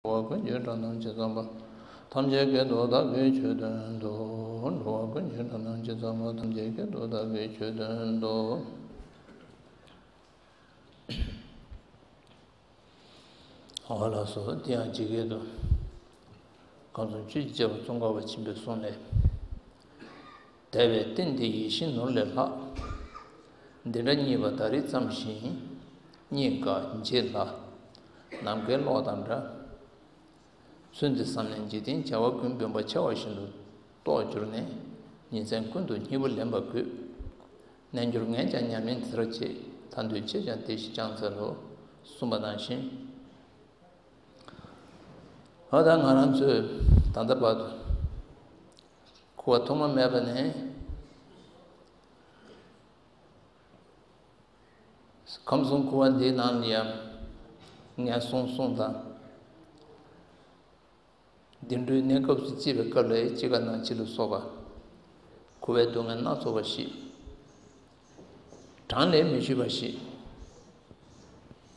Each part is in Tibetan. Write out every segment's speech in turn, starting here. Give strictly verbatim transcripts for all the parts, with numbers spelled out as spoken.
འགྲོ་བ་ཀུན་གྱི་སྒྲ་རྣམས་ཇི་ཙམ་པ། ཐམས་ཅད་སྐད་དུ་བདག་གིས་ཆོས་བསྟན་ཏོ། འགྲོ་བ་ཀུན་གྱི་སྒྲ་རྣམས་ཇི་ཙམ་པ། ཐམས་ཅད་སྐད་དུ་བདག་གིས་ཆོས་བསྟན་ཏོ། འོ་ལགས་སོ། དེ་ཡང་ཇི་སྐད་དུ། ཁམས་གསུམ་ཆོས་ཀྱི་རྒྱལ་པོ་ཙོང་ཁ་པ་ཆེན་པོས་གསུངས་ནས། དད་པས་རྟེན་འདི་ཡིད་བཞིན་ནོར་ལས་ལྷག། འདི་འདྲ་རྙེད་པ་ད་རེས་ཙམ་ཞིག། རྙེད་དཀའ་བརྗེད་སླ། ནམ་མཁའི་གློག་དང་འདྲ། ཚུལ་འདི་བསམས་ནས་འཇིག་རྟེན་བྱ་བ་ཀུན་སྤོང་བ་ཆེ་བ་བཞིན་དུ་རྟོགས་གྱུར་ནས། ཉིན་མཚན་ཀུན་ཏུ་སྙིང་པོ་ལེན་པ་དགོས། རྣལ་འབྱོར་ངས་ཀྱང་ཉམས་ལེན་དེ་ལྟར་བྱེད། ཐར་འདོད་ཁྱེད་ཀྱང་དེ་བཞིན་ཀྱང་འཚལ་ལོ། གསུངས་པ་ནང་བཞིན། འོ་ད་ང་རང་ཚོས་ད་ལྟ་བར་དུ་འཁོར་བ་ཐོག་མ་མེད་པ་ནས། ཁམས་གསུམ་འཁོར་བ་འདིའི་ནང་ལ་ཡང་ངན་སོང་གསུམ་དང་། བདེ་འགྲོའི་གནས་སྐབས་སུ་སྐྱེས་པའི་སྐབས་ལ་ཡང་སྐྱེ་རྒ་ན་འཆི་ལ་སོགས་པ། འཁོར་བའི་སྡུག་བསྔལ་སྣ་ཚོགས་པ་ཞིག། གྲངས་ལས་མི་ཆོད་པ་ཞིག་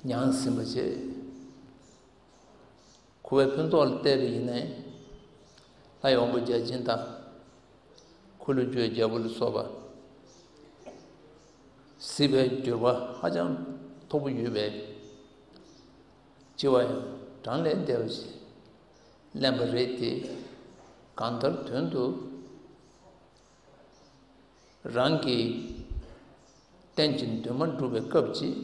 མྱངས་ཟིན་པ་བཅས། འཁོར་བའི་ཕུན་ཚོགས་ལ་བལྟས་པ་ཡིན་ན། ལྷའི་དབང་པོ་བརྒྱ་བྱིན་དང་། འཁོར་ལོས་སྒྱུར་བའི་རྒྱལ་པོ་ལ་སོགས་པ། གཟིགས་པའི་འགྱུར་བ་ཧ་ཅང་མཐོ་པོ་ཡོད་པས། སྐྱེ་བ་ཡང་གྲངས་ལས་འདས་པ་ཞིག་ལེན་པ་རེད་དེ། གང་ལྟར་དོན་དུ། རང་གིས་རྟེན་ཅིང་འདུན་མ་འགྲུབ་པའི་སྐབས་ཅིག་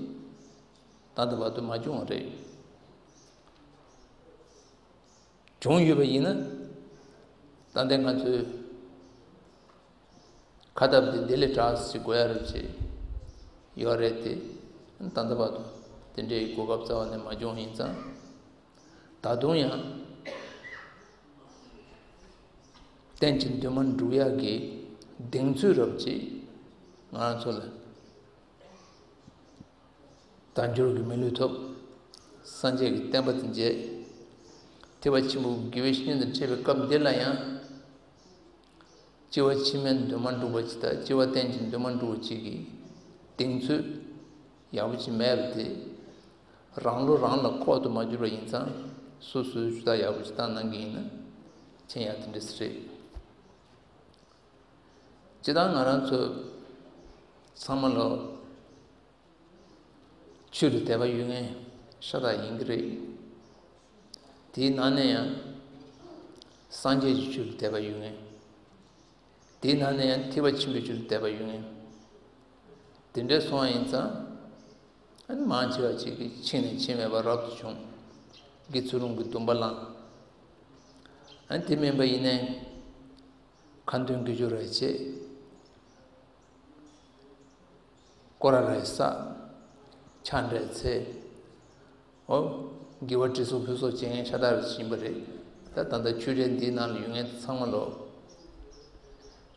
ད་ལྟ་བར་དུ་མ་བྱུང་བ་རེད། བྱུང་ཡོད་པ་ཡིན་ན། ད་ལྟ་ང་ཚོས་ཁ་ཐབས་འདི་འདི་ལས་དྲག་ཞིག་དགོས་ཡ་རེད་ཅེས་ཡོད་རེད་དེ། ད་ལྟ་བར་དུ་དེ་འདྲའི་གོ་སྐབས་རྩ་བ་ནས་མ་བྱུང་བ་ཡིན་ཙང་། ད་དུང་ཡང་རྟེན་ཅིང་འདུན་མ་འགྲུབ་ཡག་གི་གདེང་ཚོད་རབ་ཅིག་ང་རང་ཚོ་ལ་དལ་འབྱོར་གྱི་མི་ལུས་ཐོབ། སངས་རྒྱས་ཀྱི་བསྟན་པ་དེ་མཇལ། ཐེག་པ་ཆེན་པོའི་དགེ་བའི་བཤེས་གཉེན་དང་འཕྲད་པའི་སྐབས་འདི་ལ་ཡང་། སྐྱེ་བ་ཕྱི་མའི་འདུན་མ་འགྲུབ་པ་ཅིག་དང་། སྐྱེ་བ་རྟེན་ཅིང་འདུན་མ་འགྲུབ་པ་ཅིག་གི་གདེང་ཚོད་ཡག་པོ་ཅིག་མེད་པ་དེ། རང་བློ་རང་ལ་ཁོག་ཏུ་མ་གྱུར་པ་ཡིན་ཙང་། སོ་སོའི་ཞུ་དག་ཡག་པོ་ཅིག་བཏང་གནང་གི་ཡིན་ན་མཁྱེན་ཡག་དེ་འདྲ་ཞིག་རེད། སྤྱིར་བཏང་ང་རང་ཚོ་ཚང་མ་ལོ། ཆོས་ལ་དད་པ་ཡོད་མཁན་ཤ་སྟག་ཡིན་གྱི་རེད། དེའི་ནང་ནས་ཡང་སངས་རྒྱས་ཀྱི་ཆོས་ལ་དད་པ་ཡོད་མཁན། དེའི་ནང་ནས་ཡང་ཐེག་པ་ཆེན་པོའི་ཆོས་ལ་དད་པ་ཡོད་མཁན། དེ་འདྲ་སོང་བ་ཡིན་ཙང་། ཨ་ནི་མང་ཆེ་བ་ཅིག་གིས་འཆིང་ནས་འཆིང་མེད་པ་རབ་ཏུ་བྱུང་། དགེ་ཚུལ་སློང་གི་སྡོམ་པ་བླངས། ཨ་ནི་དེ་མིན་པ་ཡིན་ནའི། ཁ་འདོན་དགེ་སྦྱོར་རེ་བྱེད། སྐོར་ར་རེ་བསགས། ཕྱག་འབྲས་འཚལ། འོ། དགེ་བ་དྲི་གསོ་ཕུལ་གསོ་བྱེད་མཁན་ཤ་སྟག་རེ་ཡིན་པ་རེད། ད་ད་ལྟ་ཆོས་འབྲེལ་འདིའི་ནང་ལ་ཡོད་མཁན་ཚང་མ་ལོ།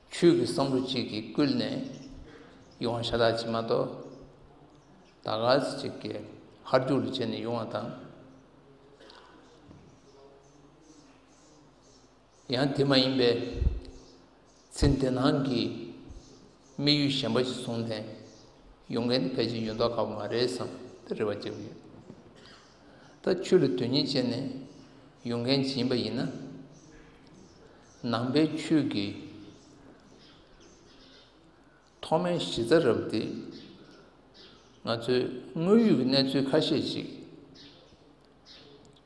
ཆོས་ཀྱི་བསམ་བློ་གཅིག་གིས་བསྐུལ་ནས་ཡོང་བ་ཤ་སྟག་ཅིག་མ་གཏོགས། ད་ག་ཚོད་ཅིག་གིས་ཧར་རྒྱུག་ལ་བྱས་ནས་ཡོང་བ་དང་། ཡང་དེ་མ་ཡིན་པའི་ཚེ་འདི་ནང་གི་དམིགས་ཡུལ་གཞན་པ་ཞིག་བཟུང་ནས་ཡོང་མཁན་ཕལ་ཆེར་ཡོད་མདོག་ཁ་པོ་མ་རེད་བསམ་དེ་རེ་བ་བྱེད་ཀྱི་ཡོད། ད་ཆོས་ལ་དོན་སྙིང་བྱས་ནས་ཡོང་མཁན་ཞིག་ཡིན་པ་ཡིན་ན། ནང་པའི་ཆོས་ཀྱི་ཐོག་མའི་གཞི་རྩ་རབ་དེ། ང་ཚོའི་དངོས་ཡོད་ཀྱི་གནས་ཚུལ་ཁ་ཤས་ཤིག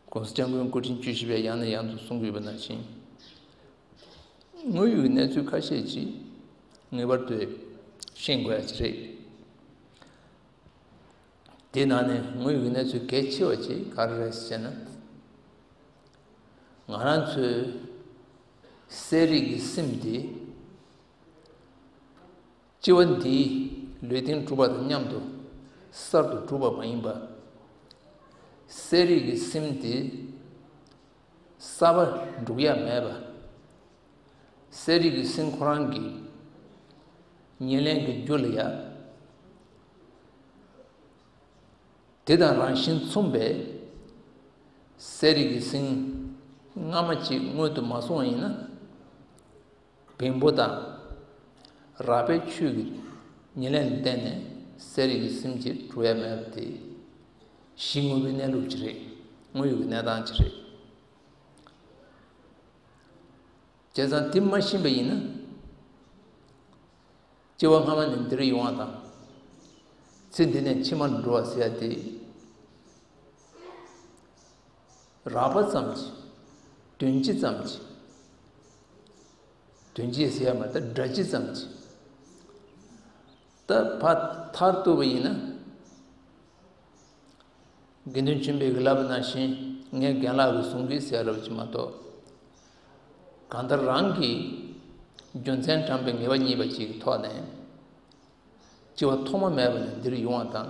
༸གོང་ས་༸སྐྱབས་མགོན་སྐུ་ཕྲེང་བཅུ་བཞི་པས་ཡང་ནས་ཡང་དུ་གསུང་གི་ཡོད་པ་ནང་བཞིན། དངོས་ཡོད་ཀྱི་གནས་ཚུལ་ཁ་ཤས་ཤིག་ངེས་པར་དུ་ཤེས་དགོས་ཡ་ཅིག་རེད། དེའི་ནང་ནས་དངོས་ཡོད་ཀྱི་གནས་ཚུལ་གལ་ཆེ་བ་ཅིག་ག་རེ་རེད་ཟེར་ན། ང་རང་ཚོའི་གསལ་རིག་གི་སེམས་དེ། སྐྱེ་བ་འདིའི་ལུས་རྟེན་གྲུབ་པ་དང་མཉམ་དུ་གསར་དུ་གྲུབ་པ་མ་ཡིན་པ། གསལ་རིག་གི་སེམས་དེ་གསར་པ་འགྲུབ་ཡ་མེད་པ། གསལ་རིག་གི་སེམས་ཁོ་རང་གི་ཉེར་ལེན་གྱི་རྒྱུ་ལ་ཡ། དེ་དང་རང་བཞིན་མཚུངས་པའི་གསལ་རིག་གི་སེམས་སྔ་མ་གཅིག་སྔོན་དུ་མ་སོང་བ་ཡིན་ན། བེམ་པོ་དང་རགས་པའི་ཆོས་ཀྱི་ཉེར་ལེན་ལ་བརྟེན་ནས་གསལ་རིག་གི་སེམས་ཀྱི་གྲུབ་ཡ་མེད་པ་དེ། གཞི་དངོས་པོའི་གནས་ལུགས་ཅིག་རེད། དངོས་ཡོད་ཀྱི་གནས་སྟངས་ཅིག་རེད། བྱས་ཙང་དེ་མ་ཤེས་པ་ཡིན་ན། སྐྱེ་བ་སྔ་མ་ནས་འདིར་ཡོང་བ་དང་། ཚེ་འདི་ནས་ཕྱི་མར་འགྲོ་བ་ཟེར་ཡ་དེ། རགས་པ་ཙམ་གྱིས། དོན་སྤྱི་ཙམ་གྱིས། དོན་སྤྱི་ཟེར་ཡ་མ་རེད་ད། སྒྲ་སྤྱི་ཙམ་གྱིས། ད་ཕར་མཐར་གཏུགས་པ་ཡིན་ན། དགེ་འདུན་ཆོས་འཕེལ་གྱིས་ལབ་པ་ནང་བཞིན་ངས་རྒན་ལགས་ཀྱིས་གསུང་གི་ཟེར་ཡ་རབ་ཅིག་མ་གཏོགས། གང་ལྟར་རང་གི་རྒྱུ་མཚན་དྲངས་པའི་ངེས་པ་རྙེད་པ་ཅིག་གི་ཐོག་ནས། སྐྱེ་བ་ཐོག་མ་མེད་པ་ནས་འདིར་ཡོང་བ་དང་།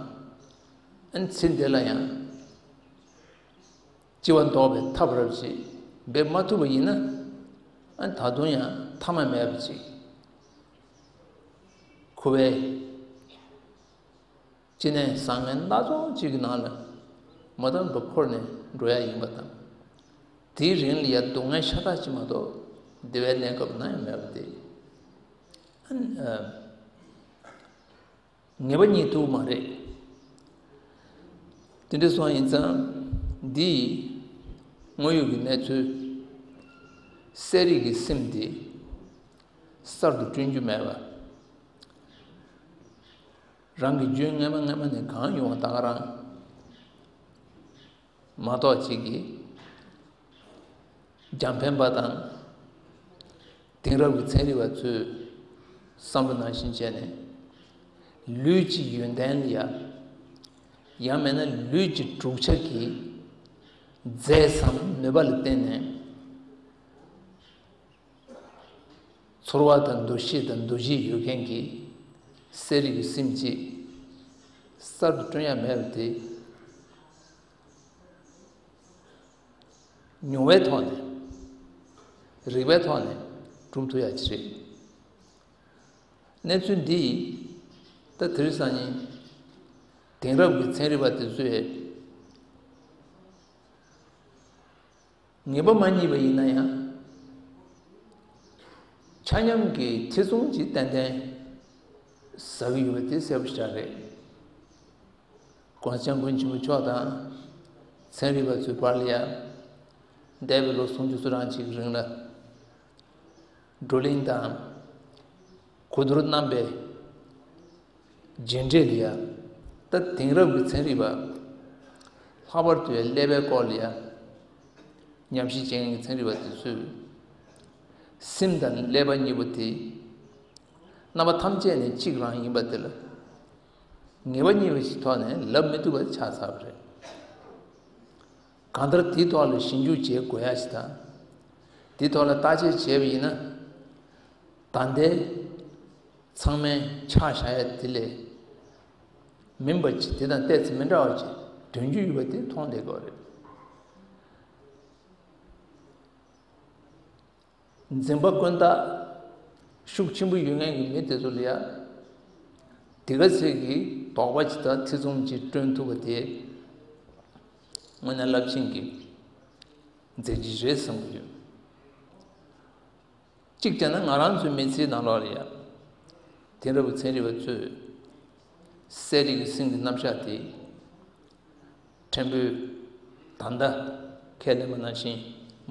ཨ་ནི་ཚེ་འདི་ལ་ཡང་སྐྱེ་བ་ལྡོག་པའི་ཐབས་རབ་ཅིག་འབད་མ་ཐུབ་པ་ཡིན་ན། ཨ་ནི་ད་དུང་ཡང་ཐ་མ་མེད་པ་ཅིག་འཁོར་བའི་ཅི་ནས་བཟང་ངན་སྣ་ཚོགས་ཅིག་གི་ནང་ལ་མ་དག་པ་འཁོར་ནས་འགྲོ་ཡ་ཡིན་པ་དང་། དེའི་རིང་ལ་ཡ་སྡུག་བསྔལ་ཤ་སྟག་ཅིག་མ་གཏོགས་བདེ་བའི་གནས་སྐབས་ནམ་ཡང་མེད་པ་དེ། ཨ་ནི་ཨ། ངེས་པ་རྙེད་ཐུབ་མ་རེད། དེ་འདྲ་སོང་ཡིན་ཙང་། འདིས་དངོས་ཡོད་ཀྱི་གནས་ཚུལ། གསལ་རིག་གི་སེམས་དེ་གསར་དུ་བསྐྲུན་རྒྱུ་མེད་པ། རང་གི་རྒྱུད་སྔ་མ་སྔ་མ་ནས་གང་ཡོང་བ་ད་ག་རང་མ་གཏོགས་ཅིག་གིས། འཇམ་དཔལ་པ་དང་། དེང་རབས་ཀྱི་ཚན་རིག་པ་ཚོས་བསམ་བློ་ནང་བཞིན་བྱས་ནས། ལུས་ཀྱི་ཡོན་ཏན་ལ་ཡ། ཡང་མིན་ན་ལུས་ཀྱི་གྲུབ་ཆ་གི་རྫས་སམ་ནུས་པ་ལ་བརྟེན་ནས། ཚོར་བ་དང་འདུ་ཤེས་དང་འདུ་བྱེད་ཡོད་མཁན་གྱི་གསལ་རིག་གི་སེམས་ཅིག་གསར་དུ་བསྐྲུན་ཡ་མེད་པ་དེ། མྱོང་བའི་ཐོག་ནས། རིག་པའི་ཐོག་ནས་སྒྲུབ་ཐུབ་ཡ་ཅིག་རེད། གནས་ཚུལ་འདི་ད་དེ་རིང་སང་ཉིན་དེང་རབས་ཀྱི་ཚན་རིག་པ་དེ་ཚོས་ངེས་པ་མ་རྙེད་པ་ཡིན་ན་ཡང་། ཆ་མཉམ་གྱི་ཐེ་ཚོམ་གྱི་ཏན་ཏན་ཟ་གི་ཡོད་པ་དེ་གསལ་པོ་ཞིག་རེད། ༸གོང་ས་༸སྐྱབས་མགོན་ཆེན་པོ་མཆོག་དང་ཚན་རིག་པ་ཚོའི་བར་ལ་ཡ། འདས་པའི་ལོ་སུམ་ཅུ་སོ་གྲངས་ཅིག་གི་རིང་ལ། བགྲོ་གླེང་དང་གོ་བསྡུར་གནང་པའི་རྗེས་འབྲས་ལ་ཡ། ད་དེང་རབས་ཀྱི་ཚན་རིག་པ། ལྷག་པར་དུ་ཡ་ཀླད་པའི་སྐོར་ལ་ཡ། ཉམས་ཞིབ་བྱེད་མཁན་གྱི་ཚན་རིག་པ་དེ་ཚོས། སེམས་དང་ཀླད་པ་གཉིས་པོ་དེ། རྣམ་པ་ཐམས་ཅད་ནས་གཅིག་རང་ཡིན་པ་དེ་ལ། ངེས་པ་རྙེད་པ་ཞིག་ཐོག་ནས་ལབ་མི་ཐུབ་པ་ཆགས་ཚར་བ་རེད། གང་ལྟར་དེའི་ཐོག་ལ་ཞིབ་འཇུག་བྱེད་དགོས་ཡ་ཞིག་དང་། དེའི་ཐོག་ལ་བརྟག་དཔྱད་བྱས་པ་ཡིན་ན། ད་ལྟའི་ཚང་མས་ཆ་བཞག་ཡ་དེ་ལས་མིན་པ་ཅིག་དེ་དང་ཏོག་ཙམ་མི་འདྲ་བ་ཅིག་འདོན་རྒྱུ་ཡོད་པ་དེ་མཐོང་བསྡད་ཀྱི་ཡོད་རེད། འཛིན་པ་ཀུན་བརྟགས་ཤུགས་ཆེན་པོ་ཡོད་མཁན་གྱི་མི་དེ་ཚོ་ལ་ཡ། དེ་ག་ཚད་ཀྱི་དོགས་པ་ཅིག་དང་ཐེ་ཚོམ་ཅིག་བསྐྲུན་ཐུབ་པ་དེ། དངོས་གནས་རླབས་ཆེན་གྱི་མཛད་རྗེས་རེད་བསམ་གྱི་ཡོད། གཅིག་བྱས་ན་ང་རང་ཚོའི་མི་ཚེའི་ནང་ལོགས་ལ་ཡ། དེང་རབས་ཀྱི་ཚན་རིག་པ་ཚོས་གསལ་རིག་གི་སེམས་ཀྱི་རྣམ་གཞག་དེ་ཕྲན་བུ་ད་ལྟ་ཁས་ལེན་པ་ནང་བཞིན་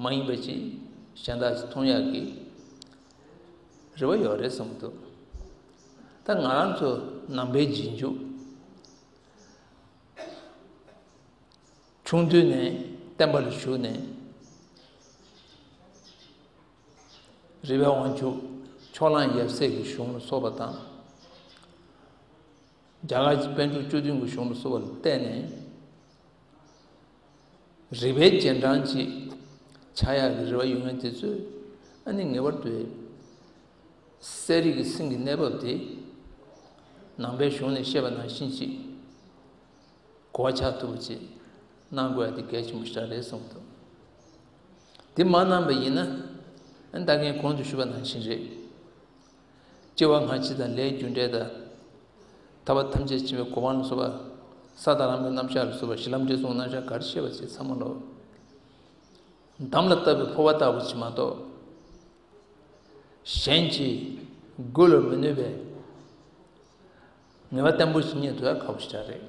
མ་ཡིན་པ་ཅིག་གཞན་དག་ཅིག་མཐོང་ཡག་གི་རེ་བ་ཡོད་རེད་བསམ་གྱི་འདུག་ད་ང་རང་ཚོ་ནང་པའི་རྗེས་འཇུག་ཆུང་དུས་ནས་བསྟན་པ་ལ་ཞུགས་ནས། རི་པའི་དབང་ཕྱུག་ཕྱོགས་གླང་ཡབ་སྲས་ཀྱི་གཞུང་ལ་སོགས་པ་དང་། རྒྱ་གར་གྱི་པཎ་གྲུབ་བཅུ་བདུན་གྱི་གཞུང་ལ་སོགས་པ་ལ་བལྟས་ནས། རིག་པའི་རྗེས་འབྲང་ཅིག་ཆགས་ཡག་གི་རེ་བ་ཡོད་མཁན་དེ་ཚོས་ཨ་ནི་ངེས་པར་དུ་གསལ་རིག་གི་སེམས་ཀྱི་གནས་བབ་དེ་ནང་པའི་གཞུང་ནས་བཤད་པ་ནང་བཞིན་ཅིག་གོ་བ་ཆགས་ཐུབ་པ་ཅིག་གནང་དགོས་ཡ་དེ་གལ་ཆེན་པོ་ཞིག་རེད་བསམ་འདུག་དེ་མ་གནང་པ་ཡིན་ན། ཨ་ད་གིན་གོང་དུ་ཞུས་པ་ནང་བཞིན་རེད། སྐྱེ་བ་སྔ་ཕྱི་དང་ལས་རྒྱུ་འབྲས་དང་། ཐར་པ་ཐམས་ཅད་མཁྱེན་པའི་གོ་འཕང་ལ་སོགས་པ། ས་དང་ལམ་གྱི་རྣམ་གཞག་ལ་སོགས་པ་གཞི་ལམ་འབྲས་གསུམ་རྣམ་གཞག་ག་རེ་བཤད་པ་བྱས་ཚང་མ་ལོ། འདམ་ལ་བཏབ་པའི་ཕོར་པ་ལྟ་བུ་ཅིག་མ་གཏོགས། གཞན་གྱིས་འགུལ་བར་མི་ནུས་པའི་ངེས་པ་བརྟན་པོ་ཞིག་རྙེད་ཐུབ་ཡ་ཁག་པོ་ཞིག་རེད།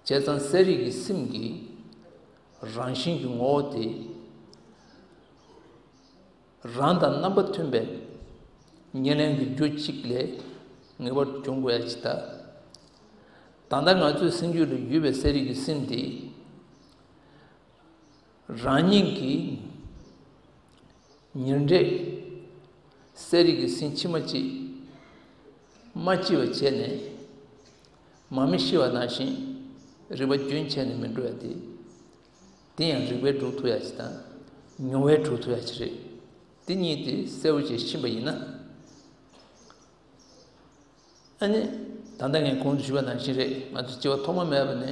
བྱས་ཙང་གསལ་རིག་གི་སེམས་ཀྱི་རང་བཞིན་གྱི་ངོ་བོ་དེ་ རང་དང་རྣམ་པ་མཐུན་པའི་ཉེར་ལེན་གྱི་རྒྱུ་གཅིག་ལས་ངེས་པར་འབྱུང་དགོས་ཡ་ཅིག་ད། ད་ལྟ་ང་ཚོའི་སེམས་རྒྱུད་ལ་ཡོད་པའི་གསལ་རིག་གི་སེམས་དེ། རང་ཉིད་ཀྱི་ཉེར་འབྲས་གསལ་རིག་གི་སེམས་ཕྱི་མ་གཅིག་མ་སྐྱེས་པ་བྱས་ནས། མ་མི་ཤི་བ་ནང་བཞིན་རིག་པ་རྒྱུན་ཆད་ནས་མི་འགྲོ་ཡ་དེ། དེ་ཡང་རིག་པས་སྒྲུབ་ཐུབ་ཡ་ཅིག་དང་། མྱོང་བས་སྒྲུབ་ཐུབ་ཡ་ཅིག་རེད། དེ་གཉིས་དེ་གསལ་པོ་བྱས་ཕྱིན་པ་ཡིན་ན། ཨ་ནི། ད་ལྟ་ངས་གོང་དུ་ཞུས་པ་ནང་བཞིན་རེད། ང་ཚོ་སྐྱེ་བ་ཐོག་མ་མེད་པ་ནས་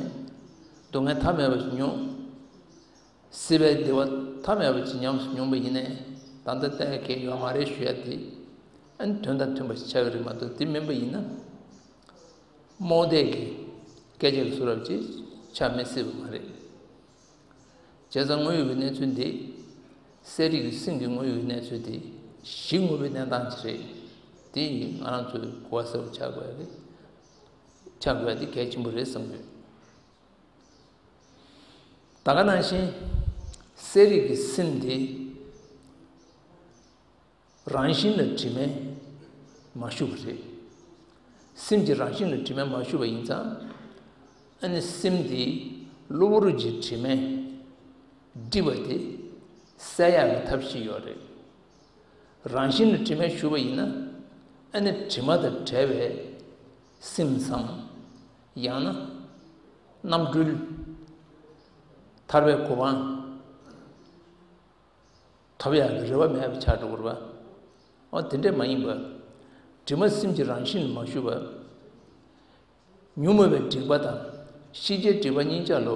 སྡུག་བསྔལ་མཐའ་མེད་པ་ཞིག་མྱོང་། སྲིད་པའི་བདེ་བ་མཐའ་མེད་པ་ཅིག་ཉམས་སུ་མྱོང་པ་ཡིན་ནའི། ད་ལྟ་བལྟས་མཁན་ཡོད་མ་རེད་ཞུ་ཡ་དེ། ཨ་ནི་དོན་དང་མཐུན་པ་ཞིག་ཆགས་ཀྱི་རེད་མ་གཏོགས། དེ་མིན་པ་ཡིན་ན། རྨོངས་དད་ཀྱི་སྐད་ཆ་གི་བཟོ་འདྲ་ཅིག་ཆགས་མི་སྲིད་པ་མ་རེད། བྱས་ཙང་དངོས་ཡོད་ཀྱི་གནས་ཚུལ་འདི། གསལ་རིག་གི་སེམས་ཀྱི་དངོས་ཡོད་ཀྱི་གནས་ཚུལ་འདི་གཞི་དངོས་པོའི་གནས་སྟངས་ཅིག་རེད། དེ་ཡིས་ང་རང་ཚོས་གོ་བ་གསལ་པོ་ཆགས་དགོས་ཡ་གི། ཆགས་དགོས་ཡ་དེ་གལ་ཆེན་པོ་རེད་བསམ་གྱི་ཡོད། ད་ག་ནང་བཞིན་གསལ་རིག་གི་སེམས་འདི། རང་བཞིན་ལ་དྲི་མས་མ་ཞུ་བ་རེད། སེམས་ཀྱི་རང་བཞིན་ལ་དྲི་མས་མ་ཞུ་བ་ཡིན་ཙང་། ཨ་ནི་སེམས་འདི་གློ་བུར་གྱི་དྲི་མས་བསྒྲིབས་པ་དེ་སེལ་ཡག་གི་ཐབས་ཤེས་ཡོད་རེད། རང་བཞིན་ལ་དྲི་མས་ཞུ་བ་ཡིན་ན། ཨ་ནི་དྲི་མ་དང་བྲལ་བའི་སེམས་སམ། ཡང་ན་རྣམ་གྲོལ། ཐར་པའི་གོ་འཕང་ཐོབ་ཡག་གི་རེ་བ་མེད་པ་ཆགས་འགྲོ་གི་རེད་པ། འོ་དེ་འདྲས་མ་ཡིན་པ། དྲི་མ་སེམས་ཀྱི་རང་བཞིན་མ་ཞུ་བ། ཉོན་མོངས་པའི་སྒྲིབ་པ་དང་ཤེས་བྱའི་སྒྲིབ་པ་གཉིས་ཆ་ལོ།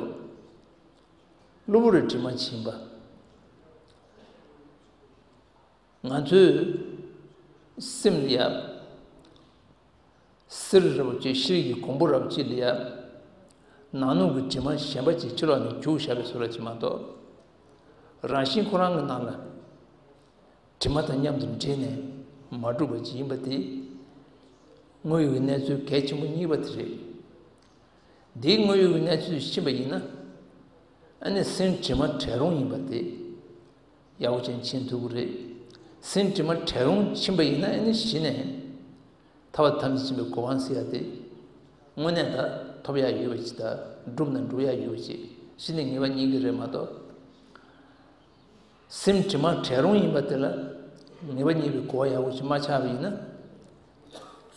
གློ་བུར་བའི་དྲི་མ་ཕྱིན་པ། ང་ཚོའི་སེམས་ལ་ཡ། གསེར་རིལ་བུ་ཅིག་ཤེལ་གྱི་གོང་བུ་རབ་ཅིག་ལ་ཡ། ནང་ནོག་གི་དྲི་མ་གཞན་པ་ཅིག་ཕྱི་ལོགས་ནས་རྒྱུག་བཞག་པའི་བཟོ་འདྲ་ཅིག་མ་གཏོགས། རང་བཞིན་ཁོ་རང་གི་ནང་ལ་དྲི་མ་དང་མཉམ་དུ་འདྲེས་ནས་མ་གྲུབ་པ་ཅིག་ཡིན་པ་དེ། དངོས་ཡོད་ཀྱི་གནས་ཚུལ་གལ་ཆེན་པོ་གཉིས་པ་དེ་རེད། འདིའི་དངོས་ཡོད་ཀྱི་གནས་ཚུལ་ཕྱིན་པ་ཡིན་ན། ཨ་ནི་སེམས་དྲི་མ་བྲལ་རུང་ཡིན་པ་དེ། ཡག་པོ་ཅན་ཕྱིན་ཐུབ་ཀྱི་རེད། སེམས་དྲི་མ་བྲལ་རུང་ཕྱིན་པ་ཡིན་ན། ཨ་ནི་གཞི་ནས་ཐར་པ་ཐམས་ཅད་མཁྱེན་པའི་གོ་འཕང་ཟེར་ཡ་དེ། དངོས་གནས་ད་ཐོབ་ཡ་ཡོད་པ་ཅིག་ད་བསྒྲུབས་ན་འགྲུབ་ཡ་ཡོད་པ་ཅིག་གཞི་ནས་ངེས་པ་རྙེད་ཀྱི་རེད་མ་གཏོགས། སེམས་དྲི་མ་བྲལ་རུང་ཡིན་པ་དེ་ལ་ངེས་པ་རྙེད་པའི་གོ་བ་ཡག་པོ་ཞིག་མ་ཆགས་པ་ཡིན་ན།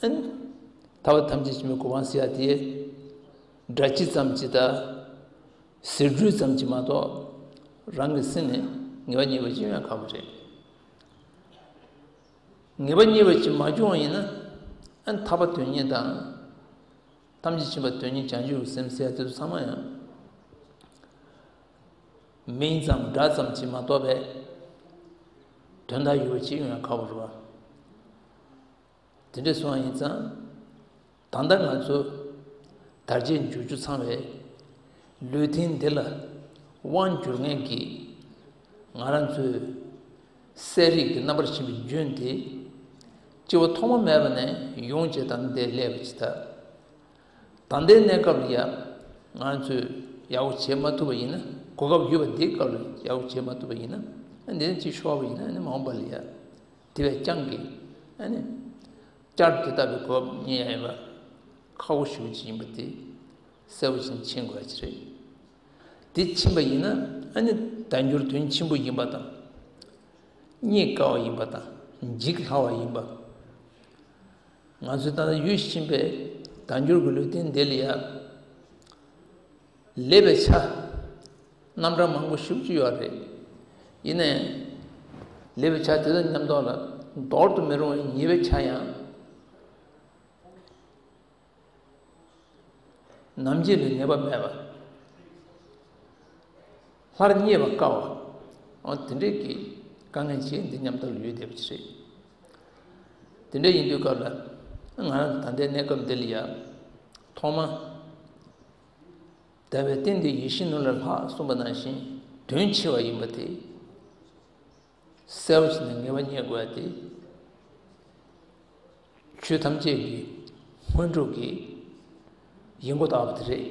ཨ་ནི་ཐར་པ་ཐམས་ཅད་མཁྱེན་པའི་གོ་འཕང་ཟེར་ཡ་དེ་སྒྲ་སྤྱི་ཙམ་ཅིག་དང་ཟེར་སྒྲོས་ཙམ་ཅིག་མ་གཏོགས། རང་གི་སེམས་ནས་ངེས་པ་རྙེད་པ་ཅིག་ཡོང་ཡ་ཁག་པོ་རེད། ངེས་པ་རྙེད་པ་ཅིག་མ་བྱུང་བ་ཡིན་ན། ཨ་ནི་ཐར་པ་དོན་གཉེར་དང་། ཐམས་ཅད་མཁྱེན་པ་དོན་གཉེར་བྱང་ཆུབ་ཀྱི་སེམས་ཟེར་ཡ་དེ་ཚོ་ཚང་མ་ཡང་མིང་ཙམ་སྒྲ་ཙམ་ཅིག་མ་གཏོགས་པའི་དོན་དག་ཡོད་པ་ཅིག་ཡོང་ཡ་ཁག་པོ་རེད་པ། དེ་འདྲ་སོང་བ་ཡིན་ཙང་། ད་ལྟ་ང་ཚོ་དར་རྒྱས་འགྱུར་རྒྱུ་ཚང་བའི་ལུས་རྟེན་འདི་ལ་དབང་བསྒྱུར་མཁན་གྱི་ང་རང་ཚོའི་གསལ་རིག་གི་རྣམ་པར་ཕྱིན་པའི་རྒྱུན་དེ། སྐྱེ་བ་ཐོག་མ་མེད་པ་ནས་ཡོངས་བྱས་ད་ལྟའི་སླེབས་པ་ཅིག་ད། ད་ལྟའི་གནས་སྐབས་ལ་ཡང་ང་ཚོས་ཡག་པོ་བྱེད་མ་ཐུབ་པ་ཡིན་ན། གོ་སྐབས་ཡོད་པ་འདིའི་སྐབས་ལ་ཡག་པོ་བྱེད་མ་ཐུབ་པ་ཡིན་ན། ཨ་ནི་འདི་ནས་ཅིག་ཤོར་བ་ཡིན་ན། ཨ་ནི་མ་འོངས་པ་ལ་ཡང་དེ་བས་ཀྱང་གི། ཨ་ནི་བསྐྱར་དུ་དེ་ལྟ་བུའི་གོ་སྐབས་རྙེད་ཡ་ཡོད་པ་ཁག་པོ་ཞེ་པོ་ཅིག་ཡིན་པ་དེ་གསལ་པོ་ཞིག་མཁྱེན་དགོས་ཡ་ཅིག་རེད། དེ་མཁྱེན་པ་ཡིན་ན། ཨ་ནི་བདག་འགྱུར་དོན་ཆེན་པོ་ཡིན་པ་དང་། རྙེད་དཀའ་བ་ཡིན་པ་དང་། འཇིག་སླ་བ་ཡིན་པ། ང་ཚོས་ད་ལྟ་ཡོད་བཞིན་པའི་བདག་འགྱུར་གྱི་ལུས་རྟེན་འདི་ལ་ཡ། ལེགས་པའི་ཆ་རྣམ་གྲངས་མང་པོ་ཞེ་པོ་ཅིག་ཡོད་རེད། ཡིན་ནའི་ལེགས་པའི་ཆ་དེ་དང་མཉམ་དུ་ལ་འདོར་དུ་མི་རུང་བའི་ཉེས་པའི་ཆ་ཡང་ནམ་འགྱེས་ལས་ངེས་པ་མེད་པ། སླར་རྙེད་པ་དཀའ་བ། འོ་དེ་འདྲས་ཀྱི་དཀའ་ངལ་ཅིག་འདི་མཉམ་དུ་ལ་ཡོད་བསྡད་པ་ཅིག་རེད། དེ་འདྲ་ཡིན་དུས་སྐབས་ལ་ང་རང་ད་ལྟའི་གནས་སྐབས་འདི་ལ་ཡ། ཐོག་མ། འདས་པའི་རྟེན་འདི་ཡིད་བཞིན་ནོར་ལས་ལྷག་གསུངས་པ་ནང་བཞིན་དོན་ཆེ་བ་ཡིན་པ་དེ་གསལ་པོ་བྱས་ནས་ངེས་པ་རྙེད་དགོས་ཡ་དེ། ཆོས་ཐམས་ཅད་ཀྱི་སྔོན་འགྲོ་གི་ཡིན་གོ་ལྟ་བུ་དེ་རེད།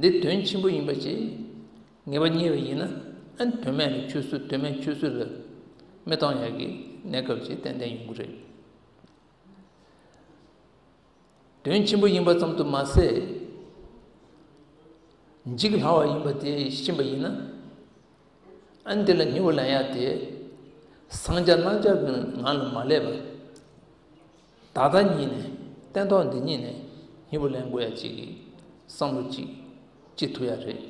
འདི་དོན་ཆེན་པོ་ཡིན་པ་ཅིག་ངེས་པ་རྙེད་པ་ཡིན་ན། ཨ་ནི་དོན་མེད་ལ་ཆུད་ཟོས། དོན་མེད་ཆུད་ཟོས་ལ་མི་གཏོང་ཡག་གི་གནས་སྐབས་ཅིག་ཏན་ཏན་ཡོང་གི་རེད། དོན་ཆེན་པོ་ཡིན་པ་ཙམ་དུ་མ་ཟད། འཇིག་སླ་བ་ཡིན་པ་དེ་ཤེས་པ་ཡིན་ན། ཨ་ནི་དེ་ལ་སྙིང་པོ་ལེན་ཡག་དེ། སངས་རྒྱས་བླང་བྱ་གི་ངང་ལ་མ་སླེབས་པར། ད་ལྟ་ཉིད་ནས། སྟན་ཐོག་འདི་ཉིད་ནས་སྙིང་པོ་ལེན་དགོས་ཡ་ཅིག་གི་བསམ་བློ་ཅིག་སྐྱེ་ཐུབ་ཡ་རེད།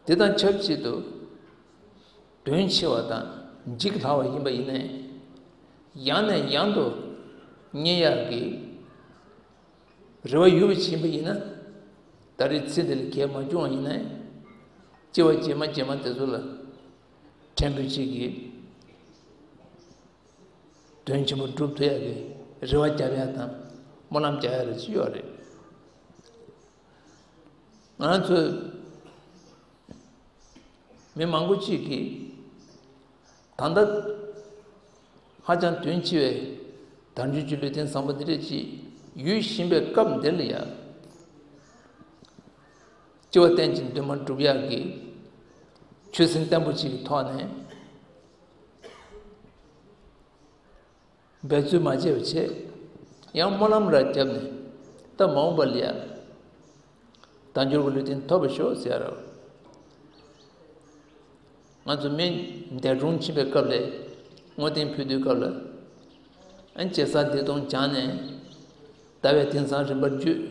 དེ་དང་ཆབས་ཅིག་ཏུ། དོན་ཆེ་བ་དང་འཇིག་སླ་བ་ཡིན་པ་ཡིན་ནའི། ཡང་ནས་ཡང་དུ་རྙེད་ཡག་གི་རེ་བ་ཡོད་པ་ཞིག་ཡིན་པ་ཡིན་ན། ད་རེས་ཚེ་འདི་ལ་གལ་མ་བྱུང་བ་ཡིན་ནའི། སྐྱེ་བ་རྗེས་མ་རྗེས་མ་དེ་ཚོ་ལ་ཕྲན་བུ་ཅིག་གིས་དོན་ཆེན་པོ་སྒྲུབ་ཐུབ་ཡག་གི་རེ་བ་རྒྱབ་ཡག་དང་སྨོན་ལམ་རྒྱག་ཡག་རེ་ཅིག་ཡོད་རེད། ང་ཚོས་མི་མང་པོ་ཅིག་གིས་ད་ལྟ་ཧ་ཅང་དོན་ཆེ་བའི་དལ་འབྱོར་གྱི་ལུས་རྟེན་བཟང་པོ་འདི་འདྲ་ཅིག་ཡོད་བཞིན་པའི་སྐབས་འདི་ལ་ཡང་། སྐྱེ་བ་གཏན་གྱི་འདུན་མ་སྒྲུབ་ཡག་གི་ཆོད་སེམས་བརྟན་པོ་ཅིག་གི་ཐོག་ནས། འབད་རྩོལ་མ་བྱས་པ་བྱས། ཡང་སྨོན་ལམ་ར་བརྒྱབ་ནས། ད་མ་འོངས་པ་ལ་ཡ། དལ་འབྱོར་གྱི་ལུས་རྟེན་ཐོབ་པར་ཤོག་ཟེར་རོ། ང་ཚོ་མི་འདས་གྲོངས་ཕྱིན་པའི་སྐབས་ལ། བསྔོ་རྟེན་ཕུལ་དུས་སྐབས་ལ། ཨན་ཇེ་ས་བདེ་སྟོང་བྱང་ནས། ཟླ་བའི་དེང་སང་རིམ་པར་བརྗོད།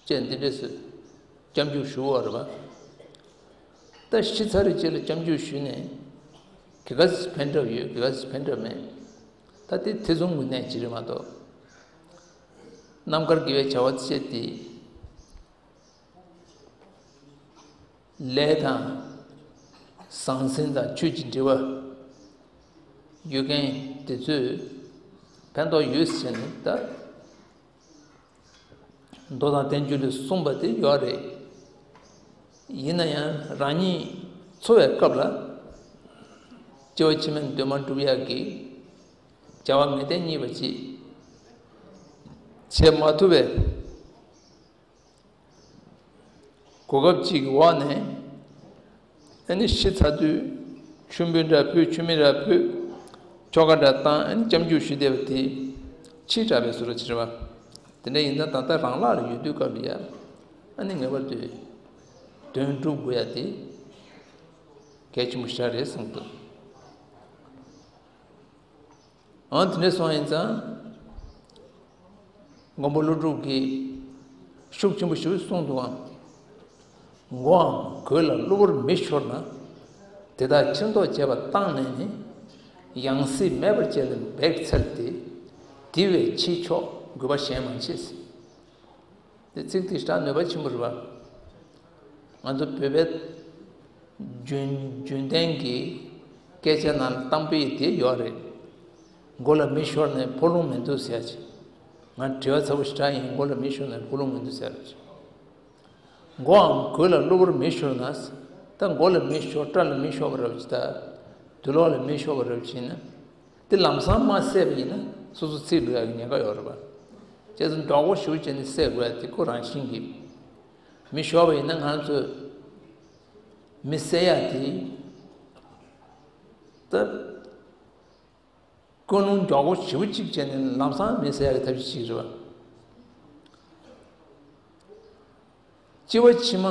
ཅེས་འདི་འདྲས་སུ་སྐྱབས་འཇུག་ཞུ་བ་རེད་པ། ད་ཤི་ཚར་རེ་ཅིག་ལ་སྐྱབས་འཇུག་ཞུས་ནས་ག་ག་ཟེ་ཕན་ཐོགས་ཡོད། ག་ག་ཟེ་ཕན་ཐོགས་མེད། ད་དེ་ཐེ་ཚོམ་གྱི་གནས་ཅིག་རེད་མ་གཏོགས། རྣམ་དཀར་དགེ་བའི་བྱ་བ་བྱེད་དེ། ལས་དང་། ཟང་ཟིང་དང་ཆོས་ཀྱི་འབྲེལ་བ་ཡོད་མཁན་དེ་ཚོས་ཕན་ཐོགས་ཡོད་ཟེར་ནས་ད། མདོ་དང་བསྟན་བཅོས་ལས་གསུངས་པ་དེ་ཡོད་རེད། ཡིན་ན་ཡང་རང་ཉིད་འཚོ་བའི་སྐབས་ལ། སྐྱེ་བ་ཕྱི་མའི་འདུན་མ་སྒྲུབ་ཡག་གི་བྱ་བ་ངེས་གཏན་རྙེད་པ་ཅིག་བྱེད་མ་ཐུབ་པའི་གོ་སྐབས་ཅིག་གི་འོག་ནས། ཨ་ནི་ཤི་ཚར་དུས་མཆོད་འབུལ་འདྲ་ཕུལ། མཆོད་མེ་འདྲ་ཕུལ། ཆོ་ག་འདྲ་བཏང་། ཨ་ནི་སྐྱབས་འཇུག་ཞུས་བསྡད་པ་དེ་ཕྱིས་དྲགས་པའི་བཟོ་འདྲ་ཅིག་རེད་པ། དེ་འདྲ་ཡིན་ཙང་ད་ལྟ་རང་ལག་ལ་ཡོད་དུས་སྐབས་ལ་ཡ། ཨ་ནི་ངེས་པར་དུ་དོན་སྒྲུབ་དགོས་ཡ་དེ་གལ་ཆེན་པོ་ཞེ་དྲག་རེད་བསམ་གྱི་འདུག། འོ་དེ་འདྲ་སོང་ཡིན་ཙང་། མགོན་པོ་ཀླུ་སྒྲུབ་ཀྱིས་ཤུགས་ཆེན་པོ་ཞིག་གསུངས་འདུག་ཨང་། མགོའམ་གོས་ལ་གློ་བུར་མེ་ཤོར་ན། དེ་དག་ཕྱིར་བཟློག་བྱས་པ་བཏང་ནས་ནི། ཡང་སྲིད་མེད་པར་བྱས་ལ་འབད་འཚལ་ཏེ། དེ་བས་ཕྱིས་ཆོག་དགོས་པ་གཞན་མ་མཆིས། དེ་ཚིག་དེ་ཞེ་དྲག་ནུས་པ་ཆེན་པོ་རེད་པ། ང་ཚོ་བོད་པའི་རྒྱུན་རྒྱུན་ལྡན་གྱི་སྐད་ཆ་ནང་གཏམ་དཔེ་དེ་ཡོད་རེད། མགོ་ལ་མེ་ཤོར་ནས་ཕོ་ལོང་མི་འདུག་ཟེར་ཡ་ཅིག། ང་དྲི་བ་ཚ་པོ་ཞེ་དྲག་ཡིན། མགོ་ལ་མེ་ཤོར་ནས་ཕོ་ལོང་མི་འདུག་ཟེར་ཡ་ཅིག། མགོའམ་གོས་ལ་གློ་བུར་མེ་ཤོར་ན། ད་མགོ་ལ་མེ་ཤོར། སྐྲ་ལ་མེ་ཤོར་བ་རབ་ཅིག་ད། དུག་ལོག་ལ་མེ་ཤོར་བ་རབ་ཅིག་ཡིན་ན། དེ་ལམ་སང་མ་བསལ་བ་ཡིན་ན་སོ་སོ་ཚིག་འགྲོ་ཡག་གི་ཉེན་ཁ་ཡོད་རེད་པ། བྱས་ཙང་མགྱོགས་པོ་ཞེ་པོ་བྱས་ནས་བསལ་དགོས་ཡ་དེ་ཁོ་རང་བཞིན་གྱིས། མེ་ཤོར་བ་ཡིན་ན་ང་ཚོས་མེ་བསལ་ཡ་དེ། ད་ཀུན་སློང་མགྱོགས་པོ་ཞེ་པོ་གཅིག་བྱས་ནས་ལམ་སང་མེ་བསལ་ཡ་གི་ཐབས་ཤེས་ཤིག་རེད་པ། སྐྱེ་བ་ཕྱི་མ་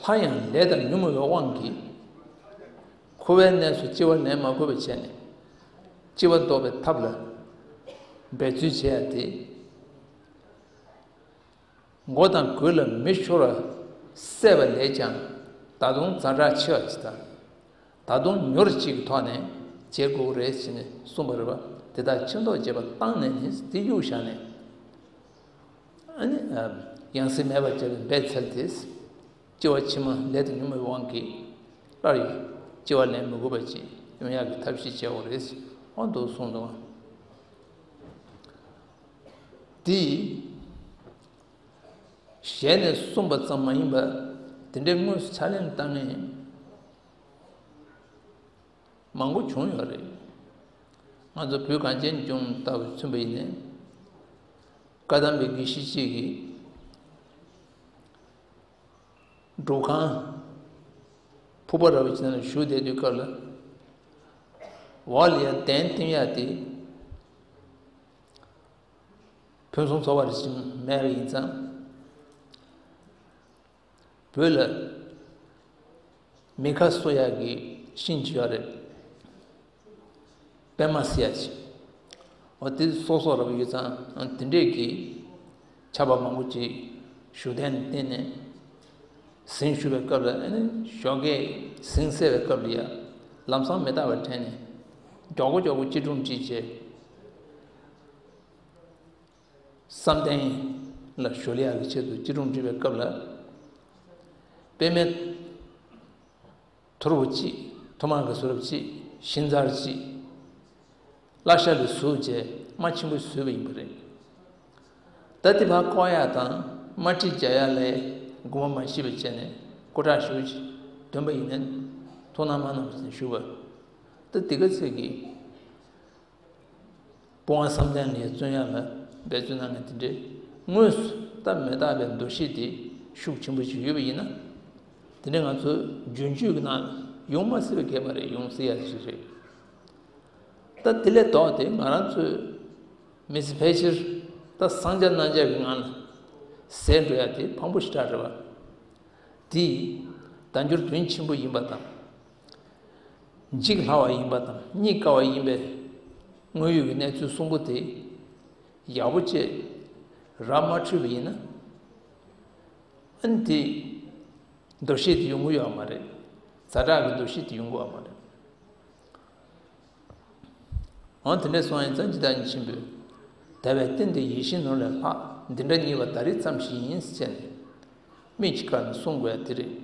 སླར་ཡང་ལས་དང་ཉོན་མོངས་པའི་དབང་གིས་འཁོར་བའི་གནས་སུ་སྐྱེ་བ་ལེན་མ་དགོས་པ་བྱས་ནས། སྐྱེ་བ་ལྡོག་པའི་ཐབས་ལ་འབད་རྩོལ་བྱེད་ཡ་དེ། མགོ་དང་གོས་ལ་མེ་ཤོར་བ་བསལ་བ་ལས་ཀྱང་ད་དུང་ཛ་དྲག་ཆེ་བ་ཅིག་དང་། ད་དུང་མྱུར་ཅིག་གི་ཐོག་ནས་བྱེད་དགོས་རེད་ཟེར་ནས་གསུངས་པ་རེད་པ། དེ་དག་ཕྱིར་བཟློག་བྱས་པ་བཏང་ནས་ནི་དེ་གཡུག་བཞག་ནས། ཨ་ནི། ཡང་སྲིད་མེད་པར་བྱས་པའི་འབད་འཚལ་ཏེ། སྐྱེ་བ་ཕྱི་མ་ལས་དང་ཉོན་མོངས་པའི་དབང་གིས་སླར་ཡང་སྐྱེ་བ་ལེན་མི་དགོས་པ་ཅིག་ཡོང་ཡག་གི་ཐབས་ཤེས་བྱེད་དགོས་རེད། འོ་འདུག་གསུངས་འདུག། དེ་ཞལ་ནས་གསུངས་པ་ཙམ་མ་ཡིན་པར་དེ་འདྲའི་དངོས་སུ་ཕྱག་ལེན་བསྟར་མཁན་མང་པོ་བྱུང་ཡོད་རེད། ང་ཚོ་བོད་གངས་ཅན་ལྗོངས་ལྟ་བུ་མཚོན་པ་ཡིན་ནའི། བཀའ་གདམས་པའི་དགེ་བཤེས་གཅིག་གིས་སྒྲུབ་ཁང་ ཕུར་པ་ར་བའི་ཆ་ནས་བཞུགས་བསྡད་དུས་སྐབས་ལ། འོག་ལ་ཡང་གདན་བཏིང་ཡག་དེ་ཕུན་སུམ་ཚོགས་པ་རེ་ཞིག་མེད་པ་ཡིན་ཙང་། བོད་ལ་མི་ཁ་གསོ་ཡག་གི་ཤིང་ཅིག་ཡོད་རེད། པད་མ་ཟེར་ཡག་ཅིག་འོ་དེ་སོ་སོ་ར་བ་ཡོད་ཙང་། དེ་འདྲས་ཀྱི་ཆར་པ་མང་པོ་ཅིག་བཞུགས་གདན་ནས་བཏིང་ནས་ཟིན་བཞུགས་པའི་སྐབས་ལ། ཨ་ནི་ཞོགས་ཀས་ཟིན་གསལ་བའི་སྐབས་ལ་ཡ། ལམ་སང་མི་རྟག་པར་དྲན་ནས་མགྱོགས་པོ་མགྱོགས་པོ་སྐྱིལ་ཀྲུང་བསྒྲིགས་བྱས། བསམ་གཏན་ལ་གཞོལ་ཡག་གི་ཆེད་དུ་སྐྱིལ་ཀྲུང་བསྒྲིགས་པའི་སྐབས་ལ། པད་མའི་ཐོར་བུ་གཅིག་ཐོག་མར་གྱི་བཟོ་རབ་གཅིག་ཤིང་ཚར་གཅིག་བརླ་ཤ་ལ་ཟུག་བྱས་རྨ་ཆེན་པོ་བཟོས་པ་ཡིན་པ་རེད། ད་དེ་ཕར་བཀོག་ཡག་དང་རྨ་དཀྲིས་རྒྱག་ཡག་ལ་དགོངས་པ་མ་ཞུས་པ་བྱས་ནས་སྐུ་དྲག་ཞུ་འདོན་པ་ཡིན་ན་ཐུགས་སྣང་མ་གནང་བ་བྱས་ནས་བཞུགས་པ། ད་དེ་ག་ཚོད་ཀྱིས། སྤོང་བ་བསམ་གཏན་ལ་བརྩོན་ཡག་ལ་འབད་བརྩོན་གནང་མཁན་དེ་འདྲས་དངོས་སུ་ད་མི་རྟག་པའི་འདུ་ཤེས་དེ་ཤུགས་ཆེན་པོ་ཞིག་ཡོད་པ་ཡིན་ན། དེ་འདྲས་ང་ཚོ་རྒྱུན་སྤྱོད་ཀྱི་ནང་ལ་ཡོང་མ་སྲིད་པ་གས་མ་རེད། ཡོང་སྲིད་ཡག་ཞིག་རེད། ད་དེ་ལས་ལྡོག་སྟེ་ང་རང་ཚོའི་མི་ཚེ་ཕལ་ཆེར་ད་སངས་རྒྱས་རྣམ་འབྱེད་ཀྱི་ངང་ལ་ཟད་འགྲོ་ཡག་དེ་ཕངས་པོ་ཞེ་དྲག་རེད་བ། དེ་བདག་འགྱུར་དོན་ཆེན་པོ་ཡིན་པ་དང་། འཇིག་སླ་བ་ཡིན་པ་དང་རྙེད་དཀའ་བ་ཡིན་པའི་དངོས་ཡོད་ཀྱི་གནས་ཚུལ་གསུང་པོ་དེ་ཡག་པོ་བཅས་ར་མ་འཕྲོད་པ་ཡིན་ན། ཨ་ནི་དེ་འདུ་ཤེས་དེ་ཡོང་གི་ཡོད་མ་རེད། ཛ་དྲག་གི་འདུ་ཤེས་དེ་ཡོང་གི་ཡོད་མ་རེད། འོ་དེ་འདྲས་སོང་ཡིན་ཙང་ཇི་ལྟར་ཉིད་ཆེན་པོས། དལ་བའི་རྟེན་འདི་ཡིད་བཞིན་ནོར་ལས་ལྷག་འདི་འདྲ་ཉེས་པ་ད་རེས་ཙམ་ཞིག་ཡིན་ཟེར་ནས་མིག་གིས་བཀར་ནས་གསུང་དགོས་ཡ་དེ་རེད།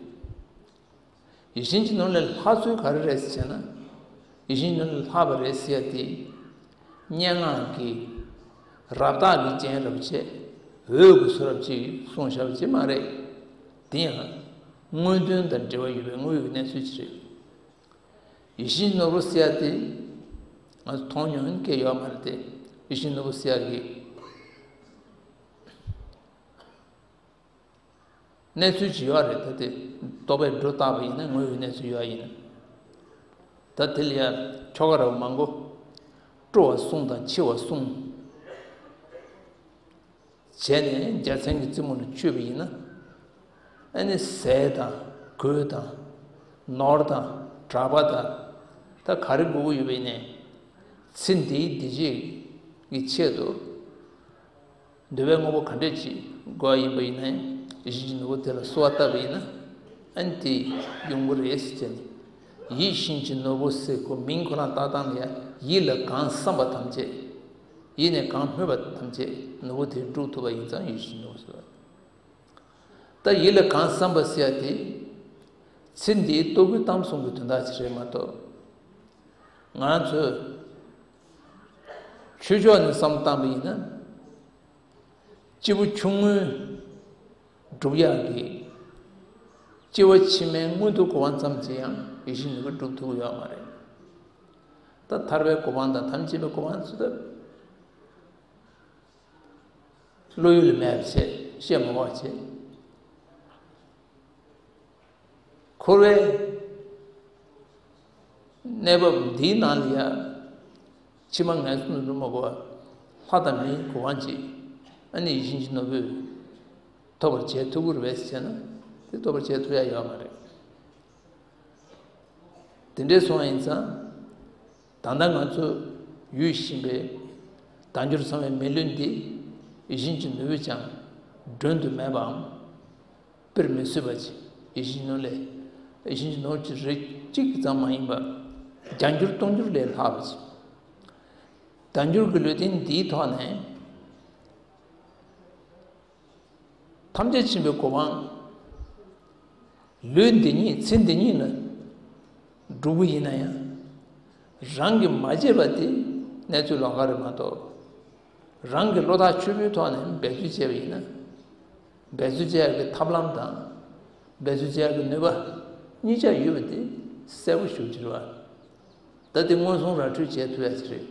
ཡིད་བཞིན་གྱི་ནོར་ལས་ལྷག་ཚུལ་ག་རེ་རེད་ཟེར་ན། ཡིད་བཞིན་ནོར་ལས་ལྷག་པ་རེད་ཟེར་ཡ་དེ། སྙན་ངག་གི་རབ་བཏགས་ཀྱི་རྒྱན་རབ་བྱས། འོད་ཀྱི་བཟོ་རབ་ཅིག་གསུངས་བཞག་པ་ཅིག་མ་རེད། དེ་ཡང་དངོས་དོན་དང་འབྲེལ་བ་ཡོད་པའི་དངོས་ཡོད་ཀྱི་གནས་ཚུལ་ཅིག་རེད། ཡིད་བཞིན་ནོར་བུ་ཟེར་ཡ་དེ་ང་ཚོ་མཐོང་མྱོང་སྐད་ཡོད་མ་རེད་དེ། ཡིད་བཞིན་ནོར་བུ་ཟེར་ཡ་གི་གནས་ཚུལ་ཅིག་ཡོད་རེད། ད་དེ་རྟོག་པས་སྒྲོ་བཏགས་པ་ཡིན་ན་དངོས་ཡོད་གནས་ཚུལ་ཡོད་ཡིན། ད་དེ་ལ་ཡ་ཆོ་ག་རབ་མང་པོ། སྤྲོ་བ་གསུམ་དང་འཆི་བ་གསུམ་བྱས་ནས་རྒྱལ་མཚན་གྱི་རྩེ་མོ་ལ་མཆོད་པ་ཡིན་ན། ཨ་ནི་ཟས་དང་གོས་དང་ནོར་དང་གྲྭ་པ་དང་། ད་ག་རེ་དགོས་ཀྱི་ཡོད་པ་ཡིན་ནའི་ཚེ་འདིའི་བདེ་སྐྱིད་ཀྱི་ཆེད་དུ་འདོད་པའི་དངོས་པོ་ག་འདྲས་ཅིག་དགོས་ཡིན་པ་ཡིན་ནའི་ཡིད་བཞིན་གྱི་ནོར་བུ་དེ་ལ་གསོལ་བ་བཏབ་པ་ཡིན་ན། ཨ་ནི་དེ་ཡོང་གི་རེད་ཟེར་བྱས་ནས། ཡིད་བཞིན་གྱི་ནོར་བུ་ཟེར་ཁོ་མིང་ཁོ་རང་བཏགས་སྟངས་ལ་ཡ། ཡིད་ལ་གང་བསམ་པ་ཐམས་ཅད། ཡིད་ནས་གང་སྨོས་པ་ཐམས་ཅད་ནོར་བུ་དེ་སྒྲུབ་ཐུབ་པ་ཡིན་ཙང་ཡིད་བཞིན་གྱི་ནོར་བུ་ཟེར་བ། ད་ཡིད་ལ་གང་བསམ་པ་ཟེར་ཡ་དེ། ཚེ་འདིའི་ལྟོ་གོས་གཏམ་གསུམ་གྱི་དོན་དག་ཅིག་རེད་མ་གཏོགས། ང་རང་ཚོས་ཆོས་ཕྱོགས་ནས་བསམ་བློ་བཏང་བ་ཡིན་ན། སྐྱེས་བུ་ཆུང་ངུའི་སྒྲུབ་ཡག་གི་སྐྱེ་བ་ཕྱི་མའི་མངོན་མཐོའི་གོ་འཕང་ཙམ་ཅིག་ཡང་ཡིད་བཞིན་ནོར་བུས་སྒྲུབ་ཐུབ་ཀྱི་ཡོད་མ་རེད། ད་ཐར་པའི་གོ་འཕང་དང་ཐམས་ཅད་པའི་གོ་འཕང་ཚོ་ད། བློ་ཡུལ་ལས་མེད་པ་བྱས་བཤད་མ་དགོས་པ་བྱས། འཁོར་བའི་གནས་བབ་འདིའི་ནང་ལ་ཡ། ཕྱི་མ་ངན་སོང་དུ་འགྲོ་མ་དགོས་པ། ལྷ་དང་མིའི་གོ་འཕང་ཅིག་ཨ་ནི་ཡིད་བཞིན་གྱི་ནོར་བུས་ཐོབ་པར་བྱེད་ཐུབ་ཀྱི་རེད་པས་ཟེར་ན། དེ་ཐོབ་པར་བྱེད་ཐུབ་ཡ་ཡོད་མ་རེད། དེ་འདྲས་སོང་བ་ཡིན་ཙང་། ད་ལྟ་ང་ཚོ་ཡོད་བཞིན་པའི་བདག་འགྱུར་ཚང་བའི་མི་ལུས་འདི་ཡིད་བཞིན་གྱི་ནོར་བུས་ཀྱང་སྒྲོན་དུ་མེད་པའམ་སྤེལ་མི་བཟོད་པ་ཅིག་ཡིད་བཞིན་ནོར་ལས། ཡིད་བཞིན་གྱི་ནོར་གྱི་རིགས་གཅིག་ཙམ་མ་ཡིན་པར་བརྒྱ་འགྱུར་སྟོང་འགྱུར་ལས་ལྷག་པ་ཅིག་བདག་འགྱུར་གྱི་ལུས་རྟེན་འདིའི་ཐོག་ནས། ཐམས་ཅད་མཁྱེན་པའི་གོ་འཕང་། ལུས་འདི་ཉིད་ཚེ་འདི་ཉིད་ལ་སྒྲུབ་པ་ཡིན་ན་ཡང་། རང་གིས་མ་བྱས་པ་དེ་གནས་ཚུལ་ལོགས་ཀ་རེད་མ་གཏོགས། རང་གིས་བློ་ཐག་ཆོད་པོའི་ཐོག་ནས་འབད་རྩོལ་བྱས་པ་ཡིན་ན། འབད་རྩོལ་བྱེད་ཡག་གི་ཐབས་ལམ་དང་། འབད་རྩོལ་བྱེད་ཡག་གི་ནུས་པ་གཉིས་ཆ་ཡོད་པ་དེ་གསལ་པོ་ཞེ་པོ་ཅིག་རེད་བ། ད་དེ་མངོན་སུམ་ར་འཕྲོད་བྱེད་ཐུབ་ཡག་ཅིག་རེད།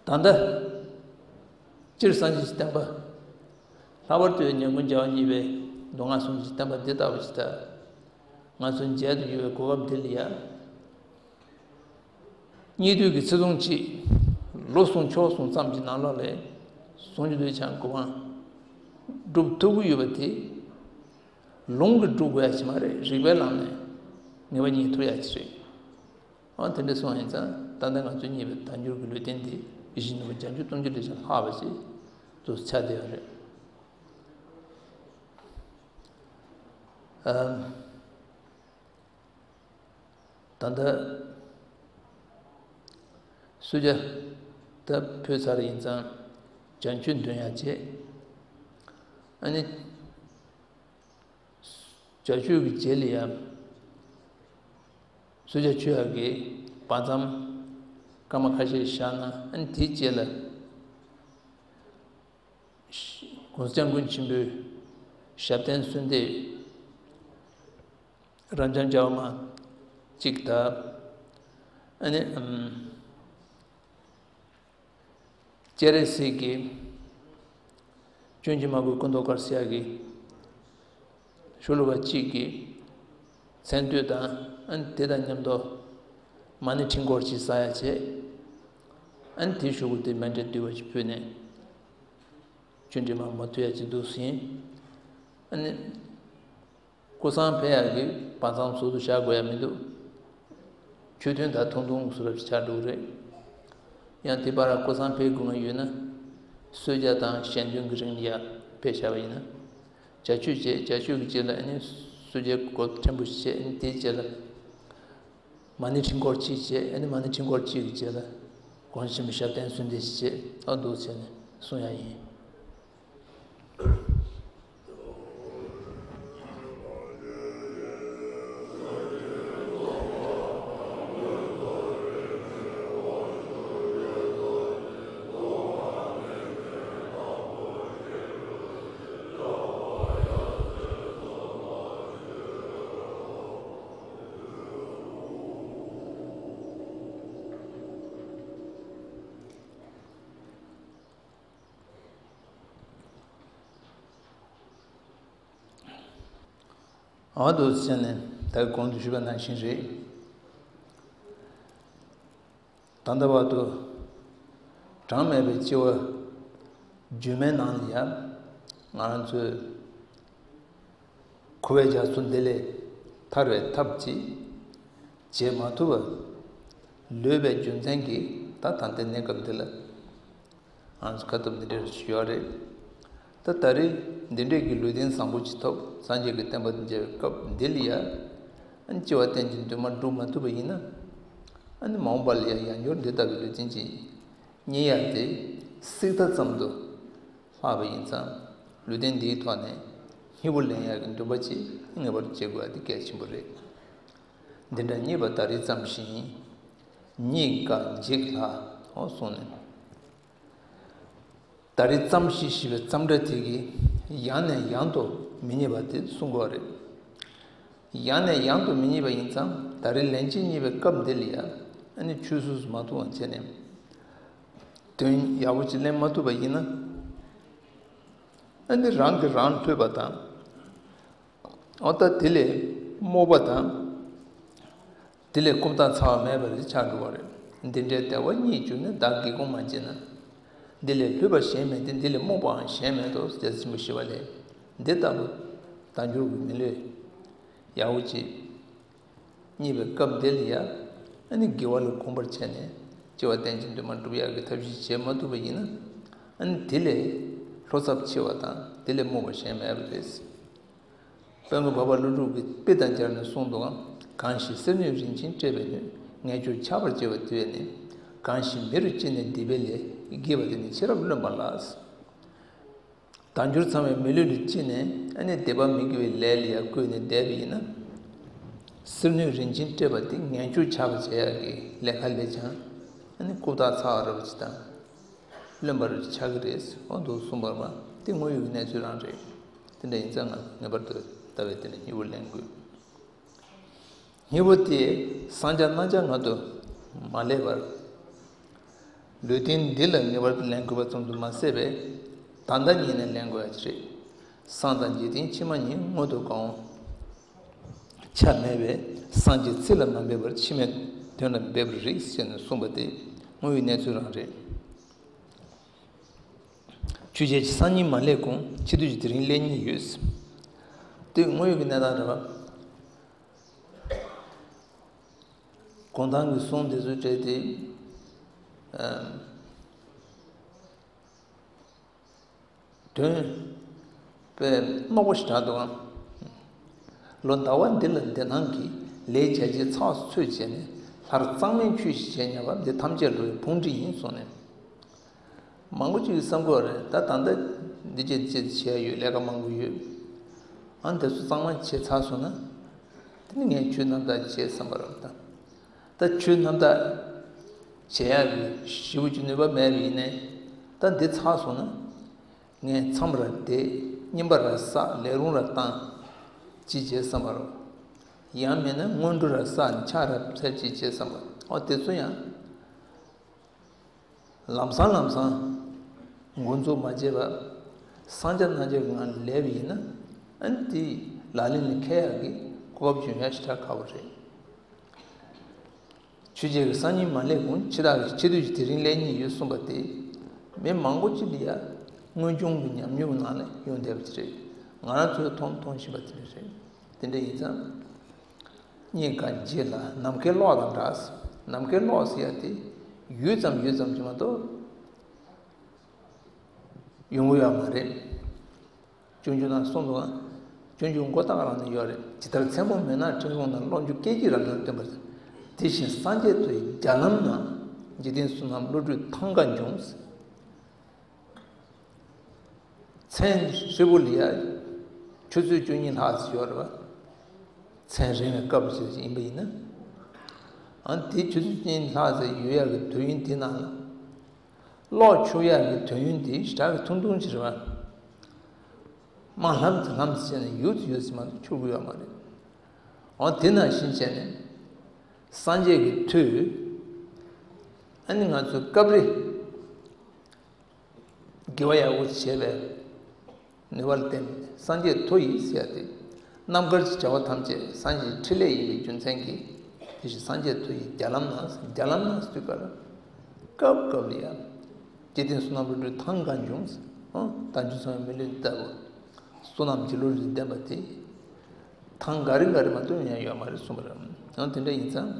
ད་ལྟ་སྤྱིར་སངས་རྒྱས་ཀྱི་བསྟན་པ། ལྷག་པར་དུ་ཡང་ཉན་མཁན་རྒྱལ་བ་གཉིས་པའི་མདོ་སྔགས་ཟུང་འཇུག་གི་བསྟན་པ་འདི་ལྟ་བུ་ཞིག་ད། ང་ཚོའི་མཇལ་དུ་ཡོད་པའི་གོ་སྐབས་འདི་ལ་ཡ། སྙིགས་དུས་ཀྱི་ཚེ་ཐུང་གཅིག་ལོ་གསུམ་ཕྱོགས་གསུམ་ཙམ་གྱི་ནང་ལོགས་ལ་ཟུང་འཇུག་འདོད་ཆགས་སྒོམ་སྒྲུབ་ཐུབ་ཀྱི་ཡོད་པ་དེ། ལུང་གིས་སྒྲུབ་དགོས་ཡ་ཅིག་མ་རེད། རིགས་པའི་ལམ་ནས་ངེས་པ་རྙེད་ཐུབ་ཡ་ཅིག་རེད། ཨ་དེ་འདྲ་སོང་ཡིན་ཙང་ད་ལྟ་ང་ཚོས་རྙེད་པའི་དལ་འབྱོར་གྱི་ལུས་རྟེན་འདི་ཡིད་བཞིན་ནོར་བུ་བརྒྱད་ཅུ་སྟོང་ཅུ་ལས་ཀྱང་ལྷག་པ་ཞིག་ཏུ་ཆགས་བསྡད་ཡོད་རེད། ཨ། ད་ལྟ་གསོལ་ཇ་ད་ཕུལ་ཚར་ཡིན་ཙང་བྱང་ཆུབ་འདོན་ཡ་བྱེད། ཨ་ནི་བྱ་མཆོད་ཀྱི་རྗེས་ལ་ཡང་གསོལ་ཇ་མཆོད་ཡ་གི་བར་མཚམས་སྐར་མ་ཁ་ཤས་བཞག་ན། ཨ་ནི་དེའི་རྗེས་ལ་གོང་ས་སྐྱབས་མགོན་ཆེན་པོའི་ཞབས་བརྟན་གསོལ་འདེབས། རབ་འབྱམས་རྒྱལ་བ་མ་གཅིག་དང་། ཨ་ནི་ཨམ། སྤྱན་རས་གཟིགས་ཀྱི་སྤྱོད་འཇུག་མ་དགོས་སྐུ་མདོག་དཀར་ཟེར་ཡ་གི་ཤོ་ལོ་ཀ་གཅིག་གི་མཚན་བསྟོད་དང་། ཨ་ནི་དེ་དང་མཉམ་དུ་མ་ཎི་ཕྲེང་སྐོར་གཅིག་བསགས་ཡ་བྱས། ཨ་ནི་དེའི་གཞུག་གུ་དེ་མཎྜལ་བསྡུས་པ་ཅིག་ཕུལ་ནས་ཆོས་འབྲེལ་མ་མ་ཐུབ་ཡ་ཅིག་འདུག་ཟིན། ཨ་ནི། སྐུ་བསང་འཕེལ་ཡག་གི་བར་མཚམས་ཟུར་དུ་བཞག་དགོས་ཡ་མི་འདུག་ཆོས་ཐུན་དང་ཐུང་ཐུང་བཟོ་འདྲ་ཆགས་འགྲོ་གི་རེད། ཡང་དེ་བར་སྐུ་བསང་འཕེལ་དགོས་ངེས་ཡོད་ན། གསོལ་ཇ་དང་ཞལ་འདོན་གྱི་རིང་ལ་ཡ་འཕེལ་བཞག་པ་ཡིན་ན། བྱ་མཆོད་བྱས། བྱ་མཆོད་ཀྱི་རྗེས་ལ་ཨ་ནི་གསོལ་ཇའི་གོ་ཕྲན་བུ་ཞིག་བྱས། ཨ་ནི་དེའི་རྗེས་ལ་མ་ཎི་ཕྲེང་སྐོར་གཅིག་བྱས། ཨ་ནི་མ་ཎི་ཕྲེང་སྐོར་གཅིག་གི་རྗེས་ལ་གོང་ཆེན་པོའི་ཞབས་བརྟན་གསོལ་འདེབས་ཤིག་བྱས། ཨ་འདུག་བྱས་ནས་གསུང་ཡ་ཡིན། ཨ་འདུག་བྱས་ནས་ད་གོང་དུ་ཞུས་པ་ནང་བཞིན་རེད། ད་ལྟ་བར་དུ་གྲངས་མེད་པའི་སྐྱེ་བ་རྒྱུན་མའི་ནང་ལ་ཡང་ང་རང་ཚོས་འཁོར་བའི་རྒྱ་མཚོ་འདི་ལས་ཐར་བའི་ཐབས་ཅིག་བྱེད་མ་ཐུབ་པར་ལུས་པའི་རྒྱུ་མཚན་གྱིས་ད་ད་ལྟའི་གནས་སྐབས་འདི་ལ་ང་ཚོ་ཁ་ཐུབ་འདི་འདྲ་ཞིག་ཡོད་རེད། ད་ད་རེས་འདི་འདྲའི་གི་ལུས་རྟེན་བཟང་པོ་ཅིག་ཐོབ། སངས་རྒྱས་ཀྱི་བསྟན་པ་འདི་མཇལ་བའི་སྐབས་འདི་ལ་ཡ། ཨ་ནི་སྐྱེ་བ་གཏན་གྱི་འདུན་མ་འགྲུབ་མ་ཐུབ་པ་ཡིན་ན། ཨ་ནི་མ་འོངས་པ་ལ་ཡ་ཡང་བསྐྱར་འདི་ལྟ་བུའི་ལུས་རྟེན་ཅིག་རྙེད་ཡ་དེ་སྲིད་མཐའ་ཙམ་དུ་ལྷག་པ་ཡིན་ཙང་། ལུས་རྟེན་འདིའི་ཐོག་ནས་སྙིང་པོ་ལེན་ཡ་གི་འདུན་པ་ཅིག་ངེས་པར་དུ་བྱེད་དགོས་ཡ་དེ་གལ་ཆེན་པོ་རེད། འདི་འདྲ་རྙེད་པ་ད་རེས་ཙམ་ཞིག་ཡིན། རྙེད་དཀའ་འཇིག་སླ། འོ་གསུངས་ནས། ད་རེས་ཙམ་ཞིག་ཞེས་པའི་ཙམ་སྒྲ་དེ་གིས་ཡང་ནས་ཡང་དུ་མི་རྙེད་པ་དེ་གསུང་གི་ཡོད་རེད། ཡང་ནས་ཡང་དུ་མི་རྙེད་པ་ཡིན་ཙང་། ད་རེས་ལན་གཅིག་རྙེད་པའི་སྐབས་འདི་ལ་ཡ། ཨ་ནི་ཆུད་ཟོས་སུ་མ་ཐུབ་པ་བྱས་ནས་དོན་ཡག་པོ་ཅིག་ལེན་མ་ཐུབ་པ་ཡིན་ན། ཨ་ནི་རང་གིས་རང་བསླུས་པ་དང་། འོ་ད་དེ་ལས་རྨོངས་པ་དང་། དེ་ལས་རྐུབ་སྟེགས་ཚ་བ་མེད་པ་རེ་ཆགས་འགྲོ་བ་རེད། འདི་འདྲའི་བདེ་བ་རྙེད་གྱུར་ནས། བདག་སྒེའུ་ཁུང་མ་ཕྱེ་ན། འདི་ལས་བསླུས་པ་གཞན་མེད་དེ། འདི་ལས་རྨོངས་པའང་གཞན་མེད་དོ། རྒྱལ་སྲས་ཆེན་པོ་ཞི་བ་ལྷས་འདི་ལྟ་བུ་དལ་འབྱོར་གྱི་མི་ལུས་ཡག་པོ་ཅིག་རྙེད་པའི་སྐབས་འདི་ལ་ཡ། ཨ་ནི་དགེ་བ་ལ་གོམས་པར་བྱས་ནས་སྐྱེ་བ་གཏན་གྱི་འདུན་མ་འགྲུབ་ཡག་གི་ཐབས་ཤེས་བྱེད་མ་ཐུབ་པ་ཡིན་ན། ཨ་ནི་དེ་ལས་བློ་འཚབ་ཆེ་བ་དང་། དེ་ལས་རྨོངས་པ་གཞན་མེད་པ་རེད། དཔལ་མགོན་འཕགས་པ་ཀླུ་སྒྲུབ་ཀྱིས་དཔེ་དང་སྦྱར་ནས་གསུངས་འདུག་གམ། གང་ཞིག་གསེར་སྣོད་རིན་ཆེན་སྤྲས་པའི་སྣོད། ངན་སྤྱོད་ཆགས་པར་བྱེད་པ་དེ་བས་ནི། གང་ཞིག་མི་རུ་སྐྱེས་ནས་སྡིག་པའི་ལས། བགྱིས་པ་དེ་ནི་ཤེས་རབ་རློན་པ་ལགས། དལ་འབྱོར་ཚང་བའི་མི་ལུས་ལ་སྐྱེས་ནས། ཨ་ནི་སྡིག་པ་མི་དགེ་བའི་ལས་ལ་ཡ་བཀོལ་ནས་བསྡད་པ་ཡིན་ན། གསེར་སྣོད་རིན་ཆེན་སྤྲས་པ་དེ་ངན་སྤྱོད་ཆགས་པར་བྱེད་ཡག་གི་ལས་ཀ་ལས་ཀྱང་། ཨ་ནི་རྐུབ་སྟེགས་ཚ་བ་འདྲ་བོ་ཅིག་དང་། རློན་པ་རུ་ཆགས་ཀྱི་རེད། འོ་འདུག་གསུངས་པ་མ་དེ་དངོས་ཡོད་ཀྱི་གནས་ཚུལ་རང་རེད། དེ་འདྲ་ཡིན་ཙང་ང་ངེས་པར་དུ་ལྟ་བའི་དེ་ནས་སྙིང་པོ་ལེན་དགོས། སྙིང་པོ་དེ་བསང་སྦྱངས་གནང་སྦྱངས་ངང་དུ་མ་སླེབས་པར། ལུས་རྟེན་འདི་ལ་ངེས་པར་དུ་ལེན་དགོས་པ་ཙམ་དུ་མ་ཟད་པའི་ད་ལྟ་ཉིད་ནས་ལེན་དགོས་ཡ་ཅིག་རེད། བསང་དང་འཇིག་རྟེན་ཕྱི་མ་གཉིས་སྔོན་དུ་གང་། ཆ་མེད་པས་སངས་རྒྱས་ཚིག་ལ་མ་འབད་པར་ཕྱི་མའི་དོན་ལ་འབད་པར་རིགས་ཞེས་ནས་གསུངས་པ་དེ་དངོས་ཡོད་གནས་ཚུལ་རང་རེད། ཆོས་བརྒྱད་ཀྱི་སང་ཉིན་མ་སླེབས་གོང་ཕྱི་དུས་ཀྱི་དེ་རིང་སླེབས་ཉེན་ཡོད། དེ་དངོས་ཡོད་ཀྱི་གནས་སྟངས་རེད་པ། གུང་ཐང་གི་གསུང་དེ་ཚོ་སྤྲད་དེ། ཨམ། དོན་དཔེ་རྣོ་པོ་ཞིག་དྲག་འདུག་ཨང་། ལོ་ཟླ་བ་འདི་ལ་འདི་སྣང་གི་ལས་བྱ་བྱེད་ཚགས་སུ་ཚུད་བྱས་ནས་ལྷར་གཙང་མའི་ཆོས་ཤིག་བྱས་ཉར་བ་འདི་ཐམས་ཅད་བློ་ཡི་ཕུང་འདྲེ་ཡིན་གསུངས་ནས། མང་པོ་ཅིག་གིས་བསམ་གྱི་ཡོད་རེད། ད་ད་ལྟ་འདི་བྱེད་འདི་བྱེད་བྱེད་ཡ་ཡོད། ལས་ཀ་མང་པོ་ཡོད། ཨ་འདི་ཚོ་གཙང་མ་བྱས་ཚར་སོང་ན། དེ་ནི་ངས་ཆོས་རྣམ་དག་བྱེད་བསམ་པ་རེད་ད། ད་ཆོས་རྣམ་དག་བྱེད་ཡག་གི་ཞེ་པོ་ཅིག་ནུས་པ་མེད་པ་ཡིན་ནའི། ད་འདི་ཚར་སོང་ན། ངས་མཚམས་རེ་བསྡད། བསྙེན་པ་རེ་བསགས། ལས་རུང་རེ་བཏང་། ཅི་བྱེད་བསམ་པ་རེད། ཡང་མིན་ན་སྔོན་འགྲོ་རེ་བསགས་ནས་ཕྱག་རེ་འཚལ། ཅི་བྱེད་བསམ་པ་རེད། ཨོ་དེ་ཚོ་ཡང་། ལམ་སང་ལམ་སང་། འགོ་འཛུགས་མ་བྱས་པ། སངས་རྒྱས་རྣམས་ཀྱི་ངང་ལས་པ་ཡིན་ན། ཨ་ནི་དེ་ལག་ལེན་ལ་འཁེལ་ཡག་གི་གོ་སྐབས་བྱུང་ཡག་ཞེ་དྲག་ཁག་པོ་རེད། ཆོས་བརྒྱད་ཀྱི་སང་ཉིན་མ་སླེབས་གོང་ཕྱི་དག་གི་ཕྱི་དུས་ཀྱི་དེ་རིང་སླེབས་ཉེན་ཡོད་གསུངས་པ་དེ། མི་མང་པོ་ཅིག་ལ་ཡ་དངོས་བྱུང་གི་ཉམས་མྱོང་ནང་ལ་ཡོང་བསྡད་པ་ཅིག་རེད། ང་རང་ཚོས་མཐོང་མཐོང་བཞིན་པ་དེ་འདྲ་རེད། དེ་འདྲ་ཡིན་ཙང་། སྙིང་ག་འཇིག་ལ་ནམ་མཁའི་གློག་དང་འདྲ། ནམ་མཁའི་གློག་ཟེར་ཡ་དེ་ཡུད་ཙམ་ཡུད་ཙམ་གྱིས་མ་གཏོགས་ཡོང་གི་ཡོད་མ་རེད། སྤྱོད་འཇུག་ནང་གསུངས་འདུག་ག་སྤྱོད་འཇུག་མགོ་བཏགས་རང་ནས་ཡོད་རེད། ཇི་ལྟར་མཚན་མོ་མེད་ན་སྤྲིན་ཀློང་ན། གློག་འགྱུ་སྐད་ཀྱིས་རང་སྣང་སྟོན་པ་དང་། དེ་བཞིན་སངས་རྒྱས་མཐོ་ཡི་རྒྱ་ལམ་ན། འཇིག་རྟེན་གསུམ་རྣམས་བློ་གྲོས་ཐང་ག་འབྱུང་། མཚན་ཧྲིལ་པོ་ལ་ཡ་ཆུ་ཚོད་བཅུ་གཉིས་ལྷག་ཙམ་ཡོད་རེད་པ། མཚན་རིང་བའི་སྐབས་ཤིག་ཡིན་པ་ཡིན་ན། ཨ་དེ་ཆུ་ཚོད་བཅུ་གཉིས་ལྷག་ཙམ་ཡོད་ཡག་གི་དུས་ཡུན་དེ་ནང་ལ། གློག་འཁྱུག་ཡག་གི་དུས་ཡུན་དེ་ཞེ་དྲག་གི་ཐུང་ཐུང་ཅིག་རེད་པ། མར་ལྷམ་ཙམ་ལྷམ་ཙམ་བྱས་ནས་ཡུད་ཙམ་ཡུད་ཙམ་མ་གཏོགས་འཁྱུག་གི་ཡོད་མ་རེད། འོ་དེ་ནང་བཞིན་བྱས་ནས་སངས་རྒྱས་ཀྱི་མཐུས་ཨ་ནི་ང་ཚོའི་སྐབས་རེ་དགེ་བ་ཡག་པོ་བྱས་པའི་ནུས་པ་ལ་བརྟེན་ནས་སངས་རྒྱས་མཐོ་ཡི་ཟེར་ཡ་དེ། རྣམ་དཀར་གྱི་བྱ་བ་ཐམས་ཅད་སངས་རྒྱས་ཀྱི་ཕྲིན་ལས་ཡིན་པའི་རྒྱུ་མཚན་གྱིས། དེ་བཞིན་སངས་རྒྱས་མཐོ་ཡི་རྒྱ་ལམ་ན། རྒྱ་ལམ་ན་ཟེར་དུས་ག་ལ། སྐབས་སྐབས་ལ་ཡང་། འཇིག་རྟེན་གསུམ་རྣམས་བློ་གྲོས་ཐང་ག་འབྱུང་། ཨོ། དལ་འབྱོར་ཚོགས་ཡང་མི་ལུས་ལྟ་བུ། བསོད་ནམས་ཀྱི་བློ་གྲོས་ལྡན་པ་དེ། ཐང་ག་རེ་ག་རེ་མ་གཏོགས་ཡང་ཡོད་མ་རེད་གསུངས་པ་རེད། ཡང་དེ་འདྲ་ཡིན་ཙང་།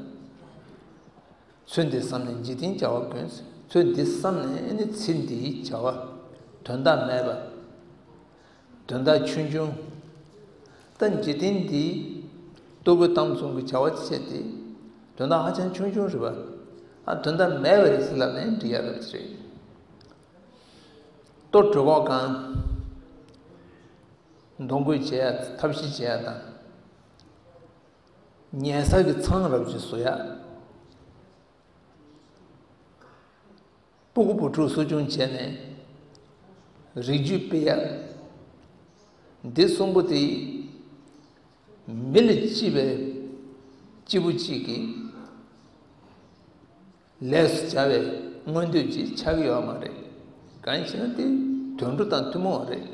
ཚུལ་འདི་བསམས་ནས་འཇིག་རྟེན་བྱ་བ་ཀུན། ཚུལ་འདི་བསམས་ནས་ནི་ཚེ་འདིའི་བྱ་བ། དོན་དག་མེད་པ། དོན་དག་ཆུང་ཆུང་། ད་འཇིག་རྟེན་འདིའི་ལྟོ་གོས་གཏམ་གསུམ་གྱི་བྱ་བ་བྱས་ཏེ། དོན་དག་ཧ་ཅང་ཆུང་ཆུང་རེད་པ། ཨ་དོན་དག་མེད་པ་རེད་ཟེར་ལབ་ནས་འགྲིག་ཡ་རེད་པ་ཅི་རེད། ལྟོ་གྲོད་ཁོག་གང་། གདོང་བསྐོས་བྱེད་ཡ། ཐབས་ཤེས་བྱེད་ཡ་དང་། ཉལ་ས་གི་ཚང་རབ་ཅིག་བཟོ་ཡ། སྤུ་གུ་བུ་ཕྲུག་གསོ་སྐྱོང་བྱས་ནས་རིགས་རྒྱུད་སྤེལ་ཡ། འདི་གསུམ་པོ་དེ་མི་ལ་གཅེས་པའི་སྐྱེས་བུ་གཅིག་གི་ལས་སུ་བྱ་བའི་མངོན་འདོད་ཅིག་ཆགས་ཀྱི་ཡོད་མ་རེད། གང་ཡིན་ཞེ་ན་དེ་དུད་འགྲོ་དང་ཐུན་མོང་བ་རེད།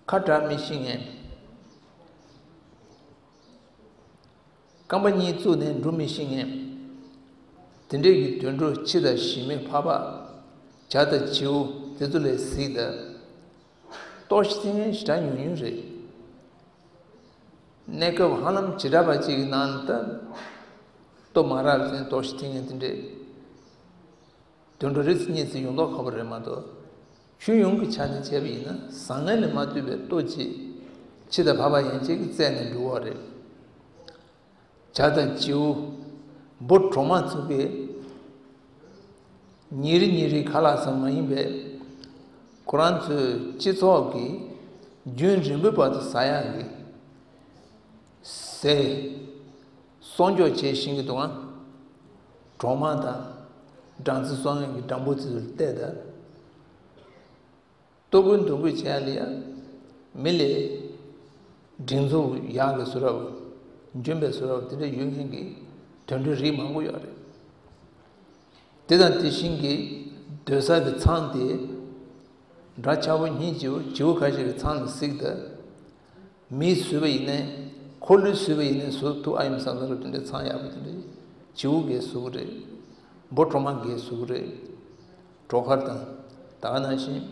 ཁ་གྲག་མི་ཤེས་མཁན། རྐང་པ་གཉིས་བཙུགས་ནས་འགྲོ་མི་ཤེས་མཁན། དེ་འདྲས་ཀྱི་དུད་འགྲོ་ཁྱི་དང་ཞི་མི་ཕག་པ། བྱ་དང་བྱིའུ་དེ་ཚོ་ལས་གཟིགས་དང་། ལྟོགས་ཤི་ཐེབས་མཁན་ཞེ་དྲག་ཉུང་ཉུང་རེད། གནས་སྐབས་ཧ་ལམ་བྱེ་བྲག་པ་གཅིག་གི་ནང་ལ་ད། ལྟོ་མ་རག་ཟེར་ནས་ལྟོགས་ཤི་ཐེབས་མཁན་དེ་འདྲས། དུད་འགྲོ་རེ་ཚོ་གཉིས་ཚོ་ཡོང་མདོག་ཁ་པོ་རེད་མ་གཏོགས། ཁྱོན་ཡོངས་ཀྱི་ཆ་ནས་བྱས་པ་ཡིན་ན་བཟང་ངན་ལས་མ་བཏུས་པའི་ལྟོ་ཅིག་ཁྱི་དང་ཕག་པ་ཡན་ཆད་ཀྱིས་བཙལ་ནས་འགྲོ་གི་རེད། བྱ་དང་བྱིའུ། འབུ་གྲོག་མ་ཚོ་གིས་ཉིན་རེ་ཉིན་རེ་ཁ་ལག་ཟ་མ་ཡིན་པས། ཁོ་རང་ཚོའི་སྤྱི་ཚོགས་ཀྱི་རྒྱུན་རིང་པོའི་བར་དུ་ཟ་ཡག་གི་ཟས་སྲུང་སྐྱོབ་བྱེད་བཞིན་གྱི་འདུག་ཨང་། གྲོག་མ་དང་སྦྲང་རྩི་སོང་ཡག་གི་སྦྲང་བུ་ཚོ་ལ་བལྟས་དང་། ལྟོ་གོས་འདོན་གོས་བྱེད་ཡ་ལ་ཡ། མི་ལས་སྒྲིག་འཛུགས་ཡག་གི་བཟོ་འདྲ་བོ། འཇོན་པའི་བཟོ་འདྲ་བོ་དེ་འདྲ་ཡོད་མཁན་གྱི་དུད་འགྲོ་རིགས་མང་པོ་ཡོད་རེད། དེ་དང་དེ་བཞིན་གྱི་སྡོད་ས་གི་ཚང་དེ། འདྲ་ཆགས་པོ་སྙིང་རྗེ་བོ་བྱིའུ་ཁ་ཤས་ཀྱི་ཚང་ལ་གཟིགས་དང་། མིས་བཟོས་པ་ཡིན་ནའི། འཁོར་ལོས་བཟོས་པ་ཡིན་ནའི་བཟོ་ཐུབ། ཨ་ཡུམ་བསམ་ས་རབ་དེ་འདྲའི་ཚང་ཡག་པོ་དེ་འདྲའི་བྱིའུ་གིས་བཟོ་གི་རེད། འབུ་གྲོག་མ་གིས་བཟོ་གི་རེད། གྲོག་མཁར་དང་ད་ག་ནང་བཞིན།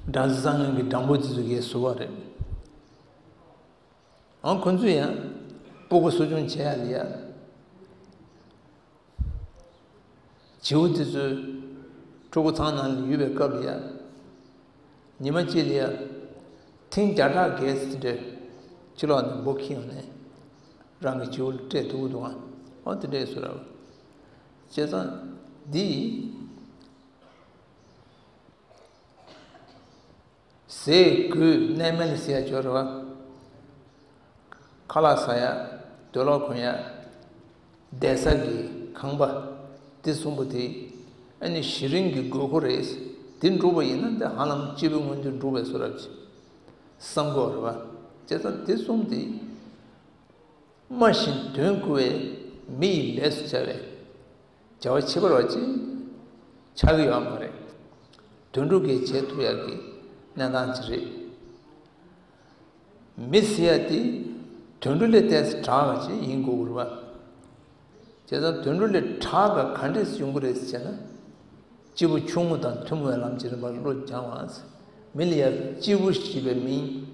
སྦྲང་རྩི་བཟང་ངན་གྱི་སྦྲང་བུ་དེ་ཚོ་གིས་བཟོ་བ་རེད། ཨང་ཁོ་ཚོས་ཡང་སྤུ་གུ་གསོ་སྐྱོང་བྱེད་ཡ་ལ་ཡ། བྱིའུ་དེ་ཚོའི་ཕྲུ་གུ་ཚང་ནང་ལ་ཡོད་པའི་སྐབས་ལ་ཡ། ཉི་མ་གཅིག་ལ་ཡ། ཐེངས་བརྒྱ་ཕྲག་བརྒྱད་ཙམ་འདྲ་ཕྱི་ལོགས་ནས་འབུ་འཁྱེར་ཡོང་ནས་རང་གི་བྱིའུ་ལ་སྤྲད་ཐུབ་ཀྱི་འདུག་ཨང་། ཨོ་དེ་འདྲས་བཟོ་ར་བ། བྱས་ཙང་འདི་ཟས་གོས་གནས་མལ་ཟེར་ཡ་ཅིག་ཡོད་རེད་བ། ཁ་ལག་ཟ་ཡ། འདོད་ལོག་གོན་ཡ། བསྡད་ས་གི་ཁང་པ། དེ་གསུམ་པོ་དེ་ཨ་ནི་གཞི་རིམ་གྱི་དགོས་མཁོ་རེད། དེ་འགྲུབ་པ་ཡིན་ན་དེ་ཧ་ལམ་སྐྱེས་བུའི་མངོན་འདོད་འགྲུབ་པའི་བཟོ་འདྲ་ཅིག་བསམ་གྱི་ཡོད་རེད་བ། བྱས་ཙང་དེ་གསུམ་དེ། སྨྲ་ཞིང་དོན་བསྐུལ་བའི་མི་ཡི་ལས་སུ་བྱ་བའི་བྱ་བ་ཁྱད་པར་བ་ཅིག་ཆགས་ཀྱི་ཡོད་མ་རེད། དུད་འགྲོ་གིས་བྱེད་ཐུབ་ཡག་གི་གནས་སྟངས་ཅིག་རེད། མི་ཟེར་ཡ་དེ་དུད་འགྲོ་ལས་ཏོག་ཙམ་དྲག་པ་ཅིག་ཡིན་དགོས་ཀྱི་རེད་པ། བྱས་ཙང་དུད་འགྲོ་ལས་དྲག་པ་ག་འདྲས་ཡོང་གི་རེད་ཟེར་ན། སྐྱེས་བུ་ཆུང་ངུ་དང་ཐུན་མོང་བའི་ལམ་གྱི་རིམ་པར་བློ་སྦྱང་བ། མི་ལ་ཡ་སྐྱེས་བུ་ཞེས་པའི་མིང་།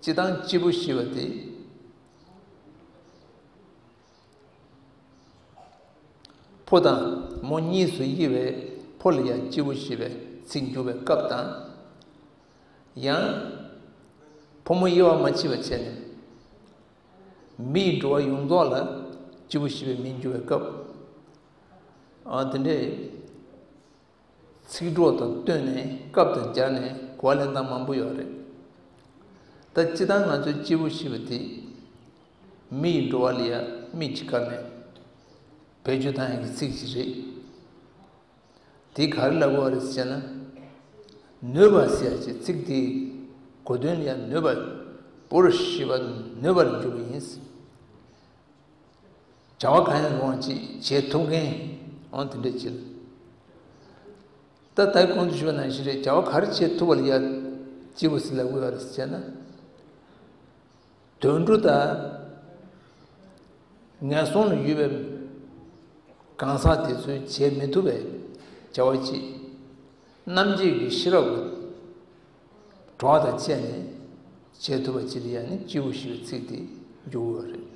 སྤྱིར་བཏང་སྐྱེས་བུ་ཞེས་པ་དེ། ཕོ་དང་མོ་གཉིས་སུ་དབྱེ་བའི་ཕོ་ལ་ཡང་སྐྱེས་བུ་ཞེས་པའི་ཚིག་འཇུག་པའི་སྐབས་དང་། ཡང་ཕོ་མོ་དབྱེ་བ་མ་ཕྱེ་བ་བྱས་ནས། མིའི་འགྲོ་བ་ཡོངས་རྫོགས་ལ་སྐྱེས་བུ་ཞེས་པའི་མིང་འཇུག་པའི་སྐབས། ཨ་དེ་འདྲས། ཚིག་གྲོགས་དང་བསྟུན་ནས་སྐབས་དང་སྦྱར་ནས་གོ་བ་ལེན་སྟངས་མང་པོ་ཡོད་རེད། ད་སྤྱིར་བཏང་ང་ཚོའི་སྐྱེས་བུ་ཞེས་པ་དེ་མི་ཡི་འགྲོ་བ་ལ་ཡང་མི་གཅིག་བཀར་ནས་བེད་སྤྱོད་བཏང་ཡག་གི་ཚིག་ཅིག་རེད། དེ་ག་རེ་ལབ་དགོས་རེད་ཟེར་ན། ནུས་པ་ཟེར་ཡག་ཅིག་ཚིག་དེའི་གོ་དོན་ལ་ཡང་ནུས་པ། བོར་ཤེས་པ། ནུས་པར་འཇུག་པ་ཡིན། བྱ་བ་གང་ཡང་རུང་བ་ཅིག་བྱེད་ཐུབ་མཁན་འོང་དེ་འདྲས་ཅིག་ལ། ད་ལྟ་གོང་དུ་ཞུས་པ་ནང་བཞིན་རེད། བྱ་བ་ག་རེ་བྱེད་ཐུབ་པ་ལ་ཡ་སྐྱེས་བུ་ཟེར་ལབ་དགོས་པ་རེད་ཟེར་ན། དུད་འགྲོ་དང་ངན་སོང་ལ་ཡོད་པའི་གང་ཟག་དེ་ཚོས་བྱེད་མི་ཐུབ་པའི་བྱ་བ་ཅིག་རྣམ་འབྱེད་ཀྱི་ཤེས་རབ་ཀྱི་གྲོགས་དང་བཅས་ནས་བྱེད་ཐུབ་པ་ཅིག་ལ་ཡང་ནི་སྐྱེས་བུ་ཞེས་པའི་ཚིག་དེ་འཇུག་དགོས་པ་རེད།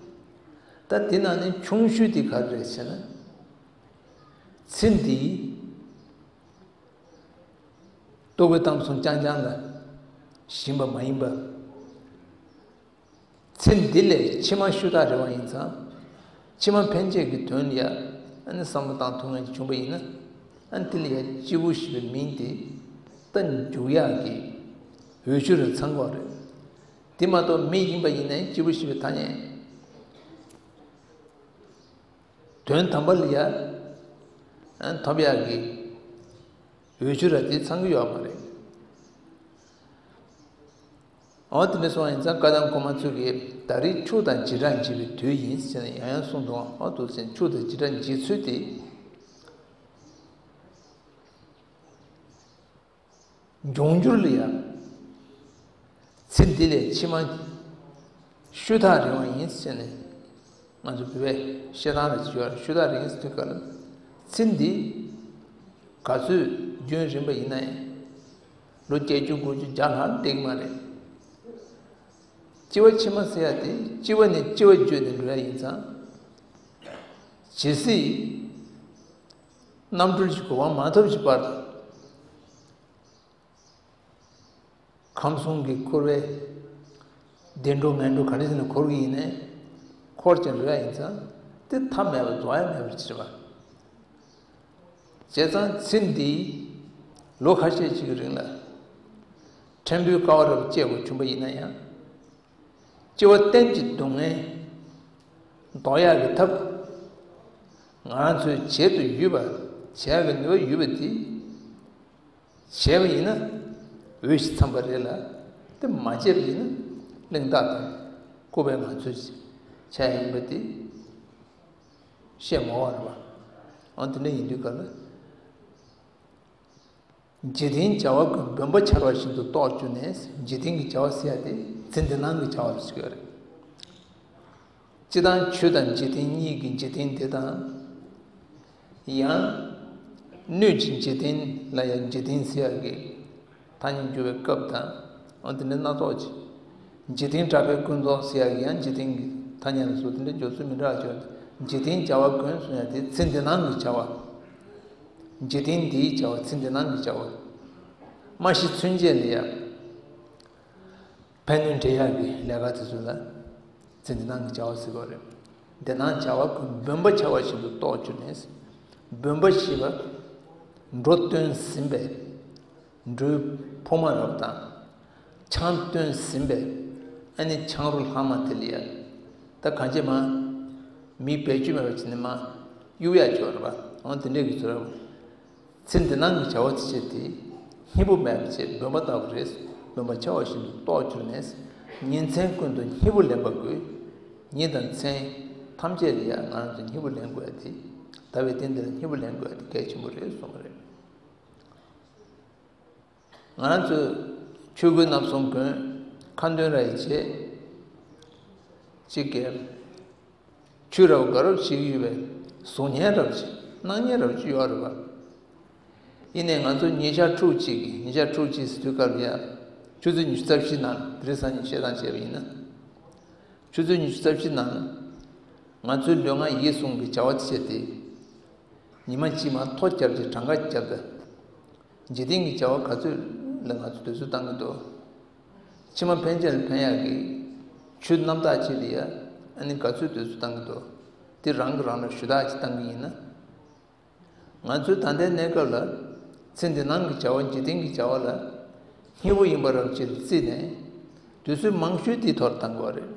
ད་དེ་ནང་ནས་ཆུང་ཤོས་དེ་ག་རེ་རེད་ཟེར་ན། ཚེ་འདིའི་རྟོག་གེ་གཏམ་གསུམ་རྐྱང་རྐྱང་ལ་ཞེན་པ་མ་ཡིན་པ། ཚེ་འདི་ལས་ཕྱི་མ་ཤུལ་ཐག་རིང་བ་ཡིན་ཙང་། ཕྱི་མ་ཕན་ཆད་ཀྱི་དོན་ལ་ཡ་ཨ་ནི་བསམ་བློ་བཏང་ཐུབ་མཁན་ཅིག་བྱུང་པ་ཡིན་ན། ཨ་ནི་དེ་ལ་ཡ་སྐྱེས་བུ་ཞེས་པའི་མིང་དེ་ད་འཇུག་ཡག་གི་འོས་ཆོས་རུ་ཚང་དགོས་རེད། དེ་མ་གཏོགས་མི་ཡིན་པ་ཡིན་ནའི་སྐྱེས་བུ་ཞེས་པའི་ཐ་སྙད་དོན་དམ་པ་ལ་ཡ་ཨ་ཐོབ་ཡག་གི་འོས་ཆོས་ར་དེ་ཚང་གི་ཡོད་མ་རེད། འོ་དེ་འདྲ་སོང་བ་ཡིན་ཙང་བཀའ་གདམས་གོང་མ་ཚོས་ཀྱིས་ད་རེས་ཆུ་དང་འཇིགས་སྐྲག་འཇིགས་པའི་དུས་ཡིན་ཟེར་ནས་ཡང་ཡང་གསུངས་འདུག་འོ་འདུག་ཟེར་ཆུ་དང་འཇིགས་སྐྲག་འཇིགས་ཚུལ་དེ་འབྱུང་འགྱུར་ལ་ཡང་ཚེ་འདི་ལས་ཕྱི་མ་ཤུལ་ཐག་རིང་བ་ཡིན་ཟེར་ནས་ང་ཚོ་བོད་པའི་བཤད་སྟངས་ལ་ཅིག་ཡོད་རེད། ཤུལ་ཐག་རིང་ཟེར་དུས་སྐབས་ལ་ཚེ་འདི་ག་ཚོད་རྒྱུན་རིང་པ་ཡིན་ན་ཡང་ལོ་བརྒྱད་ཅུ་དགུ་བཅུ་བརྒྱ་ལྷག་འགྲིག་མ་རེད། སྐྱེ་བ་ཕྱི་མ་ཟེར་ཡ་དེ་སྐྱེ་བ་ནས་སྐྱེ་བ་བརྒྱུད་ནས་འགྲོ་ཡ་ཡིན་ཙང་། ཇི་སྲིད་རྣམ་གྲོལ་གྱི་གོ་འཕང་མ་ཐོབ་ཀྱི་བར་དུ། ཁམས་གསུམ་གྱི་འཁོར་བའི་བདེ་འགྲོ་ངན་འགྲོ་ག་འདྲ་ཞིག་ལ་འཁོར་གྱི་ཡིན་ནའི་འཁོར་ཀྱང་འགྲོ་ཡ་ཡིན་ཙང་དེ་མཐའ་མེད་པ་རྫོགས་ཡ་མེད་པར་བྱེད་པ། བྱས་ཙང་ཚེ་འདིའི་ལོ་ཁ་ཤས་ཅིག་གི་རིང་ལ་ཕྲན་བུའི་དཀའ་བ་རེ་བ་སྤྱད་དགོས་བྱུང་པ་ཡིན་ན་ཡང་། སྐྱེ་བ་གཏན་གྱི་སྡུག་བསྔལ་ཟློག་ཡག་གི་ཐབས། ང་རང་ཚོའི་བྱེད་དུ་ཡོད་པ། བྱེད་ཡག་གི་ནུས་པ་ཡོད་པ་དེ། བྱས་པ་ཡིན་ན་འོས་ཤིང་འཚམས་པ་རེད་ལ། དེ་མ་བྱས་པ་ཡིན་ན་གླེན་རྟགས་དང་ལྐུགས་པའི་ངང་ཚུལ་ཆགས་ཡིན་པ་དེ་བཤད་མ་དགོས་པ་རེད་པ། འོ་དེ་འདྲ་ཡིན་དུས་ག་ལ། འཇིག་རྟེན་བྱ་བ་ཀུན་སྦོམ་པ་འཆར་བ་བཞིན་དུ་རྟོགས་གྱུར་ནས། འཇིག་རྟེན་གྱི་བྱ་བ་ཟེར་ཡ་དེ་ཚེ་འདི་སྣང་གི་བྱ་བ་ལ་ཟེར་གྱི་ཡོད་རེད། སྤྱིར་བཏང་ཆོས་དང་འཇིག་རྟེན་གཉིས་ཀྱི་འཇིག་རྟེན་དེ་དང་། ཡང་སྣོད་ཀྱི་འཇིག་རྟེན་ལ་ཡང་འཇིག་རྟེན་ཟེར་ཡ་གི་ཐ་སྙད་འཇུག་པའི་སྐབས་དང་། འོ་དེ་འདྲ་སྣ་ཚོགས་ཀྱི། འཇིག་རྟེན་གྲགས་པའི་ཀུན་རྫོབ་ཟེར་ཡ་གི་ཡང་འཇིག་རྟེན་གྱི་ཐ་སྙད་ལ་སོགས་དེ་འདྲ་འཇོག་ཚུལ་མི་འདྲ་བ་ཅིག་ཡོད། འཇིག་རྟེན་བྱ་བ་ཀུན་གསུང་ཡ་དེ་ཚེ་འདི་སྣང་གི་བྱ་བ། འཇིག་རྟེན་འདིའི་བྱ་བ་ཚེ་འདི་སྣང་གི་བྱ་བ། སྨྲ་ཤེས་ཚུན་ཆད་ལ་ཡང་ཕན་གནོད་འབྲེལ་ཡག་གི་ལས་ཀ་དེ་ཚོ་ལ་ཚེ་འདི་སྣང་གི་བྱ་བ་ཟེར་གྱི་ཡོད་རེད། འདི་སྣང་བྱ་བ་ཀུན་སྦོམ་པ་འཆར་བ་བཞིན་དུ་རྟོགས་གྱུར་ནས། སྦོམ་པ་ཞེས་པ། འགྲོ་སྟོན་ཟིན་པའི་འགྲོའི་ཕོ་མོ་རབ་དང་། ཆང་སྟོན་ཟིན་པའི་ཨ་ནི་ཆང་རོ་ལྷག་མ་དེ་ལ་ཡ། ད་གང་བྱེད་མ། མི་བེད་སྤྱོད་མེད་པ་བྱས་ནས་མ། གཡུག་ཡ་ཅིག་ཡོད་རེད་པ། འོ་དེ་འདྲས་ཀྱི་ཚུལ་རེད། ཚེ་འདི་སྣང་གི་བྱ་བ་དེ་བྱས་ཏེ། སྙིང་པོ་མེད་པ་བྱས་སྦོམ་པ་ལྟ་བུ་རེད། སྦོམ་པ་འཆར་བ་བཞིན་དུ་རྟོགས་གྱུར་ནས། ཉིན་མཚན་ཀུན་ཏུ་སྙིང་པོ་ལེན་པ་དགོས། ཉིན་དང་མཚན་ཐམས་ཅད་ལ་ཡང་ང་རང་ཚོས་སྙིང་པོ་ལེན་དགོས་ཡ་དེ། ད་བའི་རྟེན་འདི་ལ་སྙིང་པོ་ལེན་དགོས་ཡ་དེ་གལ་ཆེན་པོ་རེད་གསུངས་པ་རེད། ང་རང་ཚོས་ཆོས་གོས་རྣམ་གསུམ་གོན། ཁ་འདོན་ར་ཡི་བྱེད། གཅིག་གིས། ཆོས་རབ་དགའ་རབ་བྱེད་ཀྱི་ཡོད་པས་གཟུགས་བརྙན་རབ་ཅིག་སྣང་བརྙན་རབ་ཅིག་ཡོད་རེད་པ། ཡིན་ནའི་ང་ཚོ་ཉིན་ཞག་ཕྲུགས་གཅིག་གི་ཉིན་ཞག་ཕྲུགས་གཅིག་ཟེར་དུས་སྐབས་ལ་ཡ། ཆུ་ཚོད་ཉི་ཤུ་རྩ་བཞི་ནང་དེ་རིང་སང་ཉིན་བཤད་སྟངས་བྱས་པ་ཡིན་ན། ཆུ་ཚོད་ཉི་ཤུ་རྩ་བཞི་ནང་། ང་ཚོའི་ལུས་ངག་ཡིད་གསུམ་གྱི་བྱ་བ་དེ་བྱས་ཏེ། ཉི་མ་གཅིག་མ་ཐོ་བརྒྱབ་ཀྱི་གྲངས་ཀ་བརྒྱབ་སྟེ། འཇིག་རྟེན་གྱི་བྱ་བ་ག་ཚོད་ལ་ང་ཚོ་དུས་ཚོད་བཏང་གི་འདུག་ཕྱི་མ་ཕན་ཆད་ལ་ཕན་ཡག་གི་ཆོས་རྣམ་དག་ཅིག་ལ་ཡ། ཨ་ནི་ག་ཚོད་དུས་ཚོད་བཏང་གི་འདུག་དེ་རང་གིས་རང་ལ་ཞུ་དག་ཅིག་བཏང་གི་ཡིན་ན། ང་ཚོའི་ད་ལྟའི་གནས་སྐབས་ལ། ཚེ་འདི་སྣང་གི་བྱ་བ་འཇིག་རྟེན་གྱི་བྱ་བ་ལ། སྙིང་པོ་ཡིན་པ་རབ་ཅིག་ལ་བརྩིས་ནས། དུས་ཚོད་མང་ཤོས་དེའི་ཐོག་ལ་བཏང་དགོས་པ་རེད།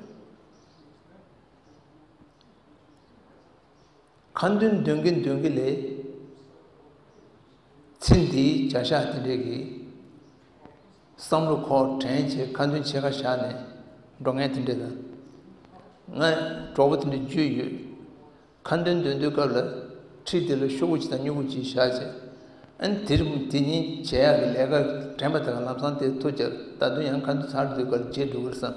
ཁ་འདོན་འདོན་གྱིན་འདོན་གྱིན་ལས། ཚེ་འདིའི་བྱ་བཞག་དེ་འདྲས་ཀྱི་བསམ་བློ་ཁོག་དྲན་བྱས་ཁ་འདོན་ཕྱེད་ཀ་བཞག་ནས་འགྲོ་མཁན་དེ་འདྲས་དང་། ང་གྲོགས་པོ་དེ་འདྲས་རྒྱུས་ཡོད། ཁ་འདོན་འདོན་དུས་སྐབས་ལ་ཁྲིད་དེ་ལ་ཤོག་བུ་གཅིག་དང་སྨྱུ་གུ་གཅིག་བཞག་བྱས། ཨ་ནི་དེ་རིང་དེ་ཉིན་བྱེད་ཡག་གི་ལས་ཀ་དྲན་པ་དེ་ག་ལམ་སང་དེ་ཐུགས་རྒྱབ། ད་དུང་ཡང་ཁ་འདོན་ཚར་དུས་སྐབས་ལ་བརྗེད་འགྲོ་གི་རེད་བསམ།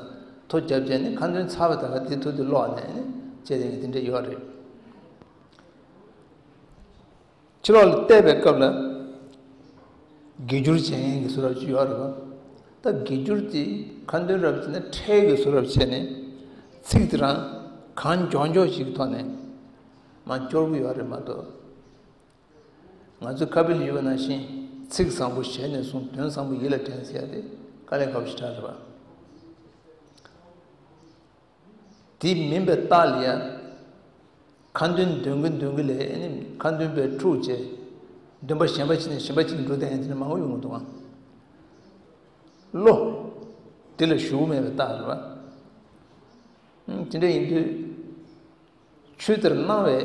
ཐུགས་རྒྱབ་བྱས་ནས་ཁ་འདོན་ཚར་བ་དེ་ག་དེ་ཐུགས་དེ་ཀློག་ནས་ཨ་ནི་བྱས་དེ་དེ་འདྲས་ཡོད་རེད། ཕྱི་ལོགས་ལ་བལྟས་པའི་སྐབས་ལ། དགེ་སྒྱུར་བྱེད་མཁན་གྱི་བཟོ་འདྲ་ཅིག་ཡོད་རེད་པ། ད་དགེ་སྒྱུར་དེ་ཁ་འདོན་རབ་བྱས་ན་ཁྲལ་གྱི་བཟོ་འདྲ་བྱས་ནས། ཚིག་དེ་རང་གང་མགྱོགས་མགྱོགས་ཤིག་གི་ཐོག་ནས་མར་སྐྱོར་གྱི་ཡོད་རེད་མ་གཏོགས། ང་ཚོའི་ཁ་དཔེ་ལ་ཡོད་པ་ནང་བཞིན་ཚིག་བཟང་པོ་ཞལ་ནས་གསུང་དོན་བཟང་པོ་ཡིད་ལ་དྲན་ཟེར་ཡ་དེ་དཀའ་ལས་ཁག་པོ་ཞེ་དྲག་རེད་པ། དེ་མིན་པའི་རྟགས་ལ་ཡ། ཁ་འདོན་འདོན་གི་འདོན་གི་ལས་ཨ་ནི་ཁ་འདོན་པའི་ཕྲུག་བྱས། འདོན་པ་གཞན་པ་ཕྱིན་ནས་གཞན་པ་ཕྱིན་འགྲོ་བསྡད་མཁན་དེ་འདྲ་མང་པོ་ཡོང་གི་འདུག་ཨང་། བློ། དེ་ལ་ཞུགས་མེད་པའི་རྟགས་རེད་པ། ཨང་། དེ་འདྲ་ཡིན་དུས། ཆོས་དེར་སྣང་བའི་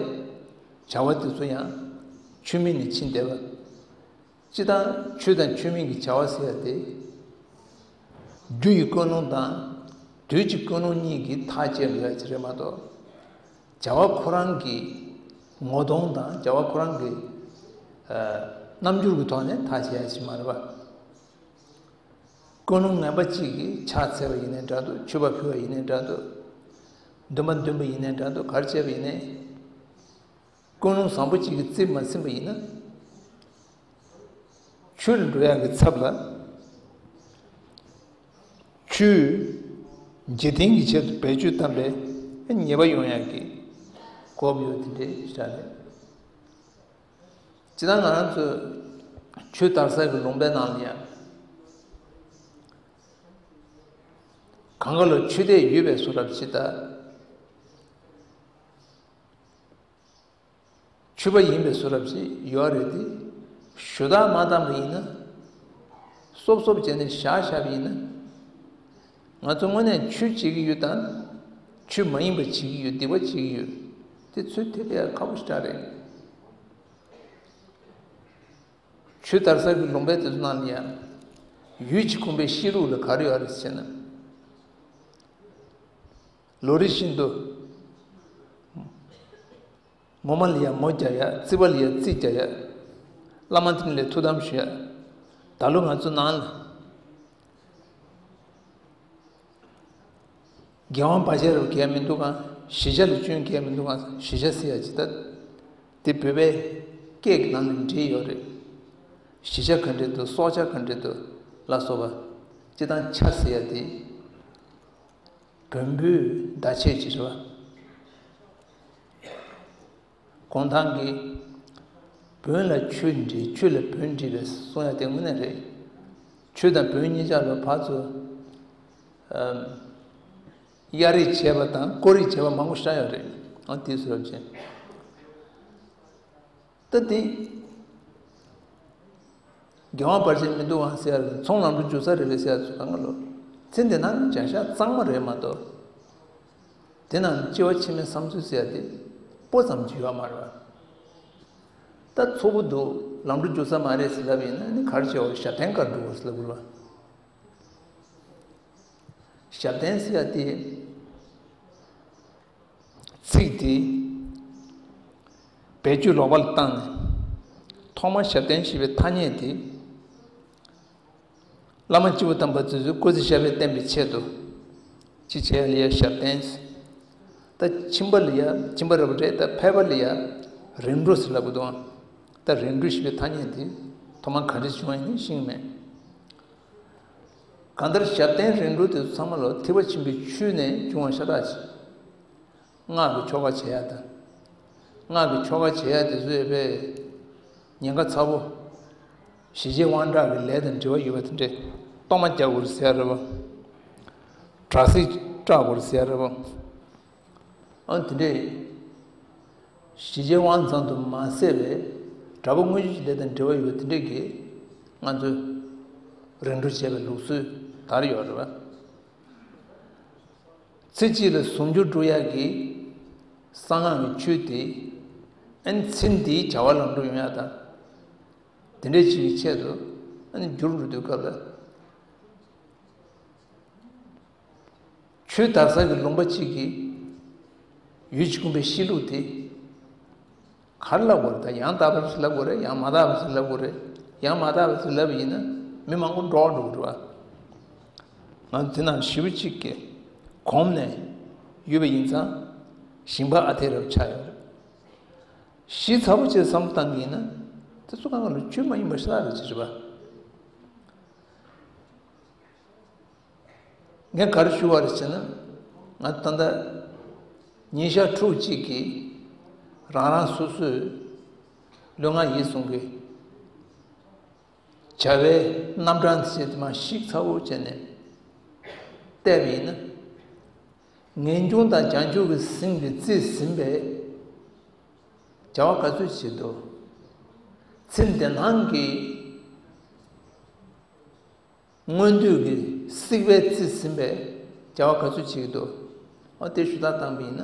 བྱ་བ་དེ་ཚོ་ཡང་ཆོས་མིན་ནས་ཕྱིན་བསྡད་པ། སྤྱིར་བཏང་ཆོས་དང་ཆོས་མིན་གྱི་བྱ་བ་ཟེར་ཡ་དེ། རྒྱུ་ཡི་ཀུན་སློང་དང་དུས་ཀྱི་ཀུན་སློང་གཉིས་ཀྱིས་ཐག་བཅད་ཡོད་ཡ་ཅིག་རེད་མ་གཏོགས། བྱ་བ་ཁོ་རང་གི་ངོ་གདོང་དང་བྱ་བ་ཁོ་རང་གི་ཨ་རྣམ་འགྱུར་གྱི་ཐོག་ནས་ཐག་བཅད་ཡ་ཅིག་མ་རེད་པ། ཀུན་སློང་ངན་པ་གཅིག་གིས་ཕྱག་འཚལ་བ་ཡིན་ནའི་འདྲ་འདུག་མཆོད་པ་ཕུལ་བ་ཡིན་ནའི་འདྲ་འདུག་འདོན་པ་འདོན་པ་ཡིན་ནའི་འདྲ་འདུག་ག་རེ་བྱས་པ་ཡིན་ནའི། ཀུན་སློང་བཟང་པོ་གཅིག་གིས་རྩིས་མ་ཟིན་པ་ཡིན་ན། ཆོས་ལ་འགྲོ་ཡག་གི་ཚབ་ལ། ཆོས་འཇིག་རྟེན་གྱི་ཆེད་དུ་བེད་སྤྱོད་བཏང་པའི་ཉེས་པ་ཡོང་ཡག་གི་གོ་སྐབས་ཡོད་དེ་འདྲའི་ཞིག་རེད། སྤྱིར་བཏང་ང་རང་ཚོ་ཆོས་དར་ས་གི་ལུང་པའི་ནང་ལ་ཡང་། གང་ག་ལ་ཆོས་དད་ཡོད་པའི་བཟོ་འདྲ་ཅིག་དང་། ཆོས་པ་ཡིན་པའི་བཟོ་འདྲ་ཅིག་ཡོད་རེད་དེ། ཞུ་དག་མ་བཏང་པ་ཡིན་ན། སོབ་སོབ་བྱས་ནས་བཞག་བཞག་པ་ཡིན་ན། ང་ཚོ་དངོས་གནས་ཆོས་བྱེད་ཀྱི་ཡོད་དང་། ཆོས་མ་ཡིན་པ་བྱེད་ཀྱི་ཡོད་སྡིག་པ་བྱེད་ཀྱི་ཡོད། དེ་ཚོད་ཐིག་ཡ་ཁག་པོ་ཞེ་དྲག་རེད། ཆོས་དར་ས་གི་ལུང་པའི་དེ་ཚོ་ནང་ལ་ཡང་། ཡུལ་གྱི་ཁོངས་པའི་ཤེས་ལུགས་ལ་ག་རེ་ཡོད་རེད་ཟེར་ན། ལོ་རེ་བཞིན་དུ། ངོ་མ་ལ་ཡང་ངོ་རྒྱག་ཡ། རྩིས་པ་ལ་ཡང་རྩིས་རྒྱག་ཡ། བླ་མ་དེ་ལ་ཐུགས་དམ་ཞུ་ཡ། ད་ལོ་ང་ཚོ་ནང་ལ་རྒྱལ་དབང་བར་ཆད་རུ་གས་མི་འདུག་ག་གཞིས་ཆགས་ལ་སྐྱོན་གས་མི་འདུག་ག་གཞིས་ཆགས་ཟེར་ཡ་ཅི་ད་དེ་བོད་པའི་སྐད་ཀྱི་ནང་ནས་འདྲེས་ཡོད་རེད། གཞིས་ཆགས་ག་འདྲས་འདུག་སྲོག་ཆགས་ག་འདྲས་འདུག་ལ་སོགས་པ་སྤྱི་བཏང་ཆ་ཟེར་ཡ་དེ་བོན་པོའི་བརྡ་ཆད་ཅིག་རེད་བ། གོང་ཐང་གི་བོན་ལ་ཆོས་འདྲེས་ཆོས་ལ་བོན་འདྲེས་པའི་གསུང་ཡ་དེ་དངོས་གནས་རེད། ཆོས་དང་བོན་གཉིས་ཆར་ལ་ཕར་ཚུར་གཡར་རེས་བྱས་པ་དང་བསྐོར་རེས་བྱས་པ་མང་པོ་ཤ་ཡོད་རེད། ཨ་དེ་སོགས་བྱས། ད་དེ་རྒྱལ་དབང་བར་ཆད་མི་འདུག་ཨང་ཟེར་ཡ་རེད། ཚོང་ལམ་འགྲོ་འཇུག་ས་རེད་རེད་ཟེར་ཡ་ཚོ་གང་ག་ལོ་ཚེ་འདི་ན་བྱ་ཤ་གཙང་མ་རེད་མ་གཏོགས། དེ་ནང་སྐྱེ་བ་ཕྱི་མའི་བསམ་ཚུལ་ཟེར་ཡ་དེ་སྤོ་ཙམ་གྱི་ཡོད་མ་རེད་བ། ད་ཚོགས་པ་འདུག་ལམ་འགྲོ་འཇུག་ས་མ་རེད་ཟེར་ལབ་ཡིན་ན་ནི་ག་རེ་བྱེད་འོ་ཞབས་བརྟན་གར་འགྲོ་འོ་ཟེར་ལབ་དགོས་རེད་བ། ཞབས་བརྟན་ཟེར་ཡ་དེ་ཚིག་དེ་བེད་སྤྱོད་ལོག་པ་ལ་བཏང་ནས་ཐོག་མར་ཞབས་བརྟན་ཞེས་པའི་ཐ་སྙད་དེ། བླ་མ་སྤྱི་བོ་དམ་པ་རྗེ་བཙུན་སྐུ་ཚེ་ཞབས་པད་བརྟན་པའི་ཆེད་དུ། ཅི་བྱས་ལ་ཡ་ཞབས་བརྟན། ད་ཁྱིམ་པ་ལ་ཡ་ཁྱིམ་པ་རེད་པ་རེད། ད་ཕལ་པ་ལ་ཡ་རིམ་གྲོ་ཟེར་ལབ་དགོས་འདུག་ད་རིམ་གྲོ་ཞེས་པའི་ཐ་སྙད་དེ་ཐོག་མར་ག་འདྲ་བྱུང་བ་ཡིན་ཤེས་མེད། གང་ལྟར་ཞབས་བརྟན་རིམ་གྲོ་དེ་ཚང་མ་ལ་ཐེག་པ་ཆེན་པོའི་ཆོས་ནས་བྱུང་བ་ཤ་སྟག་ཅིག་སྔགས་ཀྱི་ཆོ་ག་བྱེད་ཡ་དང་། སྔགས་ཀྱི་ཆོ་ག་བྱེད་ཡ་དེ་ཚོ་ཡོད་པས་ཉེན་ཁ་ཚ་བོ། ཞི་བྱེད་དབང་དྲག་གི་ལས་དང་འབྲེལ་བ་ཡོད་པ་དེ་འདྲས་གཏོར་མ་རྒྱག་དགོས་རེད་ཟེར་ཡ་རེད་བ། དྲག་སྐྱེད་སྐྲག་དགོས་རེད་ཟེར་ཡ་རེད་བ། ཨ་དེ་འདྲས་ཞི་བྱེད་དབང་ཚང་དུ་མ་ཟད་པའི་དྲག་པོ་དངོས་གཞི་ལས་དང་འབྲེལ་བ་ཡོད་པ་དེ་འདྲས་ཀྱིས་ང་ཚོས་རིམ་གྲོ་བྱས་པའི་ལུགས་སྲོལ་དར་ཡོད་རེད་བ། ཚེ་གཅིག་ལ་ཟུང་འཇུག་འགྲུབ་ཡག་གི་གསང་སྔགས་ཀྱི་ཆོས་དེ་ཨ་ནི་ཚེ་འདིའི་བྱ་བ་ལམ་འགྲོ་ཡོང་ཡག་དང་། དེ་འདྲའི་ཆོས་ཀྱི་ཆེད་དུ་ཨ་ནི་འགྱུར་འགྲོ་དུས་སྐབས་ལ་ཆོས་དར་ས་གི་ལུང་པ་གཅིག་གི་ཡུལ་གྱི་ཁུངས་པའི་གཤིས་ལུགས་དེ། ག་རེ་ལབ་དགོས་རེད། ད་ཡང་དག་པ་ཞིག་ལབ་དགོས་རེད། ཡང་མ་དག་པ་ཞིག་ལབ་དགོས་རེད། ཡང་མ་དག་པ་ཞིག་ལབ་པ་ཡིན་ན་མི་མང་པོ་འདྲོག་འགྲོ་གི་རེད་བ། ང་ཚོ་དེ་ནང་ཞེ་པོ་གཅིག་གིས་གོམས་ནས་ཡོད་པ་ཡིན་ཙང་ཞིང་པ་ཨ་འཐས་རབ་ཆགས་ཡོད་རེད། ཞིབ་ཚགས་པོ་བྱས་བསམ་བློ་བཏང་གི་ཡིན་ན་དེ་ཚོ་གང་ག་ལ་ཆོས་མ་ཡིན་པ་ཤ་སྟག་རེད་ཅེས་རེད་བ། ངས་ག་རེ་ཞུ་བ་རེད་ཟེར་ན། ང་ད་ལྟ་ཉིན་ཞག་ཕྲུགས་གཅིག་གིས་རང་རང་སོ་སོའི་ལུས་ངག་ཡིད་གསུམ་གྱི་བྱ་བའི་རྣམ་གྲངས་དེ་མ་ཞིབ་ཚགས་པོ་བྱས་ནས་བལྟས་པ་ཡིན་ན། ངེས་འབྱུང་དང་བྱང་ཆུབ་ཀྱི་སེམས་ཀྱིས་རྩིས་ཟིན་པའི་བྱ་བ་ག་ཚོད་བྱེད་འདུག་ཚེ་འདི་སྣང་གི་མངོན་འདོད་ཀྱི་སྲིད་པའི་རྩིས་ཟིན་པའི་བྱ་བ་ག་ཚོད་བྱེད་ཀྱི་འདུག་ཨ་དེ་ཞུ་དག་བཏང་པ་ཡིན་ན།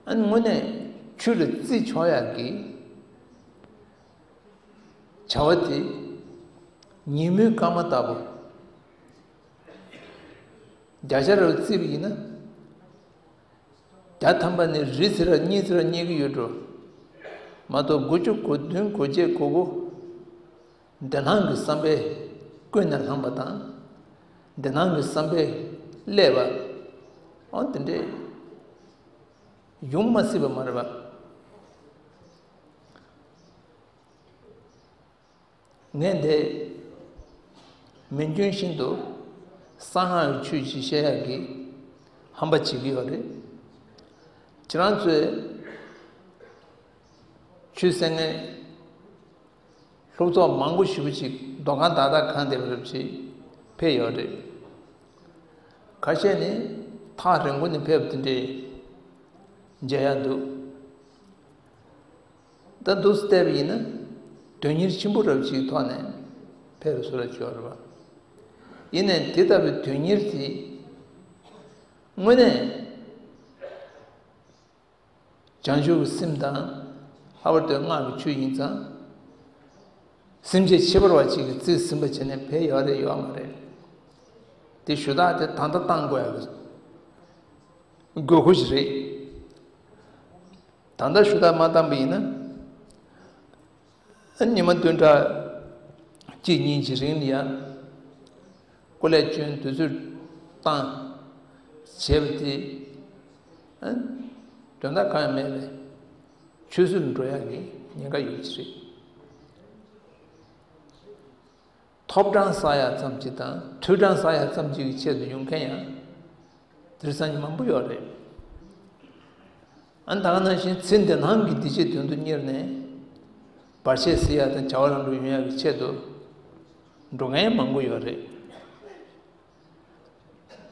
ཨ་ནི་དངོས་གནས་ཆོས་ལ་རྩིས་ཆོག་ཡག་གི་བྱ་བ་དེ་ཉིན་མོའི་སྐར་མ་ལྟ་བུ། བརྒྱ་ཆ་རེ་བརྩིས་པ་ཡིན་ན། བརྒྱ་ཐམ་པ་ནི་རེ་ཟེར་ར་གཉིས་ཟེར་ར་རྙེད་ཀྱི་ཡོད་འགྲོ། མ་གཏོགས་དགུ་བཅུ་གོ་བདུན་གོ་བརྒྱད་གོ་དགུ། འདི་སྣང་གི་བསམ་པས་ཀུན་ནས་བསླངས་པ་དང་། འདི་སྣང་གི་བསམ་པས་བསླད་པ། འོ་དེ་འདྲས་ཡོང་མ་སྲིད་པ་མ་རེད་པ། ངས་འདི་མི་འཇོན་བཞིན་དུ་གསང་སྔགས་ཀྱི་ཆོས་ཅིག་བཤད་ཡག་གི་ཧམ་པ་བྱེད་ཀྱི་ཡོད་རེད། ཁྱེད་རང་ཚོས་ཆོས་གསན་མཁན་སློབ་ཚོགས་མང་པོ་ཞེ་པོ་ཅིག་མདོ་ཁམས་དག་དག་གང་བསྡད་པ་རེད་ཅིག་ཕེབས་ཡོད་རེད། ཁ་ཤས་ནི་ཐག་རིང་པོ་ནས་ཕེབས་དེ་འདྲས་མཇལ་ཡག་འདུག་ད་འདུག་སེ་བལྟས་པ་ཡིན་ན་དོན་གཉེར་ཆེན་པོ་རབ་ཅིག་ཐོག་ནས་ཕེབས་པའི་བཟོ་འདྲ་ཅིག་ཡོད་རེད་པ། ཡིན་ནའི་དེ་ལྟ་བུའི་དོན་གཉེར་དེ་དངོས་གནས་བྱང་ཆུབ་ཀྱི་སེམས་དང་ལྷག་པར་དུ་སྔགས་ཀྱི་ཆོས་ཡིན་ཙང་། སེམས་བསྐྱེད་ཁྱད་པར་བ་ཅིག་གིས་རྩིས་ཟིན་པ་བྱས་ནས་ཕེབས་ཡོད་རེད་ཡོད་མ་རེད། དེ་ཞུ་དག་དེ་ད་ལྟ་བཏང་དགོས་ཡག་གི་དགོས་མཁོ་ཞིག་རེད། ད་ལྟ་ཞུ་དག་མ་བཏང་པ་ཡིན་ན། ཉི་མ་བདུན་ཕྲག་ གཅིག་གཉིས་ཀྱི་རིང་ལ་ཡང་སྐུ་ལས་བསྐྱོན་དུས་ཚོད་བཏང་བྱས་པ་དེ། ཨ། དོན་དག་གང་ཡང་མེད་པའི་ཆུད་ཟོས་འགྲོ་ཡག་གི་ཉེན་ཁ་ཡོད་ཀྱི་རེད། ཐོབ་གྲངས་བསགས་ཡག་ཙམ་གཅིག་དང་ཐོས་གྲངས་བསགས་ཡག་ཙམ་གཅིག་གི་ཆེད་དུ་ཡོང་མཁན་ཡང་དེང་སང་མང་པོ་ཡོད་རེད། ཨ། ད་ག་ནང་བཞིན་ཚེ་འདི་སྣང་གི་འདི་ཕྱིའི་དོན་དུ་གཉེར་ནས་བར་ཆད་སེལ་ཡག་དང་བྱ་བ་ལམ་འགྲོ་ཡོང་ཡག་གི་ཆེད་དུ་འགྲོ་མཁན་མང་པོ་ཡོད་རེད།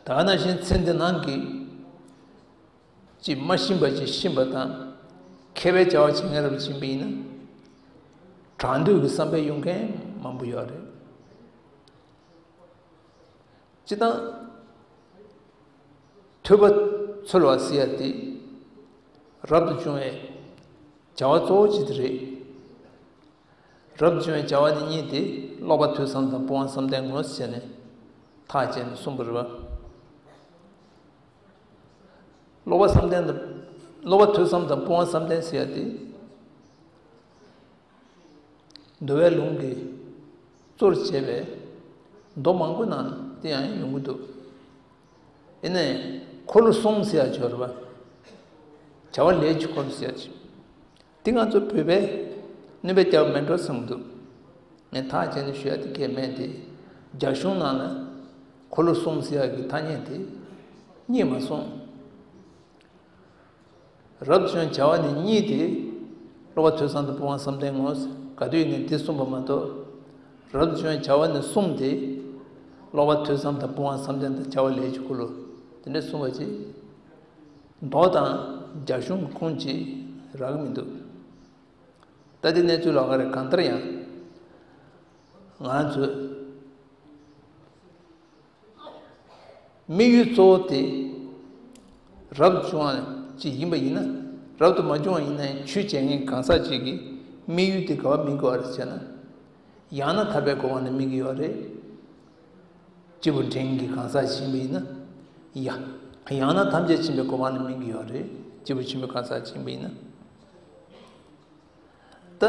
ད་ག་ནང་བཞིན་ཚེ་འདི་སྣང་གི་ཅིག་མ་ཤེས་པ་ཅིག་ཤེས་པ་དང་མཁས་པའི་བྱ་བ་བྱེད་མཁན་རབ་ཅིག་ཡིན་པ་ཡིན་ན་དྲག་འདོད་ཀྱི་བསམ་པས་ཡོང་མཁན་མང་པོ་ཡོད་རེད། སྤྱིར་བཏང་ཐོས་པ་འཚོལ་བ་ཟེར་ཡ་དེ་རབ་ཏུ་བྱུང་བའི་བྱ་བ་གཙོ་བོ་གཅིག་དེ་རེད། རབ་ཏུ་བྱུང་བའི་བྱ་བ་ནི་གཉིས་ཏེ། ཀློག་པ་ཐོས་བསམ་དང་སྤོང་བ་བསམ་གཏན་ངོ་ཟེར་ནས་ཐག་བཅད་ནས་གསུངས་པ་རེད་པ། ཀློག་པ་བསམ་གཏན་དང་། ཀློག་པ་ཐོས་བསམ་དང་སྤོང་བ་བསམ་གཏན་ཟེར་ཡ་དེ། འདུལ་བའི་ལུང་གིས་གཙོར་བྱས་པའི་མདོ་མང་པོའི་ནང་དེ་ཡང་ཡོང་གི་འདུག་ཡིན་ནའི་འཁོར་ལོ་གསུམ་ཟེར་ཡ་ཅིག་ཡོད་རེད་པ། བྱ་བ་ལས་ཀྱི་འཁོར་ལོ་ཟེར་ཡ་ཅིག་དེ་ང་ཚོ་བོད་པས་གནོད་པ་བརྒྱབ་མེད་འགྲོ་བསམ་གྱི་འདུག་ངས་ཐག་བཅད་ནས་ཞུ་ཡ་དེ་གལ་མེད་དེ། རྒྱ་གཞུང་ནང་ལ་འཁོར་ལོ་གསུམ་ཟེར་ཡ་གི་ཐ་སྙད་དེ་རྙེད་མ་སོང་། རབ་བྱུང་བྱ་བ་ནི་གཉིས་ཏེ། ཀློག་པ་ཐོས་བསམ་དང་སྤོང་བ་བསམ་གཏན་ངོ་། ག་དུས་ཡིན་ནའི་འདི་གསུངས་པ་མ་གཏོགས། རབ་བྱུང་བྱ་བ་ནི་གསུམ་སྟེ། ཀློག་པ་ཐོས་བསམ་དང་སྤོང་བ་བསམ་གཏན་དང་བྱ་བ་ལས་ཀྱི་འཁོར་ལོ། དེ་འདྲ་གསུངས་པ་ཅིག་མདོ་དང་རྒྱ་གཞུང་གི་ཁུངས་ཀྱིས་རག་གི་མི་འདུག་ད་དེ་གནས་ཚུལ་ལ་ག་རེ་གང་ལྟར་ཡང་། ང་ཚོས་དམིགས་ཡུལ་གཙོ་བོ་དེ་རབ་ཏུ་བྱུང་བ་ཅིག་ཡིན་པ་ཡིན་ན། རབ་ཏུ་མ་བྱུང་བ་ཡིན་ན་ཡང་ཆོས་བྱེད་མཁན་གང་ཟག་ཅིག་གི་དམིགས་ཡུལ་དེ་ག་པར་དམིགས་དགོས་པ་རེད་ཟེར་ན། ཡང་ན་ཐར་པའི་གོ་འཕང་ལ་དམིགས་ཀྱི་ཡོད་རེད། སྐྱེས་བུ་འབྲིང་གི་གང་ཟག་ཅིག་ཡིན་པ་ཡིན་ན། ཡ། ཡང་ན་ཐམས་ཅད་མཁྱེན་པའི་གོ་འཕང་ལ་དམིགས་ཀྱི་ཡོད་རེད། སྐྱེས་བུ་ཆེན་པོའི་གང་ཟག་ཅིག་ཡིན་པ་ཡིན་ན། ད།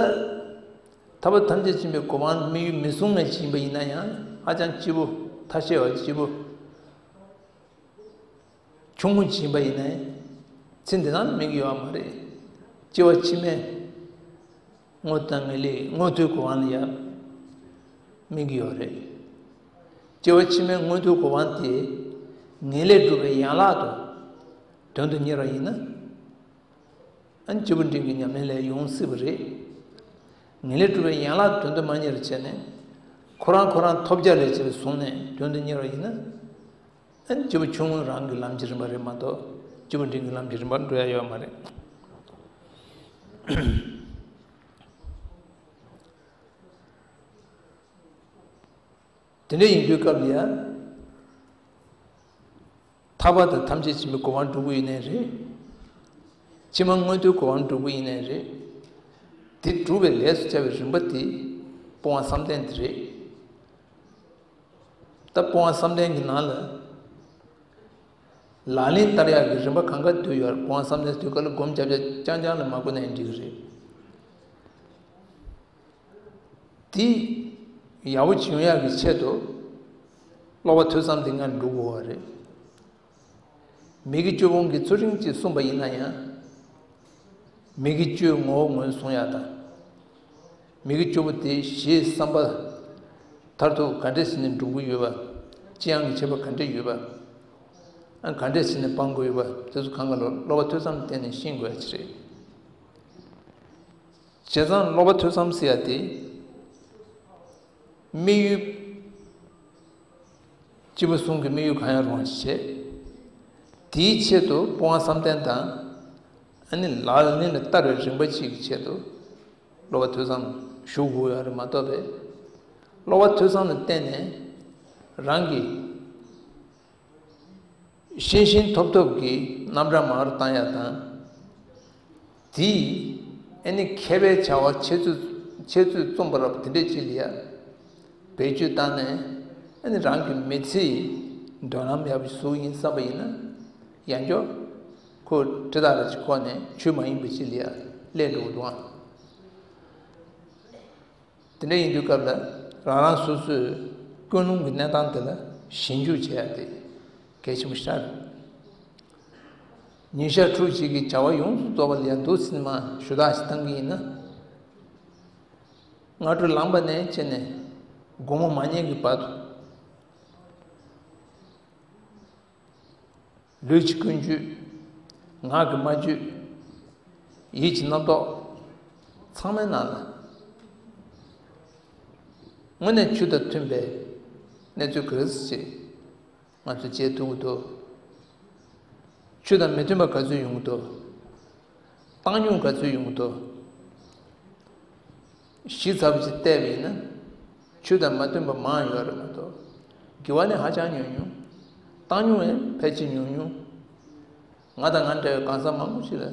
ཐར་པ་ཐམས་ཅད་མཁྱེན་པའི་གོ་འཕང་དམིགས་ཡུལ་མི་བཟུང་བའི་ཅིག་ཡིན་པ་ཡིན་ན་ཡང་ཧ་ཅང་སྐྱེས་བུ་ཐ་ཤལ་བ་སྐྱེས་བུ་ཆུང་ངུ་ཅིག་ཡིན་པ་ཡིན་ན་ཡང་ཚེ་འདི་ན་དམིགས་ཀྱི་ཡོད་མ་རེད། སྐྱེ་བ་ཕྱི་མའི་དངོས་དང་ངེས་ལེགས་མངོན་མཐོའི་གོ་འཕང་ལ་ཡང་དམིགས་ཀྱི་ཡོད་རེད། སྐྱེ་བ་ཕྱི་མའི་མངོན་མཐོའི་གོ་འཕང་དེ་ངེས་ལེགས་སྒྲུབ་པའི་ཡན་ལག་ཏུ་དོན་དུ་གཉེར་བ་ཡིན་ན། ཨ་ནི་སྐྱེས་བུ་འབྲིང་གི་ཉམས་ལེན་ལས་ཡོང་སྲིད་པ་རེད། ངེས་ལེགས་སྒྲུབ་པའི་ཡན་ལག་དོན་དུ་མ་གཉེར་བྱས་ནས་ཁོ་རང་ཁོ་རང་ཐོབ་བྱ་ལས་ཕྱིར་བཟུང་ནས་དོན་དུ་གཉེར་བ་ཡིན་ན། ཨ་ནི་སྐྱེས་བུ་ཆུང་ངུ་རང་གི་ལམ་གྱི་རིམ་པ་རེད་མ་གཏོགས་སྐྱེས་བུ་འབྲིང་གི་ལམ་གྱི་རིམ་པར་འགྲོ་ཡ་ཡོད་མ་རེད། དེ་འདྲ་ཡིན་དུས་སྐབས་ལ་ཡ། ཐར་པ་དང་ཐམས་ཅད་མཁྱེན་པའི་གོ་འཕང་སྒྲུབ་ཀྱི་ཡིན་ནའི་རེད། ཕྱི་མ་མངོན་མཐོའི་གོ་འཕང་སྒྲུབ་ཀྱི་ཡིན་ནའི་རེད། དེ་སྒྲུབ་པའི་ལས་སུ་བྱ་བའི་རིམ་པ་དེ་སྤོང་བ་བསམ་གཏན་དེ་རེད། ད་སྤོང་བ་བསམ་གཏན་གྱི་ནང་ལ་ལག་ལེན་བསྟར་ཡག་གི་རིམ་པ་གང་ག་འདུས་ཡོད་རེད། སྤོང་བ་བསམ་གཏན་དུས་སྐབས་ལ་སྒོམ་རྐྱང་རྐྱང་ལ་མ་བསྒོམས་ན་ཡང་འགྲིག་གི་རེད། དེ་ཡག་པོ་བྱུང་ཡག་གི་ཆེད་དུ་ཀློག་པ་ཐོས་བསམ་དེ་སྔར་འགྲོ་དགོས་པ་རེད། མི་དགེ་བཅུ་སྤོང་གི་ཚུལ་ཁྲིམས་ཀྱིས་གསུངས་པ་ཡིན་ན་ཡང་། མི་དགེ་བཅུའི་ངོ་བོ་ངོས་བཟུང་ཡག་དང་། མི་དགེ་བཅུ་པོ་དེ་ཞེས་བསམ་པ་མཐར་ཐུག་ག་འདྲས་ཟེར་ནས་འགྲུབ་ཀྱི་ཡོད་པ། ཅི་ཡང་གི་ཁྱད་པར་ག་འདྲས་ཡོད་པ། ཨ་ག་འདྲས་ཟེར་ནས་སྤང་དགོས་ཡོད་པ་དེ་ཚོ་གང་ག་ལོ་ཀློག་པ་ཐོས་བསམ་བསྟེན་ནས་ཤེས་དགོས་ཡག་ཅིག་རེད། བྱས་ཙང་ཀློག་པ་ཐོས་བསམ་ཟེར་ཡག་དེ། དམིགས་ཡུལ། སྐྱེས་བུ་གསུམ་གྱི་དམིགས་ཡུལ་གང་ཡང་རུང་བ་བྱས། དེའི་ཆེད་དུ་སྤོང་བ་བསམ་གཏན་དང་། ཨ་ནི་ལག་ལེན་ལ་བསྟར་བའི་རིམ་པ་གཅིག་གི་ཆེད་དུ། ཀློག་པ་ཐོས་བསམ་ཞུ་དགོས་ཡོད་རེད་མ་གཏོགས་པས། ཀློག་པ་ཐོས་བསམ་ལ་བརྟེན་ནས་རང་གི་ཤེས་ཤེས་ཐོབ་ཐོབ་ཀྱི་རྣམ་གྲངས་མང་རུ་བཏང་ཡག་དང་། དེས་ཨ་ནི་མཁས་པའི་བྱ་བ་འཆད་རྩོད་འཆད་རྩོད་རྩོམ་པ་རབ་དེ་འདྲས་ཅིག་ལ་ཡ་བེད་སྤྱོད་བཏང་ནས་ཨ་ནི་རང་གི་མི་ཚེའི་མདུན་ལམ་ཡག་པོ་བཟོ་ཡིན་བསམ་པ་ཡིན་ན་ཡང་ཅོག་ཁོ་དྲི་དག་ར་ཅིག་ཁོ་ནས་ཆོས་མ་ཡིན་པ་ཅིག་ལ་ཡ་སླེབས་འགྲོ་གི་འདུག་ཨང་། དེ་འདྲ་ཡིན་དུས་སྐབས་ལ་ རང་རང་སོ་སོའི་ཀུན་སློང་གི་གནས་སྟངས་དེ་ལ་ཞིབ་འཇུག་བྱེད་ཡ་དེ་གལ་ཆེན་པོ་ཞིག་རེད། ཉིན་ཞག་དྲུག་ཅིག་གི་བྱ་བ་ཡོངས་སུ་རྫོགས་པ་ལ་ཡང་འདུག་སེ་མར་ཞུ་དག་ཞིག་བཏང་གི་ཡིན་ན། སྔ་དྲོ་ལངས་པ་ནས་བྱས་ནས་དགོང་མོ་མ་ཉལ་གྱི་བར་དུ། ལུས་ཀྱི་ཀུན་སྤྱོད། ངག་གི་སྨྲ་བརྗོད། ཡིད་ཀྱི་རྣམ་རྟོག་ཚང་མའི་ནང་ལ་དངོས་གནས་ཆོས་དང་མཐུན་པའི་གནས་ཚུལ་ག་རེ་ཞིག་ང་ཚོས་བྱེད་ཐུབ་ཀྱི་འདུག་ཆོས་དང་མི་མཐུན་པ་ག་ཚོད་ཡོང་གི་འདུག་བཏང་མྱོང་ག་ཚོད་ཡོང་གི་འདུག་ཞིབ་ཚགས་པོ་ཞིག་བལྟས་པ་ཡིན་ན། ཆོས་དང་མ་མཐུན་པ་མང་ཡོད་རེད་མ་གཏོགས། དགེ་བ་ནི་ཧ་ཅང་ཉུང་ཉུང་། བཏང་མྱོང་ཡང་ཕལ་ཆེར་ཉུང་ཉུང་། ང་དང་ང་འདྲ་བའི་གང་ཟག་མང་པོ་ཞིག་ལ་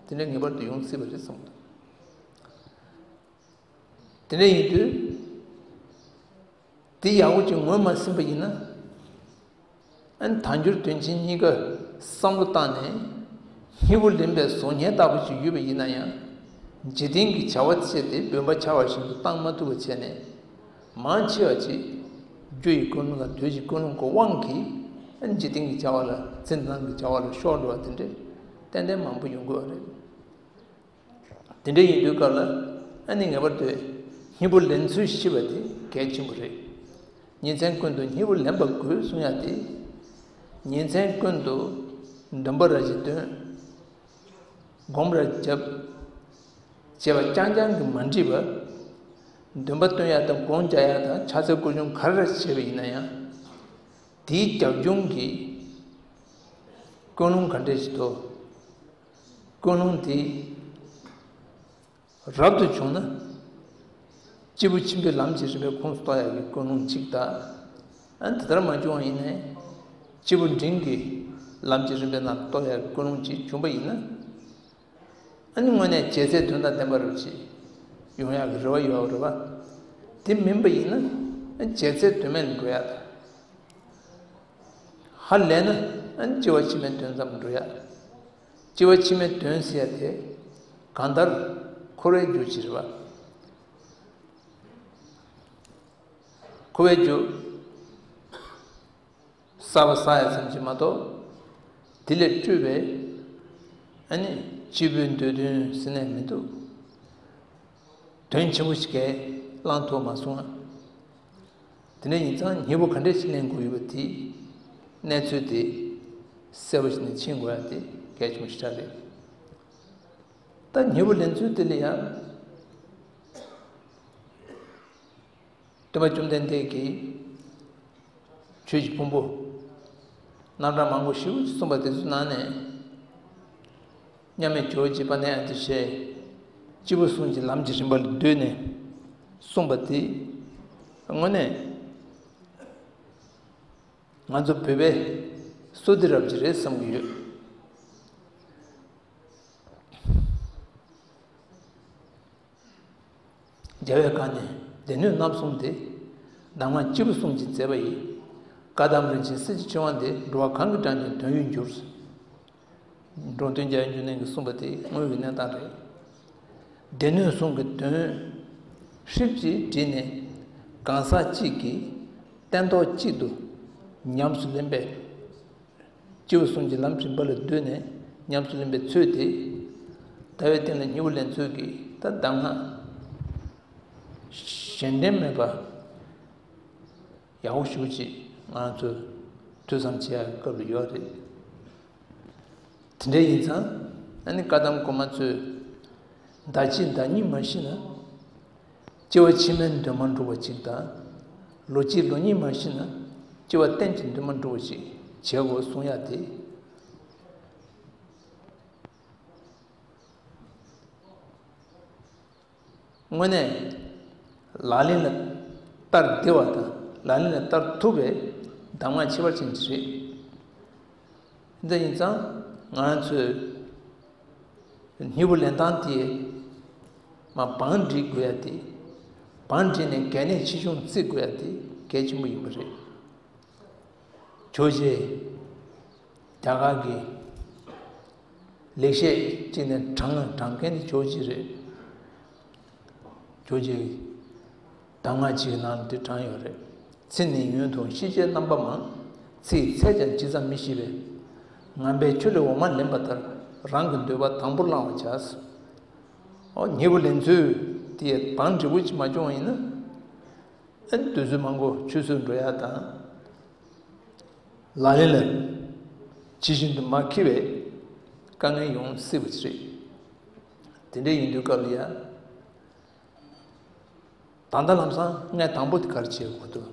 དེ་འདྲ་ངེས་པར་དུ་ཡོང་སྲིད་པ་རེད་བསམ་གྱི་འདུག་དེ་འདྲ་ཡིན་དུས། དེ་ཡག་པོ་ཅིག་ངོས་མ་ཟིན་པ་ཡིན་ན། ཨ་ནི་དལ་འབྱོར་དོན་ཆེན་གཉིས་ཀ་བསམ་བློ་བཏང་ནས། སྙིང་པོ་ལེན་པའི་བཟང་ངན་ལྟ་བུ་ཞིག་ཡོད་པ་ཡིན་ན་ཡང་། འཇིག་རྟེན་གྱི་བྱ་བ་བྱས་ཏེ་སྦྱིན་པ་འཆའ་བ་བཞིན་དུ་བཏང་མ་ཐུབ་པ་བྱས་ནས། མང་ཆེ་བ་ཅིག་རྒྱུ་ཡི་ཀུན་སློང་དང་དུས་ཀྱི་ཀུན་སློང་གི་དབང་གིས། ཨ་ནི་འཇིག་རྟེན་གྱི་བྱ་བ་ལ། འཛིན་སྟངས་ཀྱི་བྱ་བ་ལ་ཤོར་འགྲོ་བ་དེ་འདྲ་ཏན་ཏན་མང་པོ་ཡོང་གི་ཡོད་རེད། དེ་འདྲ་ཡིན་དུས་སྐབས་ལ། ཨ་ནི་ངེས་པར་དུ་སྙིང་པོ་ལེན་ཚུལ་ཤེས་པ་དེ་གལ་ཆེན་པོ་རེད། ཉིན་མཚན་ཀུན་ཏུ་སྙིང་པོ་ལེན་པ་དགོས་གསུང་ཡ་དེ། ཉིན་མཚན་ཀུན་ཏུ་འདོན་པ་ར་ཅིག་འདོན། སྒོམ་ར་རྒྱབ། བྱས་པ་རྐྱང་རྐྱང་གིས་མ་འགྲིག་པ། འདོན་པ་འདོན་ཡ་དང་སྒོམ་རྒྱག་ཡ་དང་ཕྱག་འཚལ་སྐོར་སྦྱོང་ག་རེ་བྱས་པ་ཡིན་ན་ཡང་། དེའི་རྒྱབ་ལྗོངས་ཀྱི་ཀུན་སློང་ག་འདྲ་ཞིག་འདུག་ཀུན་སློང་དེ་རབ་ཏུ་བྱུང་ན། སྐྱེས་བུ་ཆེན་པོའི་ལམ་གྱི་རིམ་པའི་ཁོངས་སུ་གཏོགས་ཡག་གི་ཀུན་སློང་གཅིག་དང་། ཨ་ནི་དེ་ལྟར་མ་བྱུང་བ་ཡིན་ནའི། སྐྱེས་བུ་འབྲིང་གི་ལམ་གྱི་རིམ་པའི་ནང་གཏོགས་ཡག་གི་ཀུན་སློང་གཅིག་བྱུང་བ་ཡིན་ན། ཨ་ནི་དངོས་གནས་བྱས་ཚད་དོན་དང་ལྡན་པ་རུ་ཅིག་ཡོང་ཡག་གི་རེ་བ་ཡོད་རེད་པ། དེ་མིན་པ་ཡིན་ན། ཨ་ནི་བྱས་ཚད་དོན་མེད་ལ་འགྲོ་ཡག་དང་། ཧ་ལས་ན། ཨ་ནི་སྐྱེ་བ་ཕྱི་མའི་དོན་ཙམ་འགྲོ་ཡག་སྐྱེ་བ་ཕྱི་མའི་དོན་ཟེར་ཡག་དེ་གང་ལྟར་འཁོར་བའི་རྒྱུ་ཅིག་རེད་པ། འཁོར་བའི་རྒྱུ་གསར་པ་བསགས་ཡག་ཙམ་ཞིག་མ་གཏོགས། དེ་ལས་སྤྲོས་པའི། ཨ་ནི་སྐྱེས་བུའི་འདོད་དོན་ཟེར་ནས་མི་འདུག་དོན་ཆེན་པོ་ཞིག་གས་བླང་ཐུབ་མ་སོང་ང་། དེ་འདྲ་ཡིན་ཙང་སྙིང་པོ་ག་འདྲ་ཞིག་ལེན་དགོས་ཡོད་པ་དེ། གནས་ཚུལ་དེ་གསལ་པོ་ཞིག་ནས་མཁྱེན་དགོས་ཡ་དེ་གལ་ཆེན་པོ་ཞིག་རེད། ད་སྙིང་པོ་ལེན་ཚུལ་དེ་ལ་ཡང་། སྟོན་པ་བཅོམ་ལྡན་འདས་ཀྱིས་ཆོས་ཀྱི་ཕུང་པོ་རྣམ་གྲངས་མང་པོ་ཞེ་པོ་ཅིག་གསུངས་པ་དེ་ཚོའི་ནང་ནས། མཉམ་མེད་ཇོ་བོ་རྗེ་དཔལ་ལྡན་ཨ་ཏི་ཤས་སྐྱེས་བུ་གསུམ་གྱི་ལམ་གྱི་རིམ་པ་ལ་བསྡུས་ནས་གསུངས་པ་དེ། དངོས་གནས་ང་ཚོ་བོད་པའི་བསོད་བདེ་རབ་ཀྱི་རེད་བསམ་གྱི་ཡོད། རྒྱལ་བའི་བཀའ་ནི་སྡེ་སྣོད་རྣམ་གསུམ་སྟེ། གདམས་ངག་སྐྱེས་བུ་གསུམ་གྱི་མཛད་པ་ཡིས། བཀའ་གདམས་རིན་ཆེན་གསེར་གྱི་ཕྲེང་བ་འདི། འགྲོ་བ་གང་གིས་བགྲངས་ཀྱང་དོན་ཡོད་འགྱུར། འགྲོ་དོན་རྒྱལ་བའི་འབྱུང་གནས་ཀྱིས་གསུངས་པ་དེ་དངོས་ཀྱི་གནས་སྟངས་རེད། སྡེ་སྣོད་གསུམ་གྱི་དོན་ཧྲིལ་གྱིས་བསྒྲིལ་ནས། གང་ཟག་གཅིག་གིས་སྟན་ཐོག་གཅིག་ཏུ་ཉམས་སུ་ལེན་པའི། སྐྱེས་བུ་གསུམ་གྱི་ལམ་རིམ་པ་ལ་བསྡུས་ནས་ཉམས་སུ་ལེན་པའི་ཚུལ་དེ། ལྟ་བའི་སྟེང་ལ་སྙིང་པོ་ལེན་ཚུལ་གྱི་ད་གདམས་ངག་གཞན་འགྲན་མེད་པ་ཡག་པོ་ཞེ་པོ་ཅིག་ང་ཚོས་ཐོས་བསམ་བྱེད་ཡག་གི་སྐབས་ལ་ཡོད་རེད། དེ་འདྲ་ཡིན་ཙང་། ཨ་ནི་བཀའ་གདམས་གོང་མ་ཚོས། ཟླ་གཅིག་ཟླ་གཉིས་མ་ཤི་ན། སྐྱེ་བ་ཕྱི་མའི་དོན་མ་འགྲུབ་པ་ཅིག་དང་། ལོ་གཅིག་ལོ་གཉིས་མ་ཤི་ན། སྐྱེ་བ་གཏན་གྱི་དོན་མ་འགྲུབ་པ་ཅིག་བྱེད་དགོས་གསུང་ཡ་དེ། དངོས་གནས་ལག་ལེན་ལ་བསྟར་བདེ་བ་དང་ལག་ལེན་ལ་བསྟར་ཐུབ་པའི་གདམས་ངག་ཁྱད་པར་ཅན་ཞིག་རེད། འདི་ཡིན་ཙང་ང་རང་ཚོས་སྙིང་པོ་ལེན་སྟངས་དེ་མར་བང་སྒྲིག་དགོས་ཡ་དེ། བང་སྒྲིག་ནས་གལ་གནད་ཆེ་ཆུང་བརྩི་དགོས་ཡ་དེ་གལ་ཆེན་པོ་ཡིན་པ་རེད། ཇོ་བོ་རྗེ་རྒྱ་གར་གྱི་ལེགས་བཤད་ཅིག་ནས་དྲངས་དྲངས་མཁན་ནི་ཇོ་བོ་རྗེ་རེད། ཇོ་བོ་རྗེ་ གདམས་ངག་ཅིག་གི་ནང་ལ་འདི་དྲངས་ཡོད་རེད། ཚེ་ནི་ཡུན་དུ་ཤེས་བྱའི་རྣམ་པ་མང་། ཚེ་ཡི་ཚད་ཀྱང་ཇི་ཙམ་མི་ཤེས་པས། ངན་པས་ཆུ་ལས་འོ་མ་ལེན་པ་ལྟར། རང་གི་འདོད་པ་དང་པོར་བླང་བར་བྱ། ཨོ་ཉེ་བོ་ལེན་ཚུལ་དེ་དང་འབྲས་བུ་ཅིག་མ་བྱུང་བ་ཡིན་ན། ཨ་ནི་དུས་ཚོད་མང་པོ་ཆུད་ཟོས་འགྲོ་ཡ་དང་། ལག་ལེན་ལ་ཇི་བཞིན་དུ་མ་འཁེལ་བའི་དཀའ་ངལ་ཡོང་སྲིད་པ་ཅིག་རེད། དེ་འདྲ་ཡིན་དུས་སྐབས་ལ་ཡ། ད་ལྟ་ལམ་སང་ངས་དང་པོ་དེ་ག་རེ་བྱེད་དགོས་འདུག་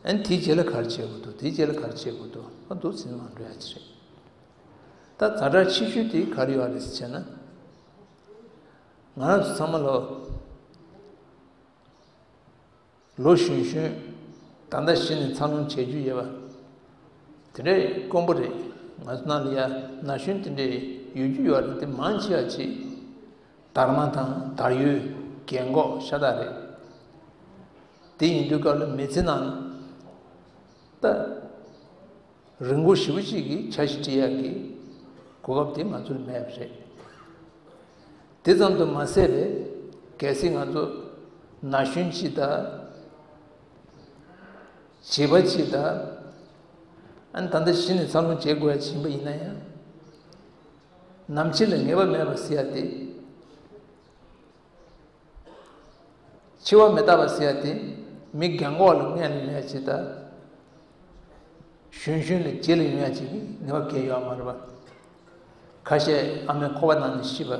ཨ་ནི་དེའི་རྗེས་ལ་ག་རེ་བྱེད་དགོས་འདུག་དེའི་རྗེས་ལ་ག་རེ་བྱེད་དགོས་འདུག་ཨ་འདུག་ཟིན་མ་འགྲོ་ཡ་ཅིག་རེད། ད་ཛ་དྲག་ཆེ་ཤོས་དེ་ག་རེ་ཡོད་རེད་ཟེར་བྱས་ན། ང་རང་ཚོ་ཚང་མ་ལོ། ལོ་གཞོན་གཞོན། ད་ལྟ་གཞི་ནས་འཚར་ལོངས་བྱེད་རྒྱུ་ཡོད་པ། དེ་འདྲའི་དཀོན་པོ་རེད། ང་ཚོ་ནང་ལ་ཡ་ན་གཞོན་དེ་འདྲའི་ཡོད་རྒྱུ་ཡོད་རེད། དེ་མང་ཆེ་བ་ཅིག་དར་མ་དང་དར་ཡོལ་རྒན་འཁོགས་ཤ་སྟག་རེད། དེ་ཡིན་དུས་སྐབས་ལ་མི་ཚེ་ནང་ད། རིང་པོ་ཞེ་པོ་ཅིག་གི་འཆར་གཞི་སྒྲིག་ཡག་གི་གོ་སྐབས་དེ་ང་ཚོར་མེད་པ་རེད། དེ་ཙམ་དུ་མ་ཟད་པའི་གལ་སྲིད་ང་ཚོ་ན་གཞོན་ཅིག་དང་། བྱིས་པ་ཅིག་དང་། ཨ་ནི་ད་ལྟ་གཞི་ནས་འཚར་ལོངས་བྱེད་དགོས་ཡ་ཕྱིན་པ་ཡིན་ན་ཡང་། ནམ་འཆི་ལ་ངེས་པ་མེད་པ་ཟེར་ཡ་དེ། འཆི་བ་མི་རྟག་པ་ཟེར་ཡ་དེ་མི་རྒན་འཁོགས་ལ་སྔོན་ལ་ཡོང་ཡ་ཅིག་དང་། གཞོན་གཞོན་ལ་རྗེས་ལ་ཡོང་ཡ་ཅིག་གི་ངེས་པ་གང་ཡང་ཡོད་མ་རེད་པ། ཁ་ཤས་ཨ་མའི་ཁོག་པ་ནང་ནས་ཤི་བ།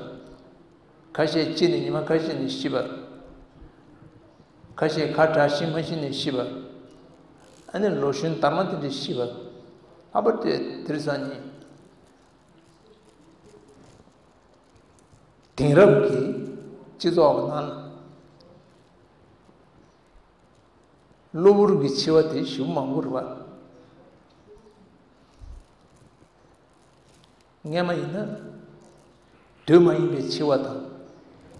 ཁ་ཤས་ལྕེ་ནས་ཉི་མ་ཁ་ཤས་ནས་ཤི་བ། ཁ་ཤས་ཁ་གྲག་ཤི་མ་ཤི་ནས་ཤི་བ། ཨ་ནི་ལོ་གཞོན་དར་མ་དེ་འདྲས་ཤི་བ། ལྷག་པར་དུ་དེང་སང་ནི། དེང་རབས་ཀྱི་སྤྱི་ཚོགས་ནང་གློ་བུར་གྱི་འཆི་བ་དེ་ཞེ་པོ་མང་པོ་རེད་པ། སྔན་མ་ཡིན་ན། དུས་མ་ཡིན་པའི་འཆི་བ་དང་།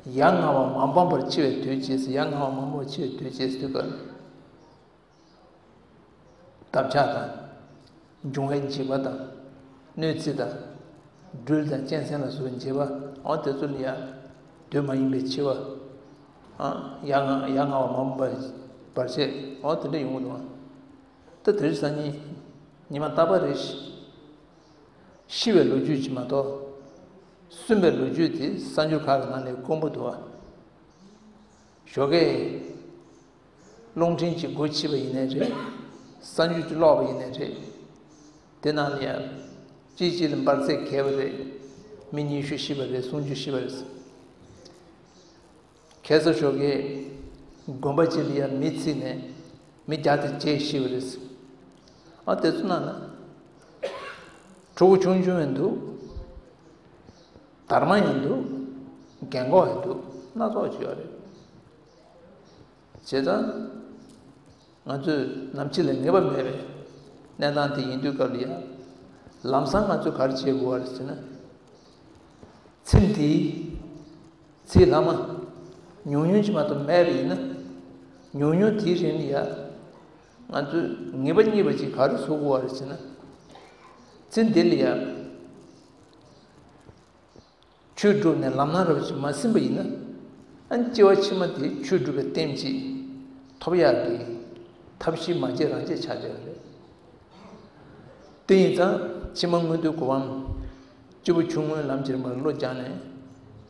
ཡ་ང་བ་མ་འབངས་པར་འཆི་བའི་དུས་བྱས་སུ་ཡ་ང་བ་མ་འབངས་པར་འཆི་བའི་དུས་བྱས་སུ་དུས་སྐབས། འདབ་ཆགས་དང་། འབྱུང་བའི་འཇིགས་པ་དང་། གནོད་འཚེ་དང་། སྦྲུལ་དང་གཅན་གཟན་ལ་སོགས་པའི་འཇིགས་པ་འོ་དེ་ཚོ་ལ་ཡང་། དུས་མ་ཡིན་པའི་འཆི་བ། ཨ། ཡ་ང་ཡ་ང་བ་མ་འབངས་པར་བར་ཆད་འོ་དེ་འདྲ་ཡོང་གི་འདུག་ད་དེ་རིང་སང་ཉིན་ཉི་མ་རྟག་པ་རེད། ཤི་བའི་ལོ་རྒྱུས་ཅིག་མ་གཏོགས། གསོན་པའི་ལོ་རྒྱུས་དེ་གསར་འགྱུར་ཁག་གི་ནང་ལ་དཀོན་པོ་འདུག་བ། ཞོགས་ཀས་རླུང་འཕྲིན་གྱི་སྒོ་ཕྱེས་པ་ཡིན་ནའི་རེད། གསར་འགྱུར་གྱི་ཀློག་པ་ཡིན་ནའི་རེད། དེ་ནང་ལ་ཡང་གཅིག་གཅིག་ལ་འབར་རྫས་བརྒྱབ་པ་རེད། མི་ཉི་ཤུ་ཤི་བ་རེད། སུམ་ཅུ་ཤི་བ་རེད། ཁ་སང་ཞོགས་ཀས་དགོན་པ་གཅིག་ལ་ཡང་མི་ཚིག་ནས་མི་བརྒྱ་དང་བརྒྱད་ཤི་བ་རེད། ཨ་དེ་ཚོ་ནང་ན་ཕྲུ་གུ་ཆུང་ཆུང་ཡང་འདུག་དར་མ་ཡང་འདུག་རྒན་འཁོགས་ཡང་འདུག་སྣ་ཚོགས་ཅིག་ཡོད་རེད། བྱས་ཙང་། ང་ཚོས་ནམ་འཆི་ལ་ངེས་པ་མེད་པའི་གནས་སྟངས་དེ་ཡིན་དུས་སྐབས་ལ་ཡང་། ལམ་སང་ང་ཚོས་ག་རེ་བྱེད་དགོས་པ་རེད་ཟེར་ན། ཚེ་འདིའི་ཚེ་ལྷག་མ་ཉུང་ཉུང་ཅིག་མ་གཏོགས་མེད་པ་ཡིན་ན། ཉུང་ཉུང་དེའི་རིང་ལ་ཡང་། ང་ཚོས་ངེས་པ་རྙེད་པ་ཅིག་ག་རེ་བཟོ་དགོས་པ་རེད་ཟེར་ན། ཚེ་འདི་ལ་ཡང་། ཆོས་བསྒྲུབས་ནས་ལམ་སྣ་རིན་པོ་ཆེ་མ་ཟིན་པ་ཡིན་ན། ཨ་ནི་སྐྱེ་བ་ཕྱི་མ་དེ་ཆོས་སྒྲུབ་པའི་རྟེན་ཅིག་ཐོབ་ཡག་གི་ཐབས་ཤེས་མ་བྱས་རང་བྱས་ཆགས་བསྡད་པ་རེད། དེ་ཡིན་ཙང་ཕྱི་མ་མངོན་མཐོའི་གོ་འཕང་། སྐྱེས་བུ་ཆུང་ངུའི་ལམ་གྱི་རིམ་པར་བློ་སྦྱངས་ནས།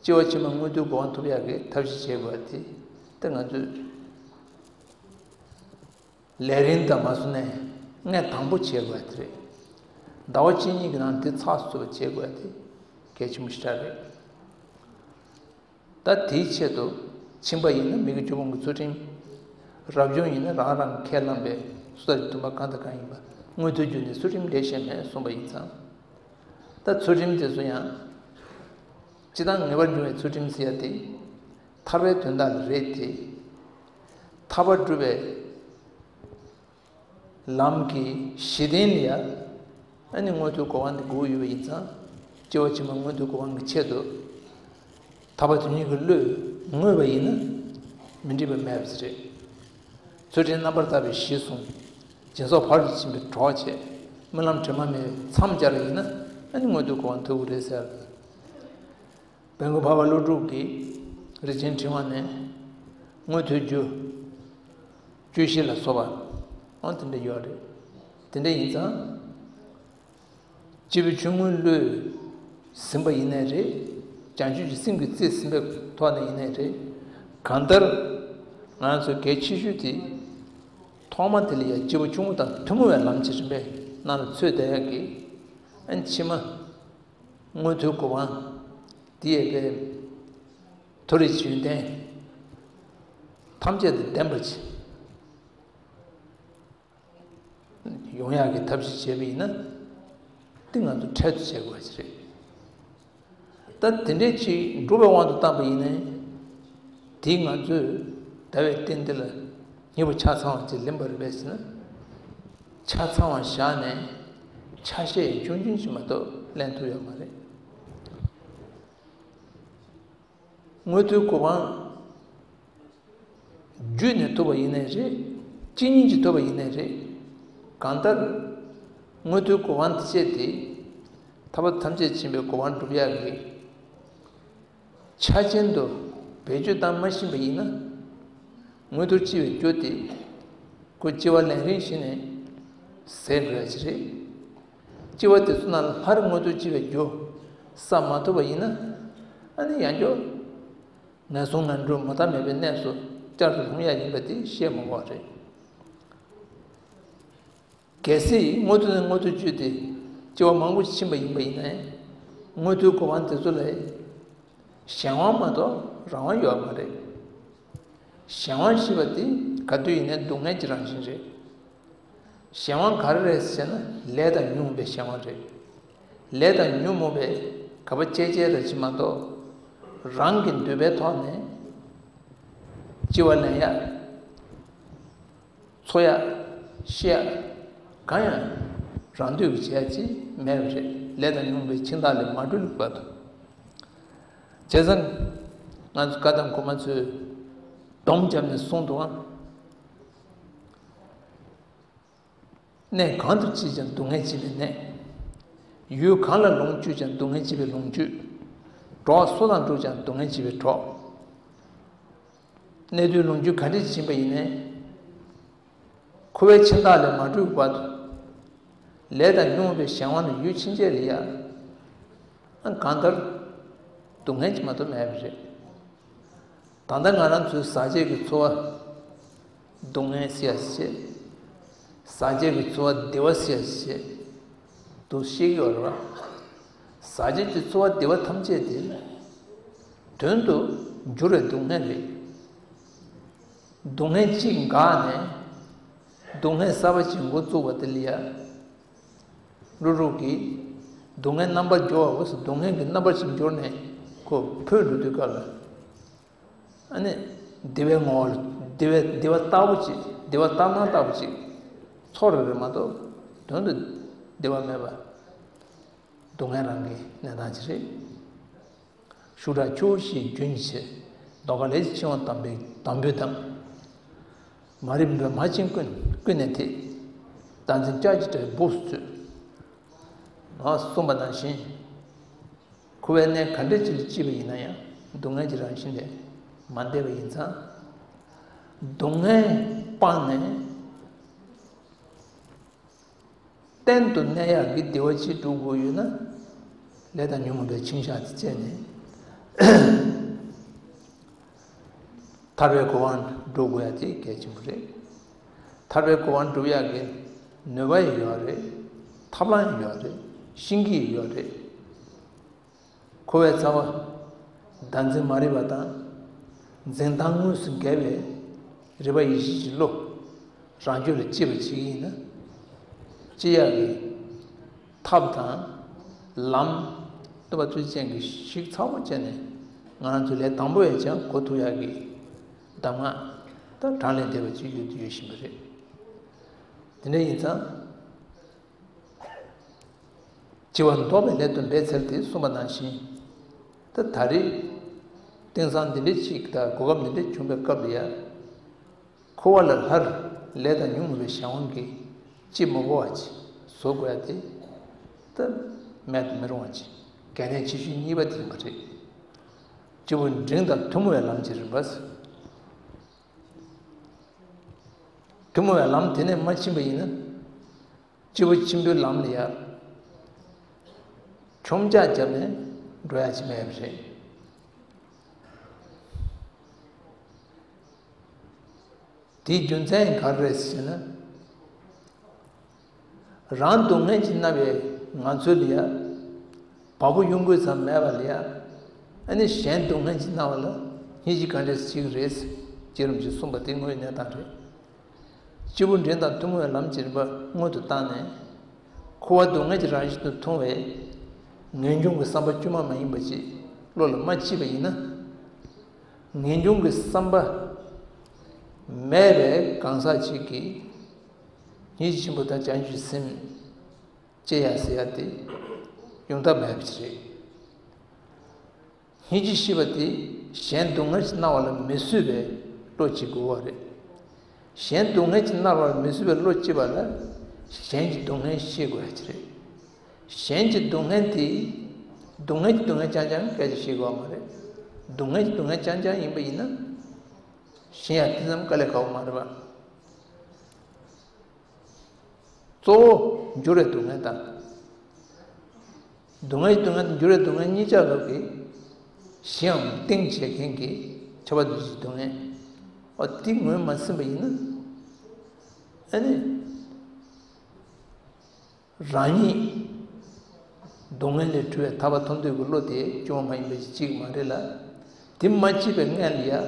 སྐྱེ་བ་ཕྱི་མ་མངོན་མཐོའི་གོ་འཕང་ཐོབ་ཡག་གི་ཐབས་ཤེས་བྱེད་དགོས་པ་དེ། ད་ང་ཚོས། ལས་རིམ་དང་མ་སོང་ནས་ངས་དང་པོ་བྱེད་དགོས་དེ་རེད། ཟླ་བ་གཅིག་གཉིས་ཀྱི་ནང་དེ་ཚགས་སུ་ཚུད་པ་བྱེད་དགོས་དེ་གལ་ཆེན་པོ་ཞེ་དྲག་རེད། ད་དེའི་ཆེད་དུ་ཁྱིམ་པ་ཡིན་ན་མི་དགེ་བཅུ་སྤོང་གི་ཚུལ་ཁྲིམས། རབ་བྱུང་ཡིན་ན་རང་རང་ཁས་བླངས་པའི་སོ་ཐར་གྱི་སྡོམ་པ་གང་དང་གང་ཡིན་པ་མངོན་མཐོ་བརྒྱུད་ནས་ཚུལ་ཁྲིམས་ལས་གཞན་མེད་གསུངས་པ་ཡིན་ཙང་། ད་ཚུལ་ཁྲིམས་དེ་ཚོ་ཡང་། སྤྱིར་བཏང་ངེས་པར་འབྱུང་བའི་ཚུལ་ཁྲིམས་ཟེར་ཡ་དེ། ཐར་པའི་དོན་དག་ལ་རེད་དེ། ཐར་པ་སྒྲུབ་པའི་ལམ་གྱི་གཞི་རྟེན་ལ་ཡ། ཨ་ནི་མངོན་མཐོའི་གོ་འཕང་དེ་དགོས་ཡོད་པ་ཡིན་ཙང་། སྐྱེ་བ་ཕྱི་མ་མངོན་མཐོའི་གོ་འཕང་གི་ཆེད་དུ། ཐར་པ་དོན་གཉེར་གྱི་བློས་བསྔོས་པ་ཡིན་ན། མི་འགྲིག་པ་མེད་པ་ཞིག་རེད། ཚུལ་ཁྲིམས་རྣམ་པར་དག་པའི་གཞི་བཟུང་། སྦྱིན་སོགས་ཕ་རོལ་ཏུ་ཕྱིན་པའི་གྲོགས་བྱས། སྨོན་ལམ་དྲི་མ་མེད་པའི་མཚམས་སྦྱར་བ་ཡིན་ན། ཨ་ནི་མངོན་མཐོའི་གོ་འཕང་ཐོབ་ཀྱི་རེད་ཟེར། བོན་སྐུ་འཕགས་པ་ཀླུ་སྒྲུབ་ཀྱིས་རིན་ཆེན་ཕྲེང་བ་ནས། མངོན་མཐོའི་རྒྱུ། རྒྱུ་བཞི་ལ་སོགས་པ། འོ་དེ་འདྲ་ཡོད་རེད། དེ་འདྲ་ཡིན་ཙང་། སྐྱེས་བུ་ཆུང་ངུའི་བློས་ཟིན་པ་ཡིན་ནའི་རེད། བྱང་ཆུབ་ཀྱི་སེམས་ཀྱི་རྩིས་ཟིན་པའི་ཐོག་ནས་ཡིན་ནའི་རེད། གང་ལྟར། ང་ཚོ་གལ་ཆེ་ཤོས་དེ། ཐོག་མ་དེ་ལ་ཡང་སྐྱེས་བུ་ཆུང་ངུ་དང་ཐུན་མོང་བའི་ལམ་གྱི་རིམ་པའི་ནང་ལ་ཚུད་བསྡད་ཡག་གི། ཨ་ནི་ཕྱི་མ། མངོན་མཐོའི་གོ་འཕང་། དེ་ཡི་དཔེ། མཐོ་རིས་ཀྱི་ཡོན་ཏན། ཐམས་ཅད་དང་ལྡན་པ་ཅིག་ཡོང་ཡག་གི་ཐབས་ཤེས་བྱས་པ་ཡིན་ན། འདི་ང་ཚོ་འཕྲལ་དུ་བྱེད་དགོས་པ་ཞིག་རེད། ད་དེ་འདྲའི་ཅིག་འགྲུབ་པའི་དབང་དུ་བཏང་པ་ཡིན་ནའི། དེས་ང་ཚོས་ཟླ་བའི་སྟེང་འདི་ལ་སྙིང་པོ་ཆ་ཚང་བ་ཅིག་ལེན་པར་འབད་ཟེར་ན། ཆ་ཚང་བ་བཞག་ནས་ཆ་ཤས་ཆུང་ཆུང་ཅིག་མ་གཏོགས་ལེན་ཐུབ་ཡོད་མ་རེད། མངོན་མཐོའི་གོ་འཕང་བརྒྱུད་ནས་ཐོབ་པ་ཡིན་ནའི་རེད། གཅིག་ཉིད་ཀྱིས་ཐོབ་པ་ཡིན་ནའི་རེད། གང་ལྟར། མངོན་མཐོའི་གོ་འཕང་དེ་སྤྱད་དེ། ཐར་པ་ཐམས་ཅད་མཁྱེན་པའི་གོ་འཕང་སྒྲུབ་ཡག་གི་ཆ་ཅན་དུ་བེད་སྤྱོད་བཏང་མ་ཤེས་པ་ཡིན་ན། མངོན་མཐོར་སྐྱེ་བའི་རྒྱུ་དེ། ཁོ་སྐྱེ་བ་ལན་རེ་བཞིན་ནས་ཟད་འགྲོ་ཡ་ཅིག་རེད། སྐྱེ་བ་དེ་ཚོ་ནང་ལ་སླར་མངོན་མཐོར་སྐྱེ་བའི་རྒྱུ་བསགས་མ་ཐུབ་པ་ཡིན་ན། ཨ་ནི་ཡང་བསྐྱར་ངན་སོང་ངན་འགྲོ་མུ་མཐའ་མེད་པའི་གནས་སུ་བསྐྱར་དུ་ལྷུང་ཡ་ཡིན་པ་དེ་བཤད་མི་དགོས་པ་རེད། གལ་སྲིད་མངོན་མཐོ་ནས་མངོན་མཐོར་བསྐྱོད་དེ་སྐྱེ་བ་མང་པོ་ཕྱིན་པ་ཡིན་པ་ཡིན་ན། མངོན་མཐོའི་གོ་འཕང་དེ་ཚོ་ལ་གཞན་དབང་མ་གཏོགས་རང་དབང་ཡོད་མ་རེད། གཞན་དབང་ཞེས་པ་དེ་ག་དུས་ཡིན་ནའི་སྡུག་བསྔལ་གྱི་རང་བཞིན་རེད། གཞན་དབང་ག་རེ་རེད་ཟེར་ན་ལས་དང་ཉོན་མོངས་པའི་གཞན་དབང་རེད། ལས་དང་ཉོན་མོངས་པའི་ག་པ་ཅེ་ཅེ་ར་ཅིག་མ་གཏོགས། རང་གི་འདོད་པའི་ཐོག་ནས་སྐྱེ་བ་ལེན་ཡ། འཚོ་ཡ། ཤི་ཡ། གང་ཡང་རང་འདོད་ཀྱིས་བྱེད་ཡ་ཅིག་མེད་པ་རེད། ལས་དང་ཉོན་མོངས་པའི་འཆིང་ཐག་ལས་མ་གྲོལ་བར་དུ། བྱས་ཙང་། ང་ཚོ་བཀའ་གདམས་གོང་མ་ཚོས་སྡོམ་བརྒྱབ་ནས་གསུངས་འདུག་ཨང་། གནས་གང་དུ་སྐྱེས་ཀྱང་སྡུག་བསྔལ་བྱེད་པའི་གནས། ཡུལ་གང་ལ་ལོངས་སྤྱོད་ཀྱང་སྡུག་བསྔལ་བྱེད་པའི་ལོངས་སྤྱོད། གྲོགས་སུ་དང་འགྲོགས་ཀྱང་སྡུག་བསྔལ་བྱེད་པའི་གྲོགས། གནས་དུས་ལོངས་སྤྱོད་ག་འདྲ་ཞིག་ཡིན་པ་ཡིན་ནའི། འཁོར་བའི་འཆིང་ཐག་ལས་མ་གྲོལ་བར་དུ། ལས་དང་ཉོན་མོངས་པའི་གཞན་དབང་ལ་ཡུལ་ཕྱིན་ཆད་ལ་ཡང་། གང་ལྟར། སྡུག་བསྔལ་གྱིས་མ་གཏོགས་མེད་པ་རེད། ད་ལྟ་ང་རང་ཚོའི་ཟག་བཅས་ཀྱི་ཚོར་བ། སྡུག་བསྔལ་ཟེར་ཡ་ཞིག་བྱེད། ཟག་བཅས་ཀྱི་ཚོར་བ་བདེ་བ་ཟེར་ཡ་ཞིག་བྱེད། འདུག་ཤེས་ཀྱི་ཡོད་རེད་བ། ཟག་བཅས་ཀྱི་ཚོར་བ་བདེ་བ་ཐམས་ཅད་དེ། དོན་དུ་འགྱུར་བའི་སྡུག་བསྔལ་རེད། སྡུག་བསྔལ་གཅིག་འགགས་ནས། སྡུག་བསྔལ་གསར་པ་ཅིག་འགོ་བཙུགས་པ་དེ་ལ་ཡ། རུག་རུག་གིས། སྡུག་བསྔལ་རྣམ་པར་སྦྱོར་བའོ། སྡུག་བསྔལ་གྱི་རྣམ་པར་ཅིག་འབྱོར་ནས་ཁོ་འཕོས་འགྲོ་དུས་སྐབས་ལ། ཨ་ནི། བདེ་བའི་ངོ་བོ་ལ་བདེ་བའི་བདེ་བ་ལྟ་བུ་ཅིག་བདེ་བ་ལྟར་སྣང་ལྟ་བུ་ཅིག་ཚོར་རེ་རེ་མ་གཏོགས། དོན་དུ་བདེ་བ་མེད་པ། སྡུག་བསྔལ་རང་གི་གནས་སྟངས་ཅིག་རེད། ཤུགས་དྲག་ཆུ་བོ་བཞིན་རྒྱུན་གྱི་ཆེ། རྡོ་ཁ་ལས་ཀྱི་འཆིང་བ་དམ་པའི་དམ་པོས་བསྡམས། མ་རིག་མུན་པའི་མ་བཅིངས་ཀུན་ཀུན་ནས་ཐེག། བདག་འཛིན་ལྕགས་ཀྱུ་འདྲ་བའི་སྦུབས་སུ་ཚུད། ང་གསུངས་པ་ནང་བཞིན། འཁོར་བའི་གནས་ག་འདྲ་ཅིག་ལ་སྐྱེས་པ་ཡིན་ན་ཡང་སྡུག་བསྔལ་གྱི་རང་བཞིན་ལས་མ་འདས་པ་ཡིན་ཙང་། སྡུག་བསྔལ་སྤངས་ནས། གཏན་དུ་གནས་ཡག་གི་བདེ་བ་ཅིག་སྒྲུབ་དགོས་ཡོད་ན། ལས་དང་ཉོན་མོངས་པའི་འཆིང་བྱ་དེ་བཅད་ནས། ཐར་པའི་གོ་འཕང་སྒྲུབ་དགོས་ཡ་དེ་གལ་ཆེན་པོ་རེད། ཐར་པའི་གོ་འཕང་སྒྲུབ་ཡག་གི་ནུས་པ་ཡང་ཡོད་རེད། ཐབས་ལམ་ཡང་ཡོད་རེད། ཤེས་ཀྱི་ཡང་ཡོད་རེད། འཁོར་བའི་རྩ་བ། བདག་འཛིན་མ་རིག་པ་དང་། འཛིན་སྟངས་དངོས་སུ་འགལ་བའི་རིག་པ་ཡེ་ཤེས་ཀྱི་བློ། རང་རྒྱུད་ལ་སྐྱེས་པ་བྱེད་ཀྱི་ཡིན་ན། སྐྱེ་ཡག་གི་ཐབས་དང་། ལམ། སྟོན་པ་ཐུགས་རྗེ་ཅན་གྱིས་ཞིབ་ཚགས་པོ་བྱས་ནས་ང་རང་ཚོའི་ལས་དང་པོ་ཡང་ཅང་གོ་ཐུབ་ཡག་གི་གདམས་ངག་དང་དྲང་ལས་འདེབས་པ་ཅིག་ཡོད་དུ་ཡོད་བཞིན་པ་རེད། དེ་འདྲ་ཡིན་ཙང་། སྐྱེ་བ་ལྡོག་པའི་སླད་དུ་འབད་འཚལ་ཏེ་གསུངས་པ་ནང་བཞིན། ད་ད་རེས། དེང་སང་འདི་འདྲའི་ཅིག་དང་གོ་སྐབས་འདི་འདྲའི་བྱུང་བའི་སྐབས་ལ་ཡ། འཁོར་བ་ལས་སླར་ལས་དང་ཉོན་མོངས་པའི་གཞན་དབང་གིས་ཅིས་མི་དགོས་པ་ཅིག་བཟོ་དགོས་ཡ་དེ། ད་མེད་དུ་མི་རུང་བ་ཅིག་གལ་གནད་ཆེ་ཤོས་གཉིས་པ་དེ་ཡིན་པ་རེད། སྐྱེས་བུ་འབྲིང་དང་ཐུན་མོང་བའི་ལམ་གྱི་རིམ་པ། ཐུན་མོང་བའི་ལམ་དེ་ནས་མ་ཕྱིན་པ་ཡིན་ན། སྤྱི་བོ་ཆེན་པོའི་ལམ་ལ་ཡ་མཆོང་རྒྱག་བརྒྱབ་ནས་འགྲོ་ཡ་ཅིག་མེད་པ་རེད། དེའི་རྒྱུ་མཚན་ག་རེ་རེད་ཟེར་ན། རང་སྡུག་བསྔལ་གྱིས་མནར་བའི་ང་ཚོ་ལ་ཡ་བ་སྤུ་གཡོ་འགུལ་ཙམ་མེད་པ་ལ་ཡ། ཨ་ནི་གཞན་སྡུག་བསྔལ་གྱིས་མནར་བ་ལ་སྙིང་རྗེ་ག་འདྲས་སེ་སྐྱེ་གི་རེད། རྗེ་རིན་པོ་ཆེས་གསུངས་པ་དེ་དངོས་ཡོད་གནས་སྟངས་རེད། སྤྱི་བོ་འདྲེན་དང་ཐུན་མོང་བའི་ལམ་གྱི་རིམ་པ་སྔོན་དུ་བཏང་ནས། འཁོར་བ་སྡུག་བསྔལ་གྱི་རང་བཞིན་དུ་མཐོང་བའི་ངེས་འབྱུང་གི་བསམ་པ་དཀྱུས་མ་མ་ཡིན་པ་ཅིག་བློ་ལ་མ་སྐྱེས་པ་ཡིན་ན། ངེས་འབྱུང་གི་བསམ་པ་མེད་པའི་གང་ཟག་ཅིག་གིས་སྙིང་རྗེ་ཆེན་པོ་དང་བྱང་ཆུབ་སེམས་སྐྱེ་ཡ་ཟེར་ཡ་དེ་ཡོང་ཐབས་མེད་པ་ཅིག་རེད། སྙིང་རྗེ་ཞེས་པ་དེ་གཞན་སྡུག་བསྔལ་གྱིས་མནར་བ་ལ་མི་བཟོད་པའི་བློ་གཅིག་དགོས་པ་རེད། གཞན་སྡུག་བསྔལ་གྱིས་མནར་བ་ལ་མི་བཟོད་པའི་བློ་སྐྱེས་པ་ལ་གཞན་གྱི་སྡུག་བསྔལ་ཤེས་དགོས་ཡ་ཅིག་རེད། གཞན་གྱི་སྡུག་བསྔལ་དེ་སྡུག་བསྔལ་གྱི་སྡུག་བསྔལ་རྐྱང་རྐྱང་སྐད་ཆ་བཤད་དགོས་པ་མ་རེད། སྡུག་བསྔལ་གྱི་སྡུག་བསྔལ་རྐྱང་རྐྱང་ཡིན་པ་ཡིན་ན། གཞན་ཡང་དེ་ཙམ་དཀའ་ལས་ཁག་པོ་མ་རེད་པ། གཙོ་བོ་འགྱུར་བའི་སྡུག་བསྔལ་དང་། སྡུག་བསྔལ་གྱི་སྡུག་བསྔལ་དང་འགྱུར་བའི་སྡུག་བསྔལ་གཉིས་ཆ་རབ་ཀྱི་གཞིའམ་གཏིང་བྱེད་མཁན་གྱི་ཁྱབ་པ་འདུ་བྱེད་ཀྱི་སྡུག་བསྔལ། འོ་དེ་ངོས་མ་ཟིན་པ་ཡིན་ན། ཨ་ནི། རང་ཉིད་སྡུག་བསྔལ་ལས་གྲོལ་བའི་ཐར་པ་ཐོབ་འདོད་ཀྱི་བློ་དེ་སྐྱོ་བ་མ་ཡིན་པ་ཞིག་གཅིག་མ་རེད་ལ། དེ་མ་བྱས་པའི་སྔོན་ལ་ཡ།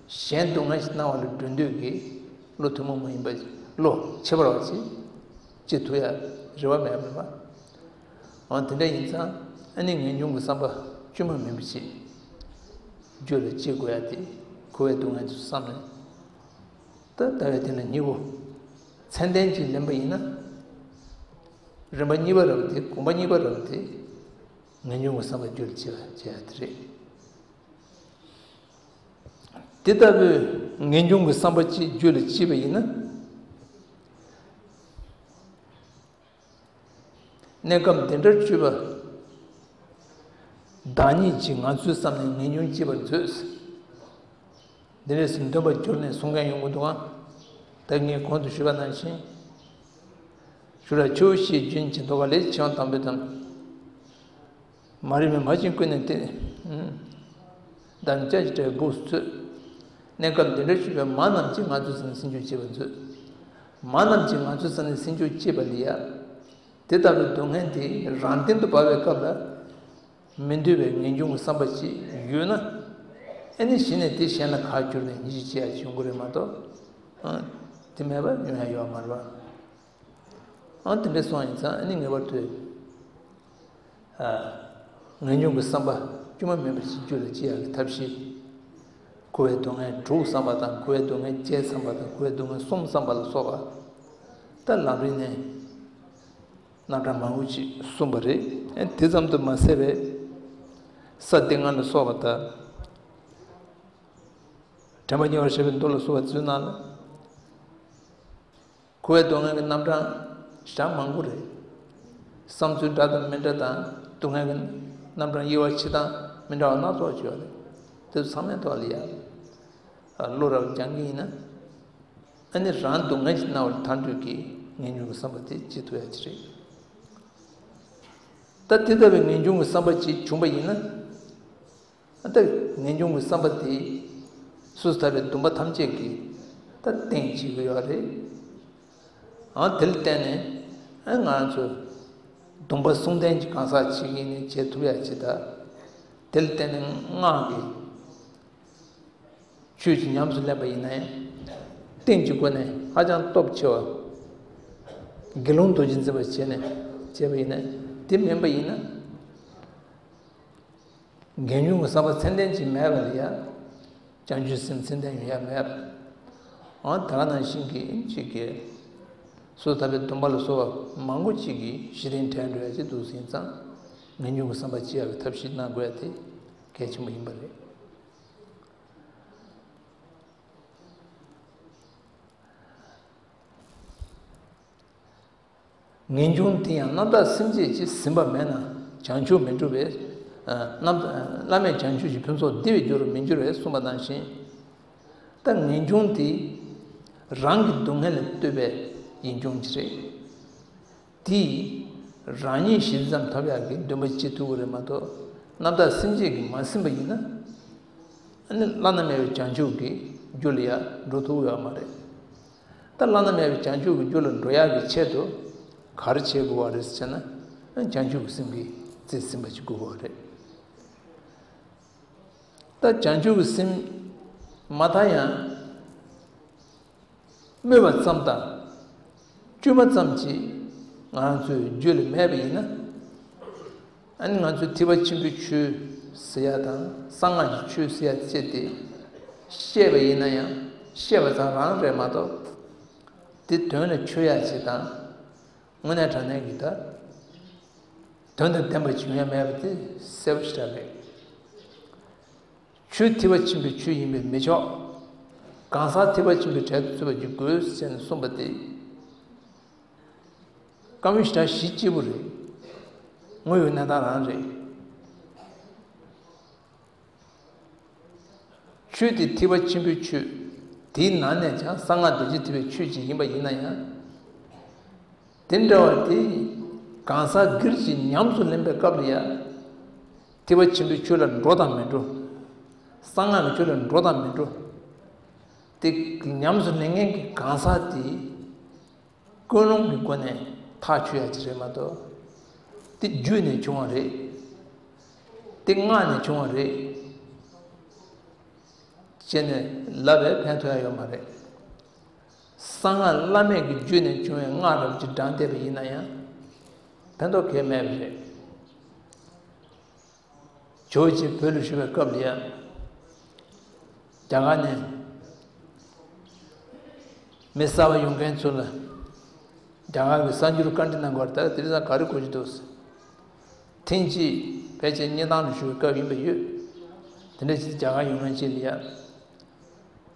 གཞན་སྡུག་བསྔལ་ཞིག་སྣང་བ་ལ་སྒྲོལ་འདོད་ཀྱི་བློ་ཐུན་མོང་མ་ཡིན་པ་བློ་ཁྱད་པར་བ་ཞིག་སྐྱེ་ཐུབ་ཡ་རེ་བ་མེད་པ་རེད་པ། འོ་དེ་འདྲ་ཡིན་ཙང་ཨ་ནི་ངེས་འབྱུང་གི་བསམ་པ་དཀྱུས་མ་མིན་པ་ཞིག་རྒྱུད་ལ་སྐྱེ་དགོས་ཡ་དེ་འཁོར་བའི་སྡུག་བསྔལ་དུ་བསམ་ནས། ད་ལྟ་བའི་དེ་ལ་གཉིས་པོ། མཚན་ལྡན་གྱིས་ལེན་པ་ཡིན་ན། རིམ་པ་གཉིས་པ་རབ་དེ་དགོངས་པ་གཉིས་པ་རབ་དེ། ངེས་འབྱུང་གི་བསམ་པ་རྒྱུད་ལ་སྐྱེ་བ་བྱེད་ཡ་དེ་རེད། དེ་ལྟ་བུའི་ངེས་འབྱུང་གི་བསམ་པ་གཅིག་རྒྱུད་ལ་སྐྱེས་པ་ཡིན་ན། གནས་སྐབས་འདི་འདྲར་སྤྱོད་པ། བདག་ཉིད་ཀྱི་ངང་ཚུལ་བསམ་ནས་ངེས་འབྱུང་སྐྱེ་བར་མཛོད། འདི་འདྲ་ཞིག་འདོན་པར་གྱུར་ནས་གསུང་མཁན་ཡོང་གི་འདུག་ཨང་། ད་ངས་གོང་དུ་ཞུས་པ་ནང་བཞིན། ཞུ་ར་ཆུ་བོ་ཞེས་རྒྱུན་གྱི་མདོ་ཁ་ལས་ཆེ་བ་དམ་པའི་དོན། མ་རིག་པའི་མ་བྱིན་ཀུན་ནས་ཏེ། བདག་ཉིད་ཅན་གྱི་དགྲ་བོའི་སྦུག་སུ་ཚུད། གནས་སྐབས་འདི་འདྲར་སྤྱོད་པའི་མ་རྣམས་ཀྱིས་ང་ཚོའི་སེམས་ལ་སེམས་ཤུགས་སྐྱེད་པར་མཛོད། མ་རྣམས་ཀྱིས་ང་ཚོའི་སེམས་ལ་སེམས་ཤུགས་སྐྱེད་པ་ལ་ཡ། དེ་ལྟ་བུའི་སྡུག་བསྔལ་དེ་རང་སྟེང་དུ་བབས་པའི་སྐབས་ལ། མི་འདོད་པའི་ངེས་འབྱུང་གི་བསམ་པ་ཅིག་ཡོད་ན། ཨ་ནི་གཞི་ནས་དེ་གཞན་ལ་ཁ་བསྒྱུར་ནས་ཉེས་ཆད་བཅད་ཡ་ཅིག་ཡོང་གི་རེད་མ་གཏོགས། ཨང་། དེ་མེད་པ་ཡོང་ཡ་ཡོད་མ་རེད་པ། ཨང་། དེ་འདྲ་སོང་ཡིན་ཙང་ཨ་ནི་ངེས་པར་དུ། ཨ། ངེས་འབྱུང་གི་བསམ་པ་དཀྱུས་མ་མིན་པ་ཞིག་རྒྱུད་ལ་སྐྱེ་ཡག་གི་ཐབས་ཤེས། འཁོར་བའི་སྡུག་བསྔལ་དྲུག་བསམ་པ་དང་འཁོར་བའི་སྡུག་བསྔལ་བརྒྱད་བསམ་པ་དང་འཁོར་བའི་སྡུག་བསྔལ་གསུམ་བསམ་པ་ལ་སོགས་པ། ད་ལམ་རིམ་ནས་རྣམ་གྲངས་མང་པོ་ཅིག་གསུངས་པ་རེད། ཨ། དེ་ཙམ་དུ་མ་ཟད་པའི་ས་སྡེ་ལྔ་ལ་སོགས་པ་དང་། དྲན་པ་ཉེ་བར་བཞག་པའི་མདོ་ལ་སོགས་པ་ཚོའི་ནང་ལ། འཁོར་བའི་སྡུག་བསྔལ་གྱི་རྣམ་གྲངས་ཞེ་དྲག་མང་པོ་རེད། བསམ་ཚུལ་འདྲ་དང་མི་འདྲ་དང་སྡུག་བསྔལ་གྱི་རྣམ་གྲངས་དབྱེ་བ་ཕྱེ་སྟངས་མི་འདྲ་བ་སྣ་ཚོགས་ཅིག་ཡོད་རེད། དེ་ཚོ་ཚང་མའི་ཐོག་ལ་ཡ། བློ་རབ་སྦྱང་གི་ཡིན་ན། ཨ་ནི་རང་སྡུག་བསྔལ་གྱིས་མནར་བ་ལས་ཐར་འདོད་ཀྱི་ངེས་འབྱུང་གི་བསམ་པ་དེ་སྐྱེ་ཐུབ་ཡ་ཅིག་རེད། ད་དེ་ལྟ་བུའི་ངེས་འབྱུང་གི་བསམ་པ་ཅིག་བྱུང་པ་ཡིན་ན། ད་ངེས་འབྱུང་གི་བསམ་པ་དེ་སོ་སོར་ཐར་པའི་སྡོམ་པ་ཐམས་ཅད་ཀྱི་ད་སྟེང་བྱེད་ཀྱི་ཡོད་རེད། ཨང་། དེ་ལ་བརྟེན་ནས་ཨ་ང་ཚོ་སྡོམ་པ་སྲུང་ལྡན་གྱི་གང་ཟག་ཅིག་ཡིན་ནའི་བྱེད་ཐུབ་ཡ་ཅིག་དང་། དེ་ལ་བརྟེན་ནས་སྔགས་ཀྱི་ཆོས་ཀྱི་ཉམས་སུ་ལེན་པ་ཡིན་ན་ཡང་། རྟེན་གྱི་སྒོ་ནས་ཧ་ཅང་སྟོབས་ཆེ་བ། དགེ་སློང་རྡོ་རྗེ་འཛིན་པ་བྱས་ནས་བྱས་པ་ཡིན་ན་དེ་མིན་པ་ཡིན་ན། ངེས་འབྱུང་གི་བསམ་པ་ཚད་ལྡན་ཅིག་མེད་པ་ལ་ཡང་། བྱང་ཆུབ་སེམས་ཚད་ལྡན་ཡོང་ཡ་མེད་པ། འོ་ད་ག་ནང་བཞིན་གྱི་ཅིག་གི། སོ་ཐར་པའི་སྡོམ་པ་ལ་སོགས་པ་མང་པོ་ཅིག་གིས་གཞི་རྟེན་བྲལ་འགྲོ་ཡ་ཅིག་འདུག་ཟིན་ཙང་། ངེས་འབྱུང་གི་བསམ་པ་སྐྱེ་ཡ་གི་ཐབས་ཤེས་གནང་དགོས་ཡ་དེ་གལ་ཆེན་པོ་ཡིན་པ་རེད། ངེས་འབྱུང་དེ་ཡང་རྣམ་དག་སེམས་བསྐྱེད་ཀྱིས་ཟིན་པ་མེད་ན་བྱང་ཆུབ་མི་འགྲུབ་པས། རྣམ། བླ་མེད་བྱང་ཆུབ་ཀྱི་ཕུན་ཚོགས་འདི་བས་འགྱུར་མི་འགྱུར་བས་གསུངས་པ་ནང་བཞིན། ད་ངེས་འབྱུང་དེ་ རང་གི་སྡུག་བསྔལ་ལས་བཏུས་པའི་ཡིད་འབྱུང་གཅིག་རེད། དེས་རང་ཉིད་ཞི་བདེ་ཙམ་ཐོབ་ཡག་གི་འདུན་པ་བསྐྱེད་ཐུབ་ཀྱི་རེད་མ་གཏོགས། རྣམ་དག་སེམས་ཅན་གྱིས་མ་ཟིན་པ་ཡིན་ན། ཨ་ནི་བླ་ན་མེད་པའི་བྱང་ཆུབ་ཀྱི་རྒྱུ་ལ་ཡང་འགྲོ་ཐུབ་ཡོད་མ་རེད། ད་བླ་ན་མེད་པའི་བྱང་ཆུབ་ཀྱི་རྒྱུ་ལ་འགྲོ་ཡག་གི་ཆེད་དུ་ག་རེ་བྱེད་དགོས་པ་རེད་ཟེར་ན། བྱང་ཆུབ་ཀྱི་སེམས་ཀྱིས་རྩིས་ཟིན་པ་ཞིག་དགོས་པ་རེད། ད་བྱང་ཆུབ་ཀྱི་སེམས་མ་མཐའ་ཡང་སྨོས་པ་ཙམ་དང་། བཅོས་མ་ཙམ་གྱིས་ང་རང་ཚོའི་རྒྱུད་ལ་མེད་པ་ཡིན་ན། ཨ་ནི་ང་ཚོས་ཐེག་པ་ཆེན་པོའི་ཆོས་ཟེར་ཡ་དང་གསང་སྔགས་ཀྱི་ཆོས་ཟེར་ཡ་བཅས་ཏེ་བཤད་པ་ཡིན་ན་ཡང་བཤད་པ་ཙམ་རང་རེད་མ་གཏོགས། དེ་དོན་ལ་འཁྱོལ་ཡ་ཅིག་དང་། དངོས་གནས་དྲང་གནས་ཀྱི་ད་དོན་དང་ལྡན་པ་ཅིག་ཡོང་ཡ་མེད་པ་དེ་གསལ་པོ་ཞེ་དྲག་རེད། ཆོས་ཐེག་པ་ཆེན་པོའི་ཆོས་ཡིན་པས་མི་ཆོག་གང་ཟག་ཐེག་པ་ཆེན་པོའི་གྲལ་དུ་ཚུད་པ་ཅིག་དགོས་ཟེར་ནས་གསུངས་པ་དེ། བཀའ་མོལ་ཞེ་དྲག་གཞི་གཅིག་པུ་རེད། དངོས་ཡོད་གནས་སྟངས་རང་རེད། ཆོས་དེ་ཐེག་པ་ཆེན་པོའི་ཆོས། དེའི་ནང་ནས་ཀྱང་གསང་སྔགས་རྡོ་རྗེ་ཐེག་པའི་ཆོས་ཅིག་ཡིན་པ་ཡིན་ན་ཡང་། དེ་འདྲ་བ་དེ་གང་ཟག་སྒེར་གྱིས་ཉམས་སུ་ལེན་པའི་སྐབས་ལ་ཡང་། ཐེག་པ་ཆེན་པོའི་ཆོས་ལ་འགྲོ་དང་མི་འགྲོ། གསང་སྔགས་ཀྱི་ཆོས་ལ་འགྲོ་དང་མི་འགྲོ། དེ་ཉམས་སུ་ལེན་མཁན་གྱི་གང་ཟག་དེ། ཀུན་སློང་གི་སྒོ་ནས་ཐག་ཆོད་ཡ་ཅིག་རེད་མ་གཏོགས། དེ་རྒྱུད་ནས་བྱུང་བ་རེད། དེ་སྔགས་ནས་བྱུང་བ་རེད། ཅེས་ནས་ལབ་པས་ཕན་ཐོགས་ཡ་ཡོད་མ་རེད། གསང་སྔགས་བླ་མེད་ཀྱི་རྒྱུད་ནས་བྱུང་བའི་སྔགས་རབ་ཅིག་བགྲངས་བསྡད་པ་ཡིན་ན་ཡང་། ཕན་ཐོགས་གང་ཡང་མེད་པ་རེད། ཇོ་བོ་རྗེ་བོད་ལ་བཞུགས་པའི་སྐབས་ལ་ཡང་། རྒྱ་གར་ནས་མི་གསར་པ་ཡོང་མཁན་ཚོ་ལ་རྒྱ་གར་གྱི་གསར་འགྱུར་བཀའ་འདྲི་གནང་དགོས་རེད། ད་དེ་རིང་སང་ག་རེ་གོ་གི་འདུག་ཟེར། ཐེངས་གཅིག་ཕལ་ཆེར་སྙེ་ཐང་ལ་བཞུགས་པའི་སྐབས་ཡིན་པ་ཡོད། དེ་འདྲ་ཞིག་རྒྱ་གར་ཡོང་མཁན་ཅིག་ལ་ཡང་།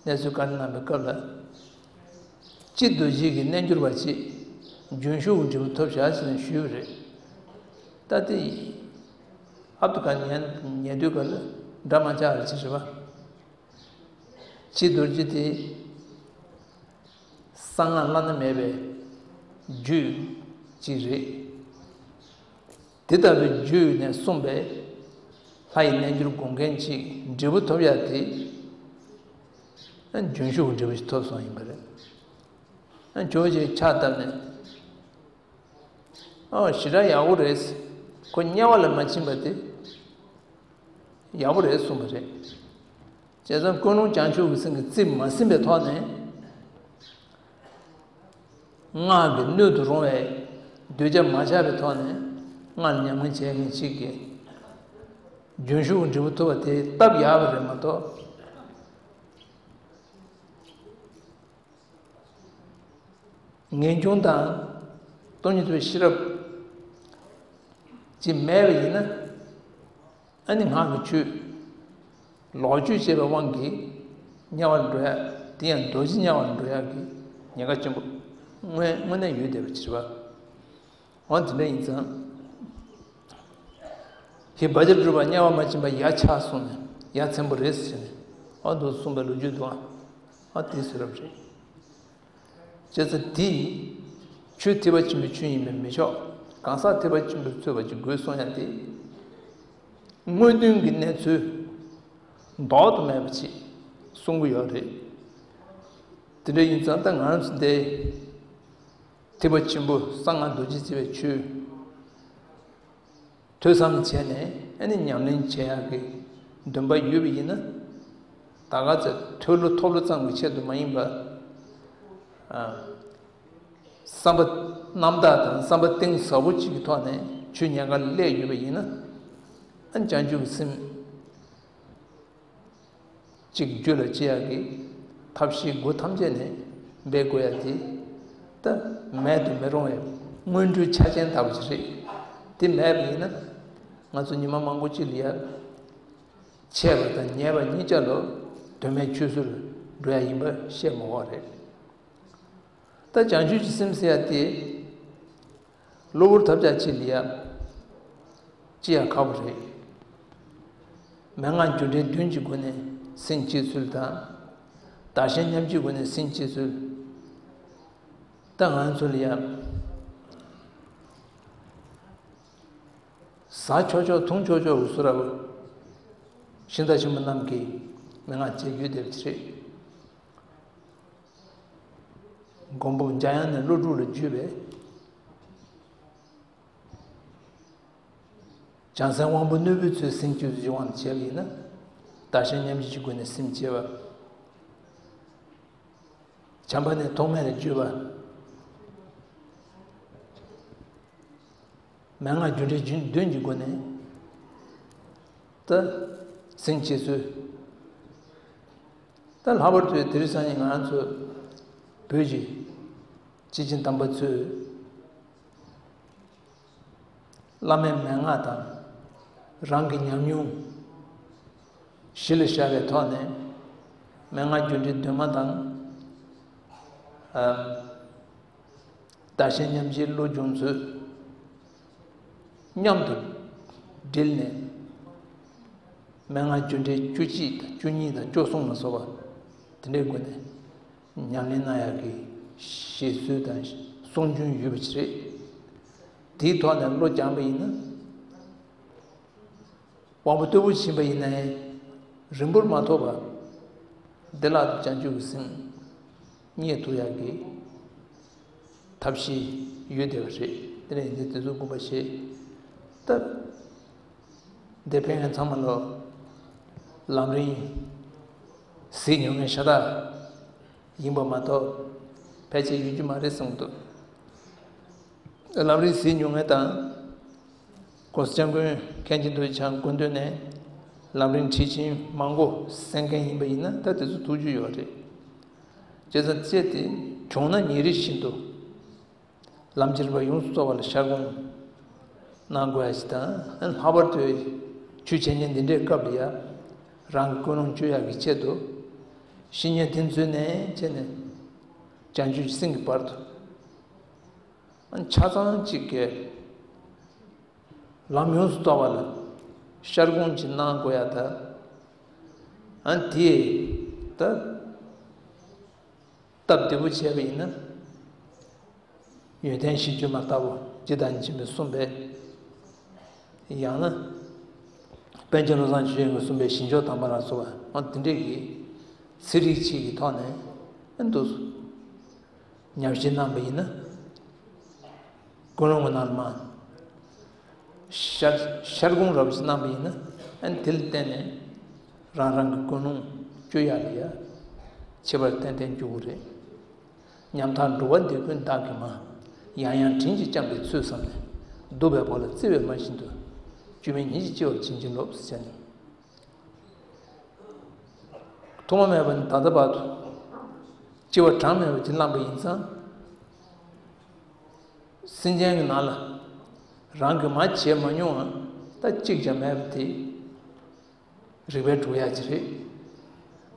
གནས་ཚུལ་བཀའ་འདྲི་གནང་བའི་སྐབས་ལ། སྤྱི་རྡོ་རྗེ་གི་རྣལ་འབྱོར་པ་ཅིག་རྒྱུན་ཞུགས་ཀྱི་འབྲས་བུ་ཐོབ་བཞག་ཟེར་ནས་ཞུས་པ་རེད། ད་དེ་ཨབ་ཏུ་ག་ཉན་ཉན་དུས་ག་ལ་འདྲ་མ་ཆགས་རེད་ཅེས་ཞུས་པ། སྤྱི་རྡོ་རྗེ་དེ་གསང་སྔགས་བླ་ན་མེད་པའི་རྒྱུད་ཅིག་རེད། དེ་ལྟ་བུའི་རྒྱུད་ནས་གསུངས་པའི་ལྷ་ཡི་རྣལ་འབྱོར་སྒོམ་མཁན་ཅིག་འབྲས་བུ་ཐོབ་ཡ་དེ། རྒྱུན་ཞུགས་ཀྱི་འབྲས་བུ་ཞིག་ཐོབ་སོང་ཡིན་པ་རེད། ཇོ་བོ་རྗེ་ཕྱག་བཏབ་ནས། ཨོ་ཞེ་དྲག་ཡག་པོ་རེད། ཁོ་དམྱལ་བ་ལ་མ་ཕྱིན་པ་དེ་ཡག་པོ་རེད་གསུངས་པ་རེད། བྱས་ཙང་ཀུན་སློང་བྱང་ཆུབ་ཀྱི་སེམས་ཀྱི་རྩིས་མ་ཟིན་པའི་ཐོག་ནས། སྔགས་ཀྱི་སྣོད་དུ་རུང་བའི་གདུལ་བྱ་མ་ཆགས་པའི་ཐོག་ནས་སྔགས་ཉམས་ལེན་བྱས་མཁན་ཞིག་གིས་རྒྱུན་ཞུགས་ཀྱི་འབྲས་བུ་ཐོབ་པ་དེ་སྟབས་ཡག་པ་རེད་མ་གཏོགས། ངེས་འབྱུང་དང་སྟོང་ཉིད་རྟོགས་པའི་ཤེས་རབ་ཅིག་མེད་པ་ཡིན་ན། ཨ་ནི་སྔགས་ཀྱི་ཆོས་ལོག་སྤྱོད་བྱས་པའི་དབང་གིས་དམྱལ་བར་འགྲོ་ཡ། དེ་ཡང་རྡོ་རྗེ་དམྱལ་བར་འགྲོ་ཡ་གི་ཉེན་ཁ་ཆེན་པོ་དངོས་དངོས་གནས་ཡོད་བསྡད་པ་ཅིག་རེད་པ། འོ་དེ་འདྲ་ཡིན་ཙང་། ཧི་བ་ཇ་གྲུབ་པ་དམྱལ་བ་མ་ཕྱིན་པ་ཡ་ཆགས་སོང་ནས་ཡ་མཚན་པོ་རེད་ཟེར་ནས་འོ་འདུག་གསུངས་པའི་ལོ་རྒྱུས་འདུག་ཨ། འོ་དེ་ཟེར་རབས་རེད། བྱས་ཙང་དེས་ཆོས་ཐེག་པ་ཆེན་པོའི་ཆོས་ཡིན་པས་མི་ཆོག་གང་ཟག་ཐེག་པ་ཆེན་པོས་འཚོལ་བ་ཅིག་དགོས་གསུང་ཡ་དེ། དངོས་དོན་གྱི་གནས་ཚུལ་ལྡོག་ཏུ་མེད་པ་ཅིག་གསུང་གི་ཡོད་རེད། དེ་འདྲ་ཡིན་ཙང་ད་ང་རང་ཚོ་འདི་ཐེག་པ་ཆེན་པོ་གསང་སྔགས་རྡོ་རྗེ་བརྩེ་བའི་ཆོས་ཐོས་བསམ་བྱས་ནས་ཨ་ནི་ཉམས་ལེན་བྱེད་ཡག་གི་འདུན་པ་ཡོད་པ་ཡིན་ན། ད་ག་ཚོད་ཐོས་ལོ་ཐོབ་ལོ་ཙམ་གྱི་ཆེད་དུ་མ་ཡིན་པ། ཨ། བསམ་པ་རྣམ་དག་དང་བསམ་པ་གཏིང་ཟབ་པོ་གཅིག་གི་ཐོག་ནས་ཆོས་ཉན་ག་སླེབས་ཡོད་པ་ཡིན་ན། ཨ་ནི་བྱང་ཆུབ་ཀྱི་སེམས་གཅིག་རྒྱུད་ལ་སྐྱེ་ཡག་གི་ཐབས་ཤེས་སྒོ་ཐམས་ཅད་ནས་འབད་དགོས་ཡ་དེ་ད་མེད་དུ་མི་རུང་བའི་སྔོན་འགྲོའི་ཆ་རྐྱེན་ལྟ་བུ་ཞིག་རེད། དེ་མེད་པ་ཡིན་ན་ང་ཚོ་ཉི་མ་མང་པོ་གཅིག་ལ་ཡ་ཆད་པ་དང་ཉེས་པ་གཉིས་ཆ་ལོ་དོན་མེད་ཆུད་ཟོས་འགྲོ་ཡ་ཡིན་པ་བཤད་མ་དགོས་རེད། ད་བྱང་ཆུབ་ཀྱི་སེམས་ཟེར་ཡ་དེ། གློ་བུར་ཐབས་ཆག་ཅིག་ལ་ཡ། ཅི་ཡང་ཁག་པོ་རེད། མན་ངག་རྒྱུ་འབྲས་བདུན་གྱི་སྒོ་ནས་སེམས་བསྐྱེད་ཚུལ་དང་། བདག་གཞན་མཉམ་བརྗེའི་སྒོ་ནས་སེམས་བསྐྱེད་ཚུལ། ད་ང་ཚོ་ལ་ཡ། ཟ་ཆོག་ཆོག་འཐུང་ཆོག་ཆོག་འུ་སུ་ར་བ། ཤིང་རྟ་ཆེན་པོ་རྣམས་ཀྱིས་མན་ངག་རྒྱས་བརྒྱུད་དེ་བྱས། མགོན་པོ་འཇམ་དབྱངས་ནས་ཀླུ་སྒྲུབ་ལ་བརྒྱུད་པའི། བྱང་སེམས་དབང་པོ་རྣོན་པོས་ཚུལ་ཟིན་བཅུག་གཞི་དབང་དུ་བྱས་པ་ཡིན་ན། བདག་གཞན་མཉམ་བརྗེའི་སྒོ་ནས་སེམས་བསྐྱེད་པ། བྱམས་པ་ནས་ཐོགས་མེད་ལ་བརྒྱུད་པ། མན་ངག་རྒྱུ་འབྲས་རྒྱུ་བདུན་གྱི་སྒོ་ནས། ད་སེམས་བསྐྱེད་ཚུལ། ད་ལྷག་པར་དུ་དེ་རིང་སང་ཉིན་ང་ཚོ་བོད་ཀྱི་སྐྱེས་ཆེན་དམ་པ་ཚོས། བླ་མའི་མན་ངག་དང་། རང་གི་ཉམས་མྱོང་གཞི་ལ་བཞག་པའི་ཐོག་ནས། མན་ངག་རྒྱུ་འབྲས་བདུན་མ་དང་། ཨམ། བདག་གཞན་མཉམ་བརྗེའི་བློ་སྦྱོང་ཚུལ་མཉམ་དུ་སྒྲིལ་ནས། མན་ངག་རྒྱུ་འབྲས་བཅུ་གཅིག་དང་བཅུ་གཉིས་དང་བཅུ་གསུམ་ལ་སོགས་པ་དེ་འདྲའི་སྒོ་ནས། ཉམས་ལེན་གནང་ཡག་གི་བཞེད་སྲོལ་དང་གསུང་རྒྱུན་ཡོད་པ་ཅིག་རེད། དེའི་ཐོག་ནས་བློ་སྦྱངས་པ་ཡིན་ན། དབང་པོ་རྟུལ་པོ་ཕྱིན་པ་ཡིན་ནའི་རིང་པོར་མ་ཐོགས་པར། བདེ་བླག་ཏུ་བྱང་ཆུབ་ཀྱི་སེམས་རྙེད་ཐུབ་ཡག་གི་ཐབས་ཤེས་ཡོད་བསྡད་པ་རེད། དེ་ནས་ཡིན་ཚེ་དེ་ཚོ་དགོངས་པ་བཞེས་སྟབས། འདིར་ཕེབས་མཁན་ཚང་མ་ལ་ལམ་རིམ་གཟིགས་མྱོང་མཁན་ཤ་སྟག་ཡིན་པ་མ་གཏོགས་ཕལ་ཆེར་ཡོད་རྒྱུ་མ་རེད་བསམ་གྱི་འདུག་ལམ་རིམ་གཟིགས་མྱོང་མཁན་དང་༸གོང་ས་སྐྱབས་མགོན་མཁན་ཆེན་རྡོ་རྗེ་འཆང་སྐུ་མདུན་ནས་ལམ་རིམ་ཁྲིད་ཆེན་མང་པོ་གསན་མཁན་ཡིན་པ་ཡིན་ན། ད་དེ་ཚོ་ཐུགས་རྒྱུས་ཡོད་རེད། བྱས་ཙང་དཔྱད་དེ་བྱུང་ན་ཉིན་རེ་བཞིན་དུ། ལམ་གྱི་རིམ་པ་ཡོངས་སུ་རྫོགས་པ་ལ་ཤར་སྒོམ་གནང་དགོས་ཡ་ཞིག་དང་། ལྷག་པར་དུ་ཆོས་འཆད་ཉན་འདི་འདྲའི་སྐབས་ལ་ཡ། རང་གི་ཀུན་སློང་བཅོས་ཡག་གི་ཆེད་དུ། བཤེས་གཉེན་དེ་ཚོའི་ནས་བྱས་ནས་བྱང་ཆུབ་སེམས་ཀྱི་བར་དུ་ཆ་ཚང་གཅིག་གི་ལམ་ཡོངས་སུ་རྫོགས་པ་ལ་ཤར་སྒོམ་ཅིག་གནང་དགོས་ཡ་ད། ཨ་དེ་ད། སྟབས་བདེ་པོ་བྱས་པ་ཡིན་ན། ཡོན་ཏན་གཞི་བཅུ་མ་ལྟ་བུ་ཇི་ལྟར་ཡིན་ཅིང་པས་གསུངས་པའི། ཡང་ན། པཎ་ཆེན་བློ་བཟང་ཆོས་དབྱིངས་ཀྱིས་གསུངས་པའི་བཞི་མཆོག་དམ་པ་ལ་སོགས་པ། འོ་དེ་འདྲས་ཀྱི་ཚིག་རིགས་གཅིག་གི་ཐོག་ནས་ཨ་འདུག་ཉམས་ཞིབ་གནང་བ་ཡིན་ན། ཀུན་སློང་གི་ནང་ལ་མ། ཤར་ཤར་སྒོམ་རབ་ཅིག་གནང་བ་ཡིན་ན། ཨ་ནི་དེ་ལ་བརྟེན་ནས་རང་རང་གི་ཀུན་སློང་བཅོས་ཡག་ལ་ཡ་ཁྱད་པར་ཏན་ཏན་འགྱུར་གྱི་རེད། ཉམ་ཐག་འགྲོ་བ་འདི་ཀུན་བདག་གིས་མ། ཡང་ཡང་དྲིན་གྱིས་བསྐྱངས་པའི་ཚུལ་བསམ་ནས། གདུག་པའི་ཕོ་ལ་བརྩེ་བའི་མ་བཞིན་དུ། སྐྱོན་མེད་ཉིད་ཀྱིས་སྐྱེ་བར་བྱིན་གྱིས་རློབས་ཟེར་ནས། ཐོག་མ་མེད་པ་ནས་ད་ལྟ་བར་དུ་སྐྱེ་བ་གྲངས་མེད་པ་ཅིག་བླངས་པ་ཡིན་ཙང་། སེམས་ཅན་གྱི་ནང་ལ་རང་གིས་མ་བྱས་མ་མྱོང་བ་ད་གཅིག་ཀྱང་མེད་པ་དེ་རིག་པའི་གྲུབ་ཡ་ཅིག་རེད།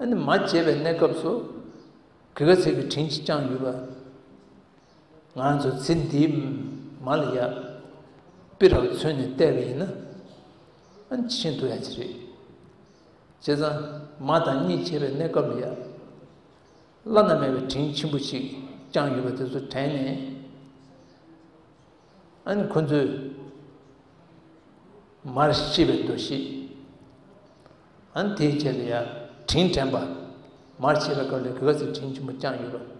ཨ་ནི་མ་བྱས་པའི་གནས་སྐབས་སུ་ག་ག་ཚད་ཀྱི་དྲིན་ཅིག་བསྐྱངས་ཡོད་པ། ང་ཚོ་ཚེ་འདིའི་མ་ལ་ཡ་པི་རབ་མཚོན་ནས་བལྟས་པ་ཡིན་ན། ཨ་ནི་ཤིན་ཏུ་ཡ་ཅིག་རེད། བྱས་ཙང་མ་དང་གཉིས་བྱས་པའི་གནས་སྐབས་ལ་ཡ། བླ་ན་མེད་པའི་དྲིན་ཆེན་པོ་ཞིག་བསྐྱངས་ཡོད་པ་དེ་ཚོ་དྲན་ནས། ཨ་ནི་ཁོ་ཚོས་མར་ཤེས་པའི་འདུ་ཤེས། ཨ་ནི་དེའི་རྗེས་ལ་ཡ་དྲིན་དྲན་པ། མར་ཤེས་པའི་སྐབས་ལ་ག་ག་ཚོད་དྲིན་ཆེན་པོ་བསྐྱངས་ཡོད་པ།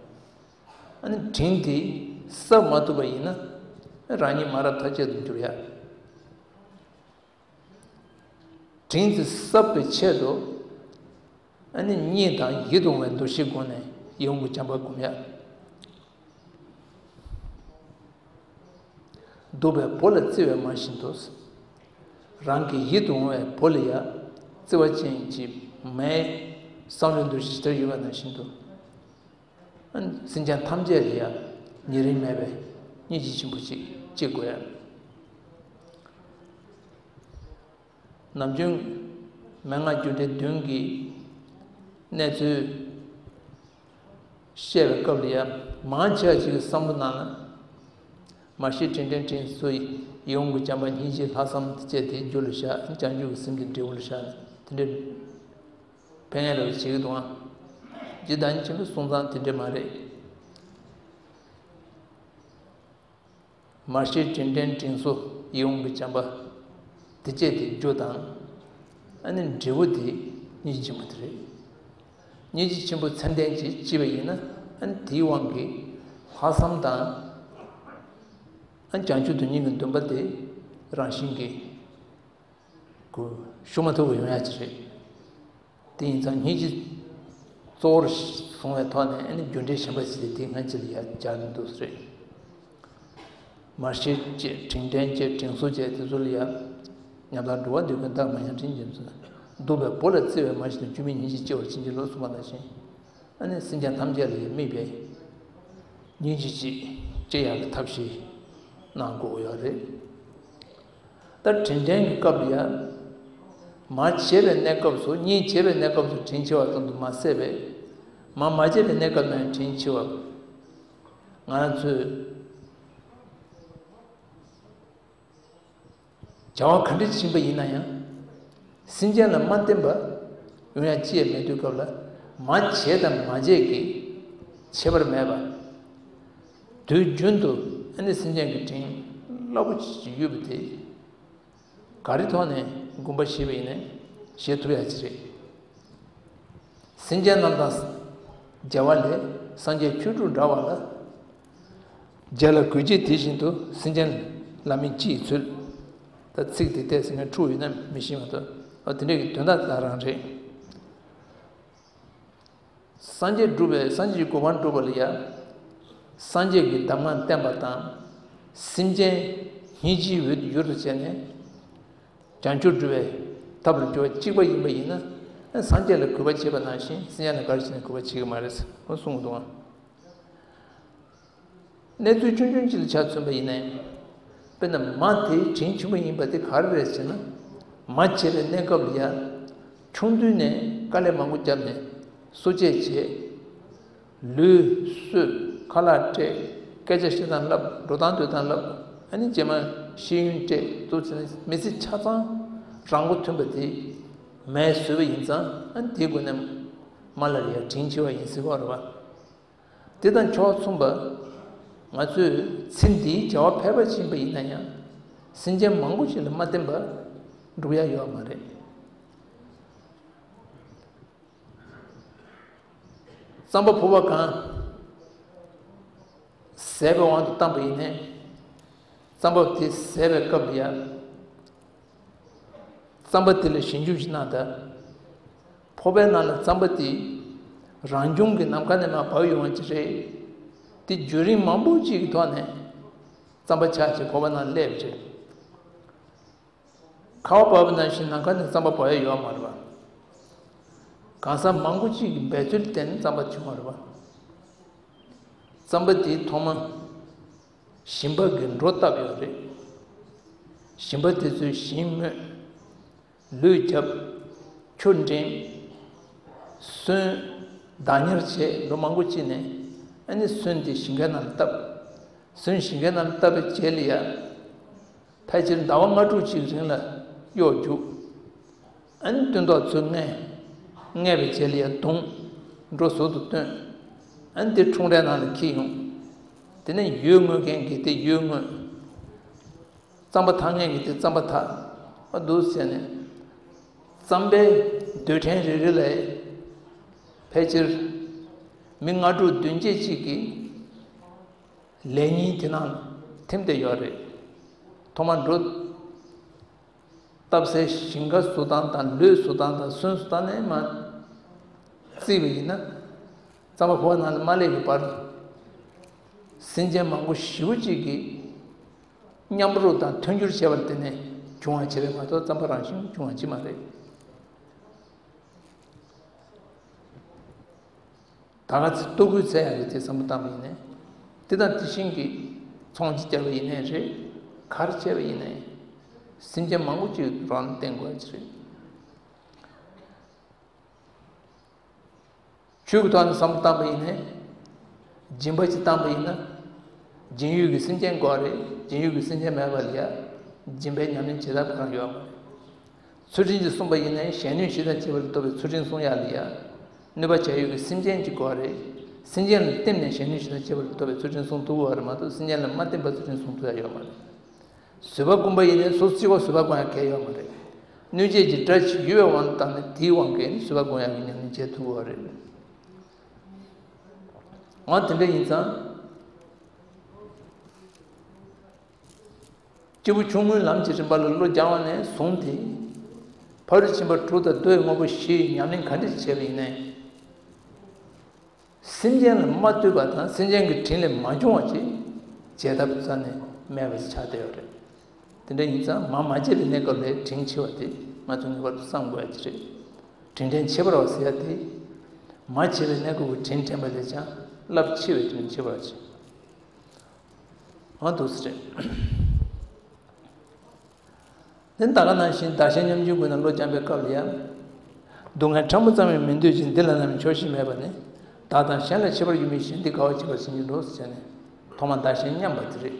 ཨ་ནི་དྲིན་དེ་གསབ་མ་ཐུབ་པ་ཡིན་ན། རང་ཉིད་མ་རབས་ཐ་ཆད་དུ་འགྱུར་ཡ། དྲིན་དེ་གསབ་པའི་ཆེད་དུ། ཨ་ནི་གཉིད་དང་ཡིད་དུ་འོང་བའི་འདུ་ཤེས་སྒོ་ནས་ཡིད་འོང་གི་བྱམས་པ་སྒོམ་ཡ། གདུག་པའི་ཕོ་ལ་བརྩེ་བའི་མ་བཞིན་དུ། རང་གི་ཡིད་དུ་འོང་བའི་ཕོ་ལ་ཡ་བརྩེ་བ་ཅན་གྱི་མའི་བསམ་བློའི་འདུ་ཤེས་ཇི་ལྟར་ཡོད་པ་ནང་བཞིན་དུ། ཨ་ནི་སེམས་ཅན་ཐམས་ཅད་ལ་ཡ་ཉེ་རིང་མེད་པའི་སྙིང་རྗེ་ཆེན་པོ་ཅིག་སྐྱེ་དགོས་ཡ། ནམ་རྒྱུན་མན་ངག་རྒྱུ་འབྲས་བདུན་གྱི་གནས་ཚུལ་བཤད་པའི་སྐབས་ལ་ཡ། མང་ཆེ་བ་ཞིག་གི་བསམ་བློ་ནང་ལ། མར་ཤེས་དྲིན་དྲན་དྲིན་གཟོ། ཡིད་འོང་གི་བྱམས་པ་སྙིང་རྗེ་ལྷག་བསམ་བཅས་དེ་རྒྱུད་ལ་བཞག་བྱང་ཆུབ་ཀྱི་སེམས་ཀྱི་འབྲས་བུ་ལ་བཞག་ནས་དེ་འདྲའི་ཕན་ཡོན་རེ་བ་བྱེད་ཀྱི་འདུག་ཨང་། ཇི་ལྟར་ཡིན་ཅིང་པའི་གསུང་སྟངས་དེ་འདྲ་མ་རེད། མར་ཤེས་དྲིན་དྲན་དྲིན་གཟོ་ཡིད་འོང་གི་བྱམས་པ། དེ་བཅས་དེ་རྒྱུ་དང་། ཨ་ནི་འབྲས་བུ་དེ་སྙིང་རྗེ་ཆེན་པོ་དེ་རེད། སྙིང་རྗེ་ཆེན་པོ་མཚན་ལྡན་གྱིས་བསྐྱེད་པ་ཡིན་ན། ཨ་ནི་དེའི་དབང་གིས་ལྷག་བསམ་དང་། ཨ་ནི་བྱང་ཆུབ་ཏུ་སྙིང་གི་འདུན་པ་དེ་རང་བཞིན་གྱིས་གོ་ཤུགས་མ་ཐུབ་པ་ཡོང་ཡ་ཅིག་རེད། དེ་ཡིན་ཙང་སྙིང་རྗེ་གཙོ་བོར་བཟུང་བའི་ཐོག་ནས། ཨ་ནི་རྒྱུ་འབྲས་གཞན་པ་ཞིག་དེ་སྔ་ཕྱི་ལ་ཡ་སྦྱར་ནས་འདུག་ཟེར། མར་ཤེས་བཅས་དྲིན་དྲན་བཅས་དྲིན་གཟོ་བཅས་དེ་ཚོ་ལ་ཡ། ཉམ་ཐག་འགྲོ་བ་འདོད་མཁན་བདག་མ་ཡང་དྲིན་ཅན་ཚོ། གདུག་པའི་བུ་ལ་བརྩེ་བས་མ་གཞི་ནས། སྐྱོན་མེད་སྙིང་རྗེ་སྐྱེ་བར་བྱིན་གྱིས་རློབས་གསུངས་པ་ནང་བཞིན། ཨ་ནི་སེམས་ཅན་ཐམས་ཅད་ལ་ཡ་དམིགས་པའི་སྙིང་རྗེ་ཅིག་སྐྱེ་ཡག་གི་ཐབས་ཤེས་གནང་དགོས་ཡོད་རེད། ད་དྲིན་དྲན་གྱི་སྐབས་ལ་ཡ། མར་བྱས་པའི་གནས་སྐབས་སུ། གཉིས་བྱས་པའི་གནས་སྐབས་སུ་དྲིན་ཆེ་བ་ཙམ་དུ་མ་ཟད་པའི། མར་མ་བྱས་པའི་གནས་སྐབས་ནའང་དྲིན་ཆེ་བ། ང་རང་ཚོས་བྱ་བ་ག་འདྲ་ཞིག་ཡིན་པ་ཡིན་ན་ཡང་། སེམས་ཅན་ལ་མ་བརྟེན་པ་ཡོང་ཡ་ཅི་ཡང་མེད་དུས་སྐབས་ལ། མ་བྱས་དང་མ་བྱས་ཀྱི་ཁྱད་པར་མེད་པ། དུས་རྒྱུན་དུ་ཨ་ནི་སེམས་ཅན་གྱི་དྲིན་རླབས་པོ་ཆེ་ཡོད་པ་དེ། ག་རེ་ཐོག་ནས་གོམ་པ་བཞེས་པ་ཡིན་ནའང་བཞེས་ཐུབ་ཡ་ཅིག་རེད། སེམས་ཅན་རྣམས་དང་མཇལ་བ་ལས། སངས་རྒྱས་ཆོས་དྲུག་འདྲ་བ་ལ། མཇལ་ལ་གུས་བྱེད་དེ་བཞིན་དུ། སེམས་ཅན་ལ་མིན་སྤྱི་ཡི་ཚུལ། ད་ཚིག་དེ་བལྟས་ཟིན་མཁན་འཁྲུག་ཡོད་ན་མི་ཤེས་མ་གཏོགས། འོ་དེ་འདྲ་གི་དོན་དག་དེ་རང་རེད། སངས་རྒྱས་སྒྲུབ་པའི། སངས་རྒྱས་ཀྱི་གོ་འཕང་སྒྲུབ་པ་ལ་ཡ། སངས་རྒྱས་ཀྱི་གདམས་ངག་བསྟན་པ་དང་། སེམས་ཅན་སྙིང་རྗེའི་འོད་ཡུལ་དུ་བྱས་ནས། བྱང་ཆུབ་སྒྲུབ་པའི་ཐབས་ལ་འགྱུར་བ་གཅིག་པ་ཡིན་པ་ཡིན་ན། སངས་རྒྱས་ལ་གུས་པ་བྱེད་པ་ནང་བཞིན། སེམས་ཅན་ལ་ག་རེ་བྱས་ནས་གུས་པ་བྱེད་ཀྱི་མ་རེད་ཟེར་གསུངས་འདུག་ཨང་། གནས་ཚུལ་ཆུང་ཆུང་གཅིག་ལ་ཆ་མཚོན་པ་ཡིན་ན། དཔེར་ན་མ་དེ་དྲིན་ཆེན་པོ་ཡིན་པ་དེ་ག་རེ་རེད་ཟེར་ན། མ་བྱས་པའི་གནས་སྐབས་ལ་ཡ། ཆུང་དུས་ནས་དཀའ་ལས་མང་པོ་བརྒྱབ་ནས་གསོ་དཔྱད་བྱས། ལུས་གསོས། ཁ་ལག་སྤྲད། སྐད་ཆ་བཤད་སྟངས་བསླབ། འགྲོ་སྟངས་སྡོད་སྟངས་བསླབ། ཨ་ནི་རྗེས་མ་ཤེས་ཡོན་སྤྲད། འདུག་བྱས་ནས་མི་ཚེ་ཆ་ཚང་རང་མགོ་ཐོན་པ་དེ་མས་བཟོས་པ་ཡིན་ཙང་། ཨ་ནི་དེའི་སྒོ་ནས་མ་ལ་ཡ་དྲིན་ཆེ་བ་ཡིན་ཟེར་བ་རེད་བ། དེ་དང་ཕྱོགས་མཚུངས་པ། ང་ཚོས་ཚེ་འདིའི་བྱ་བ་ཕལ་པ་ཕྱིན་པ་ཡིན་ན་ཡང་། སེམས་ཅན་མང་པོ་ཞིག་ལ་མ་བརྟེན་པར་འགྲུབ་ཡ་ཡོད་མ་རེད། རྩམ་པ་ཕོར་པ་གང་ཟད་པའི་དབང་དུ་བཏང་པ་ཡིན་ནའི། རྩམ་པ་དེ་ཟད་པའི་སྐབས་ལ་ཡ། རྩམ་པ་དེ་ལ་ཞིབ་འཇུག་ཅིག་གནང་དང་། ཕོར་པའི་ནང་ལ་རྩམ་པ་དེ་རང་བྱུང་གི་ནམ་མཁའ་ནས་མར་བབས་ཡོང་བ་ཅིག་རེད། དེ་བརྒྱུད་རིམ་མང་པོ་ཅིག་གི་ཐོག་ནས་རྩམ་པ་ཆགས་བྱས་ཕོར་པ་ནང་སླེབས་པ་རེད། ཁ་བ་བབས་པ་ནང་བཞིན་ནམ་མཁའ་ནས་རྩམ་པ་བབས་ཡ་ཡོད་མ་རེད་པ། གང་ཟག་མང་པོ་ཅིག་གི་འབད་རྩོལ་བརྟེན་ནས་རྩམ་པ་བྱུང་བ་རེད་པ། རྩམ་པ་དེ་ཐོག་མ་ཞིང་པ་གིས་འབྲོག་བཏབ་ཡོད་རེད། ཞིང་པ་དེ་ཚོས་ཞིང་རྨོས། ལུད་བརྒྱབ། ཆུ་འདྲེན། སོན། བདག་ཉར་བྱས། ལོ་མང་པོ་ཅིག་ནས། ཨ་ནི་སོན་དེ་ཞིང་ཁའི་ནང་ལ་བཏབ། སོན་ཞིང་ཁའི་ནང་ལ་བཏབ་པའི་རྗེས་ལ་ཡ། ཕལ་ཆེར་ཟླ་བ་ལྔ་དྲུག་ཅིག་རིང་ལ་གཡོག་རྒྱུགས། ཨ་ནི་སྟོན་ཐོག་ཚོས་བརྔས། བརྔས་པའི་རྗེས་ལ་ཡ་བརྡུངས། འབྲོག་ཟུར་དུ་བཏོན། ཨ་ནི་དེ་ཁྲུང་རའི་ནང་ལ་འཁྱེར་ཡོང་། དེ་ནས་ཡོས་རྔོ་མཁན་གྱིས་དེ་ཡོས་རྔོ། རྩམ་པ་འཐག་མཁན་གྱིས་དེ་རྩམ་པ་འཐག། ཨ་འདུག་བྱས་ནས། རྩམ་པའི་རྡུལ་ཕྲན་རེ་རེ་ལ་ཕལ་ཆེར་མི་ལྔ་དྲུག་བདུན་བརྒྱད་ཅིག་གི་ལས་ཉིན་དེ་ནང་ཐིམ་བསྡད་ཡོད་རེད། ཐོག་མར་འབྲོག་བཏབ་སའི་ཞིང་ཁ་བཟོ་སྟངས་དང་། ལུད་བཟོ་སྟངས་དང་། སོན་བཟོ་སྟངས་ནས་མར་བརྩིས་པ་ཡིན་ན། རྩམ་པ་ཕོར་པ་ནང་ལ་མ་སླེབས་པའི་བར། སེམས་ཅན་མང་པོ་ཞེ་པོ་ཅིག་གིས་མཉམ་རུབ་དང་མཐུན་འགྱུར་བྱས་པ་དེ་ནས་བྱུང་བ་ཅིག་རེད་མ་གཏོགས། རྩམ་པ་རང་བཞིན་བྱུང་བ་ཅིག་མ་རེད། ད་ག་ཚོད་ལྟོ་གོས་འཚོལ་ཡག་གི་དེ་བསམ་བློ་བཏང་བ་ཡིན་ནའི། དེ་དང་དེ་བཞིན་གྱི་ཚོང་ཅིག་བརྒྱབ་པ་ཡིན་ནའི་རེད། ག་རེ་བྱས་པ་ཡིན་ནའི། སེམས་ཅན་མང་པོ་ཅིག་རང་ལ་བརྟེན་དགོས་ཡ་ཅིག་རེད། ཆོས་ཀྱི་ཐོག་ནས་བསམ་བློ་བཏང་པ་ཡིན་ནའི། སྦྱིན་པ་ཅིག་བཏང་པ་ཡིན་ན། སྦྱིན་ཡུལ་གྱི་སེམས་ཅན་དགོས་རེད། སྦྱིན་ཡུལ་གྱི་སེམས་ཅན་མེད་པ་ལ་ཡ། སྦྱིན་པའི་ཉམས་ལེན་བྱེད་ཐབས་གང་ཡོད་མ་རེད། ཚུལ་ཁྲིམས་ཅིག་བསྲུངས་པ་ཡིན་ནའི། གཞན་གནོད་ཞི་དང་བཅས་པ་ལ་ལྟོས་པའི་ཚུལ་ཁྲིམས་བསྲུང་ཡག་ལ་ཡ། གནོད་པ་བྱ་ཡུལ་གྱི་སེམས་ཅན་ཅིག་དགོས་རེད། སེམས་ཅན་ལ་བརྟེན་ནས་གཞན་ནུས་ཤིང་ལ་སྐྱེ་བ་ལ་ཐོབ་པའི་ཚུལ་ཁྲིམས་སྲུང་ཐུབ་ཀྱི་ཡོད་རེད་མ་གཏོགས། སེམས་ཅན་ལ་མ་བརྟེན་པའི་ཚུལ་ཁྲིམས་སྲུང་ཐུབ་ཡ་ཡོད་མ་རེད། བཟོད་པ་སྒོམ་པ་ཡིན་ནའི་སོ་སོ་གཅིག་པོ་བཟོད་པ་སྒོམ་ཡ་གལ་ཡོད་མ་རེད། གནོད་བྱེད་ཀྱི་དགྲ་ཅིག་ཡོད་པའི་དབང་དུ་བཏང་ནས་དེའི་དབང་གིས་བཟོད་པ་སྒོམ་ཡ་གི་ཉམས་ལེན་བྱེད་ཐུབ་ཀྱི་ཡོད་རེད། འོ་དེ་འདྲ་ཡིན་ཙང་། སྐྱེས་བུ་ཆུང་ངུའི་ལམ་གྱི་རིམ་པ་ལ་བློ་སྦྱང་བ་ནས་བཟུང་སྟེ། ཕ་རོལ་ཕྱིན་པ་དྲུག་དང་མདོའི་དངོས་པོ་བཞིའི་ཉམས་ལེན་ག་འདྲ་ཞིག་བྱས་པ་ཡིན་ནའི། སེམས་ཅན་ལ་མ་ལྟོས་པ་དང་སེམས་ཅན་གྱི་དྲིན་ལས་མ་བྱུང་བ་ཅིག་བྱེད་ཐབས་རྩ་ནས་མེད་པ་ཞིག་ཆགས་བསྡད་ཡོད་རེད། དེ་འདྲ་ཡིན་ཙང་མ་མ་བྱས་པའི་གནས་སྐབས་ལ་དྲིན་ཆེ་བ་དེ་ང་ཚོ་ངེས་པར་དུ་བསམ་དགོས་ཡ་ཅིག་རེད། དྲིན་དྲན་བྱེད་པར་བ་ཟེར་ཡ་དེ། མ་བྱས་པའི་གནས་སྐབས་ཀྱི་དྲིན་དྲན་པ་ལས་ཀྱང་རླབས་ཆེ་བའི་དྲིན་ཆེ་བར་བྱེད། འོ་འདུག་སེ་རེད། དེ་ད་ག་ནང་བཞིན་བདག་གཞན་མཉམ་བརྗེའི་སྒོ་ནས་བློ་སྦྱང་པའི་སྐབས་ལ་ཡང་། སྡུག་བསྔལ་ཕྲ་མོ་ཙམ་ཡང་མི་འདོད་ཅིང་། འདི་ལ་ནམ་ཡང་ཆོག་ཤེས་མེད་པ་ནི། བདག་དང་གཞན་ལ་ཁྱད་པར་ཡོད་མིན་ཞེས། འདི་དགའ་བར་བྱེད་པར་བྱིན་གྱིས་འགྲོ་ཟེར་བྱས་ནས། ཐོག་མར་བདག་གཞན་མཉམ་པ་དེ་རེད།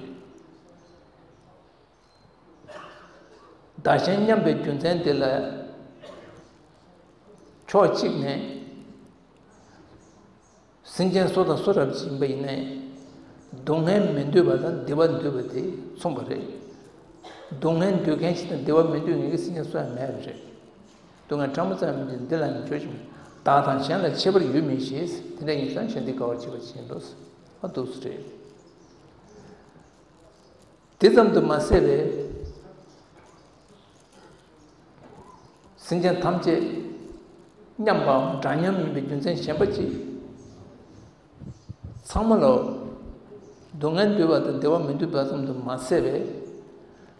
བདག་གཞན་མཉམ་པའི་རྒྱུ་མཚན་དེ་ལ། ཕྱོགས་གཅིག་ནས། སེམས་ཅན་སུ་དང་སུ་རབ་ཅིག་ཡིན་པ་ཡིན་ནའི། སྡུག་བསྔལ་མི་འདོད་པ་དང་བདེ་བ་འདོད་པ་དེ་མཚུངས་པ་རེད། སྡུག་བསྔལ་འདོད་མཁན་ཞིག་དང་བདེ་བ་མི་འདོད་མཁན་གྱི་སེམས་ཅན་སུ་ཡང་མེད་པ་རེད། སྡུག་བསྔལ་ཕྲ་མོ་ཙམ་ཡང་མི་འདོད། འདི་ལ་ནི་ཆོག་ཤེས་མེད། བདག་དང་གཞན་ལ་ཁྱད་པར་ཡོད་མིན་ཞེས། དེ་འདྲ་ཡིན་ཙང་གཞན་འདི་དགའ་བར་བྱེད་པར་བྱིན་གྱིས་འགྲོ། ཨ་འདུག་སེ་རེད། དེ་ཙམ་དུ་མ་ཟད་པའི། སེམས་ཅན་ཐམས་ཅད་མཉམ་པའམ་འདྲ་མཉམ་ཡིན་པའི་རྒྱུ་མཚན་གཞན་པ་ཅིག་ཚང་མ་ལ་སྡུག་བསྔལ་འདོད་པ་དང་བདེ་བ་མི་འདོད་པ་ཙམ་དུ་མ་ཟད་པའི།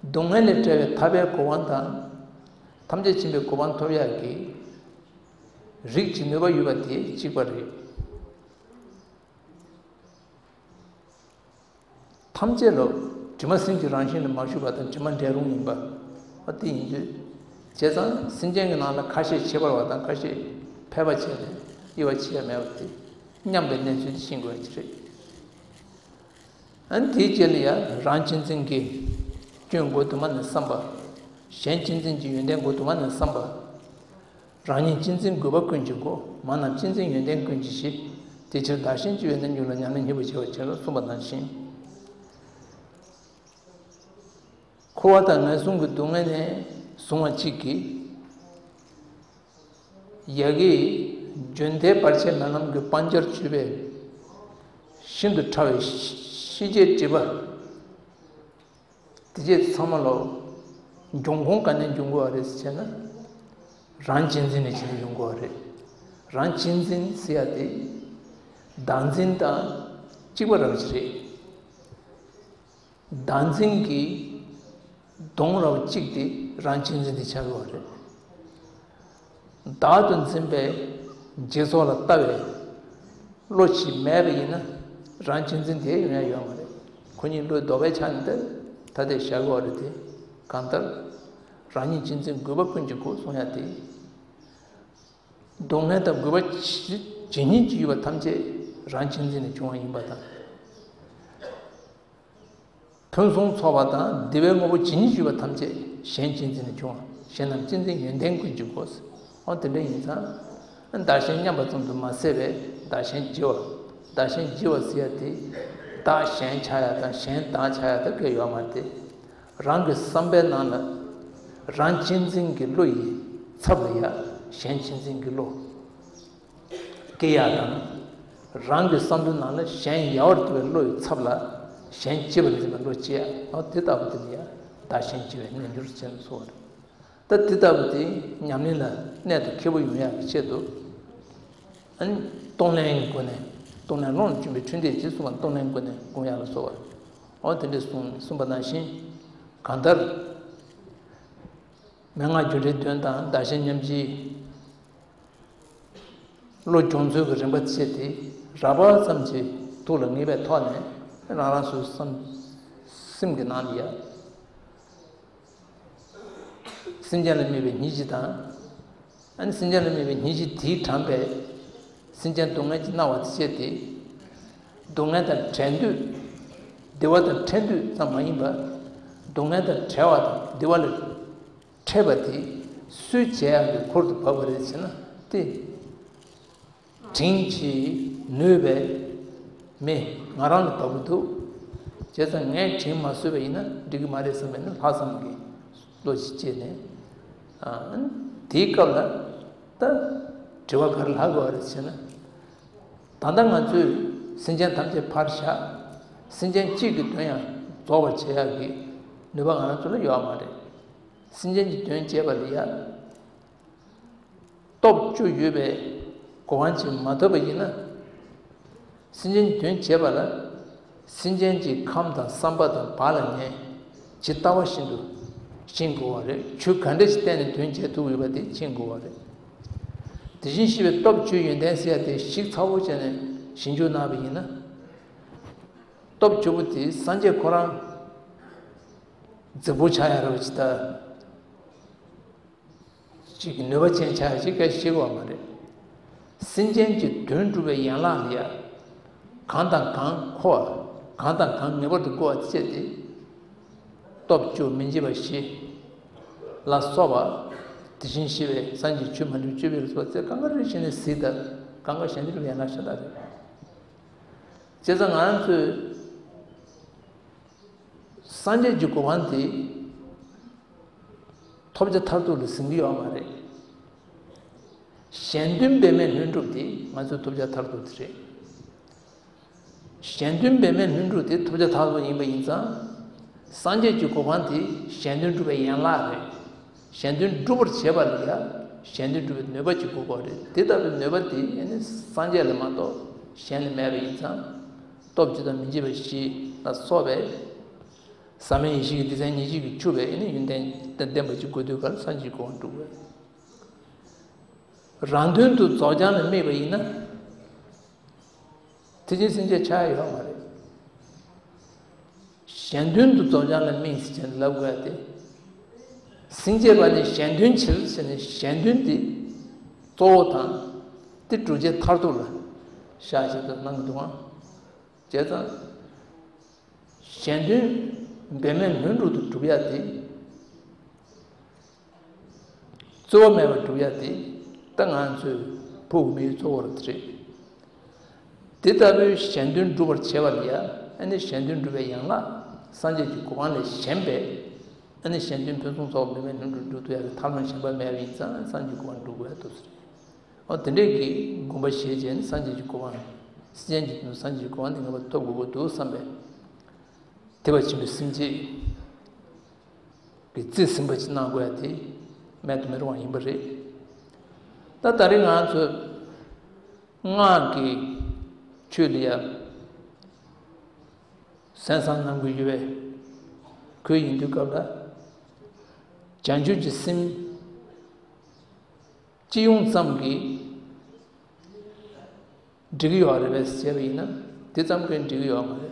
སྡུག་བསྔལ་ལས་བྲལ་བའི་ཐར་པའི་གོ་འཕང་དང་། ཐམས་ཅད་མཁྱེན་པའི་གོ་འཕང་ཐོབ་ཡག་གི་རིགས་ཀྱི་ནུས་པ་ཡོད་པ་དེ་གཅིག་པ་རེད། ཐམས་ཅད་ལ་དྲི་མ་སེམས་ཀྱི་རང་བཞིན་ལ་མ་ཞུགས་པ་དང་དྲི་མ་འབྲལ་རུང་ཡིན་པ། ཨ་དེ་ཡིན་དུས། བྱས་ཙང་སེམས་ཅན་གྱི་ནང་ལ་ཁ་ཤས་ཁྱད་པར་བ་དང་ཁ་ཤས་ཕལ་པ་བྱས་ནས་དབྱེ་བ་ཕྱེ་ཡ་མེད་པ་དེ། མཉམ་པའི་གནས་ཚུལ་དེ་ཤེས་དགོས་ཡ་ཅིག་རེད། ཨ་ནི་དེའི་རྗེས་ལ་ཡང་རང་གཅེས་འཛིན་གྱི་སྐྱོན་མགོ་དུ་མ་ནས་བསམ་པ། གཞན་གཅེས་འཛིན་གྱི་ཡོན་ཏན་མགོ་དུ་མ་ནས་བསམ་པ། རང་ཉིད་གཅེས་འཛིན་དགོས་པ་ཀུན་གྱི་སྒོ། མ་རྣམས་གཅེས་འཛིན་ཡོན་ཏན་ཀུན་གྱི་གཞི། དེ་ཕྱིར་བདག་གཞན་གཅེས་པའི་རྣལ་འབྱོར་ལ། ཉམས་ལེན་སྙིང་པོར་བྱ་བའི་ཕྱིར་ལ་གསུངས་པ་ནང་བཞིན། འཁོར་བ་དང་ངན་སོང་གི་སྡུག་བསྔལ་ནས་བཟུང་བ་གཅིག་གིས། ཡ་གིའི་རྒྱུན་མཐའི་བར་ཆད་རྨི་ལམ་གྱི་སྤང་བྱར་གྱུར་པའི་ཤིན་ཏུ་ཕྲ་བའི་ཤེས་བྱའི་སྒྲིབ་པ། དེ་རྗེས་ཚང་མ་ལོ། འབྱུང་ཁུངས་ག་ནས་འབྱུང་དགོས་པ་རེད་ཟེར་ན། རང་གཅེས་འཛིན་ནས་བྱས་ནས་འབྱུང་དགོས་པ་རེད། རང་གཅེས་འཛིན་ཟེར་ཡ་དེ། བདག་འཛིན་དང་གཅིག་པ་རང་ཞིག་རེད། བདག་འཛིན་གྱི་གདོང་ར་བ་གཅིག་དེ་རང་གཅེས་འཛིན་དེ་ཆགས་ཡོད་རེད། བདག་ཏུ་འཛིན་པའི་འཇིག་ཚོགས་ལ་ལྟ་བའི་བློ་ཞིག་མེད་པ་ཡིན་ན་རང་གཅེས་འཛིན་དེ་ཡོང་ཡ་ཡོད་མ་རེད། ཁོ་གཉིས་བློའི་ལྡོག་པའི་ཆ་ནས་ད་ད་ལྟའི་བཞག་ཡོད་རེད་དེ། གང་ལྟར་རང་ཉིད་གཅེས་འཛིན་དགོས་པ་ཀུན་གྱི་སྒོ་གསུང་ཡ་དེ། སྡུག་བསྔལ་དང་རྒུད་པ་ཇི་སྙེད་ཅིག་ཡོད་པ་ཐམས་ཅད་རང་གཅེས་འཛིན་ནས་བྱུང་བ་ཡིན་པ་དང་། ཕུན་སུམ་ཚོགས་པ་དང་བདེ་བའི་དངོས་པོ་ཇི་སྙེད་ཅིག་ཡོད་པ་ཐམས་ཅད་གཞན་གཅེས་འཛིན་ནས་བྱུང་བ། གཞན་རྣམས་གཅེས་འཛིན་ཡོན་ཏན་ཀུན་གྱི་སྒོ། འོ་དེ་འདྲ་ཡིན་ཙང་། བདག་གཞན་མཉམ་པ་ཙམ་དུ་མ་ཟད་པའི་བདག་གཞན་བརྗེ་བ། བདག་གཞན་བརྗེ་བ་ཟེར་ཡ་དེ། བདག་གཞན་ཆགས་ཡ་དང་གཞན་བདག་ཆགས་ཡ་དེ་ག་ཡོད་མ་རེད་དེ། རང་གི་བསམ་པའི་ནང་ལ་རང་གཅེས་འཛིན་གྱི་བློ་ཡི་ཚབ་ལ་ཡ་གཞན་གཅེས་འཛིན་གྱི་བློ་སྐྱེ་ཡ་དང་། རང་གི་བསམ་བློའི་ནང་ལ་གཞན་ཡལ་བར་འདོད་པའི་བློ་ཡི་ཚབ་ལ་གཞན་གཅེས་པར་འཛིན་པའི་བློ་སྐྱེ་ཡ། འོ་དེ་ལྟ་བུ་དེ་ལ་ཡ་བདག་གཞན་བརྗེ་བའི་རྣལ་འབྱོར་ཟེར་ནས་གསུངས་པ་རེད། ད་དེ་ལྟ་བུ་དེ་ཉམས་ལེན་ལ་གནད་དུ་འཁེལ་པོ་ཡོང་ཡག་གི་ཆེད་དུ། ཨ་ནི་གཏོང་ལེན་གྱི་སྒོ་ནས། གཏོང་ལེན་སློང་ལ་བསྐྱོན་པའི་འཕྲིན་ལས་ཅེས་གསུངས་པ། གཏོང་ལེན་སྒོ་ནས་སྒོམ་ཡག་ལ་སོགས་པ། འོ་དེ་འདྲས་གསུངས་གསུངས་པ་ནང་བཞིན། གང་ལྟར་མན་ངག་རྒྱུ་འབྲས་བདུན་དང་བདག་གཞན་མཉམ་བརྗེའི་བློ་སྦྱོང་ཚུལ་གྱི་རིམ་པ་བཅས་དེ་རགས་པ་ཙམ་གྱི་ཐུགས་ལ་ངེས་པའི་ཐོག་ནས་རང་རང་སོའི་བསམ་སེམས་ཀྱི་ནང་ལ་ཡ། སེམས་ཅན་ལ་དམིགས་པའི་སྙིང་རྗེ་དང་། ཨ་ནི་སེམས་ཅན་ལ་དམིགས་པའི་སྙིང་རྗེ་དེས་དྲངས་པའི་སེམས་ཅན་སྡུག་བསྔལ་གྱིས་མནར་བ་དེ་བྱས་ཏེ། སྡུག་བསྔལ་དང་བྲལ་འདོད། བདེ་བ་དང་འཕྲད་འདོད་ཙམ་མ་ཡིན་པར། སྡུག་བསྔལ་དང་བྲལ་བ་དང་བདེ་བ་ལ་འཕྲད་པ་དེ་སུས་བྱེད་ཡག་གི་ཁུར་དུ་བབས་པ་རེད་ཟེར་ན་དེ། དྲིན་གྱིས་ ནུས་པའི་མི་ང་རང་ལ་བབས་ཀྱི་འདུག་བྱས་ཙང་ངས་དྲིན་མ་གཟོས་པ་ཡིན་ན་འགྲིག་གི་མ་རེད་བསམ་པའི་ནི་ལྷག་བསམ་གྱི་བློ་ཞིག་སྐྱེས་ནས། ཨ་དེའི་སྐབས་ལ་ད་དྲི་བ་ག་རེ་ལྷག་དགོས་པ་རེད་ཟེར་ན། ད་ལྟ་ང་ཚོས་སེམས་ཅན་ཐམས་ཅད་ཕར་བཞག་སེམས་ཅན་གཅིག་གི་དོན་ཡང་རྫོགས་པར་བྱེད་ཡག་གི་ནུས་པ་ང་རང་ཚོ་ལ་ཡོད་མ་རེད། སེམས་ཅན་གྱི་དོན་བྱེད་པ་ལ་ཡ། སྟོབས་བཅུ་ཡོད་པའི་གོ་འཕང་ཅིག་མ་ཐོབ་པ་ཡིན་ན། སེམས་ཅན་གྱི་དོན་བྱེད་པ་ལ། སེམས་ཅན་གྱི་ཁམས་དང་བསམ་པ་དང་བག་ལ་ཉལ། ཇི་ལྟ་བ་བཞིན་དུ་ཤེས་དགོས་པ་རེད། ཆོས་ག་འདྲ་ཞིག་བསྟན་ནས་དོན་བྱེད་ཐུབ་ཡོད་པ་དེ་ཤེས་དགོས་པ་རེད། དེ་བཞིན་གཤེགས་པའི་སྟོབས་བཅུའི་ཡོན་ཏན་ཟེར་ཡ་དེ་ཞིབ་ཚགས་པོ་བྱས་ནས་ཞིབ་འཇུག་གནང་བ་ཡིན་ན། སྟོབས་བཅུ་པོ་དེ་སངས་རྒྱས་ཁོ་རང་རྫིག་པོ་ཆགས་ཡ་རེད་པ་ཇི་ལྟར། ཅིག་གི་ནུས་པ་ཅན་ཆགས་ཤིག་ག་ཤེས་དགོས་པ་མ་རེད། སེམས་ཅན་གྱི་དོན་སྒྲུབ་པའི་ཡན་ལག་ལ་ཡ། གང་དང་གང་མཁོ་བ། གང་དང་གང་ངེས་པར་དུ་དགོས་པ་བཅས་ཏེ། སྟོབས་བཅུ་མི་འཇིགས་པ་བཞི། ལ་སོགས་པ། དེ་བཞིན་གཤེགས་པའི་སངས་རྒྱས་ཆོས་མ་འདྲེས་པའི་སྤྱོད་པའི་རིགས་སོགས་ཚེ་གང་ག་རེ་བྱས་ནས་གཟིགས་དང་གང་ག་གཞན་དུ་ཡན་ལག་ཤ་སྟག་རེད། བྱས་ཙང་ང་རང་ཚོས། སངས་རྒྱས་ཀྱི་གོ་འཕང་དེ་ཐོབ་བྱ་མཐར་ཐུག་ལ་ཟིན་གྱི་ཡོད་མ་རེད། གཞན་དོན་འབད་མེད་ལྷུན་གྲུབ་དེ་ང་ཚོའི་ཐོབ་བྱ་མཐར་ཐུག་དེ་རེད། གཞན་དོན་འབད་མེད་ལྷུན་གྲུབ་དེ་ཐོབ་བྱ་མཐར་ཐུག་ཡིན་པ་ཡིན་ཙང་། སངས་རྒྱས་ཀྱི་གོ་འཕང་དེ་གཞན་དོན་སྒྲུབ་པའི་ཡན་ལག་རེད། གཞན་དོན་སྒྲུབ་པར་བྱེད་པ་ལ་ཡང་གཞན་དོན་སྒྲུབ་པའི་ནུས་པ་ཅིག་དགོས་ཀྱི་རེད། དེ་ལྟ་བུའི་ནུས་པ་དེ་ནི་སངས་རྒྱས་ལ་མ་གཏོགས་གཞན་ལ་མེད་པ་ཡིན་ཙང་། སྟོབས་བཅུ་དང་མི་འཇིགས་པ་བཞི་ལ་སོགས་པའི། ཟབ་མོའི་ཡེ་ཤེས་ཀྱི་སྡེ་ཚན་ཉེར་གཅིག་གིས་ཕྱུག་པའི་ཨེ་ནི་ཡོན་ཏན་ལྡན་པ་ཅིག་དགོས་དུས་ག་ལ་སངས་རྒྱས་གོ་འགྲོ་དགོས། རང་དོན་དུ་རྫོགས་བྱང་ལ་དམིགས་པ་ཡིན་ན། དེ་བཞིན་སེམས་བསྐྱེད་ཆགས་ཡོད་མ་རེད། གཞན་དོན་དུ་རྫོགས་བྱང་ལ་དམིགས་ཟེར་ནས་ལབ་དགོས་ཏེ། སེམས་བསྐྱེད་པ་ནི་གཞན་དོན་ཕྱིར་ཟེར་ནས་གཞན་དོན་དེ་གཙོ་བོ་དང་། དེ་སྒྲུབ་བྱེད་མཐར་ཐུག་ལ་བཞག་བཞིན་དུ་གནང་གི་འདུག་ཨང་། བྱས་ཙང་། གཞན་དོན་འབད་མེད་ལྷུན་གྲུབ་ཏུ་སྒྲུབ་ཡ་དེ། རྩོལ་བ་མེད་པར་སྒྲུབ་ཡ་དེ་ད་ང་ཚོའི་ཕུགས་དམིགས་གཙོ་བོ་རེད། དེ་ལྟ་བུའི་གཞན་དོན་སྒྲུབ་པར་བྱེད་པ་ལ་ཡ། ཨ་ནི་གཞན་དོན་སྒྲུབ་པའི་ཡན་ལག་སངས་རྒྱས་ཀྱི་གོ་འཕང་ལས་གཞན་པའི། ཨ་ནི་གཞན་དོན་ཕུན་སུམ་ཚོགས་པ་འབད་མེད་ལྷུན་གྲུབ་སྒྲུབ་ཐུབ་ཡ་གི་ཐབས་ལམ་གཞན་པ་མེད་པ་ཡིན་ཙང་སངས་རྒྱས་ཀྱི་གོ་འཕང་སྒྲུབ་དགོས་ཡ་འདུག་ཟེར། འོ་དེ་འདྲས་ཀྱི་དགོངས་པ་བཞེས་བྱས་ནས་སངས་རྒྱས་ཀྱི་གོ་འཕང་། སེམས་ཅན་གྱི་དོན་སངས་རྒྱས་ཀྱི་གོ་འཕང་དེ་ངེས་པར་ཐོབ་དགོས་ཀྱི་འདུག་བསམ་པའི། ཐེག་པ་ཆེན་པོའི་སེམས་བསྐྱེད་ཀྱི་རྩིས་ཟིན་པ་ཅིག་གནང་དགོས་ཡ་དེ་མེད་དུ་མི་རུང་བ་ཡིན་པ་རེད། ད་ད་རེས་ང་ཚོས་སྔགས་ཀྱི་ཆོས་ལ་ཡ་གསན་བསམ་གནང་གི་ཡོད་པས། ཁོས་ཡིན་དུས་སྐབས་ལ་བྱང་ཆུབ་ཀྱི་སེམས་སྤྱི་ཡོངས་ཙམ་གྱིས་འགྲིག་གི་ཡོད་རེད་པས་ཟེར་བ་ཡིན་ན། དེ་ཙམ་གྱིས་འགྲིག་གི་ཡོད་མ་རེད།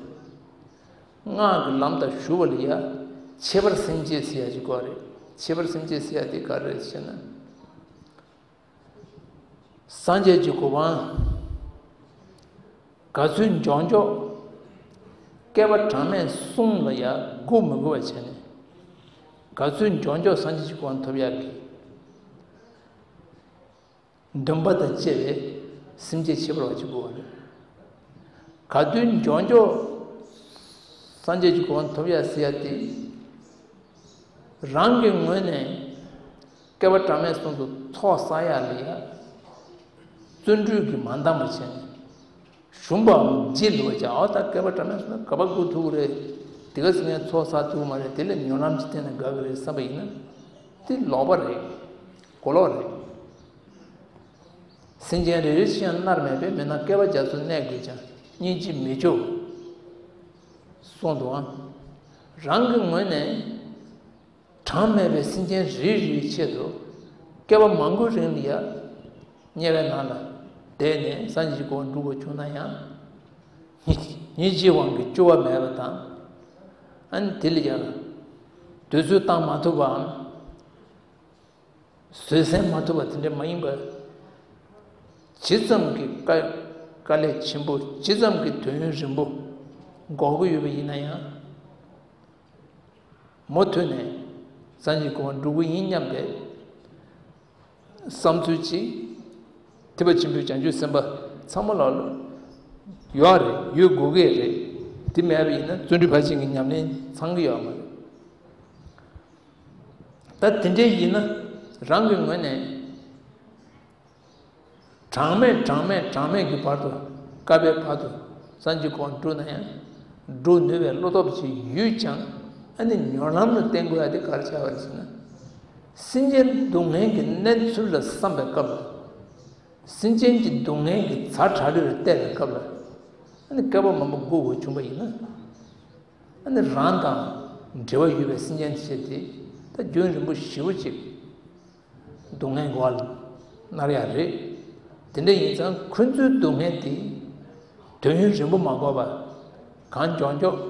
སྔགས་ཀྱི་ལམ་དང་ཞུ་བ་ལ་ཡ་ཁྱད་པར་སེམས་བསྐྱེད་ཟེར་ཡ་ཅིག་དགོས་རེད། ཁྱད་པར་སེམས་བསྐྱེད་ཟེར་ཡ་དེ་ག་རེ་རེད་ཟེར་ན། སངས་རྒྱས་ཀྱི་གོ་འཕང་ག་ཚོད་མགྱོགས་མགྱོགས་བསྐལ་པ་གྲངས་མེད་གསུམ་ལ་ཡ་སྒུག་མི་དགོས་པ་བྱས་ནས། ག་ཚོད་མགྱོགས་མགྱོགས་སངས་རྒྱས་ཀྱི་གོ་འཕང་ཐོབ་ཡག་གི་འདུན་པ་དང་བཅས་པའི་སེམས་བསྐྱེད་ཁྱད་པར་བ་ཅིག་དགོས་པ་རེད། ག་དུས་མགྱོགས་མགྱོགས་སངས་རྒྱས་ཀྱི་གོ་འཕང་ཐོབ་ཡག་ཟེར་ཡག་དེ། རང་གི་ངོས་ནས་བསྐལ་པ་གྲངས་མེད་གསུམ་དུ་ཚོགས་བསགས་ཡག་ལ་ཡ་བརྩོན་འགྲུས་ཀྱིས་མ་འདང་བ་བྱས་ནས། ཞུམ་པའམ་བརྗེད་ལོས་བྱ། འོ་ད་བསྐལ་པ་གྲངས་མེད་ག་པར་སྒུག་ཐུབ་ཀྱི་རེད། དེ་ག་ཟེར་ནས་ཚོགས་བསགས་ཐུབ་ཀྱི་མ་རེད། དེ་ལས་མྱོང་ལམ་ཅིག་བསྟན་ན་དགའ་གི་རེད་བསམ་པ་ཡིན་ན། དེ་ལོག་པ་རེད། གོ་ལོག་རེད། སེམས་ཅན་རེ་རེ་ཞིག་ཡང་མནར་མེད་པས། མི་སྣང་བསྐལ་པ་རྒྱ་མཚོར་གནས་དགོས་ཀྱང་། སྙིང་རྗེ་མི་སྐྱོ་གསུངས་འདུག་ཨང་། རང་གི་ངོས་ནས། གྲངས་མེད་པའི་སེམས་ཅན་རེ་རེའི་ཆེད་དུ་བསྐལ་པ་མང་པོའི་རིང་ལ་ཡང་དམྱལ་བའི་ནང་ལ་བསྡད་ནས་སངས་རྒྱས་ཀྱི་གོ་འཕང་སྒྲུབ་དགོས་བྱུང་ན་ཡང་། སྙིང་རྗེའི་དབང་གིས་སྐྱོ་བ་མེད་པ་དང་། ཨ་ནི་དེ་ལ་ཡང་དུས་ཚོད་བཏང་མ་ཐུབ་པའམ། བཟོད་བསྲན་མ་ཐུབ་པ་དེ་འདྲ་མ་ཡིན་པར། ཇི་ཙམ་གྱི་དཀའ་དཀའ་ལས་ཆེན་པོ། ཇི་ཙམ་གྱི་དུས་ཡུན་རིང་པོ་འགོར་གྱི་ཡོད་པ་ཡིན་ན་ཡང་། མུ་མཐུད་ནས་སངས་རྒྱས་གོ་འཕང་སྒྲུབ་ཀྱི་ཡིན་སྙམ་པའི་བསམ་ཚུལ་གཅིག། ཐེག་པ་ཆེན་པོའི་བྱང་ཆུབ་སེམས་དཔའ་ཚང་མ་ལ་ལ་ ཡོད་རེད། ཡོད་དགོས་ཀྱི་རེད། དེ་མེད་པ་ཡིན་ན་བརྩོན་འགྲུས་ཕར་ཕྱིན་གྱི་ཉམས་ལེན་ཚང་གི་ཡོད་མ་རེད། ད་དེ་འདྲ་ཡིན་ན་རང་གི་ངོས་ནས། གྲངས་མེད་གྲངས་མེད་གྲངས་མེད་ཀྱི་བར་དུ། བསྐལ་པའི་བར་དུ་སངས་རྒྱས་གོ་འགྲོ་ན་ཡང་འགྲོ་ནུས་པའི་བློ་སྟོབས་ཅིག་ཡོད་ཀྱང་། ཨ་ནི་མྱུར་ལམ་ལ་བརྟེན་དགོས་ཡ་དེ་ག་རེ་ཆགས་པ་རེད་ཟེར་ན། སེམས་ཅན་སྡུག་བསྔལ་གྱི་གནས་ཚུལ་ལ་བསམ་པའི་སྐབས་ལ། སེམས་ཅན་གྱི་སྡུག་བསྔལ་གྱི་ཛ་དྲག་ལུས་ལ་བལྟས་པའི་སྐབས་ལ། ཨ་ནི་བསྐལ་པ་མང་པོ་སྒུག་དགོས་བྱུང་བ་ཡིན་ན། ཨ་ནི་རང་དང་འབྲེལ་བ་ཡོད་པའི་སེམས་ཅན་དེ་ཚོ་དེ་ད་རྒྱུན་རིང་པོ་ཞེ་པོ་ཅིག་སྡུག་བསྔལ་གྱི་འོག་ལ་མནར་ཡག་རེད། དེ་འདྲ་ཡིན་ཙང་ཁོ་ཚོའི་སྡུག་བསྔལ་དེ་དུས་ཡུན་རིང་པོ་མ་འགོར་བར་གང་མགྱོགས་མགྱོགས་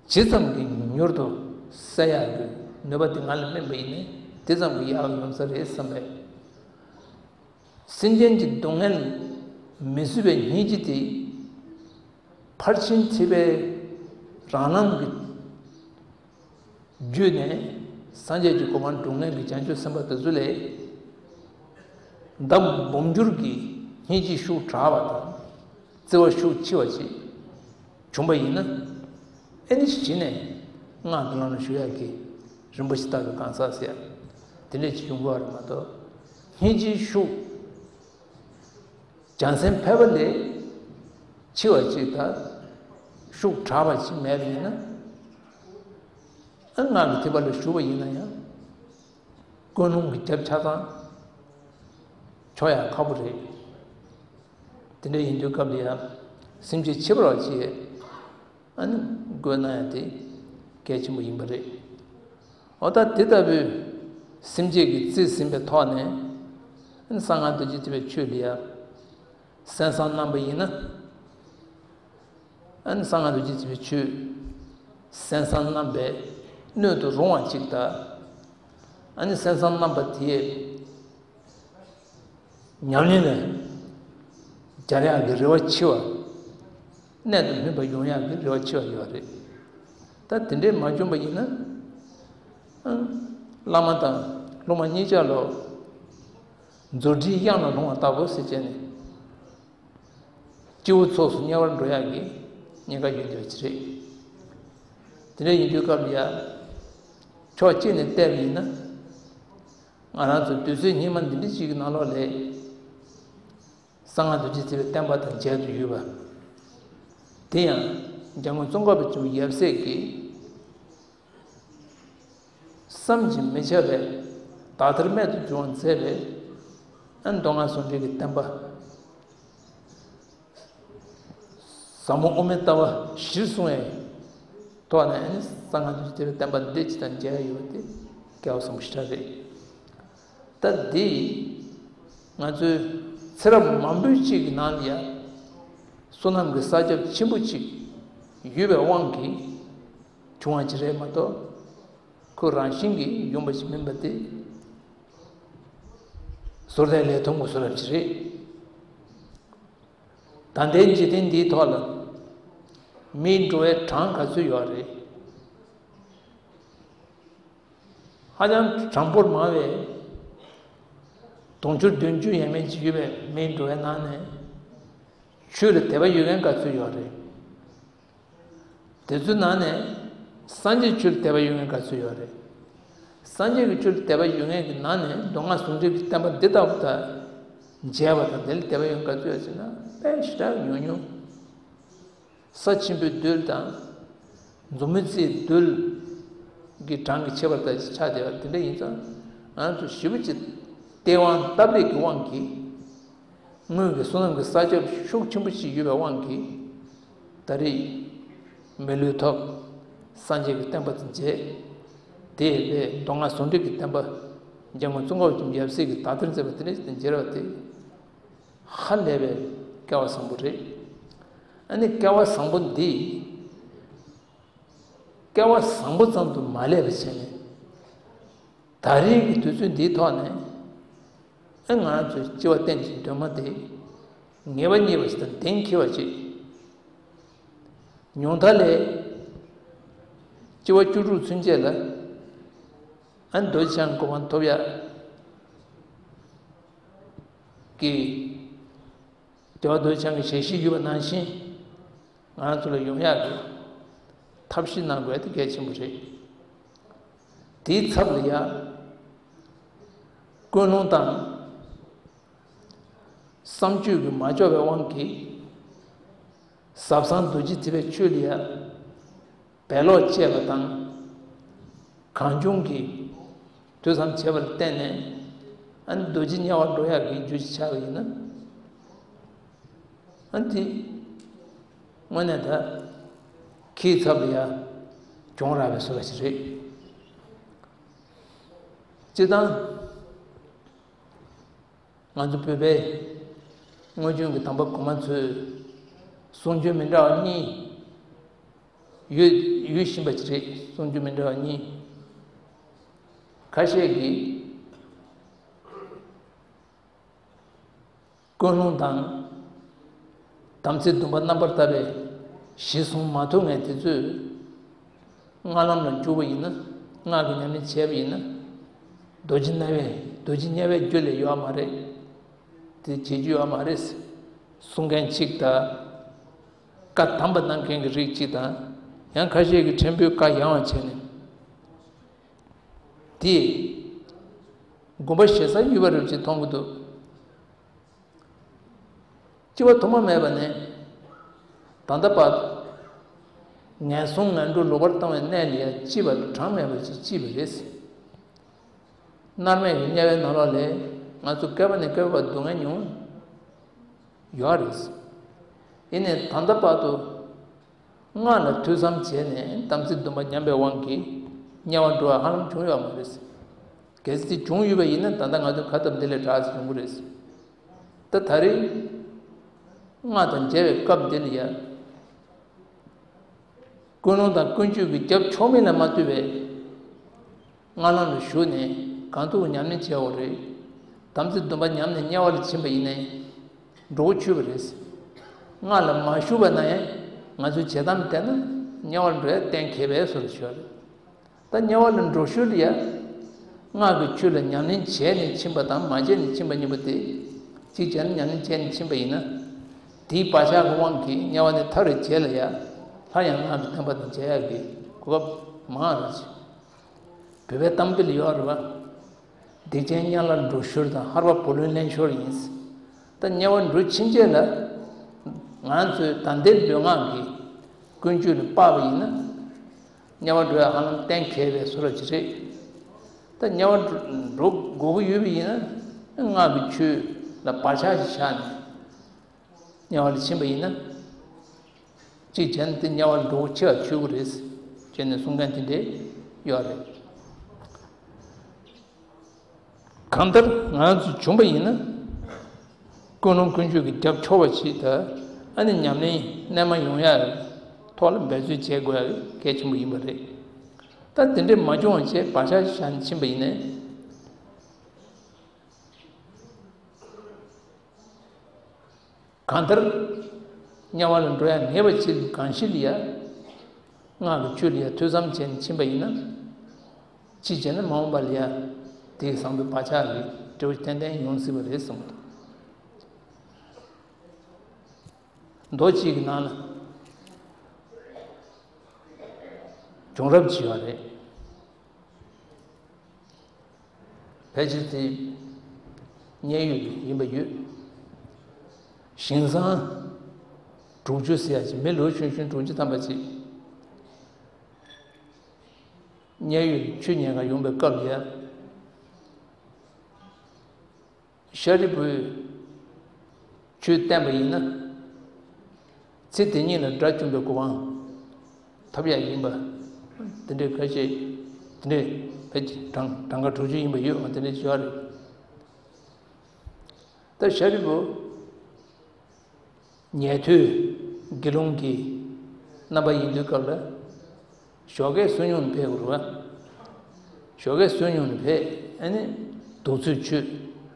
ཇི་ཙམ་གྱིས་མྱུར་དུ་སེལ་ཡག་གི་ནུས་པ་དེ་ང་ལ་སྨིན་པ་ཡིན་ན་དེ་ཙམ་གྱིས་ཡག་ཡོང་ས་རེད་བསམ་པས། སེམས་ཅན་གྱི་སྡུག་བསྔལ་མི་བཟོད་པའི་སྙིང་རྗེ་དེ་ཕར་ཕྱིན་ཐེག་པའི་རང་ལམ་གྱི་བརྒྱུད་ནས་སངས་རྒྱས་ཀྱི་གོ་འཕང་སྒྲུབ་མཁན་གྱི་བྱང་ཆུབ་སེམས་དཔའ་དེ་ཚོ་ལས་ཟླ་འབུམ་འགྱུར་གྱི་སྙིང་རྗེ་ཤུགས་དྲག་པ་དང་བརྩེ་བ་ཤུགས་ཆེ་བ་ཞིག་བྱུང་པ་ཡིན་ན། ཨེ་ནི་གཞི་ནས་སྔགས་ཀྱི་ལམ་ལ་ཞུགས་ཡག་གི་རིན་པོ་ཆེ་རྟག་ཏུ་གང་ཟག་ཟེར་ཡག་དེ་འདྲས་ཅིག་ཡོང་གི་ཡོད་རེད་མ་གཏོགས། སྙིང་རྗེའི་ཤུགས་བྱང་སེམས་ཕལ་པ་ལས་ཆེ་བ་ཅིག་དང་ཤུགས་དྲག་པ་ཅིག་མེད་པ་ཡིན་ན། ཨ་སྔགས་ཀྱི་ཐེག་པ་ལ་ཞུགས་པ་ཡིན་ན་ཡང་ཀུན་སློང་གི་རྒྱབ་ཆ་ཚང་འཆོར་ཡག་ཁག་པོ་རེད། དེ་འདྲ་ཡིན་དུས་སྐབས་ལ་ཡང་སེམས་བསྐྱེད་ཕྱི་པར་བ་ཅིག་ཨ་ནི་དགོས་ན་ཡང་དེ་གལ་ཆེན་པོ་ཡིན་པ་རེད། འོ་ད་དེ་ལྟ་བུའི་སེམས་བསྐྱེད་ཀྱིས་རྩིས་ཟིན་པའི་ཐོག་ནས་ཨ་ནི་གསང་སྔགས་རྡོ་རྗེ་ཐེག་པའི་ཆོས་ལ་ཡང་། གསན་བསམ་གནང་པ་ཡིན་ན། ཨ་ནི་གསང་སྔགས་རྡོ་རྗེ་ཐེག་པའི་ཆོས་གསན་བསམ་གནང་པའི་སྣོད་དུ་རུང་བ་ཅིག་དང་། ཨ་ནི་གསན་བསམ་གནང་པ་དེས་ཉམས་ལེན་ལ་སྦྱར་ཡག་གི་རེ་བ་ཆེ་བ། གནད་དུ་སྨིན་པ་ཡོང་ཡག་གི་རེ་བ་ཆེ་བ་ཡོད་རེད། ད་དེ་འདྲས་མ་བྱུང་པ་ཡིན་ན། ཨ་བླ་མ་དང་སློབ་མ་གཉིས་ཆ་ལོ། མཛོད་འགྲེལ་གཡང་ལ་ལྷུང་བ་ལྟ་བུ་ཟེར་བྱས་ནས། སྤྱི་བོ་ཚོགས་སུ་དམྱལ་བར་འགྲོ་ཡག་གི་ཉེན་ཁ་ཡོད་འདོད་ཅི་རེད། དེ་འདྲ་ཡིན་དུས་སྐབས་ལ་ཡ། ཕྱོགས་གཅིག་ནས་བལྟས་པ་ཡིན་ན། ང་རང་ཚོ་དུས་ཚོད་སྙིགས་མ་འདི་འདྲ་ཅིག་གི་ནང་ལོགས་ལ། གསང་སྔགས་རྡོ་རྗེ་ཐེག་པའི་བསྟན་པ་དང་མཇལ་དུ་ཡོད་པ། དེ་ཡང་འཇམ་མགོན་ཙོང་ཁ་པ་ཆེན་པོ་ཡབ་སྲས་ཀྱིས། བསམ་གྱིས་མི་ཁྱབ་པའི་དག་ཐེར་རྨད་དུ་བྱུང་བ་མཛད་པའི་ཨ་མདོ་སྔགས་ཟུང་འབྲེལ་གྱི་བསྟན་པ། ཟབ་མོ་དབུ་མའི་ལྟ་བ་གཞིར་བཟུང་བའི་ཐོག་ནས་ཨ་ནི་གསང་སྔགས་རྡོ་རྗེ་ཐེག་པའི་བསྟན་པ་འདི་ཅི་དང་མཇལ་ཡོད་པ་དེ་སྐལ་བ་བཟང་པོ་ཞེ་དྲག་རེད། ད་འདི་ང་ཚོའི་ཚེ་རབས་མང་པོའི་གཅིག་གི་ནང་ལ་ཡང་བསོད་ནམས་ཀྱི་ས་ཁྱབ་ཆེན་པོ་གཅིག་ཡོད་པའི་དབང་གིས། བྱུང་བ་ཅིག་རེད་མ་གཏོགས། ཁོ་རང་བཞིན་གྱིས་ཡོང་བ་ཞིག་མིན་པ་དེ། ཟུར་ལྟའི་ལས་ཐོག་གི་བཟོ་འདྲ་ཅིག་རེད། ད་ལྟའི་འཇིག་རྟེན་འདིའི་ཐོག་ལ། མིའི་འགྲོ་བའི་གྲངས་ག་ཚོད་ཡོད་རེད། ཧ་ཅང་གྲངས་འབོར་མང་བའི། དུང་ཕྱུར་བདུན་ཅུ་ཡས་མས་ཅིག་ཡོད་པའི་མིའི་འགྲོ་བའི་ནང་ནས། ཆོས་ལ་དད་པ་ཡོད་མཁན་ག་ཚོད་ཡོད་རེད། དེ་ཚོའི་ནང་ནས་སངས་རྒྱས་ཆོས་ལ་དད་པ་ཡོད་མཁན་ག་ཚོད་ཡོད་རེད། སངས་རྒྱས་ཀྱི་ཆོས་ལ་དད་པ་ཡོད་མཁན་གྱི་ནང་ནས་མདོ་སྔགས་ཟུང་འབྲེལ་གྱི་བསྟན་པ་འདི་ལྟ་བུ་དང་མཇལ་བ་དང་དེ་ལ་དད་པ་ཡོད་མཁན་ག་ཚོད་ཡོད་ཟེར་ན་དཔེ་ཞེ་དྲག་ཉུང་ཉུང་། ས་ཆེན་པོའི་རྡུལ་དང་། མཛུབ་མོའི་རྩེའི་རྡུལ་གྱི་གྲངས་ཀྱི་ཁྱད་པར་དང་ཆགས་བསྡད་པ་དེ་འདྲ་ཡིན་ཙང་། ང་ཚོ་ཞེ་པོ་ཅིག་སྟེས་དབང་སྟབས་ལེགས་ཀྱི་དབང་གིས། སྔོན་གྱི་བསོད་ནམས་ཀྱི་ས་ཁྱབ་ཤུགས་ཆེན་པོ་ཞིག་ཡོད་པའི་དབང་གིས། ད་རེས་མི་ལུས་ཐོབ། སངས་རྒྱས་ཀྱི་བསྟན་པ་དེ་མཇལ། དེ་ལས་མདོ་སྔགས་ཟུང་འབྲེལ་གྱི་བསྟན་པ། འཇམ་མགོན་ཙོང་ཁ་པ་ཆེན་པོ་ཡབ་སྲས་ཀྱིས་དག་ཐེར་མཛད་པ་དེ་འདྲ་ཞིག་དང་མཇལ་བ་དེ། ཧ་ལས་པའི་སྐལ་བ་བཟང་པོ་རེད། ཨ་ནི་སྐལ་བ་བཟང་པོ་འདི། སྐལ་བ་བཟང་པོ་ཙམ་དུ་མ་སླེབས་པ་བྱས་ནས། ད་རེས་ཀྱི་དུས་ཚོད་འདིའི་ཐོག་ནས། ཨ་ང་རང་ཚོའི་སྤྱི་བ་བསྟན་གྱི་འདུན་མ་དེ། ངེས་པ་རྙེད་པ་ཞིག་དང་གཏན་འཁེལ་བ་ཅིག་ཉུང་མཐའ་ལས། སྤྱི་བ་བཅུ་དྲུག་ཚུན་ཆད་ལ། ཨ་རྡོ་རྗེ་འཆང་གི་གོ་འཕང་ཐོབ་ཡག་གི་ རྒྱལ་བ་རྡོ་རྗེ་འཆང་གི་ཞལ་བཞེས་ཡོད་པ་ནང་བཞིན། ང་ཚོ་ལ་ཡོང་ཡག་གི་ཐབས་ཤེས་གནང་དགོས་དེ་གལ་ཆེན་པོ་རེད། དེའི་ཚབ་ལ་ཡ། ཀུན་སློང་དང་། བསམ་སྤྱོད་ཀྱི་མ་ལྕོགས་པའི་དབང་གིས། ཟབ་གསང་རྡོ་རྗེ་ཐེག་པའི་ཆོས་ལ་ཡ། བེད་ལོག་བྱས་པ་དང་། གང་བྱུང་གིས་ཐོས་བསམ་བྱས་པ་ལ་བརྟེན་ནས། ཨ་ནི་རྡོ་རྗེ་དམྱལ་བར་འགྲོ་ཡག་གི་རྒྱུ་ཅིག་ཆགས་པ་ཡིན་ན། ཨ་ནི་དེ་དངོས་གནས་ད་ཁྱིའི་ཚབ་ལ་ཡ་གྱོང་རག་པའི་བཟོ་འདྲ་ཞིག་རེད། སྤྱིར་བཏང་། ང་ཚོ་བོད་པའི་སྔོན་བྱོན་གྱི་དམ་པ་གོང་མ་ཚོས་གསུང་རྒྱུན་མི་འདྲ་བ་གཉིས་ཡོད་ཡོད་བཞིན་པ་ཅིག་རེད། གསུང་རྒྱུན་མི་འདྲ་བ་གཉིས། ཁ་ཤས་ཀྱིས་ཀུན་སློང་དང་དམ་ཚིག་སྡོམ་པ་རྣམ་པར་དག་པའི་གཞི་བཟུང་མ་ཐུབ་མཁན་དེ་ཚོས། སྔགས་ལམ་ལ་འཇུག་པ་ཡིན་ན། སྔགས་ཀྱི་ཉམས་ལེན་བྱས་པ་ཡིན་ན། རྡོ་རྗེ་དམྱལ་བའི་རྡོ་རྗེ་དམྱལ་བའི་རྒྱུ་ལས་ཡོད་མ་རེད། དེ་བྱེད་རྒྱུ་ཡོད་མ་རེད། གསུང་མཁན་གཅིག་དང་། བཀའ་དམ་པ་གནང་མཁན་གྱི་རིགས་གཅིག་དང་། ཡང་ཁ་ཤས་ཀྱིས་ཕྲན་བུའི་བཀའ་ཡང་བ་བྱས་ནས། དེས་དགོངས་པ་བཞེས་ས་ཡོད་པ་རེད་ཅེས་མཐོང་གི་འདུག། སྐྱེ་བ་ཐོག་མ་མེད་པ་ནས་ད་ལྟ་བར་ངན་སོང་ངན་འགྲོ་ལོག་པར་ལྟུང་བའི་གནས་ལ་ཡང་སྐྱེས་པ་གྲངས་མེད་པ་ཅིག་སྐྱེས་པ་རེད། མནར་མེད་ཀྱི་དམྱལ་བའི་ནང་ལོགས་ལ་ང་ཚོ་བསྐལ་པ་ནས་བསྐལ་པ་བར་སྡུག་བསྔལ་མྱོང་ཡོད་རེད། ཡིན་ནའི་ད་ལྟ་བར་དུ། སྔགས་ལ་ཐོས་བསམ་བྱས་ནས་དམ་ཚིག་སྡོམ་པ་ཉམས་པའི་དབང་གིས་དམྱལ་བར་འགྲོ་བ་ཧ་ལམ་བྱུང་ཡོད་མ་རེད། གལ་སྲིད་བྱུང་ཡོད་པ་ཡིན་ན། ད་ལྟ་ང་ཚོ་ཁ་སྟབས་བདེ་ལེགས་དྲག་ཅིག་ཡོང་གི་རེད། ད་ད་རེས་སྔགས་དང་མཇལ་བའི་སྐབས་འདི་ལ་ཡ། ཀུན་སློང་དང་ཀུན་སྤྱོད་ཀྱི་རྒྱབ་ཕྱོགས་མིན་ལ་མ་ལྟོས་པའི་སྔགས་ལམ་ལ་ཞུགས་ནས་གང་ཐུབ་ཉམས་ལེན་བྱས་པ་རེད། དམ་ཚིག་སྡོམ་པ་ཉམས་ནས་དམྱལ་བ་ལ་ཕྱིན་པ་ཡིན་ནའི་འགྲོ་གི་ཆོད་པ་རེད། སྔགས་ལ་མ་ཞུགས་པ་ན་ཡང་ང་ཚོའི་བྱེད་སྟངས་བལྟས་ན་དམྱལ་བ་ལ་འགྲོ་ཡ་གཏན་འཁེལ་བའི་བཟོ་འདྲ་ཞིག་ཡོད་རེད། ད་དམྱལ་བ་ལ་འགྲོ་ཞོར་ལ་ཡ། སྔགས་ཀྱི་ཆོས་ལ་ཉམས་ལེན་བྱས་ནས་ཕྱིན་པ་དང་མ་བྱས་ནས་ཕྱིན་པ་གཉིས་པོ་དེ། གཅིག་བྱས་ན་ཉམས་ལེན་བྱས་ནས་ཕྱིན་པ་ཡིན་ན། དེའི་བག་ཆགས་ཀྱི་དབང་གིས་དམྱལ་བ་ནས་ཐར་བའི་རྗེས་ལ་ཡ། སླར་ཡང་སྔགས་ཀྱི་བསྟན་པ་དང་མཇལ་ཡག་གི་གོ་སྐབས་མང་རེད། བོད་པའི་གཏམ་དཔེ་ལ་ཡོད་རེད་པ། སྡིག་ཅན་དམྱལ་བར་འགྲོ་ཞོར་དང་། ཧར་པ་བུ་ལོན་ལེན་ཞོར་ཡིན། ད་དམྱལ་བར་འགྲོ་ཕྱིན་ཆད་ལ། ང་ཚོས་ད་ལྟའི་ལུས་ངག་གི་ཀུན་སྤྱོད་ལ་དཔག་པ་ཡིན་ན། དམྱལ་བར་འགྲོ་ཡ་ཧ་ལམ་གཏན་འཁེལ་བའི་བཟོ་འདྲ་ཅིག་རེད། ད་དམྱལ་བར་འགྲོ་འགྲོ་དགོས་ཀྱི་ཡོད་པ་ཡིན་ན། སྔགས་ཀྱི་ཆོས་ལ་བག་ཆགས་ཤིག་བཞག་ནས། དམྱལ་བ་ལ་ཕྱིན་པ་ཡིན་ན། གཅིག་བྱས་ན་དེ་དམྱལ་བ་ལ་འགྲོ་ཆེ་བ་ཆོད་ཀྱི་རེད། བྱས་ནས་གསུང་མཁན་དེ་འདྲས་ཡོད་རེད། གང་ལྟར་ང་ཚོ་བྱུང་པ་ཡིན་ན། ཀུན་སློང་ཀུན་སྤྱོད་ཀྱི་རྒྱབ་ཕྱོགས་པ་ཞིག་དང་། ཨ་ནི་ཉམས་ལེན་རྣལ་མ་ཡོང་ཡག་ཐོག་ལ་འབད་རྩོལ་བྱེད་དགོས་ཡག་གལ་ཆེན་པོ་ཡིན་པ་རེད། ད་དེ་འདྲས་མ་བྱུང་བ་བྱས་བག་ཆགས་བཞག་ནས་ཕྱིན་པ་ཡིན་ནའི། གང་ལྟར་དམྱལ་བ་ལ་འགྲོ་ཡ་ངེས་པ་ཅིག་གང་ཞིག་ལ་ཡ། སྔགས་ཀྱི་ཆོས་ལ་ཡ་ཐོས་བསམ་བྱས་ནས་ཕྱིན་པ་ཡིན་ན། ཅིག་བྱས་ན་མ་འོངས་པ་ལ་ཡ། དེའི་བཟང་པོའི་བག་ཆགས་ཀྱི་འབྲས་བུ་ཏན་ཏན་ཡོང་སྲིད་པ་རེད་གསུངས་འདུག། མདོ་གཅིག་གི་ནང་ན་བྱུང་རབས་ཅིག་ཡོད་རེད། ཕལ་ཆེར་དེ་མཉན་ཡོད་ཡིན་པ་ཡོད། ཞིང་སང་དྲུག་ཅུ་ཟེར་ཡ་ཅིག། མི་ལོ་ཆུང་ཆུང་དྲུག་ཅུ་ཐམ་པ་ཅིག་མཉན་ཡོད་ཆོས་ཉན་ག་ཡོང་པའི་སྐབས་ལ་ཡ། ཤཱ་རིའི་བུས་ཆོས་བསྟན་པ་ཡིན་ན། ཚེ་འདི་ཉིད་ལ་དགྲ་བཅོམ་པའི་གོ་འཕང་ཐོབ་ཡག་ཡིན་པ། དེ་འདྲའི་ཁ་ཤས། དེ་འདྲའི་ཕལ་ཆེར་གྲངས་གྲངས་ཀ་དྲུག་ཅུ་ཡིན་པ་ཡོད། འོ་དེ་འདྲའི་བྱས་པ་རེད། ད་ཤཱ་རིའི་བུ། ཉན་ཐོས་དགེ་སློང་གི་རྣམ་པ་ཡིན་དུས་སྐབས་ལ། ཞོགས་ཀས་བསོད་སྙོམས་ནས་ཕེབས་དགོས་རེད་བ། ཞོགས་ཀས་བསོད་སྙོམས་ནས་ཕེབས། ཨ་ནི་གདུགས་ཚོད་མཆོད།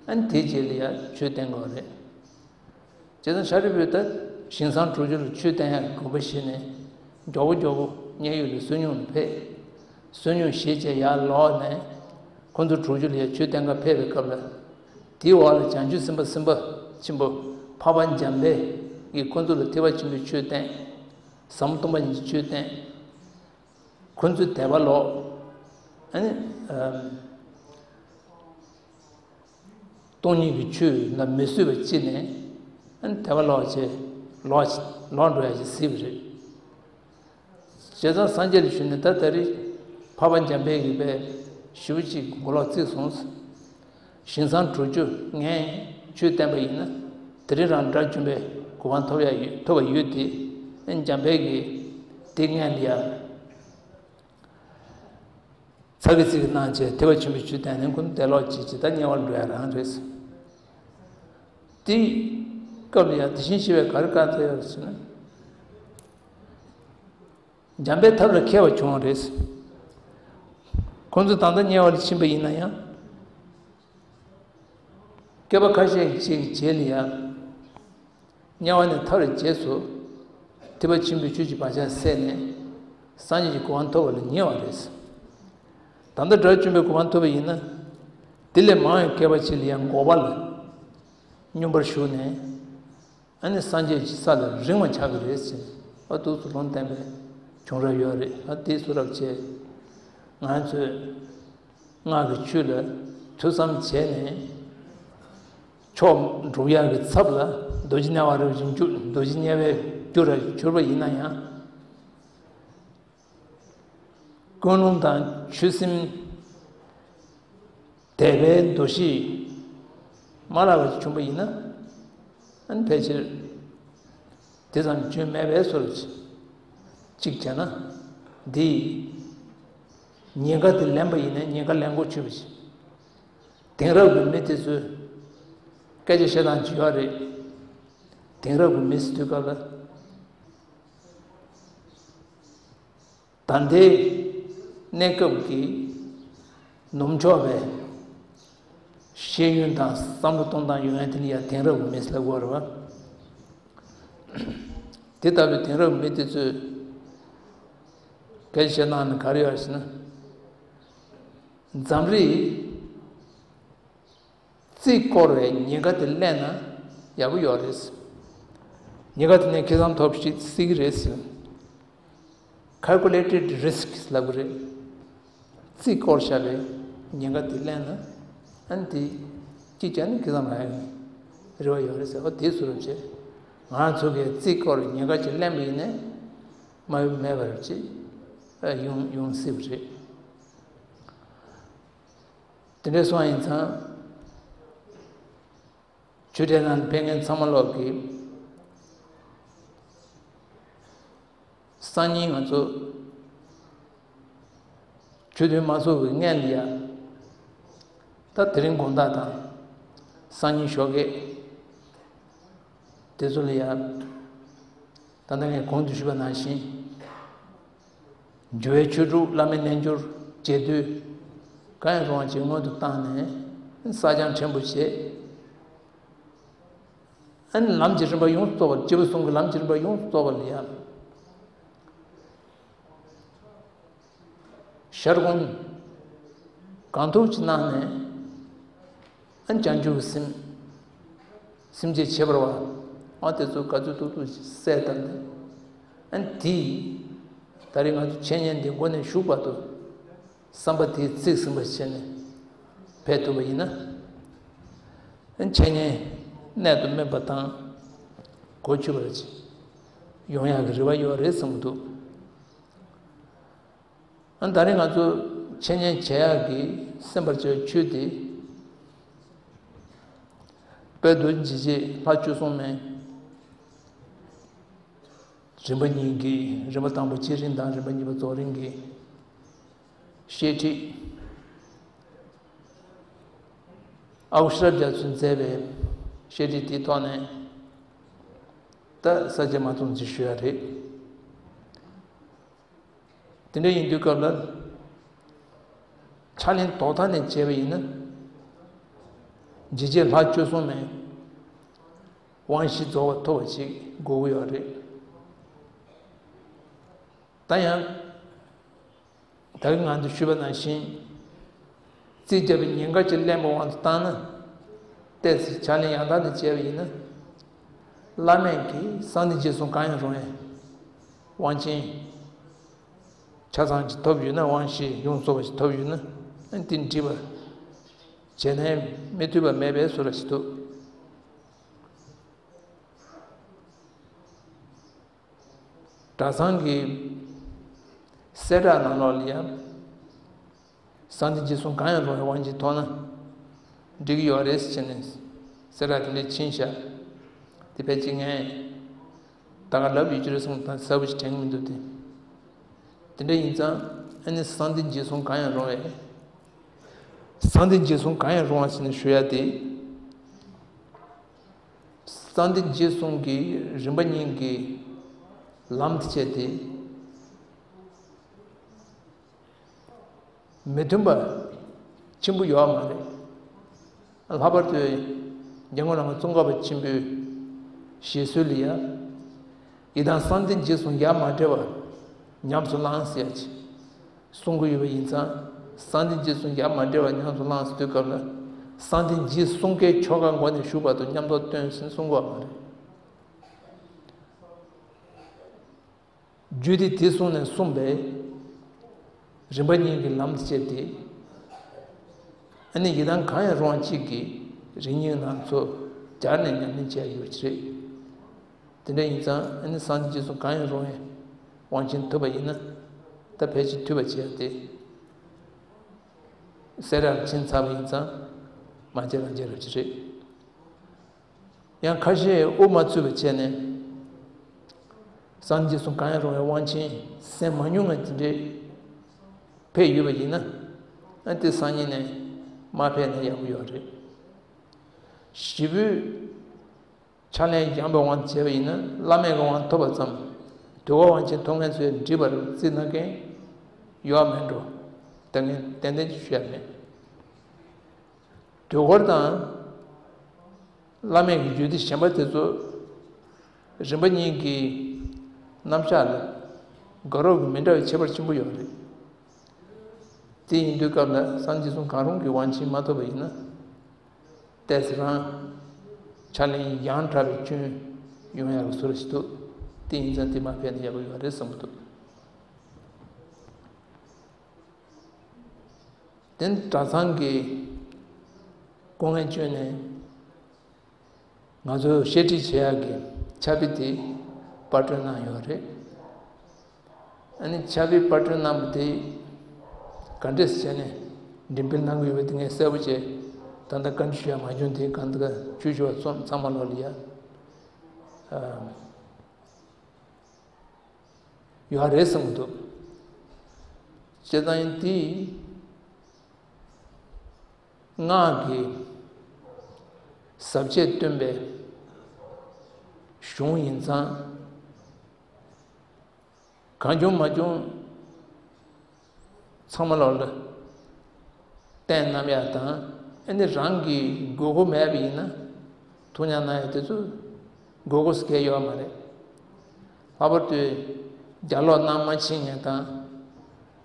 ཨ་ནི་དེའི་རྗེས་ལ་ཡ་ཆོས་བསྟན་དགོས་རེད། བྱས་ཙང་ཤཱ་རིའི་བུས་ད་ཞིང་སང་དྲུག་ཅུ་ལ་ཆོས་བསྟན་ཡག་གི་གོམ་པ་བཞེས་ནས། མགྱོགས་པོ་མགྱོགས་པོ་མཉན་ཡོད་ལ་བསོད་སྙོམས་ནས་ཕེབས། བསོད་སྙོམས་བཞེས་བྱས་ཡར་ལོག་ནས། ཁོ་ཚོ་དྲུག་ཅུ་ལ་ཡ་ཆོས་བསྟན་ག་ཕེབས་པའི་སྐབས་ལ། དེའི་འོག་ལ་བྱང་ཆུབ་སེམས་དཔའ་སེམས་དཔའ་ཆེན་པོ་ འཕགས་པ་འཇམ་དཔལ་གྱིས་ཁོ་ཚོ་ལ་ཐེག་པ་ཆེན་པོའི་ཆོས་བསྟན། ཟབ་མོ་སྟོང་པ་ཉིད་ཀྱི་ཆོས་བསྟན། ཁོ་ཚོས་དད་པ་ལོག་ཨ་ནི་ཨམ། སྟོང་ཉིད་ཀྱི་ཆོས་ལ་མི་བཟོད་པ་སྐྱེས་ནས་ཨ་ནི་དད་པ་ལོག་བྱས། ལོག་ལོག་འགྲོ་ཡ་ཞིག་སྲིད་པ་རེད། བྱས་ཙང་སངས་རྒྱས་ལ་ཞུས་ནས། ད་ད་རེས་འཕགས་པ་འཇམ་དཔལ་གྱིས་དཔེ་ཞེ་པོ་ཅིག་མགོ་ལོག་བརྩིགས་སོང་། ཞིང་བཟང་དྲུག་ཅུ་ངས་ཆོས་བསྟན་པ་ཡིན་ན། དེ་རིང་རང་དགྲ་བཅོམ་པའི་གོ་འཕང་ཐོབ་ཡ་ཡོད། ཐོབ་པ་ཡོད་དེ། འཇམ་དཔལ་གྱིས་དེ་སྔོན་ལ་ཡ་ཚ་གི་ཚིག་གི་གནང་བྱས་ཐེག་པ་ཆེན་པོའི་ཆོས་བསྟན་ནས་ཁོ་ཚོ་དད་ལོག་བྱས་བྱས་ད་དམྱལ་བར་འགྲོ་ཡ་རང་རེད། དེ་སྐབས་ལ་ཡ་དེ་བཞིན་གཤེགས་པས་ག་རེ་བཀའ་སྩལ་ཡོད་ཟེར་ན། འཇམ་དཔལ་ཐབས་ལ་མཁས་པ་བྱུང་བ་རེད། ཁོང་ཚོ་ད་ལྟ་དམྱལ་བ་ལ་ཕྱིན་པ་ཡིན་ན་ཡང་། བསྐལ་པ་ཁ་ཤས་ཀྱི་རྗེས་ལ་ཡང་དམྱལ་བ་ནས་ཐར་བའི་རྗེས་སུ་ཐེག་པ་ཆེན་པོའི་ཆོས་ཀྱི་བག་ཆགས་སད་ནས་སངས་རྒྱས་ཀྱི་གོ་འཕང་ཐོབ་པ་ལ་ཉེ་བ་རེད། ད་ལྟ་དགྲ་བཅོམ་པའི་གོ་འཕང་ཐོབ་པ་ཡིན་ན། དེ་ལས་མང་བའི་བསྐལ་པ་ཅིག་ལ་ཡང་འགོག་པ་ལ་སྙོམས་པར་ཞུགས་ནས། ཨ་ནི་སངས་རྒྱས་ཀྱི་ས་ལ་རིང་བ་ཆགས་ཀྱི་རེད་ཟེར། ཨ་འདུག་སེ་ལུང་བསྟན་པའི་བྱུང་རབས་ཡོད་རེད། ཨ་དེ་ཚོ་རབ་བྱས། ང་ཚོས་སྔགས་ཀྱི་ཆོས་ལ་ཐོས་བསམ་བྱས་ནས་མཆོག་འགྲུབ་ཡག་གི་ཚབ་ལ་རྡོ་རྗེ་དམྱལ་བ་རབ་ཀྱི་རྒྱུ། རྡོ་རྗེ་དམྱལ་བའི་རྒྱུ་ར་གྱུར་པ་ཡིན་ན་ཡང་། ཀུན་སློང་དང་ཆོས་སེམས་དད་པའི་འདུ་ཤེས་མ་བརླག་པ་ཞིག་བྱུང་པ་ཡིན་ན། ཨ་ནི་ཕལ་ཆེར་དེ་ཙམ་སྐྱོན་མེད་པའི་བཟོ་འདྲ་ཅིག་བྱས་ན། འདི་ཉེན་ཁ་དེ་ལེན་པ་ཡིན་ན་ཉེན་ཁ་ལེན་གོ་ཆོད་པ་ཞིག་དེང་རབས་ཀྱི་མི་དེ་ཚོས་སྐད་ཆ་བཤད་སྟངས་ཅིག་ཡོད་རེད། དེང་རབས་ཀྱི་མི་ཟེར་དུས་སྐབས་ལ། ད་ལྟའི་གནས་སྐབས་ཀྱི་ནུབ་ཕྱོགས་པའི་ཤེས་ཡོན་དང་བསམ་བློ་གཏོང་སྟངས་ཡོང་ཡ་དེ་ནི་ཡ་དེང་རབས་ཀྱི་མི་ཟེར་ལབ་དགོས་རེད་བ། དེ་ལྟ་བུའི་དེང་རབས་མི་དེ་ཚོས་སྐད་ཆ་བཤད་སྟངས་ནི་ག་རེ་ཡོད་ཟེར་ན། འཛམ་རིག་རྩིས་བསྐོར་བའི་ཉེན་ཁ་དེ་གླེང་ན་ཡག་པོ་ཡོད་རེད། ཉེན་ཁ་དེ་ནས་ཁེ་བཟང་ཐོབ་ཤེས་སྲིད་ཀྱི་རེད་ཟེར། Calculated risks ལབ་ཀྱི་རེད། རྩིས་བསྐོར་བཞག་པའི་ཉེན་ཁ་དེ་གླེང་ན། ཨ་ནི་དེ་ཅིག་ཀྱང་ནི་ཁེ་བཟང་རག་ཡག་རེ་བ་ཡོད་རེད་ཟེར། ཨོ་དེ་ཚོ་རེད་བྱས། ང་ཚོ་གིས་རྩིས་བསྐོར་བའི་ཉེན་ཁ་ཅིག་གླེང་པ་ཡིན་ནའི་མ་ཡོང་མེད་པ་རེད་བྱས། ཡོང་ཡོང་སྲིད་པ་རེད། དེ་འདྲ་སོང་ཡིན་ཙང་། ཆོས་འབྲེལ་ནང་ཕེབས་མཁན་ཚང་མ་ལོག་གིས། སང་ཉིན་ང་ཚོ་ཆོས་ཐུན་མ་ཚོགས་པའི་སྔོན་ལ་ཡ། ད་དེ་རིང་དགོང་དག་དང་། སང་ཉིན་ཞོགས་ཀས། དེ་ཚོ་ལ་ཡ། ད་ལྟ་ངས་གོང་དུ་ཞུས་པ་ནང་བཞིན། འགྱུར་བའི་ཆོས་དྲུག་བླ་མའི་རྣལ་འབྱོར་རྒྱས་བསྡུས་གང་ཡང་རུང་བ་ཅིག་སྔོན་དུ་བཏང་ནས་བསགས་སྦྱང་ཕྲན་བུ་བྱས། ཨ་ནི་ལམ་གྱི་རིམ་པ་ཡོངས་སུ་རྫོགས་པ། སྐྱེས་བུ་གསུམ་གྱི་ལམ་གྱི་རིམ་པ་ཡོངས་སུ་རྫོགས་པ་ལ་ཡ། ཤར་སྒོམ་གང་ཐུབ་ཅིག་གནང་ནས། ཨ་ནི་བྱང་ཆུབ་ཀྱི་སེམས། སེམས་བསྐྱེད་ཁྱད་པར་བ། ཨ་དེ་ཚོ་ག་ཚོད་ཐུབ་ཐུབ་ཅིག་གསལ་བཏབ་ནས། ཨ་ནི་དེས་ད་རེས་ང་ཚོ་འཆད་ཉན་འདི་མགོ་ནས་མཇུག་བར་དུ་བསམ་པ་དེ་གཙིགས་ཟིན་པ་བྱས་ནས་ཕེབས་ཐུབ་པ་ཡིན་ན། ཨ་ནི་འཆད་ཉན་གནད་དུ་སྨིན་པ་དང་གོ་ཆོད་པ་ཅིག་ཡོང་ཡག་གི་རེ་བ་ཡོད་རེད་བསམ་གྱི་འདུག་ཨ་ནི་ད་རེས་ང་ཚོ་འཆད་ཉན་བྱེད་ཡག་གི་གསན་པར་བྱ་བའི་ཆོས་དེ། དཔལ་རྡོ་རྗེ་འཇིགས་བྱེད་ལྷ་བཅུ་གསུམ་མའི་རིམ་པ་གཉིས་ཀྱི། རིམ་པ་དང་པོ་བྱེད་རིམ་དང་རིམ་པ་གཉིས་པ་རྫོགས་རིམ་གྱི་བཤད་ཁྲིད། ཨ་ཁུ་ཤེས་རབ་རྒྱ་མཚོས་མཛད་པའི་བཤད་ཁྲིད་དེའི་ཐོག་ནས་ད་ས་བཅད་མ་ཚང་ཅིག་ཞུ་ཡ་རེད། དེ་འདྲ་ཡིན་དུས་སྐབས་ལ། ཕྱག་ལེན་ཐོག་མཐའ་ནས་བྱས་པ་ཡིན་ན། འཇིགས་བྱེད་ལྷ་བཅུ་གསུམ་མའི་དབང་བཞི་རྫོགས་པ་ཐོབ་པ་ཞིག་དགོས་ཀྱི་ཡོད་རེད། ད་ཡང་། ད་གིན་ང་ཚོས་ཞུས་པ་ནང་བཞིན། རྩིས་རྒྱག་པའི་ཉེན་ཁ་ཅིག་གླེང་པའི་དབང་དུ་བཏང་ན། ཏོག་ཙམ་ཕྱག་ལེན་ཡང་དག་ནས་བྱས་པ་ཡིན་ན། བླ་མེད་ཀྱི་གསང་བདེ་འཇིགས་གསུམ་གང་ཡང་རུང་བའི་དབང་ཆེན་ཆ་ཚང་ཅིག་ཐོབ་ཡོད་ན། དབང་ཤེས་ཡོངས་རྫོགས་པ་ཞིག་ཐོབ་ཡོད་ན། ཨ་ནི་དེ་འགྲིག་པ་བྱས་ནས་མི་ཐུབ་པ་མེད་པའི་བཟོ་འདྲ་ཞིག་འདུག་གྲྭ་ཚང་གི་གསལ་བསྒྲགས་ནང་ལོགས་ལ་ཡང་གསང་བདེ་འཇིགས་གསུམ་གང་ཡང་རུང་བའི་དབང་ཆེན་ཐོབ་ན་འགྲིག་གི་ཡོད་རེད་ཟེར་ནས་གསལ་བསྒྲགས་དེ་འདྲ་ཕྱིན་ཤག་དེ་ཕལ་ཆེར་ངས་ད་ག་ལབ་ཡོད་ཀྱི་རེད་བསམ། ད་གསལ་པོ་ཞིག་དྲན་གྱི་མི་འདུག་སྟེ། དེ་འདྲ་ཡིན་ཙང་ཨ་ནི་གསང་བདེ་འཇིགས་གསུམ་གང་ཡང་རུང་བའི། གསང་བདེ་འཇིགས་གསུམ་གང་ཡང་རུང་བ་ཟེར་ནས་ཞུ་ཡ་དེ། གསང་བདེ་འཇིགས་གསུམ་གྱི་རིམ་པ་གཉིས་ཀྱི་ལམ་དེ་བྱས་ཏེ། མི་མཐུན་པ་ཆེན་པོ་ཡོད་མ་རེད། ལྷག་པར་དུ་ཉེ་སྔོན་ལ་ང་ཙོང་ཁ་པ་ཆེན་པོའི་བཞེད་སྲོལ་ལ་ཡ། ཡི་དམ་གསང་བདེ་འཇིགས་གསུམ་ཡ་མ་བྲལ་བར་ཉམས་སུ་བླང་ཟེར་ཡ་ཅིག་གསུང་གི་ཡོད་པ་ཡིན་ཙང་། གསང་བདེ་འཇིགས་གསུམ་ཡ་མ་བྲལ་བར་ཉམས་སུ་བླང་ཟེར་དུས་སྐབས་ལ། གསང་བདེ་འཇིགས་གསུམ་ཀའི་ཆོ་ག་མགོ་ནས་ཞུགས་བར་དུ་མཉམ་དུ་བཏོན་ཟེར་གསུང་གི་ཡོད་མ་རེད། རྒྱུད་སྡེ་དེ་གསུངས་ནས་གསུངས་པའི་རིམ་པ་གཉིས་ཀྱི་ལམ་དུ་བྱས་ཏེ། ཨ་ནི་ཡི་དམ་གང་ཡང་རུང་བ་གཅིག་གི་རིམ་གཉིས་ནང་ཚུར་སྦྱར་ནས་ཉམས་ལེན་བྱས་ཡོད་ཀྱི་རེད། དེ་འདྲ་ཡིན་ཙང་ཨ་ནི་གསང་བདེ་འཇིགས་གསུམ་གང་ཡང་རུང་བའི་དབང་ཆེན་ཐོབ་པ་ཡིན་ན། ད་ཕལ་ཆེར་ཐུབ་པ་བྱས་ཏེ་གསལ་བསྒྲགས་ཕྱིན་ཚར་བ་ཡིན་ཙང་མ་བྱས་རང་བྱས་རབས་ཀྱི་རེད། ཡང་ཁ་ཤས་དབུ་མ་ཚུད་པ་བྱས་ནས་གསང་བདེ་འཇིགས་གསུམ་གང་ཡང་རུང་བའི་དབང་ཆེན་གསན་མ་མྱོང་བ་དེ་འདྲའི་ཕེབས་ཡོད་པ་ཡིན་ན། ཨ་དེ་སང་ཉིན་ནས་མ་ཕེབས་ན་ཡག་པོ་ཡོད་རེད། ཞེ་པོའི་ཕྱག་ལེན་ཡངས་པའི་དབང་བྱས་པ་ཡིན་ན། བླ་མེད་ཀྱི་དབང་ཐོབ་པ་ཙམ། དུས་འཁོར་དབང་ཆེན་ཐོབ་མཁན་ཚོས་འགྲིག་པར་བརྩིས་གནང་མཁན་ཡོད་མེད་འགྲོ། ད་ངས་ཏན་ཏན་ཅིག་ཞུ་ཡ་མེད། དུས་འཁོར་དང་བླ་མེད་ཀྱི་རྒྱུད་སྡེ་གཞན་པ་དེ་ཚོ་རིམ་པ་གཉིས་ཀྱི་རྣམ་གཞག་ལ་དགའ་རབ་ཀྱི་མི་འདྲ་བའི་ཁྱད་པར་ཆེན་པོ་ཡོད་རེད། དེ་ཡིན་དུས་སྐབས་ལ་གསང་འདི་གསུམ་གང་རུང་གི་དབང་ཆེན་མ་ཐོབ་པ་ཡིན་ན། ཏོག་ཙམ་རང་ཕྱག་ལེན་ཡང་དྲག་པའི་སྐྱོན་ཡོང་ཡག་གི་བཟོ་འདྲ་ཞིག་འདུག་དེ་ཡིན་ཙང་དེ་མ་ཕེབས་ན་ཡག་པོ་ཡོད་རེད་བསམ་གྱི་འདུག་དེ་གྲྭ་ཚང་གི་སྐུ་ངལ་བསྐྱོན་ནས་ང་ཚོ་བཤད་ཁྲིད་བྱེད་ཡག་གི་ཕྱག་དཔེ་དེ་པར་སྐྲུན་གནང་ཡོད་རེད། ཨ་ནི་ཕྱག་དཔེ་པར་སྐྲུན་གནང་བ་དེ་ག་འདྲས་བྱས་ནས་འགྲེམས་སྤེལ་གནང་གི་ཡོད་པ་དེ་ངས་གསལ་པོ་བྱས། ད་ལྟ་བཀའ་འདྲི་ཞུ་ཡག་མ་བྱུང་། དེ་གང་ལྟར་ཆོས་ཞུ་བ་ཚང་མ་ལོག་ལ་ཡ། ཨ། ཡོད་རེད་བསམ་གྱི་འདུག་བྱས་ཙང་དེ་སྔགས་ཀྱི་ཟབ་ཆོས་སྟོན་པའི་གཞུང་ཡིན་ཙང་། གང་བྱུང་མ་བྱུང་ཚང་མ་ལོག་ལ་བསྟན་གནང་ཡག་དང་། ཨ་ནི་རང་གི་དགོས་མཁོ་མེད་པ་ཡིན་ན་ཐུགས་ཉར་གནང་ཡག་དེ་ཚོ་དགོས་མཁོ་ཟེར་མཁན་ཡོད་མ་རེད། ལྷག་པར་དུ་ལྗགས་ཀློག་གནང་མ་ཤེས་མཁན་དང་།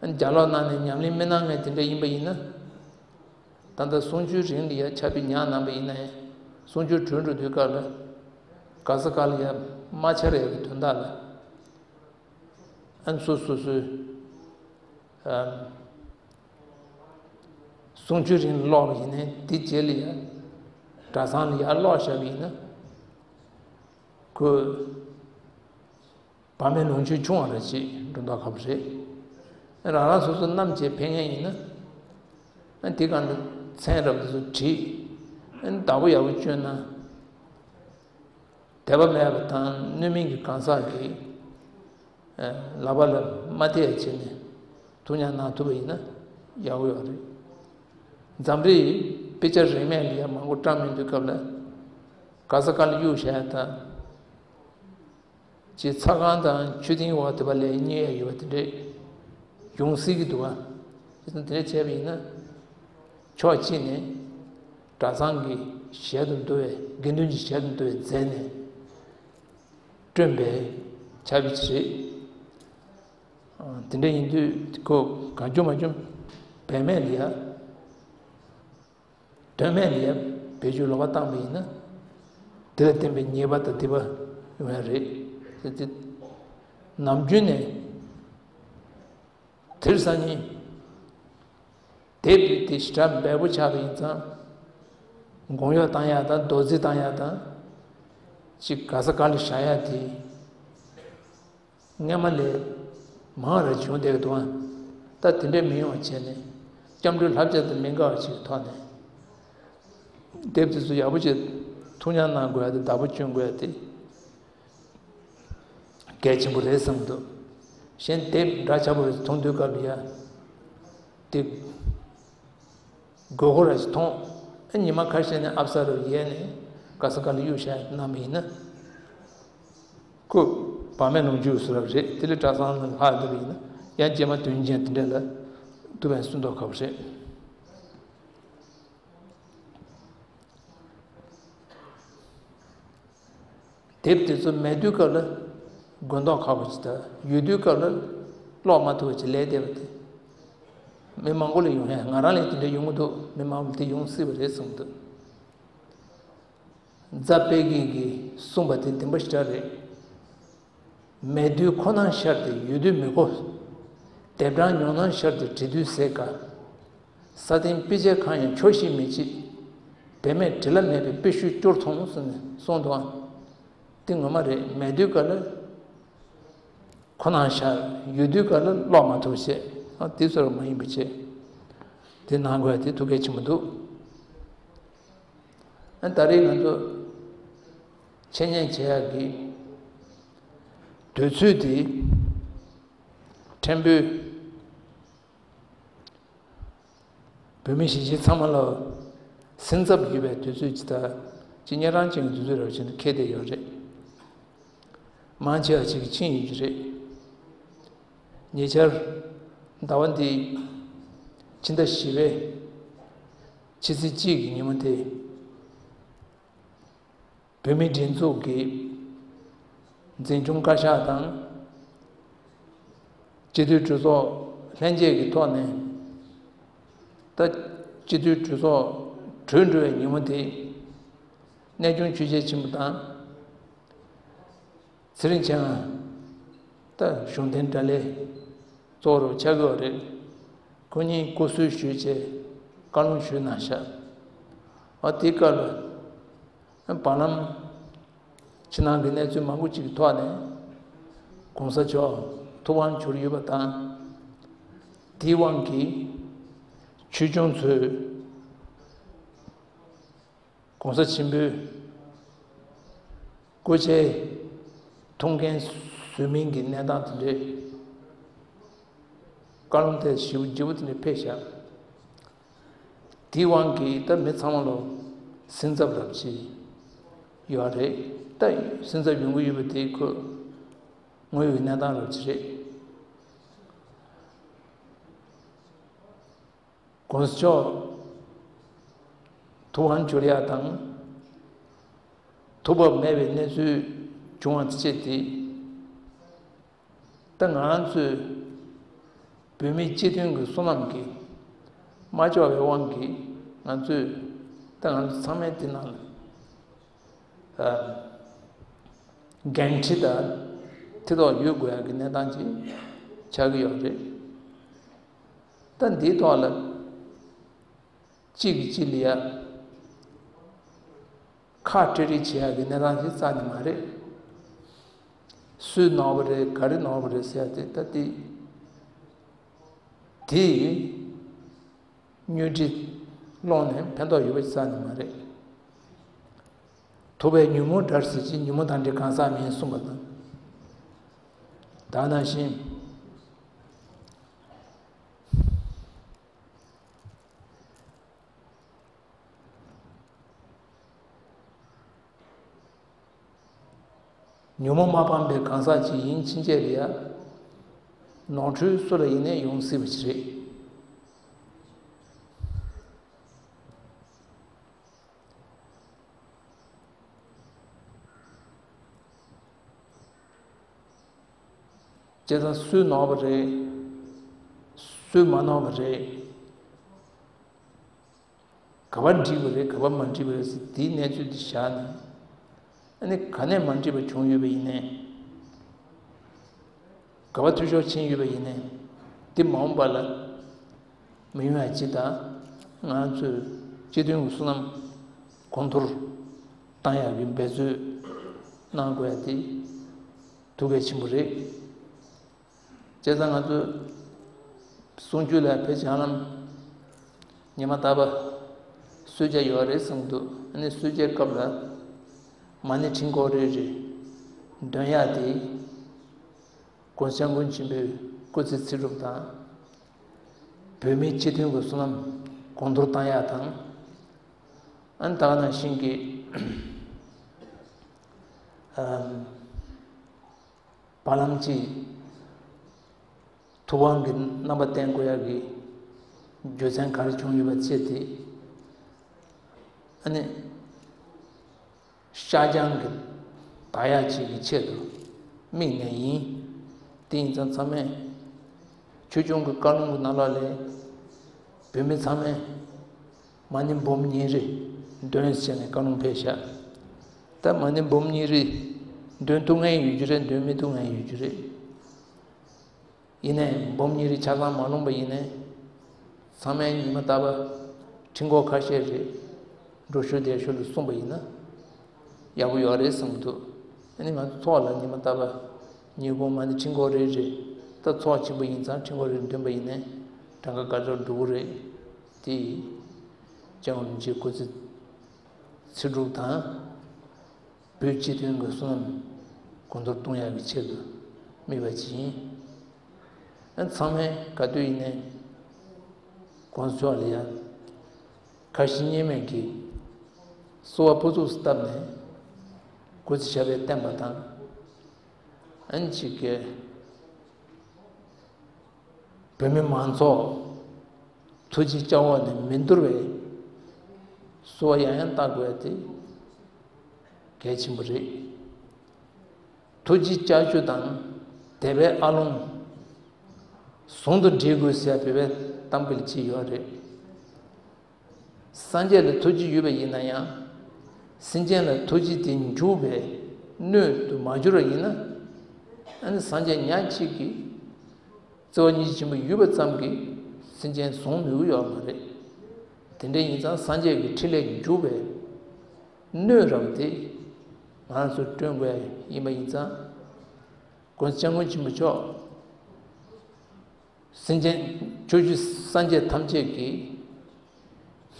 ཨ་ནི་ལྗགས་ཀློག་གནང་ནས་ཉམས་ལེན་མི་གནང་མཁན་དེ་འདྲ་ཡིན་པ་ཡིན་ན། ད་ལྟ་གསུང་ཆོས་རིང་ལ་ཡ་ཕྱག་དཔེ་ཉར་གནང་པ་ཡིན་ན་ཡང་། གསུང་ཆོས་གྲོལ་འགྲོ་དུས་སྐབས་ལ་ག་ས་ག་ལ་ཡ་མ་འཆར་ཡག་གི་དོན་དག་ལ། ཨ་ནི་སོ་སོ་སོའི་ཨམ། གསུང་ཆོས་རིང་ཀློག་པ་ཡིན་ནའི་དེ་རྗེས་ལ་ཡ་གྲྭ་ཚང་ལ་ཡར་ཀློག་བཞག་པ་ཡིན་ན། ཁོས་བག་མེད་ལོངས་སྤྱོད་ཆུང་བ་ར་ཅིག་འགྲོ་མདོག་ཁ་པོ་རེད། རང་རང་སོ་སོ་རྣམས་ཀྱིས་ཕན་ངེས་ཡིན་ན། ཨ་དེ་གང་དུ་མཚན་རབ་ཏུ་བྲིས། ཨ་བདག་པོ་ཡག་པོ་བསྐྱོན་ན། དད་པ་མེད་པ་དང་སྣོད་མིན་གྱི་གང་ཟག་གིས་ལག་པ་ལ་མ་ཐེ་བྱས་ནས་ཐུགས་ཉར་གནང་ཐུབ་པ་ཡིན་ན་ཡག་པོ་ཡོད་རེད། འཛམ་རིག་དཔེ་ཆ་རིན་མེད་ལ་ཡ་མང་པོ་བཀྲམ་ཡོང་དུས་སྐབས་ལ་ག་ས་ག་ལ་གཡུག་བཞག་ཡ་དང་། ཅིག་ཚ་ཁང་དང་མཆོད་རྟེན་འོག་དེ་པ་ལས་རྙེད་ཡ་ཡོད་པ་དེ་འདྲས་ཡོང་སྲིད་ཀྱི་འདུག་བ། དེ་ཚོ་དེ་འདྲས་བྱས་པ་ཡིན་ན། ཕྱོགས་གཅིག་ནས་གྲྭ་ཚང་གི་ཞལ་དུ་འདུ་བའི་དགེ་འདུན་གྱི་ཞལ་དུ་འདུ་བའི་མཛད་ནས་བསྐྲུན་པའི་ཕྱག་དཔེ་ཅིག་རེད། དེ་འདྲ་ཡིན་དུས་ཁོ་གང་བྱུང་མ་བྱུང་བེད་མེད་ལ་ཡ། དོན་མེད་ལ་ཡ་བེད་སྤྱོད་ལོག་པ་བཏང་པ་ཡིན་ན། དེ་ལ་བརྟེན་པའི་ཉེས་པ་དང་སྡིག་པ་ཡོང་ཡ་རེད། དེ་དེ་ནམ་རྒྱུན་ནས་དེར་སང་ཉིན་དེབ་དེ་ཞེ་དྲག་འབེལ་པོ་ཆགས་པ་ཡིན་ཙང་། དགོངས་ཡོད་བཏང་ཡ་དང་རྡོག་རྫིས་བཏང་ཡ་དང་། ཅིག་ག་ས་ག་ལ་བཞག་ཡ་དེ། སྔ་མ་ལས་མང་ར་བྱུང་བསྡད་ཀྱི་འདུག་ཨ། ད་དེ་འདྲས་མི་ཡོང་བ་བྱས་ནས། སྐྱབས་འགྲོའི་བསླབ་བྱ་དང་མི་འགལ་བ་ཞིག་གི་ཐོག་ནས། དེབ་དེ་ཚོ་ཡག་པོ་ཅིག་ཐུགས་ཉར་གནང་དགོས་ཡ་དེ། བདག་པོ་སྐྱོན་དགོས་ཡ་དེ་གལ་ཆེན་པོ་རེད་བསམ་འདུག་གཞན་དེབ་འདྲ་ཆགས་པོ་རེ་མཐོང་དུས་སྐབས་ལ་ཡ། དེ་དགོས་མཁོ་ར་ཞིག་མཐོང་། ཨ། ཉི་མ་ཁ་ཤས་ནས་ཨབ་ས་རུ་ཡལ་ནས་ག་ས་ག་ལ་གཡུག་བཞག་གནང་བ་ཡིན་ན། ཁོ་བག་མེད་ལོངས་སྤྱོད་བཟོ་འདྲ་རེད། དེ་ལས་གྲྭ་ཚང་ལ་ལྷག་བསྡད་པ་ཡིན་ན། ཡང་རྗེས་མ་དོན་རྐྱེན་དེ་འདྲ་ལ་ཐུག་པ་ཡིན་ན་སུན་མདོག་ཁ་པོ་རེད། དེབ་དེ་ཚོ་མེད་དུས་སྐབས་ལ་དགོས་མདོག་ཁ་པོ་ཅིག་དང་། ཡོད་དུས་སྐབས་ལ་ཀློག་མ་ཐུབ་པ་ཅིག་ལས་བསྡད་པ་དེ། མི་མང་པོ་ལ་ཡོང་ཡ། ང་རང་ལ་དེ་འདྲ་ཡོང་གི་འདུག་མི་མང་པོ་ལ་དེ་ཡོང་སྲིད་པ་རེད་བསམ་འདུག་རྫ་དཔལ་སྐྱེས་ཀྱིས་གསུངས་པ་དེ་བདེན་པ་ཞེ་དྲག་རེད། མེད་དུས་ཁོ་ན་ཤར་ཏེ་ཡོད་དུས་མི་གོ། དེབ་གྲངས་ཉུང་ན་ཤར་ཏེ་བྲིས་དུས་ཟད་དཀའ། ས་སྟེང་དཔེ་ཆ་གང་ཡང་ཆོག་ཤེས་མི་བྱེད། དེབ་མེད་བྲིས་ལ་མེད་པའི་དཔེ་ཤུལ་སྐྱོར་མཐོང་ཟེར་ནས་གསུངས་འདུག་ཨ། དེ་ངོ་མ་རེད། མེད་དུས་སྐབས་ལ་ཁོ་ན་ཤར། ཡོད་དུས་སྐབས་ལ་ཀློག་མ་ཐུབ་བྱས། ཨ། དེ་ཚོར་མ་ཡིན་པ་བྱས། དེ་གནང་དགོས་ཡ་དེ་ཐུགས་གལ་ཆེན་པོ་འདུག་ཨ། ད་རེས་ང་ཚོ་འཆད་ཉན་བྱེད་ཡག་གི་དུས་ཚོད་དེ་ཕྲན་བུ་བོད་མི་གཞིས་བྱེས་ཚང་མ་ལ་སེམས་འཚབ་ཡོད་པའི་དུས་ཚོད་ཅིག་དང་། ཅིག་གཉན་རང་ཅན་གྱི་དུས་ཚོད་རབ་ཆེན་དུ་འཁེལ་བསྡད་ཡོད་རེད། མང་ཆེ་བ་ཅིག་ཕྱིན་ཡོད་ཀྱི་རེད། ཉེ་ཆར་ཟླ་བ་འདིའི་ཕྱི་ཟླ་བཞི་པའི་ཕྱི་ཚེས་གཅིག་གི་ཉིན་མོ་དེ། བོད་མིའི་སྒྲིག་འཛུགས་ཀྱི་འཛིན་སྐྱོང་བཀའ་ཤག་དང་། སྤྱི་འཐུས་གྲོས་ཚོགས་ལྷན་རྒྱས་ཀྱི་ཐོག་ནས། ད་སྤྱི་འཐུས་གྲོས་ཚོགས་གྲོལ་འགྲོ་བའི་ཉིན་མོ་དེ། གནས་ཆུང་ཆོས་རྒྱལ་ཆེན་པོ་དང་། ཚེ་རིང་མཆེད་ལྔ། ད་གཞུང་བསྟེན་དགྲ་ལྷའི་གཙོ་བོ་ཆགས་ཡོད་རེད། ཁོ་གཉིས་སྐུ་གསོལ་ཞུས་བྱས་བཀའ་ལུང་ཞུས་གནང་ཤག་ཨ། དེའི་སྐབས་ལ་བར་ལམ་ཕྱི་ནང་གི་གནས་ཚུལ་མང་པོ་ཅིག་གི་ཐོག་ནས་༸གོང་ས་མཆོག་ཐུགས་དབང་བསྒྱུར་ཡོད་པ་དང་། དེའི་དབང་གིས་ཆོས་སྐྱོང་ཚོས་༸གོང་ས་ཆེན་པོའི་སྐུ་ཕྱྭའི་ཐུགས་འགན་བཟོད་མིན་གྱི་གནས་སྟངས་དེ་འདྲའི། བཀའ་ལུང་དེ་ཞེ་པོ་ལྗིད་པོ་དེ་འདྲའི་ཕེབས་ཤག་དེའི་དབང་གིས་ད་མི་ཚང་མ་ལ་སེམས་འཚབ་རབ་ཆེ་ཡོད་རེད། ད་སེམས་འཚབ་ཡོང་གི་ཡོད་པ་དེ་ཁོ་དངོས་ཡོད་གནས་སྟངས་རབ་ཆེ་རེད། ༸གོང་ས་མཆོག་ཐུགས་དབང་བསྒྱུར་ཡ་དང་། ཐུགས་བབ་མེད་པའི་གནས་ཚུལ་བྱུང་བ་བཅས་ཏེ། ད་ང་རང་ཚོའི་བོད་མིའི་སྤྱི་མཐུན་གྱི་བསོད་ནམས་ཀྱིས་མ་ལྕོགས་པའི་དབང་གིས། ང་ཚོས་ད་ང་ཚོ་ཚང་མས་དེ་ནང་ལ་འགན་འཁྲི་དང་ཐེ་གཏོགས་ཡོད་དགོས་ཡག་གི་གནས་སྟངས་ཅིག་ཆགས་ཀྱི་ཡོད་རེད། ད་འདིའི་ཐོག་ལ་གཅིག་གིས་གཅིག་ལ་ཡ་ཁ་སྤྲད་རེས་བྱེད་ཡག་གི་གནས་སྟངས་ཅིག་རྩ་ནས་མ་རེད། སུས་ནོར་བ་རེད། ག་རེ་ནོར་བ་རེད་ཟེར་ཡ་དེ། ད་དེ་དེ་བརྙོས་འདྲི་སློང་ནས་ཕན་ཐོགས་ཡོད་པ་ཅིག་རྩ་ནས་མ་རེད། ཐུབ་པས་ཉོན་མོངས་བྲལ་ཟེར་གྱི། ཉོན་མོངས་དང་འདྲེས་གང་ཟག་མིན་གསུངས་པ་དང་། ད་ནང་བཞིན། ཉོན་མོངས་མ་སྤངས་པའི་གང་ཟག་ཅིག་ཡིན་ཕྱིན་ཆད་ལ་ཡ། ནོར་འཁྲུལ་སུ་ལ་ཡིན་ནའི་ཡོང་སྲིད་པ་ཞིག་རེད། བྱས་ཙང་སུས་ནོར་བ་རེད། སུས་མ་ནོར་བ་རེད། ག་པར་འགྲིག་པ་རེད། ག་པར་མ་འགྲིག་པ་རེད་ཟེར། དེའི་གནས་ཚུལ་འདི་བཞག་ནས། ཨ་ནི་ག་ནས་མ་འགྲིག་པ་བྱུང་ཡོད་པ་ཡིན་ནའི། ག་བ་འཐུས་ཤོར་ཕྱིན་ཡོད་པ་ཡིན་ནའི། འདི་མ་འོངས་པ་ལ་མི་ཡོང་ཡ་ཅིག་དང་། ང་ཚོས་སྤྱི་མཐུན་གྱི་བསོད་ནམས་གོང་མཐོར་བཏང་ཡག་གི་འབད་རྩོལ་གནང་དགོས་ཡ་དེ་ཐུགས་གལ་ཆེན་པོ་རེད། བྱས་ཙང་ང་ཚོས་གསུང་ཆོས་ལ་ཕལ་ཆེར་ཧ་ལམ་ཉི་མ་རྟག་པ་གསོལ་ཇ་ཡོད་རེད་བསམ་གྱི་འདུག་ཨ་ནི་གསོལ་ཇའི་སྐབས་ལ་མ་ཎི་ཕྲེང་སྐོར་རེ་རེ་འདོན་ཡག་དེ། ༸གོང་ས་༸སྐྱབས་མགོན་ཆེན་པོའི་སྐུ་ཚེ་ཚེ་སྒྲུབ་དང་། བོད་མིའི་སྤྱི་མཐུན་གྱི་བསོད་ནམས་གོང་མཐོར་བཏང་ཡག་དང་། ཨ་ནི་ད་ག་ནང་བཞིན་གྱི་ཨམ། བར་ལམ་གྱི་ཐུབ་དབང་གི་རྣམ་པ་བསྟན་དགོས་ཡག་གི་རྒྱུ་མཚན་ག་རེ་བྱུང་ཡོད་པ་བཅས་དེ། ཨ་ནི་ཤར་བྱང་གི་དར་ཡག་ཅིག་གི་ཆེད་དུ་དམིགས་ནས་ཡིན། དེ་ཡིན་ཙང་ཚང་མས་ཆོས་སྐྱོང་གི་བཀའ་ལུང་གི་ནང་ལོགས་ལས་བོད་མི་ཚང་མས་མ་ཎི་འབུམ་གཉིས་རེ་འདོན་ཟེར་ནས་བཀའ་ལུང་ཕེབས་ཤག་ད་མ་ཎི་འབུམ་གཉིས་རེ་འདོན་ཐུབ་མཁན་ཡོད་རྒྱུ་རེད། འདོན་མི་ཐུབ་མཁན་ཡོད་རྒྱུ་རེད། ཡིན་ནའི་འབུམ་གཉིས་རེ་ཆ་ཚང་མ་ལོངས་པ་ཡིན་ནའི། ཚང་མས་ཉི་མ་རྟག་པ་ཕྲེང་སྐོར་ཁ་ཤས་རེ་འགྲོ་ཞོར་བསྡད་ཞོར་དུ་གསུངས་པ་ཡིན་ན་ཡག་པོ་ཡོད་རེད་བསམ་གྱི་འདུག་ཨ་ནི་ང་ཚོ་ཚོགས་ལ་ཉི་མ་རྟག་པ་ཉིན་གུང་མ་ཎི་ཕྲེང་སྐོར་རེ་རེ། ད་ཚོགས་ཆེན་པོ་ཡིན་ཙང་ཕྲེང་སྐོར་རེ་འདོན་པ་ཡིན་ནའི་གྲངས་ཀ་དགའ་ཚོར་འགྲོ་གི་རེད། དེ་སྐྱབས་མགོན་རིན་པོ་ཆེའི་སྐུ་ཚེ་ཚེ་སྒྲུབ་དང་། བོད་སྤྱི་མཐུན་གྱི་བསོད་ནམས་གོང་མཐོར་གཏོང་ཡག་གི་ཆེད་དུ་དམིགས་པ་ཅིག་ཡིན། ཨ་ཚང་མས་ག་དུས་ཡིན་ནའི་གོང་ས་མཆོག་ལ་ཡ་ཁ་ཞེ་གཉིས་མེད་ཀྱིས་གསོལ་བ་ཕུར་ཚུགས་སུ་བཏབ་ནས་སྐུ་ཚེ་ཞབས་པད་བརྟན་པ་དང་། ཨ་ནི་གཅིག་གི་བོད་མི་མང་ཚོགས་ཐུགས་རྗེ་བཅག་འོག་ནས་མི་འདོར་བའི་གསོལ་བ་ཡང་ཡང་བཏབ་དགོས་ཡ་དེ་གལ་ཆེན་པོ་རེད། ཐུགས་རྗེ་ལྕགས་ཀྱུ་དང་དད་པའི་ཨ་ལོང་ཟུང་དུ་འབྲེལ་དགོས་ཟེར་བ་བོད་པའི་གཏམ་དཔེ་ལ་ཅིག་ཡོད་རེད། སངས་རྒྱས་ལ་ཐུགས་རྗེ་ཡོད་པ་ཡིན་ན་ཡང་། སེམས་ཅན་ལ་ཐུགས་རྗེ་དེ་འཇུག་པའི་སྣོད་དུ་མ་གྱུར་བ་ཡིན་ན། ཨ་ནི་སངས་རྒྱས་ཉག་གཅིག་གིས་བརྩེ་བ་སྙིང་རྗེ་ཆེན་པོ་ཡོད་པ་ཙམ་གྱིས་སེམས་ཅན་བཟུང་ནུས་ཀྱི་ཡོད་མ་རེད། དེ་འདྲ་ཡིན་ཙང་སངས་རྒྱས་ཀྱི་ཕྲིན་ལས་འཇུག་པའི་སྣོད་རང་དེ་ང་རང་ཚོས་བསྐྲུན་དགོས་ཡིན་པ་ཡིན་ཙང་། ༸གོང་ས་༸སྐྱབས་མགོན་ཆེན་པོ་མཆོག་སེམས་ཅན་ཕྱོགས་བཅུའི་སངས་རྒྱས་ཐམས་ཅད་ཀྱི་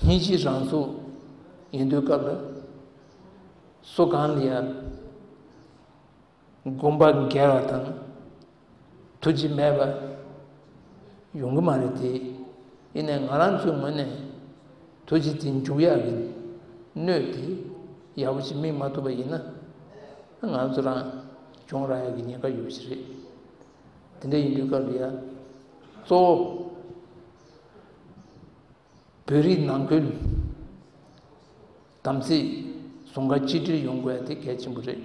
སྙིང་རྗེའི་རང་གཟུགས་ཡིན་དུས་སྐབས་ལ། སུ་གང་ལ་ཡང་དགོངས་པ་འགལ་བ་དང་ཐུགས་རྗེ་མེད་པ་ཡོང་གི་མ་རེད་དེ། ཡིན་ནའི་ང་རང་ཚོའི་ངོས་ནས་ཐུགས་རྗེ་དེ་འཇུག་ཡག་གི་སྣོད་དེ་ཡག་པོ་ཞིག་སྨིན་མ་ཐུབ་པ་ཡིན་ན། ང་ཚོ་རང་གྱོང་རག་ཡག་གི་ཉེན་ཁ་ཡོད་པ་ཞིག་རེད། དེ་འདྲ་ཡིན་དུས་སྐབས་ལ་ཡ། གཙོ་བོ་བོད་རིགས་ནང་ཁུལ་དམ་ཚིག་ཟུང་ཁ་གཅིག་སྒྲིལ་ཡོང་དགོས་ཡ་དེ་གལ་ཆེན་པོ་རེད།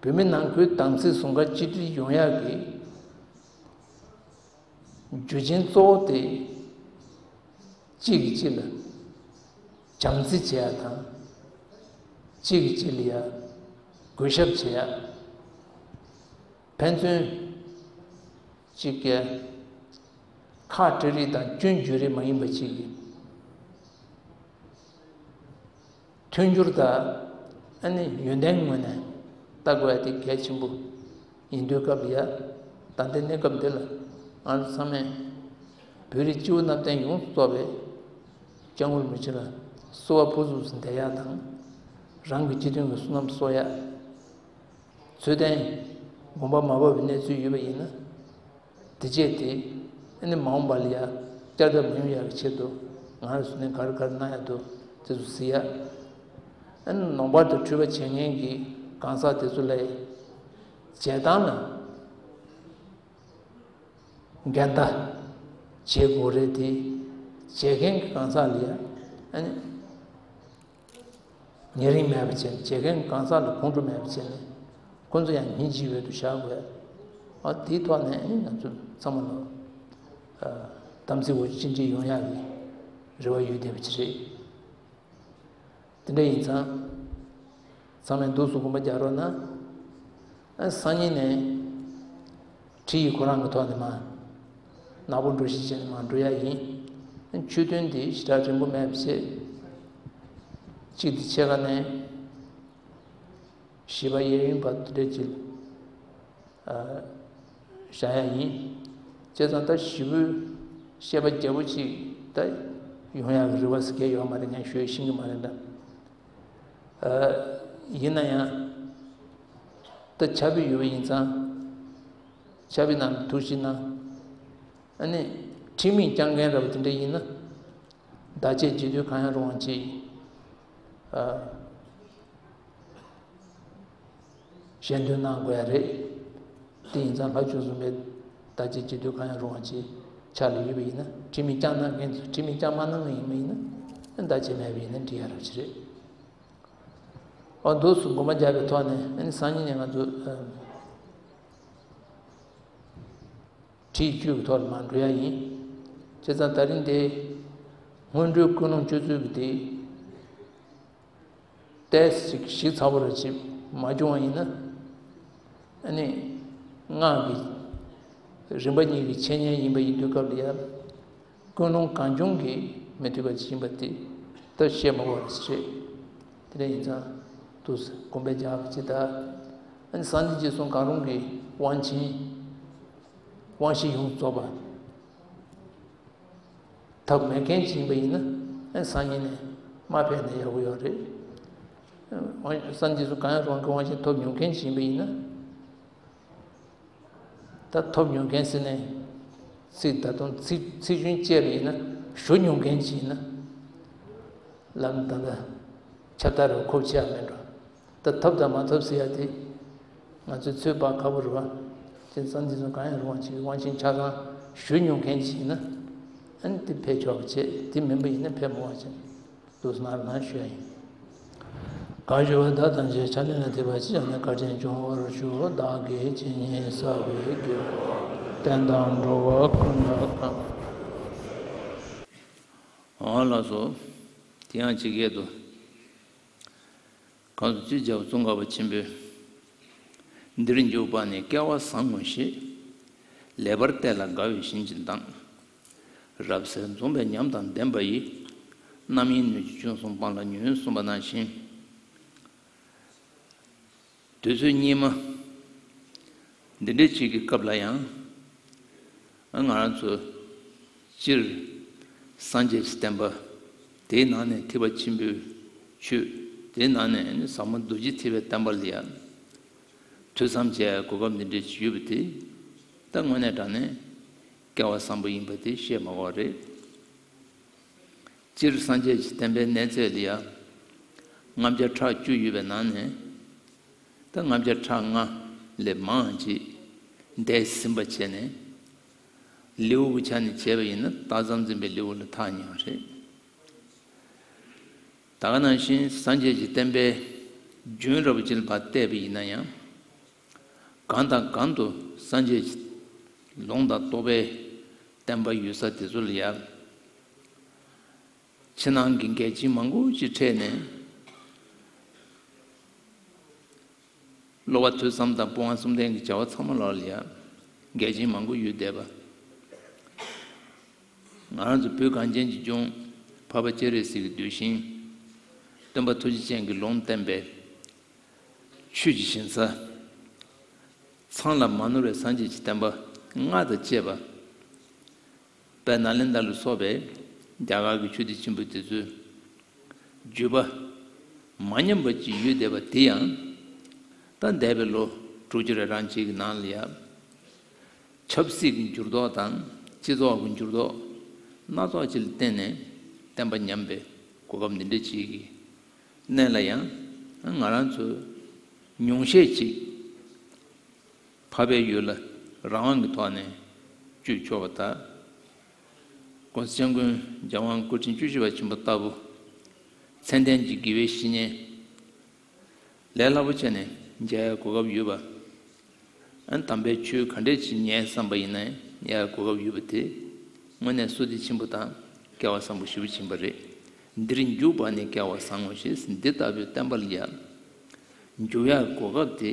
བོད་མི་ནང་ཁུལ་དམ་ཚིག་ཟུང་ཁ་གཅིག་སྒྲིལ་ཡོང་ཡག་གི་རྒྱུ་རྐྱེན་གཙོ་བོ་དེ། གཅིག་གིས་གཅིག་ལ་བྱམས་བརྩེ་བྱེད་ཡ་དང་། གཅིག་གིས་གཅིག་ལ་ཡ་གུས་ཞབས་བྱེད་ཡ། ཕན་ཚུན་གཅིག་གི་ཁ་བྲལ་རིགས་དང་སྐྱོན་བརྗོད་རིགས་མ་ཡིན་པ་གཅིག་གི་མཐུན་འགྱུར་དང་ཨ་ནི་ཡོན་ཏན་ངོས་ནས་ལྟ་དགོས་ཡ་དེ་གལ་ཆེན་པོ་ཡིན་དུས་སྐབས་ལ་ཡ། ད་ལྟའི་གནས་སྐབས་འདི་ལ་ང་ཚོ་ཚང་མས་བོད་རིགས་སྤྱི་བོ་གནམ་བསྟན་ཡོངས་སུ་རྫོགས་པའི་སྐྱབས་མགོན་རིན་པོ་ཆེ་ལ་གསོལ་བ་ཕུར་ཚུགས་སུ་འདེགས་ཡ་དང་། རང་གི་སྤྱི་མཐུན་གྱི་བསོད་ནམས་གསོག་ཡ། ཚུལ་ལྡན་དགོངས་པ་མ་བབས་པའི་གནས་ཚུལ་ཡོད་པ་ཡིན་ན། དེ་རྗེས་དེ་ཨ་ནི་མ་འོངས་པ་ལ་ཡ་བསྐྱར་ལྡབ་མི་ཡོང་ཡག་གི་ཆེད་དུ་ང་རང་ཚོ་ནས་ག་རེ་ག་རེ་གནང་ཡག་འདུག་དེ་ཚོ་གཟིགས་ཡ། ཨ་ནི་ནང་པ་དང་འཁྲུལ་པ་བྱེད་མཁན་གྱི་གང་ཟག་དེ་ཚོ་ལ་བྱེད་སྟངས་ལ་འགལ་ཟླ་བྱེད་དགོས་རེད་དེ། བྱེད་མཁན་གྱི་གང་ཟག་ལ་ཡ་ཨ་ནི། ཉེ་རིང་མེད་པ་བྱས་ནས། བྱེད་མཁན་གང་ཟག་ལ་ཁོང་ཁྲོ་མེད་པ་བྱས་ནས། ཁོང་ཚོ་ཡང་སྙིང་རྗེའི་འོག་ཏུ་བཞག་དགོས། ཨ་དེའི་ཐོག་ནས་ཨ་ནི་ང་ཚོ་ཚང་མ་ལ་ཨ་དམ་ཚིག་འོ་ཆུང་ཆུང་ཡོང་ཡག་གི་རེ་བ་ཡོད་བསྡད་པ་ཅིག་རེད། དེ་འདྲ་ཡིན་ཙང་། ཚང་མས་འདུག་སེ་སྒོམ་པ་རྒྱག་རོགས་གནང་། ཨ་སང་ཉིན་ནས་ཁྲིད་ཡིག་ཁོ་རང་གི་ཐོག་ནས་མར་ནག་པོ་འགྲོ་གཞི་བྱས་ནས་མར་འགྲོ་ཡ་ཡིན། ཨ་ཆོས་ཐུན་འདི་ཞེ་དྲག་རིང་པོ་མེད་པ་བྱས། གཅིག་དེ་ཕྱེད་ཀ་ནས་བཞི་པ་གཡས་གཡོན་བར་དུ་འདྲ་ཅིག་ཨ་བཞག་ཡ་ཡིན། བྱས་ཙང་ད་བཞི་པོའི་བཤད་པ་རྒྱས་པོ་ཅིག་ད་ཡོང་ཡག་གི་རེ་བ་ཟེར་མཁན་ཡོད་མ་རེད། ངས་ཞུས་ཤེས་ཀྱི་མ་རེད་འདྲ། ཨ་ཡིན་ན་ཡང་ད་ཆར་པ་ཡོད་པ་ཡིན་ཙང་ཆར་པའི་ནང་དུ་ཐུགས་ཞིབ་གནང་། ཨ་ནི་ཁྲིམས་ཡིག་བསྐྱང་མཁན་འདྲ་པོ་དེ་འདྲ་ཡིན་ན་བདག་གཅེས་བྱེད་དུས་གང་ཡང་རུང་བ་ཅིག་ཨ་ཞལ་འདོན་གནང་དགོས་ཡ་རེད། དེ་ཡིན་ཙང་ལྷ་ཆོས་གསུམ་པའི་བདག་གཅེས་བྱེད་དུས་གང་ཡང་རུང་བ་ཅིག་ཆ་ལ་ཡོད་པ་ཡིན་ན། ཁྲིམས་ཡིག་བསྐྱང་གནང་མཁན་ཚོས་ཁྲིམས་ཡིག་བསྐྱང་མ་གནང་མཁན་ཡིན་པ་ཡིན་ན་བདག་གཅེས་མེད་པ་ཡིན་ན་འགྲིག་ཡ་རབ་ཅིག་རེད། ཨོ་འདུག་སེ་སྒོམ་པ་རྒྱག་པའི་ཐོག་ནས་ཨ་ནི་སང་ཉིན་ནས་ང་ཚོ་ཨ་ཁྲིད་ཡིག་བཅུ་གི་ཐོག་ལ་མར་འགྲོ་ཡ་ཡིན། བྱས་ཙང་ད་རིང་དེ་སྔོན་འགྲོའི་ཀུན་སློང་སྤྱོད་ཚུལ་གྱི་དེ་ཏོག་ཙམ་ཞིབ་ཚགས་པོ་ར་ཅིག་མ་བྱུང་བ་ཡིན་ན། ཨ་ནི་སྔགས་ཀྱི་རིམ་པ་གཉིས་ཀྱི་འཆད་ཉན་ཡིན་པ་ཡིན་དུས་སྐབས་ལ་ཡ། ཀུན་སློང་གང་བྱུང་གིས་མི་ཐུབ་པ་ཅིག་ཡིན་པ་དེ་ད་བཤད་མ་དགོས་པ་རེད། དེ་འདྲ་ཡིན་ཙང་འདུག་སེ་སྒོམ་པ་རྒྱག་པ་ཅིག་ད། ཨ་ནི་སངས་རྒྱས་རྗེས་གསུངས་གང་རུང་གི་དབང་ཆེན་དབང་བཞི་ཡོངས་རྫོགས་པ་ཐབས་མེད་མཁན་ཅིག་ཡིན་པ་ཡིན་ན་ཨ་ནི་སང་ཉིན་ནས་མ་ཕེབས་ན་ཡག་པོ་ཡོད་རེད། དབང་སངས་རྒྱས་རྗེས་གསུངས་གང་རུང་གི་དབང་ཆེན་ཐོབ་མྱོང་མཁན་ཅིག་ཡིན་པ་ཡིན་ན། ད་ཐོབ་མྱོང་མཁན་ཟེར་ནས་ཚིག་ད་དུང་ཚིག་ཚིག་ཆུང་བཅད་པ་ཡིན་ན་ཞུ་མྱོང་མཁན་ཅིག་ཡིན་ན་ལམ་ད་ལྟ་ཁྱབ་བརྡལ་རུ་ཁོབ་ཆེ་བ་མེད་འགྲོ། ད་ཐོབ་དང་མ་ཐོབ་ཟེར་ཡ་དེ་ང་ཚོས་ཚོད་དཔག་ཁག་པོ་རེད་བ། དེ་ཙང་འདི་ཚོ་གང་ཡང་རུང་བ་ཅིག་དབང་ཆེན་ཆ་ཚང་ཞུ་མྱོང་མཁན་ཅིག་ཡིན་ན་ཨ་ནི་དེ་ཕེབས་ཆོག་པ་བྱས། དེ་མིན་པ་ཡིན་ན་ཕེབས་མ་དགོས་པ་བྱས། འདུག་སེ་ནར་ནར་ཞུ་ཡ་ཡིན། གང་ཞུ་བ་བདག་ཐམས་ཅད་ཕྱག་ལེན་ལ་ཐེག་པ་ཅི་བྱུང་ནས་བཀའ་དྲིན་འབྱུང་བར་ཞུ། བདག་གིས་ཇི་སྙེད་བསགས་པའི་དགེ་བ་བསྟན་དང་འགྲོ་བ་ཀུན་ལ་གང་། འོ་ལགས་སོ། དེ་ཡང་ཇི་སྐད་དུ། གང་སུ་ཅི་བྱ་བ་ཙོང་ཁ་པ་ཆེན་པོས། འདིར་འཇུག་པ་ནི་སྐལ་བ་བཟང་ངོ་ཞེས། ལེགས་པར་བལྟས་ལ་དགའ་བའི་བཞིན་གྱི་མདངས། རབ་གསལ་འཛོམས་པའི་ཉམས་དང་ལྡན་པ་ཡི། རྣམ་གཡེང་སྣོད་ཀྱི་ཅུང་ཟད་སྤངས་ལ་ཉོན་གསུངས་པ་ནང་བཞིན། དུས་ཚོད་སྙིགས་མ་འདི་འདྲའི་ཅིག་གི་སྐབས་ལ་ཡང་། ང་རང་ཚོ་སྤྱིར་སངས་རྒྱས་ཀྱི་བསྟན་པ་དེའི་ནང་ནས་ཐེག་པ་ཆེན་པོའི་ཆོས་དེའི་ནང་ནས་ནི་ཟབ་མོ་རྡོ་རྗེ་ཐེག་པའི་བསྟན་པ་ལ་ཡང་ཐོས་བསམ་བྱེད་ཡ་གོ་སྐབས་འདི་འདྲའི་ཅིག་ཡོད་པ་དེ་ད་དངོས་གནས་དྲང་གནས་སྐལ་བ་བཟང་པོ་ཡིན་པ་དེ་བཤད་མ་དགོས་རེད། སྤྱིར་སངས་རྒྱས་ཀྱི་བསྟན་པའི་གནས་ཚད་ལ་ཡང་ལྔ་བརྒྱ་ཕྲག་བཅུ་ཡོད་པའི་ནང་ནས་ད་ལྔ་བརྒྱ་ཕྲག་ལྔ་ལས་མང་ཅིག་འདས་ཟིན་པ་བྱས་ནས་ལེའུ་གི་ཆ་ནས་བྱས་པ་ཡིན་ན་སྟག་ཚང་འཛིན་པའི་ལེའུ་ལ་ཐག་ཉེ་བ་རེད། ད་ག་ནང་བཞིན་སངས་རྒྱས་ཀྱི་བསྟན་པའི་རྒྱུན་རབས་ཅིག་ལ་ཕར་བལྟས་པ་ཡིན་ན་ཡང་། གང་དང་གང་དུ་སངས་རྒྱས་ཀྱི་ལུང་དང་རྟོགས་པའི་བསྟན་པ་ཡོད་ས་དེ་ཚོ་ལ་ཡང་། ཕྱི་ནང་གི་འགལ་རྐྱེན་མང་པོ་ཅིག་འཕྲད་ནས། སློབ་པ་ཐོས་བསམ་དང་སྤོང་བ་གསུམ་ལྡན་གྱི་བྱ་བ་ཚང་མ་ལ་ལ་ཡང་འགལ་རྐྱེན་མང་པོ་ཡོད་བསྡད་པ། ང་རང་ཚོ་བོད་གངས་ཅན་གྱི་ལྗོངས་འཕགས་པ་སྤྱན་རས་གཟིགས་ཀྱི་གདུལ་ཞིང་། སྟོན་པ་ཐུགས་རྗེ་ཅན་གྱི་ལུང་བསྟན་པའི་ཆོས་ཀྱི་ཞིང་ས། ཚང་ལ་མ་ནོར་བའི་སངས་རྒྱས་ཀྱི་བསྟན་པ་སྔགས་དང་བཅས་པ། དཔལ་ནཱ་ལེནྡྲ་ལ་སོགས་པའི་རྒྱ་གར་གྱི་ཆོས་སྡེ་ཆེན་པོ་དེ་ཚོའི་བརྒྱུད་པ་མ་ཉམས་པ་ཅིག་ཡོད་བསྡད་པ་དེ་ཡང་ད་འདས་པའི་ལོ་དྲུག་ཅུ་རེ་གྲངས་ཅིག་གི་ནང་ལ་ཡང་ཆབ་སྲིད་ཀྱི་འགྱུར་ལྡོག་དང་སྤྱི་ཚོགས་ཀྱི་འགྱུར་ལྡོག་སྣ་ཚོགས་ཅིག་ལ་བརྟེན་ནས་བསྟན་པ་ཉམས་པའི་གོ་སྐབས་འདི་འདྲ་ཅིག་གི་གནས་ལ་ཡང་ང་རང་ཚོ་ཉུང་ཤས་ཅིག་འཕགས་པའི་ཡུལ་ལ་རང་དབང་གི་ཐོག་ནས་བསྐྱོད་ཆོག་པ་དང་། ༸གོང་ས་༸སྐྱབས་མགོན་རྒྱལ་དབང་སྐུ་ཕྲེང་བཅུ་བཞི་པ་ཆེན་པོ་ལྟ་བུ་མཚན་ལྡན་གྱི་དགེ་བའི་བཤེས་གཉེན་ལས་སླ་པོ་བྱས་ནས་མཇལ་ཡའི་གོ་སྐབས་ཡོད་པ། ཨ་ནི་དམ་པའི་ཆོས་ག་འདྲས་ཅིག་ཉན་བསམ་པ་ཡིན་ན་ཡང་གོ་སྐབས་ཡོད་པ་དེ་དངོས་གནས་བསོད་བདེ་ཆེན་པོ་དང་སྐལ་བ་བཟང་པོ་ཞེ་པོ་ཅིག་ཡིན་པ་རེད། འདིར་འཇུག་པ་ནི་སྐལ་བ་བཟང་ངོ་ཞེས་འདི་ལྟ་བུའི་བསྟན་པ་ལ་ཡང་ འཇུག་ཡག་གོ་སྐབས་དེ་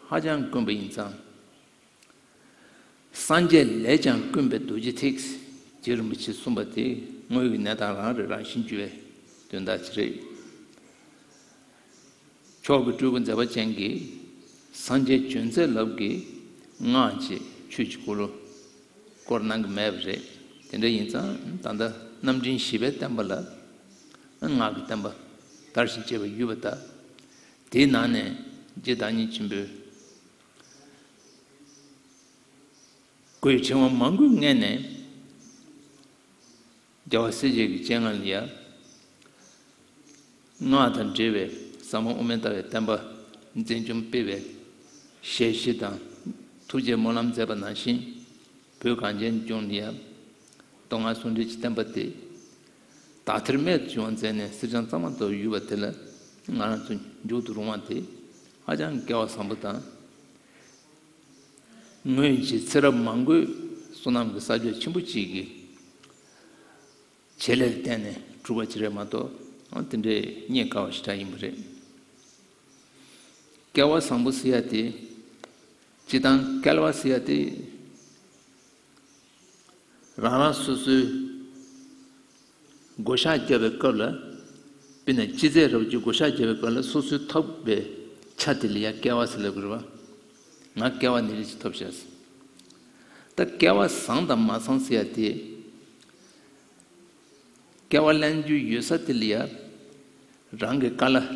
ཧ་ཅང་དཀོན་པ་ཡིན་ཙང་། སངས་རྒྱས་ལས་ཀྱང་དཀོན་པའི་རྡོ་རྗེ་ཐེག་ཅེས་རིན་པོ་ཆེས་གསུངས་པ་དེ་དངོས་ཡོད་ཀྱི་གནས་སྟངས་རང་རེད། རང་བཞིན་གྱིས་པའི་དོན་དག་ཅིག་རེད། མཆོག་གི་སྤྲུལ་སྐུ་མཛད་པ་ཅན་གྱིས་སངས་རྒྱས་བྱོན་ཚད་ལབ་ཀྱི་སྔགས་ཀྱི་ཆོས་ཀྱི་འཁོར་ལོ་སྐོར་གནང་གི་མེད་པ་རེད། དེ་འདྲ་ཡིན་ཙང་ད་ལྟ་རྣམ་འདྲེན་བཞི་པའི་བསྟན་པ་ལ་སྔགས་ཀྱི་བསྟན་པ་དར་ཞིང་རྒྱས་པ་ཡོད་པ་དང་། དེའི་ནང་ནས་རྗེ་བདག་ཉིད་ཆེན་པོས་སྒོས་ཕྲེང་བ་མང་པོའི་སྔོན་ནས་རྒྱལ་བ་སྲས་བཅས་ཀྱི་སྤྱན་སྔར་ལ་ཡང་སྔགས་དང་འབྲེལ་བའི་ཟབ་མོ་དབུ་མའི་ལྟ་བའི་བསྟན་པ་འཛིན་སྐྱོང་སྤེལ་བའི་ཞལ་བཞེས་དང་ཐུགས་རྗེའི་སྨོན་ལམ་མཛད་པ་ནང་བཞིན། བོད་གངས་ཅན་ལྗོངས་ལ་ཡང་མདོ་སྔགས་ཟུང་འབྲེལ་གྱི་བསྟན་པ་དེ་དག་ཐེར་རྨད་དུ་བྱུང་བ་མཛད་ནས་སྲིད་གཞུང་གཙང་མ་ཐོག་ཡོད་པ་དེ་ལ་ང་རང་ཚོ་མཇུག་ཏུ་རུང་བ་དེ་ཧ་ཅང་སྐལ་བ་བཟང་པོ་དང་། སྔོན་གྱི་ཚེ་རབས་མང་པོའི་བསོད་ནམས་ཀྱི་བསགས་རྒྱ་ཆེན་པོ་གཅིག་གི་བྱེད་ལས་བརྟེན་ནས་གྲུབ་པ་ཅིག་རེད་མ་གཏོགས། ཨང་། དེ་འདྲའི་རྙེད་དཀའ་བ་ཞེ་དྲག་ཡིན་པ་རེད། སྐལ་བ་བཟང་པོ་ཟེར་ཡ་དེ། སྤྱིར་བཏང་སྐལ་བ་ཟེར་ཡ་དེ། རང་རང་སོ་སོའི་བགོ་བཤའ་རྒྱབ་པའི་སྐབས་ལ། དཔེར་ན་ཅི་ཟེར་རབ་ཀྱི་བགོ་བཤའ་རྒྱབ་པའི་སྐབས་ལ་སོ་སོའི་ཐོབ་པའི་ཆ་དེ་ལ་ཡ་སྐལ་བ་ཟེར་ལབ་དགོས་རེད་བ། ང་སྐལ་བ་འདི་འདྲ་ཅིག་ཐོབ་ཤག་ཟེར། ད་སྐལ་བ་བཟང་དང་མ་བཟང་ཟེར་ཡ་དེ། སྐལ་བ་ལེན་རྒྱུ་ཡོད་ས་དེ་ལ་ཡ། རང་གི་སྐལ་བ་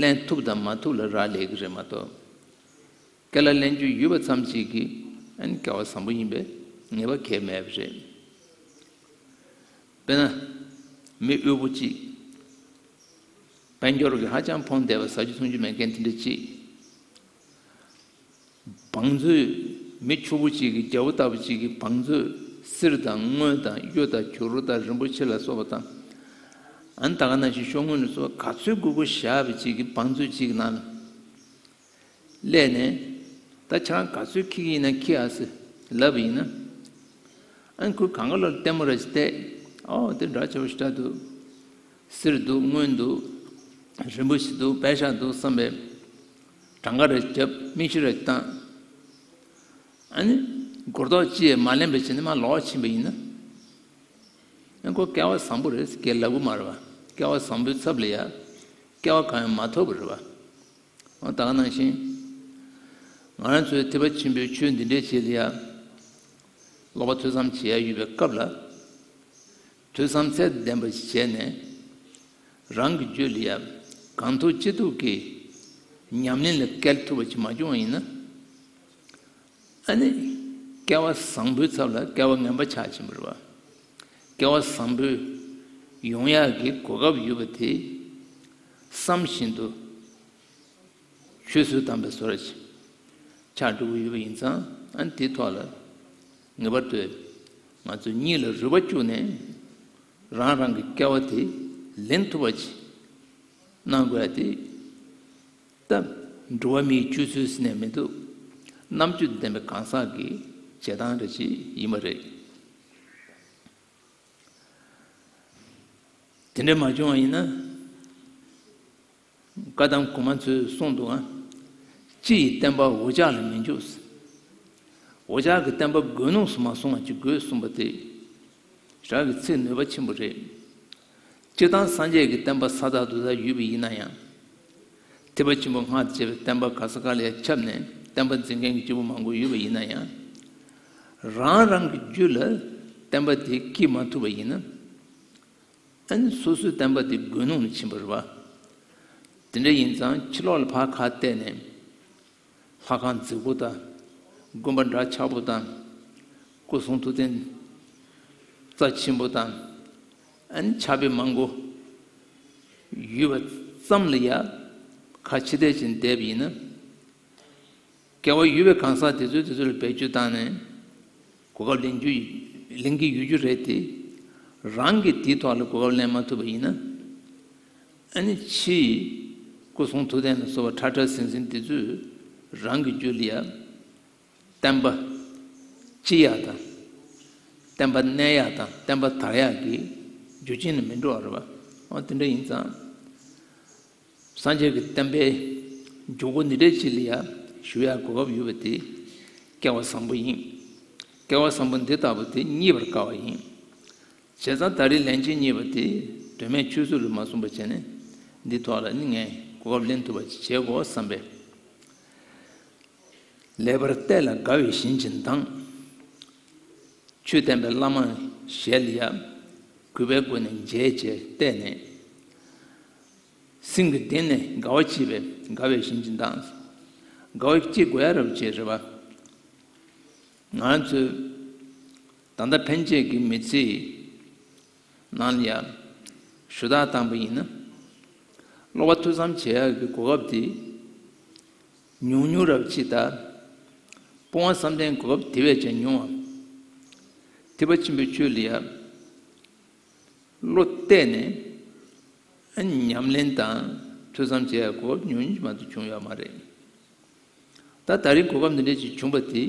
ལེན་ཐུབ་དང་མ་ཐུབ་ལ་རག་ལས་ཀྱི་རེད་མ་གཏོགས། སྐལ་བ་ལེན་རྒྱུ་ཡོད་པ་ཙམ་ཞིག་གིས་ཨ་ནི་སྐལ་བ་བཟང་པོ་ཡིན་པའི་ངེས་པ་གང་ཡང་མེད་པ་རེད། དཔེར་ན། མི་དབུལ་པོ་གཅིག་དཔལ་འབྱོར་གྱིས་ཧ་ཅང་ཕོངས་བསྡད་པ། ཟ་རྒྱུ་འཐུང་རྒྱུ་མེད་མཁན་དེ་འདྲ་གཅིག་བང་མཛོད། མི་ཕྱུག་པོ་གཅིག་གིས། རྒྱལ་པོ་ལྟ་བུ་གཅིག་གིས་བང་མཛོད། གསེར་དང་དངུལ་དང་གཡུ་དང་བྱུ་རུ་དང་རིན་པོ་ཆེ་ལ་སོགས་པ་དང་། ཨ་ནི་ད་ག་ནང་བཞིན་ཤོག་དངུལ་ལ་སོགས་པ་ག་ཚོད་དགོས་དགོས་བཞག་པ་གཅིག་གིས་བང་མཛོད་གཅིག་གི་ནང་ལ་སླེབས་ནས། ད་ཁྱེད་རང་ག་ཚོད་འཁྱེར་གྱི་ཡིན་ན་འཁྱེར་ཨ་ཟེར་ལབ་པ་ཡིན་ན། ཨ་ནི་ཁོས་གང་ག་ལ་ལྟད་མོ་ར་ཞིག་བལྟས། ཨོ་དེ་འདྲ་ཆེ་བ་ཞེ་དྲག་འདུག་གསེར་འདུག་དངུལ་འདུག་རིན་པོ་ཆེ་འདུག་པད་ཤག་འདུག་བསམ་པའི་གྲངས་ཀ་རེ་བརྒྱབ། མིག་ཆུ་རེ་བཏང་། ཨ་ནི་སྒོར་རྡོག་གཅིག་མ་ལེན་པ་བྱས་ནས་མར་ལོག་ཕྱིན་པ་ཡིན་ན། ཨ་ཁོ་སྐལ་བ་བཟང་པོ་རེད་ཟེར་ལབ་གི་མ་རེད་བ། སྐལ་བ་བཟང་པོའི་ཚབ་ལ་ཡ་སྐལ་བ་གང་ཡང་མ་ཐོབ་པ་རེད་བ། འོ་ད་ག་ནང་བཞིན། ང་རང་ཚོའི་ཐེག་པ་ཆེན་པོའི་ཆོས་འདི་འདྲའི་ཆེད་ལ་ཡ། ཀློག་པ་ཐོས་བསམ་བྱེད་ཡ་ཡོད་པའི་སྐབས་ལ། ཐོས་བསམ་ཚད་ལྡན་པ་ཞིག་བྱས་ནས། རང་གི་རྒྱུད་ལ་ཡ་གང་ཐུབ་ཅི་ཐུབ་ཀྱིས་ཉམས་ལེན་ལ་བཀལ་ཐུབ་པ་ཅིག་མ་བྱུང་བ་ཡིན་ན། ཨ་ནི་སྐལ་བ་བཟང་པོའི་ཚབ་ལ་སྐལ་བ་ངན་པ་ཆགས་ཕྱིན་པ་རེད་བ། སྐལ་བ་བཟང་པོའི་ཡོང་ཡག་གི་གོ་སྐབས་ཡོད་པ་དེ་བསམ་བཞིན་དུ་ཆུད་ཟོས་བཏང་པའི་བཟོ་འདྲ་ཅིག་ཆགས་འགྲོ་གི་ཡོད་པ་ཡིན་ཙང་། ཨ་ནི་དེའི་ཐོག་ལ་ངེས་པར་དུ་ང་ཚོས་གཉིད་ལ་རོལ་པ་བཅུག་ནས་རང་རང་གི་སྐལ་བ་དེ་ལེན་ཐུབ་པ་ཅིག་གནང་དགོས་ཡ་དེ། ད་འགྲོ་བ་མིའི་སྤྱོད་ཚུལ་ཟེར་ནས་མི་འདུག་རྣམ་དཔྱོད་ལྡན་པའི་གང་ཟག་གི་བྱེད་སྟངས་འདྲ་ཅིག་ཡིན་པ་རེད། དེ་འདྲ་མ་བྱུང་བ་ཡིན་ན། བཀའ་གདམས་གོང་མ་ཚོས་གསུངས་འདུག་ཨ། སྤྱི་ཡི་བསྟན་པ་འུ་ཅག་ལ་མི་འཇུག་འུ་ཅག་གི་བསྟན་པ་དགོས་ནོ་སུ་མ་གསུང་བ་ཅིག་དགོས་གསུངས་པ་དེ། རང་གི་ཚིག་ནུས་པ་ཆེན་པོ་རེད། སྤྱིར་བཏང་སངས་རྒྱས་ཀྱི་བསྟན་པ་ས་དག་རྡོ་དག་ཡོད་པ་ཡིན་ན་ཡང་། ཐེག་པ་ཆེན་པོ་སྔགས་བཅས་པའི་བསྟན་པ་ག་ས་ག་ལ་ཡང་ཁྱབ་ནས་བསྟན་པ་འཛིན་མཁན་གྱི་སྐྱེས་བུ་མང་པོ་ཡོད་པ་ཡིན་ན་ཡང་། རང་རང་གི་རྒྱུད་ལ་བསྟན་པ་དེ་སྐྱེས་མ་ཐུབ་པ་ཡིན་ན། ཨ་ནི་སོ་སོའི་བསྟན་པ་དེ་དགོས་ནོ་ལ་ཕྱིན་པ་རེད་བ། དེ་འདྲ་ཡིན་ཙང་ཕྱི་ལོགས་ལ་ཕར་ཁ་གཏད་ནས། ལྷ་ཁང་རྫིག་པོ་དང་། དགོན་པ་འདྲ་ཆགས་པོ་དང་། སྐུ་གསུང་ཐུགས་རྟེན་རྩ་ཆེན་པོ་དང་། ཨ་ནི་ཕྱག་དཔེ་མང་པོ་ཡོད་པ་ཙམ་ལ་ཡ་ཁ་ཕྱི་བལྟས་ཅིག་བསྡད་པ་ཡིན་ན། སྐལ་བ་ཡོད་པའི་གང་ཟག་དེ་ཚོས་དེ་ཚོ་ལ་བེད་སྤྱོད་བཏང་ནས་གོ་སྐབས་ལེན་རྒྱུ་ལེན་གྱི་ཡོད་རྒྱུ་རེད་དེ། རང་གིས་དེའི་ཐོག་ལ་གོ་སྐབས་ལེན་མ་ཐུབ་པ་ཡིན་ན། ཨ་ནི་ཕྱིའི་སྐུ་གསུང་ཐུགས་རྟེན་ལ་སོགས་པ་ཁྲ་ཁྲ་ཟིང་ཟིང་དེ་ཚོས་རང་གི་རྒྱུད་ལ་ཡ་བསྟན་པ་སྐྱེ་ཡག་དང་། བསྟན་པ་གནས་ཡག་དང་བསྟན་པ་དར་ཡག་གི་རྒྱུ་རྐྱེན་ལ་མི་འགྲོ་བ་རེད་བ། འོ་དེ་འདྲ་ཡིན་ཙང་། སངས་རྒྱས་ཀྱི་བསྟན་པའི་ འཇུག་སྒོ་འདི་འདྲའི་ཅིག་ལ་ཡ་ཞུ་ཡ་གོ་སྐབས་ཡོད་པ་དེ་སྐལ་བ་བཟང་པོ་ཡིན། སྐལ་བ་བཟང་པོ་འདི་ལྟ་བུ་དེ་རྙེད་པར་དཀའ་བ་ཡིན། བྱས་ཙང་ད་རེས་ལན་གཅིག་རྙེད་པ་དེ་དོན་མེད་ཆུད་ཟོས་ལ་མ་སོང་བ་བྱས་ནས་འདི་ཐོག་ལ་ནི་ངས་གོ་སྐབས་ལེན་ཐུབ་པ་ཅིག་བྱེད་དགོས་བསམ་པས། ལེགས་པར་བལྟས་ལ་དགའ་བས་བྱིན་གྱིས་འདང་། ཆོས་བསྟན་པའི་བླ་མ་ཞལ་ལ་ཡ། གུས་པའི་སྒོ་ནས་མཇལ་བྱས་བལྟས་ནས། སེམས་ཀྱི་གཏིང་ནས་དགའ་བ་སྐྱེས་པས་དགའ་བས་བྱིན་གྱིས་འདང་། དགའ་བ་སྐྱེ་དགོས་ཡ་རབ་བྱས་རེད་བ། ང་ཚོས་ད་ལྟ་ཕན་ཆད་ཀྱི་མི་ཚེའི་ནང་ལ་ཡང་ཞུ་དག་བཏང་པ་ཡིན་ན། སློབ་པ་ཐུགས་བསམ་བྱེད་ཡག་གི་གོ་སྐབས་དེ་ཉུང་ཉུང་རབ་ཅིག་དང་། སྤོང་བ་བསམ་གཏན་གོ་སྐབས་དེ་བས་ཀྱང་ཉུང་བ། ཐེག་པ་ཆེན་པོའི་ཆོས་ལ་ཡང་བློ་གཏད་ནས་ཉམས་ལེན་དང་ཐོས་བསམ་བྱེད་ཡག་གོ་སྐབས་ཉུང་ཉུང་མ་གཏོགས་བྱུང་ཡོད་མ་རེད། ད་ད་རིང་གོ་སྐབས་འདི་འདྲ་ཅིག་བྱུང་བ་དེ་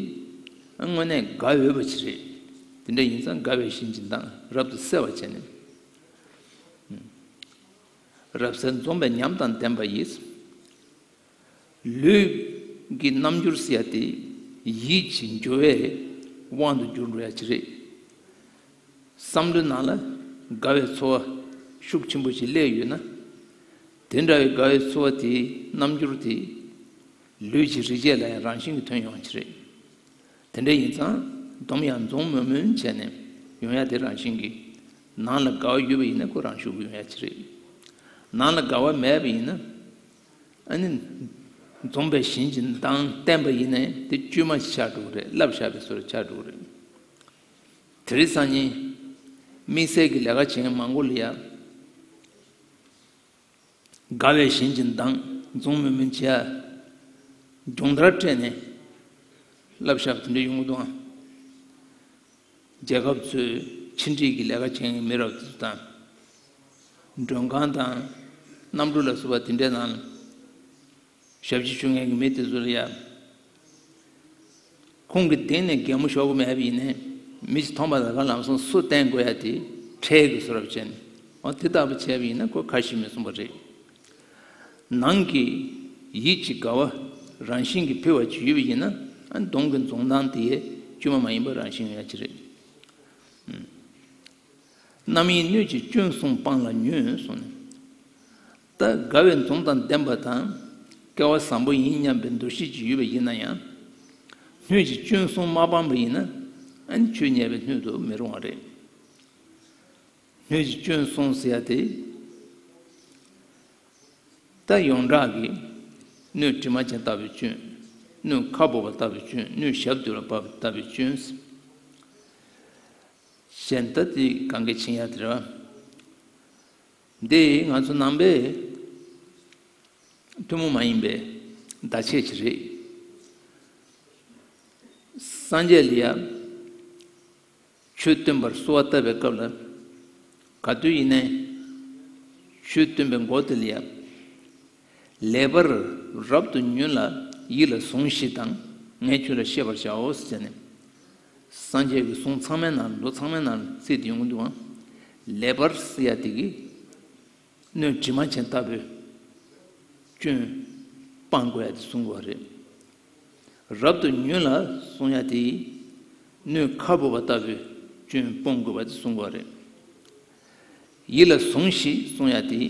དངོས་གནས་དགའ་འོས་པ་ཅིག་རེད། དེ་འདྲ་ཡིན་ཙང་དགའ་བས་བྱིན་གྱིས་འདང་རབ་ཏུ་གསལ་བ་བྱས་ནས། རབ་གསལ་འཛོམས་པའི་ཉམས་དང་ལྡན་པ་ཡིས། ལུས་ཀྱི་རྣམ་འགྱུར་ཟེར་ཡ་དེ་ཡིད་ཀྱི་འགྱུ་བའི་དབང་དུ་འགྱུར་འགྲོ་ཡ་ཅིག་རེད། བསམ་བློའི་ནང་ལ་དགའ་བའི་ཚོར་བ་ཤུགས་ཆེན་པོ་ཞིག་སླེབས་ཡོད་ན། དེ་འདྲ་བའི་དགའ་བའི་ཚོར་བ་དེའི་རྣམ་འགྱུར་དེ་ལུས་ཀྱི་རིག་བྱེད་ལ་ཡང་རང་བཞིན་གྱིས་ཐོན་ཡོང་བ་ཅིག་རེད། དེ་འདྲ་ཡིན་ཙང་སྡོམ་ཡང་འཛོམས་མོན་མོན་བྱས་ནས་ཡོང་ཡ་དེ་རང་བཞིན་གྱིས། ནང་ལ་དགའ་བ་ཡོད་པ་ཡིན་ན་ཁོ་རང་ཤུགས་ཡོང་ཡ་ཅིག་རེད། ནང་ལ་དགའ་བ་མེད་པ་ཡིན་ན། ཨ་ནི། འཛོམས་པས་བྱིན་གྱིས་འདང་བསྟན་པ་ཡིན་ནའི་དེ་བཅོས་མ་ཆགས་འགྲོ་གི་རེད། བསླབ་བཞག་པའི་བཟོ་འདྲ་ཆགས་འགྲོ་གི་རེད། དེ་རིང་སང་ཉིན་དམིགས་བསལ་གྱི་ལས་ཀ་བྱེད་མཁན་མང་པོ་ལ་ཡ། དགའ་བས་བྱིན་གྱིས་འདང་འཛོམས་མོན་མོན་བྱས། སྦྱོང་བརྡར་སྤྲད་ནས་བསླབ་བཞག་དེ་འདྲ་ཡོང་གི་འདུག་ཨང་། རྒྱལ་ཁབ་ཚོའི་ཕྱི་འབྲེལ་གྱི་ལས་ཀ་བྱེད་མཁན་མི་རབས་དེ་ཚོ་དང་། མགྲོན་ཁང་དང་། གནམ་གྲུ་ལ་སོགས་པ་དེ་འདྲའི་ནང་ཞབས་ཕྱི་ཞུ་མཁན་གྱི་མི་དེ་ཚོ་ལ་ཡ། ཁོང་གི་སྟེང་ནས་གད་མོ་ཤོར་གི་མེད་པ་ཡིན་ནའི། མི་ཞིག་མཐོང་པ་དང་ཁ་ལམ་སང་སུ་བསྟན་དགོས་ཡ་དེ་ཁྲལ་གྱི་བཟོ་འདྲ་བྱས་ནས། འོ་དེ་ལྟ་བུ་བྱས་པ་ཡིན་ན་ཁོ་ཁ་ཞེ་མི་གསུང་པ་རེད། ནང་གི་ཡིད་ཀྱི་དགའ་བ་རང་བཞིན་གྱིས་འཕེལ་བ་ཅིག་ཡོད་པ་ཡིན་ན། ཨ་གདོང་གི་འཛུམ་མདངས་དེ་བཅོས་མ་མ་ཡིན་པ་རང་བཞིན་ཡོད་ཡ་ཅིག་རེད། རྣམ་གཡེང་སྣོད་ཀྱི་སྐྱོན་གསུམ་སྤངས་ལ་ཉོན་གསུངས་ནས། ད་དགའ་བའི་འཛུམ་དང་ལྡན་པ་དང་། སྐལ་བ་བཟང་པོ་ཡིན་སྙམ་པའི་འདུ་ཤེས་ཅིག་ཡོད་པ་ཡིན་ན་ཡང་། སྣོད་ཀྱི་སྐྱོན་གསུམ་མ་སྤངས་པ་ཡིན་ན། ཨ་ནི་ཆོས་ཉན་པའི་སྣོད་དུ་མི་རུང་བ་རེད། སྣོད་ཀྱི་སྐྱོན་གསུམ་ཟེར་ཡ་དེ། ད་ཡོངས་གྲགས་ཀྱི་སྣོད་དྲི་མ་ཅན་ལྟ་བུའི་སྐྱོན། སྣོད་ཁ་སྦུབ་པ་ལྟ་བུའི་སྐྱོན། སྣོད་ཞབས་རྡོལ་བ་ལྟ་བུའི་སྐྱོན། གཞན་ད་དེ་གང་གི་ཆིང་ཡ་དེ་རེད་བ། འདི་ང་ཚོ་ནང་པའི་ཐུན་མོང་མ་ཡིན་པའི་བརྡ་ཆད་ཅིག་རེད། སངས་རྒྱས་ལ་ཡ། ཆོས་སྟོན་པར་གསོལ་བ་བཏབ་པའི་སྐབས་ལ། ག་དུས་ཡིན་ནའི་ཆོས་སྟོན་པའི་མགོ་དེ་ལ་ཡ། ལེགས་པར་རབ་ཏུ་ཉོན་ལ་ཡིད་ལ་ཟུངས་ཤིག་དང་། ངས་ཁྱོད་ལ་བཤད་པར་བྱའོ་ཟེར་ནས། སངས་རྒྱས་ཀྱི་གསུང་ཚང་མའི་ནང་། མདོ་ཚང་མའི་ནང་བརྩིས་ཏེ་ཡོང་གི་འདུག་ཨང་། ལེགས་པར་ཟེར་ཡ་དེ་གིས། སྣོད་དྲི་མ་ཅན་ལྟ་བུའི་སྐྱོན་སྤང་དགོས་ཡ་དེ་གསུང་དགོས་པ་རེད། རབ་ཏུ་ཉོན་ལ་གསུང་ཡ་དེ་སྣོད་ཁ་སྦུབ་པ་ལྟ་བུའི་སྐྱོན་སྤོང་དགོས་པ་དེ་གསུང་དགོས་པ་རེད། ཡིད་ལ་ཟུངས་ཤིག་གསུང་ཡ་དེ་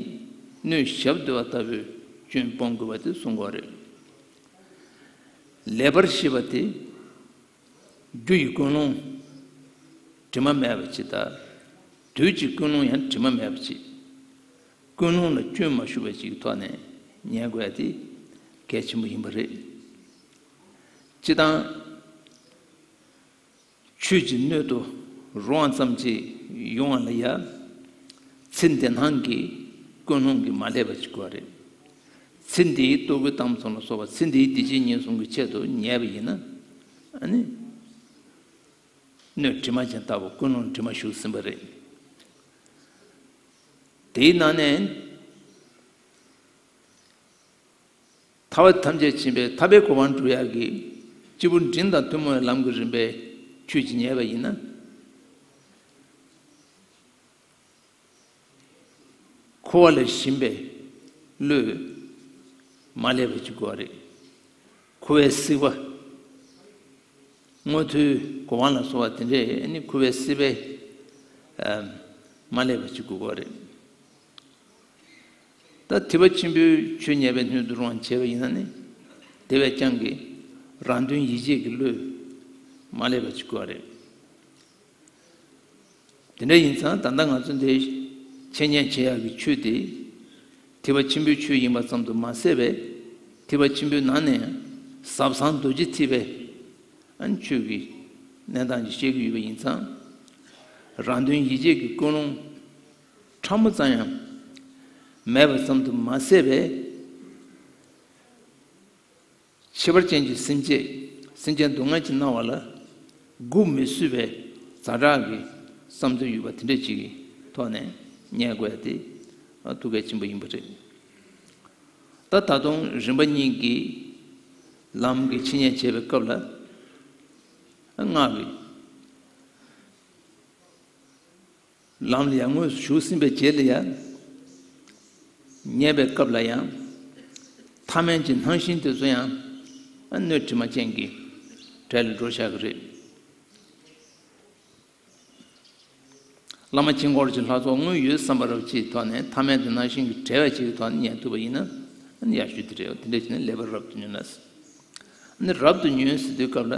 སྣོད་ཞབས་རྡོལ་བ་ལྟ་བུའི་སྐྱོན་སྤོང་དགོས་པ་དེ་གསུང་དགོས་པ་རེད། ལེགས་པར་ཤེས་པ་དེ། རྒྱུ་ཡི་ཀུན་སློང་དྲི་མ་མེད་པ་ཅིག་དང་། དུས་ཀྱི་ཀུན་སློང་ཡང་དྲི་མ་མེད་པ་ཅིག་ཀུན་སློང་ལ་སྐྱོན་མ་ཞུགས་པ་ཅིག་གི་ཐོག་ནས་ཉན་དགོས་ཡ་དེ་གལ་ཆེན་པོ་ཡིན་པ་རེད། སྤྱིར་བཏང་ཆོས་ཀྱི་སྣོད་དུ་རུང་བ་ཙམ་ཅིག་ཡོང་བ་ལ་ཡ། ཚེ་འདི་སྣང་གི་ཀུན་སློང་གིས་མ་བསླད་པ་ཅིག་དགོས་རེད། ཚེ་འདིའི་ལྟོ་གོས་གཏམ་གསུམ་ལ་སོགས་པ་ཚེ་འདིའི་བདེ་སྐྱིད་ཉེན་སྲུང་གི་ཆེད་དུ་ཉལ་བ་ཡིན་ན། ཨ་ནི། སྣོད་དྲི་མ་ཅན་ལྟ་བུ་ཀུན་སློང་དྲི་མ་ཞུགས་ཟིན་པ་རེད། དེའི་ནང་ནས་ཐར་པ་ཐམས་ཅད་མཁྱེན་པའི་ཐར་པའི་གོ་འཕང་སྒྲུབ་ཡག་གི་སྐྱེས་བུ་འབྲིང་དང་ཐུན་མོང་བའི་ལམ་གྱི་རིམ་པའི་ཆོས་ཀྱི་ཉེས་པ་ཡིན་ན། འཁོར་བ་ལས་གཞན་པའི་བློས་ མ་སླེབས་པ་ཅིག་དགོས་པ་རེད། ཁུ་བའི་སྲིད་པ། མངོན་མཐོའི་གོ་འཕང་ལ་སོགས་པ་དེ་འདྲས་ཨ་ནི་ཁུ་བའི་སྲིད་པའི་ཨ་མ་སླེབས་པ་ཅིག་དགོས་པ་རེད། ད་ཐེག་པ་ཆེན་པོའི་ཆོས་ཉན་པའི་སྣོད་དུ་རུང་བ་བྱས་པ་ཡིན་ན་ནི། དེ་བས་ཀྱང་གི་རང་དོན་ཡིད་བྱེད་ཀྱི་བློས་མ་སླེབས་པ་ཅིག་དགོས་པ་རེད། དེ་འདྲ་ཡིན་ཙང་ད་ལྟ་ང་ཚོ་འདི་འཆད་ཉན་བྱེད་ཡག་གི་ཆོས་དེ་ཐེག་པ་ཆེན་པོའི་ཆོས་ཡིན་པ་ཙམ་དུ་མ་ཟད་པའི་ཐེག་པ་ཆེན་པོའི་ནང་ནས་ཟབ་གསང་རྡོ་རྗེ་ཐེག་པའི་ཨ་ནི་ཆོས་ཀྱི་གནས་སྟངས་ཀྱི་བཤད་ཀྱི་ཡོད་པ་ཡིན་ཙང་། རང་དོན་ཡིད་བྱེད་ཀྱི་ཀུན་སློང་ཕྲ་མོ་ཙམ་ཡང་མེད་པ་ཙམ་དུ་མ་ཟད་པའི། ཁྱད་པར་ཅན་གྱི་སེམས་བསྐྱེད། སེམས་ཅན་སྡུག་བསྔལ་གྱིས་མནར་བ་ལ་སྒུག་མི་བཟོད་པའི་ཛ་དྲག་གི་བསམ་ཚུལ་ཡོད་པ་དེ་འདྲ་ཅིག་གི་ཐོག་ནས་ཉན་དགོས་ཡ་དེ་ཐུགས་གལ་ཆེན་པོ་ཡིན་པ་རེད། ད་ད་དུང་རིམ་པ་གཉིས་ཀྱི་ལམ་གྱི་འཆད་ཉན་བྱེད་པའི་སྐབས་ལ་སྔགས་ཀྱི་ལམ་ལ་ཡང་དངོས་སུ་ཞུགས་ཟིན་པའི་རྗེས་ལ་ཡང་། ཉན་པའི་སྐབས་ལ་ཡང་། ཐ་མལ་གྱི་སྣང་ཞེན་དེ་ཚོ་ཡང་། སྣོད་དྲི་མ་ཅན་གྱི་གྲས་ལ་འགྲོ་བཞག་གི་རེད། བླ་མ་ཆོས་འཁོར་གྱི་ལྷ་ཚོགས་དངོས་ཡོད་བསམ་པ་རབ་ཅིག་ཐོག་ནས་ཐ་མལ་དུ་སྣང་ཞེན་གྱི་བྲལ་བ་ཅིག་གི་ཐོག་ནས་ཉན་ཐུབ་པ་ཡིན་ན། ཡག་ཤོས་དེ་རེད། དེ་འདྲ་བྱས་ན་ལེགས་པར་རབ་ཏུ་ཉོན་ལ། ནི་རབ་ཏུ་ཉོན་ཟེར་དུས་སྐབས་ལ།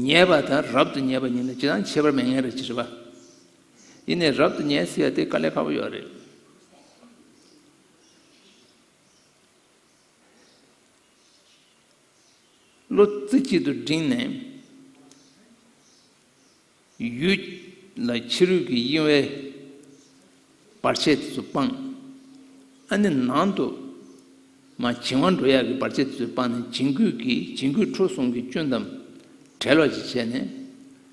ཉན་པ་དང་རབ་ཏུ་ཉན་པ་གཉིས་ལ་ཅི་ལྟར་ཁྱད་པར་མེད་ངེས་རེད་ཅེས་པ། ཡིན་ནའི་རབ་ཏུ་ཉན་ཟེར་ཡ་དེ་དཀའ་ལས་ཁག་པོ་ཡོད་རེད། བློ་རྩེ་གཅིག་ཏུ་བསྒྲིམས་ནས་ཡུལ་ལ་ཕྱི་རོལ་གྱི་གཡེང་བའི་བར་ཆད་དེ་ཚོ་སྤངས། ཨ་ནི་ནང་དུ་མ་བྱིང་བ་འགྲོ་ཡག་གི་བར་ཆད་དེ་ཚོ་སྤངས་ནས་བྱིང་རྒོད་ཀྱི་བྱིང་རྒོད་ཁྲོ་གསུམ་གྱི་སྐྱོན་དང་བྲལ་བ་ཞིག་བྱས་ནས་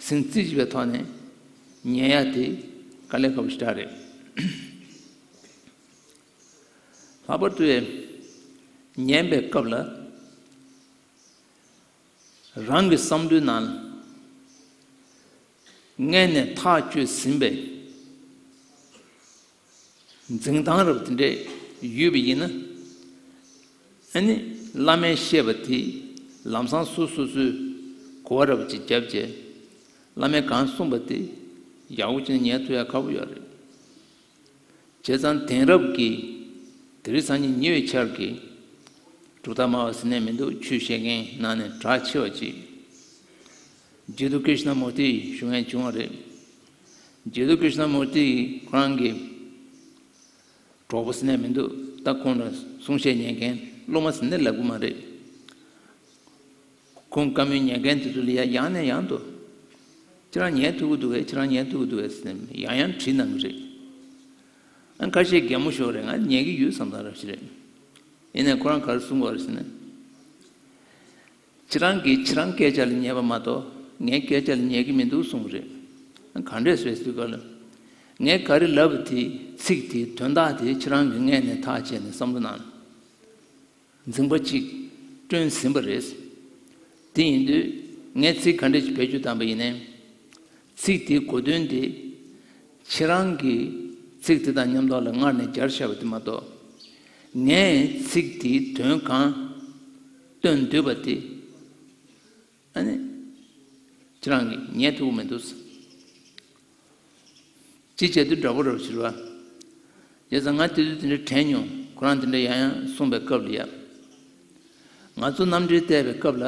སེམས་རྩེ་གཅིག་པའི་ཐོག་ནས་ཉན་ཡ་དེ་དཀའ་ལས་ཁག་པོ་ཞེ་དྲག་རེད། ལྷག་པར་དུ་ཉན་པའི་སྐབས་ལ་རང་གི་བསམ་བློའི་ནང་སྔོན་ནས་ཐག་གཅོད་ཟིན་པའི་འཛིན་སྟངས་རབ་དེ་འདྲས་ཡོད་པ་ཡིན་ན། ཨ་ནི་བླ་མས་བཤད་པ་དེ་ལམ་སང་སོ་སོ་སོའི་གོ་བ་རབ་ཅིག་བརྒྱབ་རྗེས་བླ་མས་གང་གསུངས་པ་དེ་ཡག་པོ་བྱས་ནས་ཉན་ཐུབ་ཡ་ཁག་པོ་ཡོད་རེད། བྱས་ཙང་དེང་རབས་ཀྱི་དེ་རིང་སང་ཉིན་ཉེ་བའི་ཆར་གྱི་གྲུབ་མཐའ་སྨྲ་བ་ཟེར་ནས་མི་འདུག་ཆོས་བཤད་མཁན་ནང་ནས་གྲགས་ཆེ་བ་ཅིག་རྗེ་བཙུན་ཀྲིཤ་ན་མུར་ཏི་ཞུ་མཁན་བྱུང་བ་རེད། རྗེ་བཙུན་ཀྲིཤ་ན་མུར་ཏི་ཁོ་རང་གི་གྲོགས་པོ་ཟེར་ནས་མི་འདུག་ད་ཁོང་ལ་གསུང་བཤད་ཉན་མཁན་སློབ་མ་ཟེར་ནས་ལབ་གི་མ་རེད། ཁོང་བཀའ་མོལ་ཉན་མཁན་དེ་ཚོ་ལ་ཡ་ཡང་ནས་ཡང་དུ། ཁྱེད་རང་ཉན་ཐུབ་ཀྱི་འདུག་གས། ཁྱེད་རང་ཉན་ཐུབ་ཀྱི་འདུག་གས་ཟེར་ནས་ཡང་ཡང་དྲིས་གནང་གི་རེད། ཨ་ཁ་ཤས་གད་མོ་ཤོར་རེད། ང་ཉན་གི་ཡོད་བསམ་སྟངས་རབ་ཞིག་རེད། ཡིན་ནའི་ཁོ་རང་ག་རེ་གསུང་གི་ཡོད་རེད་ཟེར་ན། ཁྱེད་རང་གིས་ཁྱེད་རང་སྐད་ཆ་ལ་ཉན་པ་མ་གཏོགས་ངའི་སྐད་ཆ་ལ་ཉན་གི་མི་འདུག་གསུང་གི་རེད། ཨ་ག་འདྲས་ཟེར་དུས་སྐབས་ལ། ངས་ག་རེ་ལབ་པ་དེ་ཚིག་དེའི་དོན་དག་དེ་ཁྱེད་རང་གིས་སྔོན་ནས་ཐག་བཅད་ནས་བསམ་བློ་གནང་། འཛིན་པ་གཅིག་བསྐྲུན་ཟིན་པ་རེད། དེ་ཡིན་དུས་ངས་ཚིག་ག་འདྲ་ཞིག་བེད་སྤྱོད་བཏང་པ་ཡིན་ནའི། ཚིག་དེའི་གོ་དོན་དེ་ཁྱེད་རང་གིས་ཚིག་དེ་དང་མཉམ་དུ་ལ་སྔར་ནས་སྦྱར་བཞག་པ་དེ་མ་གཏོགས། ངས་ཚིག་དེའི་དོན་གང་སྟོན་འདོད་པ་དེ་ཨ་ནི་ཁྱེད་རང་གིས་ཉན་ཐུབ་ཀྱི་མི་འདུག་ཅི་བྱེད་དུས་འདྲ་པོ་རབ་ཕྱིར་བ། བྱས་ཙང་ང་དེ་དུས་དེ་འདྲ་དྲན་མྱོང་། ཁོ་རང་དེ་འདྲ་ཡང་ཡང་གསུངས་པའི་སྐབས་ལ་ཡ། ང་ཚོ་རྣམ་འགྲེལ་བལྟས་པའི་སྐབས་ལ།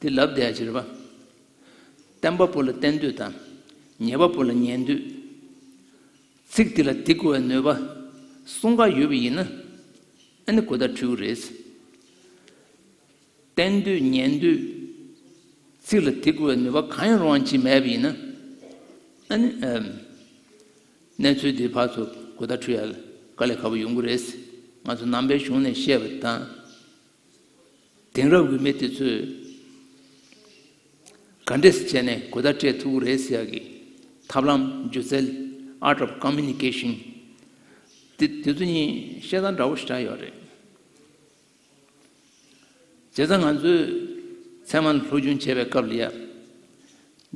དེ་ལབ་བསྡད་ཡ་ཕྱིར་བ། བསྟན་པ་པོ་ལ་བསྟན་འདོད་དང་། ཉན་པ་པོ་ལ་ཉན་འདོད། ཚིག་དེ་ལ་དེ་གོ་བའི་ནུས་པ་གསུམ་ཀ་ཡོད་པ་ཡིན་ན། ཨ་ནི་གོ་བརྡ་འཕྲོད་ཀྱི་རེད། བསྟན་འདོད་ཉན་འདོད། ཚིག་ལ་དེ་གོ་བའི་ནུས་པ་གང་ཡང་རུང་བ་ཅིག་མེད་པ་ཡིན་ན། ཨ་ནི་ཨམ། གནས་ཚུལ་འདི་ཕར་ཚུར་གོ་བརྡ་འཕྲོད་ཡ་ལ་དཀའ་ལས་ཁག་པོ་ཡོང་གི་རེད། ང་ཚོ་ནང་པའི་གཞུང་ནས་བཤད་པ་དང་། དེང་རབས་ཀྱི་མི་དེ་ཚོས་ག་འདྲས་བྱས་ནས་གོ་བརྡ་སྤྲད་ཐུབ་ཀྱི་རེད་ཟེར་ཡ་གི་ཐབས་ལམ་སྒྱུ་རྩལ། Art of Communication། དེ་དེ་ཚོ་གཉིས་བཤད་སྟངས་འདྲ་པོ་ཞེ་དྲག་ཡོད་རེད། བྱས་ཙང་ང་ཚོས་ཚད་མ་ལ་སློབ་སྦྱོང་བྱེད་པའི་སྐབས་ལ་ཡ།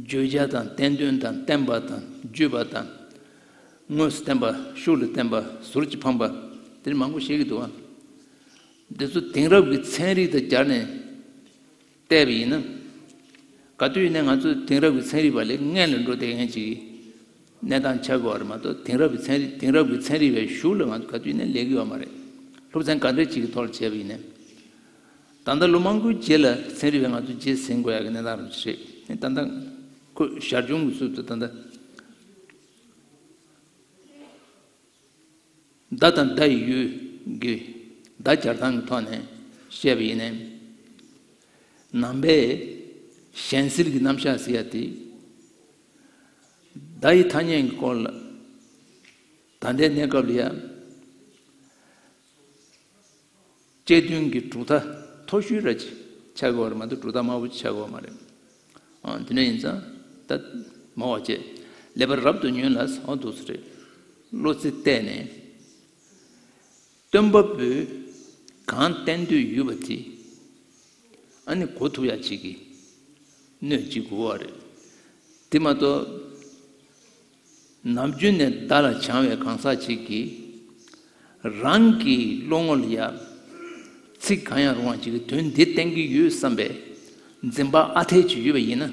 བརྗོད་བྱ་དང་བསྟན་དོན་དང་བསྟན་པ་དང་བརྗོད་པ་དང་། དངོས་སུ་བསྟན་པ། ཤུགས་ལ་བསྟན་པ། ཟུར་གྱིས་འཕངས་པ། དེ་འདྲ་མང་པོ་བཤད་ཀྱི་འདུག་བ། འདི་ཚོ་དེང་རབས་ཀྱི་ཚན་རིག་དང་སྦྱར་ནས་བལྟས་པ་ཡིན་ན། ག་དུས་ཡིན་ན་ང་ཚོ་དེང་རབས་ཀྱི་ཚན་རིག་པ་ལས་སྔོན་ལ་འགྲོ་བསྡད་མཁན་ཅིག་གི་གནས་སྟངས་ཆགས་ཀྱི་ཡོད་རེད་མ་གཏོགས། དེང་རབས་ཀྱི་ཚན་རིག་དེང་རབས་ཀྱི་ཚན་རིག་པའི་གཞུག་ལ་ང་ཚོ་ག་དུས་ཡིན་ན་སླེབས་ཀྱི་ཡོད་མ་རེད། སློབ་ཚན་ག་འདྲ་ཅིག་གི་ཐོག་ལ་བྱས་པ་ཡིན་ནའི། ད་ལྟ་ལོ་མང་པོའི་རྗེས་ལ་ཚན་རིག་པས་ང་ཚོ་རྗེས་ཟིན་དགོས་ཡག་གི་གནས་སྟངས་རེད་བྱེད། ད་ལྟ་ཁོ་ཞར་བྱུང་གི་ཚུལ་དུ་ད་ལྟ། མདའ་དང་མདའ་ཡི་ཡུལ་གྱི་མདའ་སྦྱར་སྟངས་ཀྱི་ཐོག་ནས་བཤད་པ་ཡིན་ནའི། ནང་པའི་གཞན་སེལ་གྱི་རྣམ་གཞག་ཟེར་ཡ་དེ། མདའ་ཡི་ཐ་སྙད་ཀྱི་སྐོར་ལ་ད་ལྟའི་གནས་སྐབས་ལ་ཡ། དཔྱད་འདུན་གྱི་གྲུབ་མཐའ་མཐོ་ཤོས་ར་ཅིག་ཆགས་ཀྱི་ཡོད་རེད་མ་གཏོགས། གྲུབ་མཐའ་དམའ་པོ་ཅིག་ཆགས་ཀྱི་ཡོད་མ་རེད། ཨ། དེ་འདྲ་ཡིན་ཙང་ད་མ་འོ་བྱས། ཀླད་པ་རབ་ཏུ་ཉོན་ལ་ཟེར་བ་འདུག་སེ་རེད། བློ་རྩེ་གཏད་ནས། སྟོན་པ་པོས་གང་བསྟན་འདོད་ཡོད་པ་དེ། ཨ་ནི་གོ་ཐུབ་ཡ་ཅིག་གི་སྣོད་ཅིག་དགོས་པ་རེད། དེ་མ་གཏོགས། ནམ་རྒྱུན་ནས་མདའ་ལ་བྱང་བའི་གང་ཟག་ཅིག་གིས། རང་གི་བློ་ངོ་ལ་ཡ། ཚིག་གང་ཡང་རུང་བ་ཅིག་གིས་དོན་འདི་བསྟན་གྱི་ཡོད་བསམ་པའི་འཛིན་པ་ཨ་འཐས་ཅིག་ཡོད་པ་ཡིན་ན།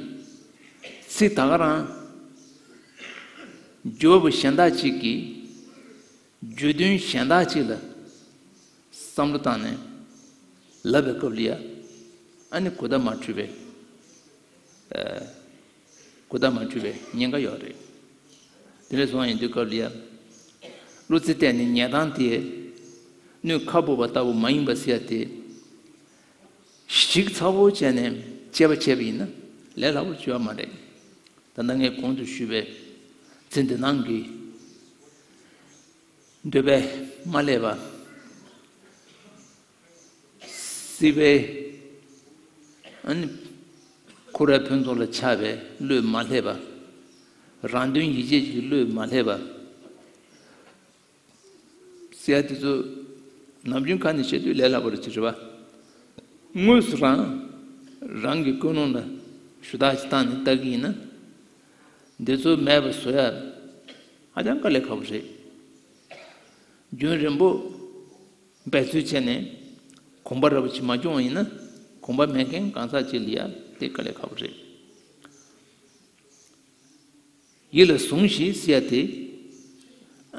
ཚིག་ད་ག་རང་། བརྗོད་པ་གཞན་དག་ཅིག་གིས། བརྗོད་དོན་གཞན་དག་ཅིག་ལ་བསམ་བློ་བཏང་ནས་ལབ་པའི་སྐབས་ལ་ཡ། ཨ་ནི་གོ་བརྡ་མ་འཕྲོད་པའི། ཨ། གོ་བརྡ་མ་འཕྲོད་པའི་ཉེན་ཁ་ཡོད་རེད། དེ་འདྲ་སོང་བ་ཡིན་དུས་སྐབས་ལ་ཡ། བློ་རྩེ་གཏད་ནས་ཉན་སྟངས་དེ། སྣོད་ཁ་སྦུབ་པ་ལྟ་བུ་མ་ཡིན་པ་ཟེར་ཡ་དེ། ཞིབ་ཚགས་པོ་བྱས་ནས་དཔྱད་པ་བྱས་པ་ཡིན་ན་ལས་སླ་པོ་ཅིག་ཡོད་མ་རེད། ད་ལྟ་ངས་གོང་དུ་ཞུས་པའི་ཚེ་འདི་སྣང་གི་འདོད་པས་མ་བསླད་པ། སྲིད་པའི། ཨ་ནི། འཁོར་བའི་ཕུན་ཚོགས་ལ་ཆགས་པའི་བློས་མ་བསླད་པ། རང་དོན་ཡིད་བྱེད་ཀྱི་བློས་མ་བསླད་པ། ཟེར་ཡ་དེ་ཚོ་ནམ་རྒྱུན་ཁ་ནས་བཤད་དུས་ལས་སླ་པོ་རེད་ཅེས་རེད་པ། དངོས་སུ་རང་རང་གི་ཀུན་སློང་ལ་ཞུ་དག་ཅིག་བཏང་ནས་ལྟ་གི་ཡིན་ན། འདི་ཚོ་མེད་པ་བཟོ་ཡ་ཧ་ཅང་དཀའ་ལས་ཁག་པོ་རེད། རྒྱུན་རིང་པོ་འབད་རྩོལ་བྱས་ནས་གོམ་པ་རབ་ཅིག་མ་བྱུང་བ་ཡིན་ན། གོམ་པ་མེད་མཁན་གང་ཟག་ཅིག་ལ་ཡ་དེ་དཀའ་ལས་ཁག་པོ་རེད། ཡིད་ལ་ཟུངས་ཤིག་ཟེར་ཡ་དེ།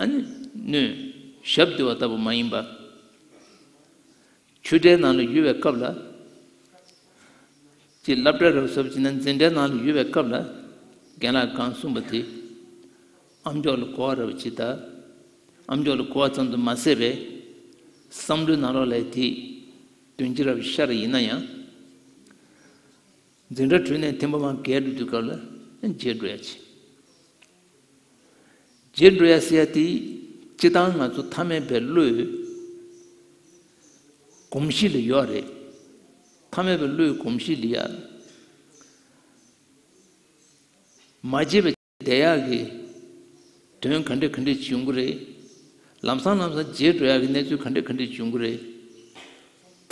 ཨ་ནི་སྣོད་ཞབས་བསྡུ་བ་ལྟ་བུ་མ་ཡིན་པ། ཆོས་འབྲེལ་ནང་ལ་ཡོད་པའི་སྐབས་ལ། ཅིག་སློབ་གྲྭ་རབ་གསར་ཅིག་ན་འཛིན་གྲྭའི་ནང་ལ་ཡོད་པའི་སྐབས་ལ། རྒན་ལགས་གང་གསུངས་པ་དེ། ཨ་མཆོག་ལ་གོ་བ་རབ་ཅིག་དང་། ཨ་མཆོག་ལ་གོ་བ་ཙམ་དུ་མ་ཟད་པའི་བསམ་བློའི་ནང་ལོགས་ལ་དེ་དོན་ཅི་རབ་ཤར་ཡིན་ན་ཡང་། འཛིན་གྲྭ་གྲོལ་ནས་ཐེངས་པ་མ་རྒས་འགྲོ་དུས་སྐབས་ལ་བརྗེད་འགྲོ་ཡ་ཆེ། བརྗེད་འགྲོ་ཡ་ཟེར་ཡ་དེ་སྤྱིར་བཏང་ང་ཚོ་ཐ་མལ་པའི་བློའི་གོམས་གཤིས་ལ་ཡོད་རེད། ཐ་མལ་པའི་བློའི་གོམས་གཤིས་ལ་ཡ། མ་བརྗེད་པའི་བསྡད་ཡག་གི་དོན་ག་འདྲ་ག་འདྲ་ཅིག་ཡོང་གི་རེད། ལམ་སང་ལམ་སང་བརྗེད་འགྲོ་ཡག་གི་གནས་ཚུལ་ག་འདྲ་ག་འདྲ་ཅིག་ཡོང་གི་རེད།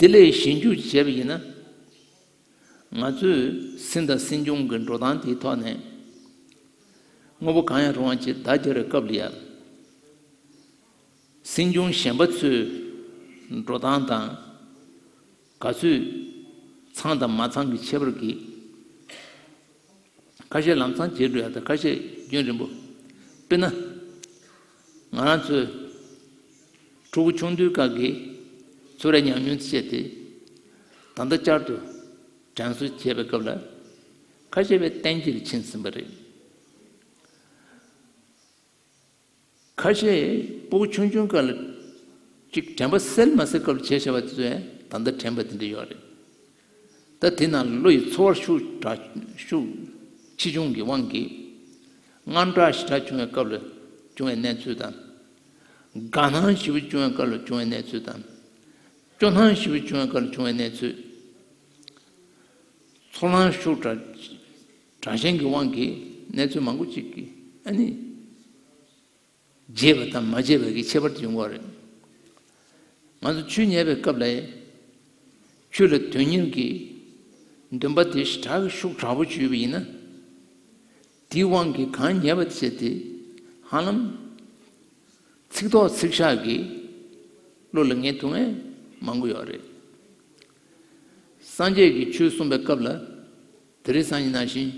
དེ་ལས་ཞིབ་འཇུག་བྱས་པ་ཡིན་ན། ང་ཚོས་སེམས་དང་སེམས་བྱུང་གི་འགྲོ་སྟངས་དེའི་ཐོག་ནས། དངོས་པོ་གང་ཡང་རུང་བ་ཅིག་བརྡ་སྦྱར་བའི་སྐབས་ལ་ཡང་། སེམས་བྱུང་གཞན་པ་ཚོའི་འགྲོ་སྟངས་དང་། ག་ཚོད་ཚང་དང་མ་ཚང་གི་ཁྱད་པར་གྱིས། ཁ་ཤས་ལམ་སང་བརྗེད་འགྲོ་ཡ་དང་ཁ་ཤས་རྒྱུན་རིང་པོ། དཔེར་ན། ང་རང་ཚོའི་ཕྲུ་གུ་ཆུང་དུས་སྐབས་ཀྱི་ཚོར་བའི་ཉམས་མྱོང་བཅས་ཏེ། ད་ལྟ་བསྐྱར་དུ་དྲན་གསོ་བྱེད་པའི་སྐབས་ལ། ཁ་ཤས་པའི་གཏན་འཁེལ་ཕྱིན་ཟིན་པ་རེད། ཁ་ཤས་ཕྲུ་གུ་ཆུང་ཆུང་སྐབས་ལ་ཅིག་དྲན་པ་གསལ་མ་གསལ་སྐབས་ལ་བྱས་བྱས་པ་དེ་ཚོ་ཡང་ད་ལྟ་དྲན་པ་དེ་འདྲ་ཡོད་རེད། ད་དེ་ནང་བློ་ཡི་ཚོར་བ་ཤུགས་དྲག་ཤུགས་ཆེ་ཆུང་གི་དབང་གིས། དངངས་སྐྲག་ཞེ་དྲག་བྱུང་བའི་སྐབས་ལ་བྱུང་བའི་གནས་ཚུལ་དང་། དགའ་སྣང་ཞེ་པོ་བྱུང་བའི་སྐབས་ལ་བྱུང་བའི་གནས་ཚུལ་དང་། སྐྱོ་སྣང་ཞེ་པོ་བྱུང་བའི་སྐབས་ལ་བྱུང་བའི་གནས་ཚུལ། ཚོར་སྣང་ཤུགས་དྲག་དྲག་ཞན་གྱི་དབང་གིས་གནས་ཚུལ་མང་པོ་ཅིག་གིས་ཨ་ནི། བརྗེད་པ་དང་མ་བརྗེད་པའི་གི་ཁྱད་པར་དེ་ཡོང་གི་རེད། ང་ཚོ་ཆོས་ཉན་པའི་སྐབས་ལ་ཆོས་ལ་དོན་གཉེར་གྱི་འདུན་པ་དེ་ཞེ་དྲག་གི་ཤུགས་དྲག་པོ་ཅིག་ཡོད་པ་ཡིན་ན། དེའི་དབང་གིས་གང་ཉན་པ་བྱས་ཏེ་ཧ་ལམ་ཚིག་ཐོག་ཚིག་བཞག་གིས་བློ་ལ་ངེས་ཐུབ་ངེས། མང་པོ་ཡོད་རེད། སངས་རྒྱས་ཀྱིས་ཆོས་གསུངས་པའི་སྐབས་ལ། དེ་རིང་སང་ཉིན་ནང་བཞིན།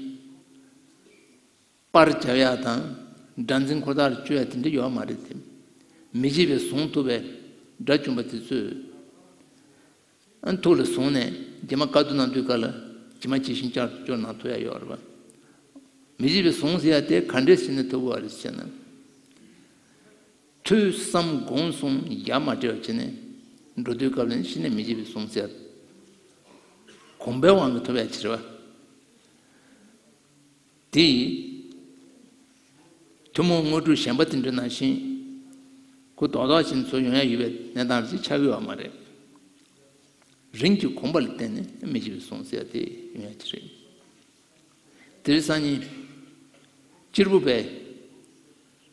པར་རྒྱབ་ཡག་དང་། སྒྲ་འཛིན་འཁོར་ཐག་ལ་གཅོད་ཡག་དེ་འདྲ་ཡོད་མ་རེད་དེ། མི་བརྗེད་པའི་གཟུངས་ཐུབ་པའི་དགྲ་བཅོམ་པ་དེ་ཚོས། ཨ་ཐུགས་ལ་བཟུང་ནས་རྗེས་མ་བཀའ་བསྡུ་གནང་དུས་སྐབས་ལ་ཇི་མ་ཇི་བཞིན་བསྐྱར་དུ་སྐྱོར་གནང་ཐུབ་ཡག་ཡོད་རེད་པ། མི་བརྗེད་པའི་གཟུངས་ཟེར་ཡག་དེ་ག་འདྲས་བྱས་ནས་ཐུབ་དགོས་རེད་ཟེར་ན། ཐོས་བསམ་སྒོམ་གསུམ་ཡ་མ་བྲལ་བ་བྱས་ནས་འགྲོ་དུས་སྐབས་ལ་ནི་གཞི་ནས་མི་བརྗེད་པའི་གཟུངས་ཟེར་ཡག་གོམས་པའི་དབང་གིས་ཐོབ་ཡག་ཅིག་རེད་པ། དེ་ཐུན་མོང་དངོས་གྲུབ་གཞན་པ་དེ་འདྲ་ནང་བཞིན་གོ་རྡོག་རྡོག་ཅིག་ཚོ་ཡོང་ཡག་ཡོད་པའི་གནས་སྟངས་ཅིག་ཆགས་ཀྱི་ཡོད་མ་རེད། རིམ་གྱིས་གོམས་པ་ལ་བརྟེན་ནས་མི་བརྗེད་པའི་གཟུངས་ཟེར་ཡག་དེ་ཡོང་ཡག་ཅིག་རེད། དེ་རིང་སང་ཉིན་གཅེར་བུ་པའི་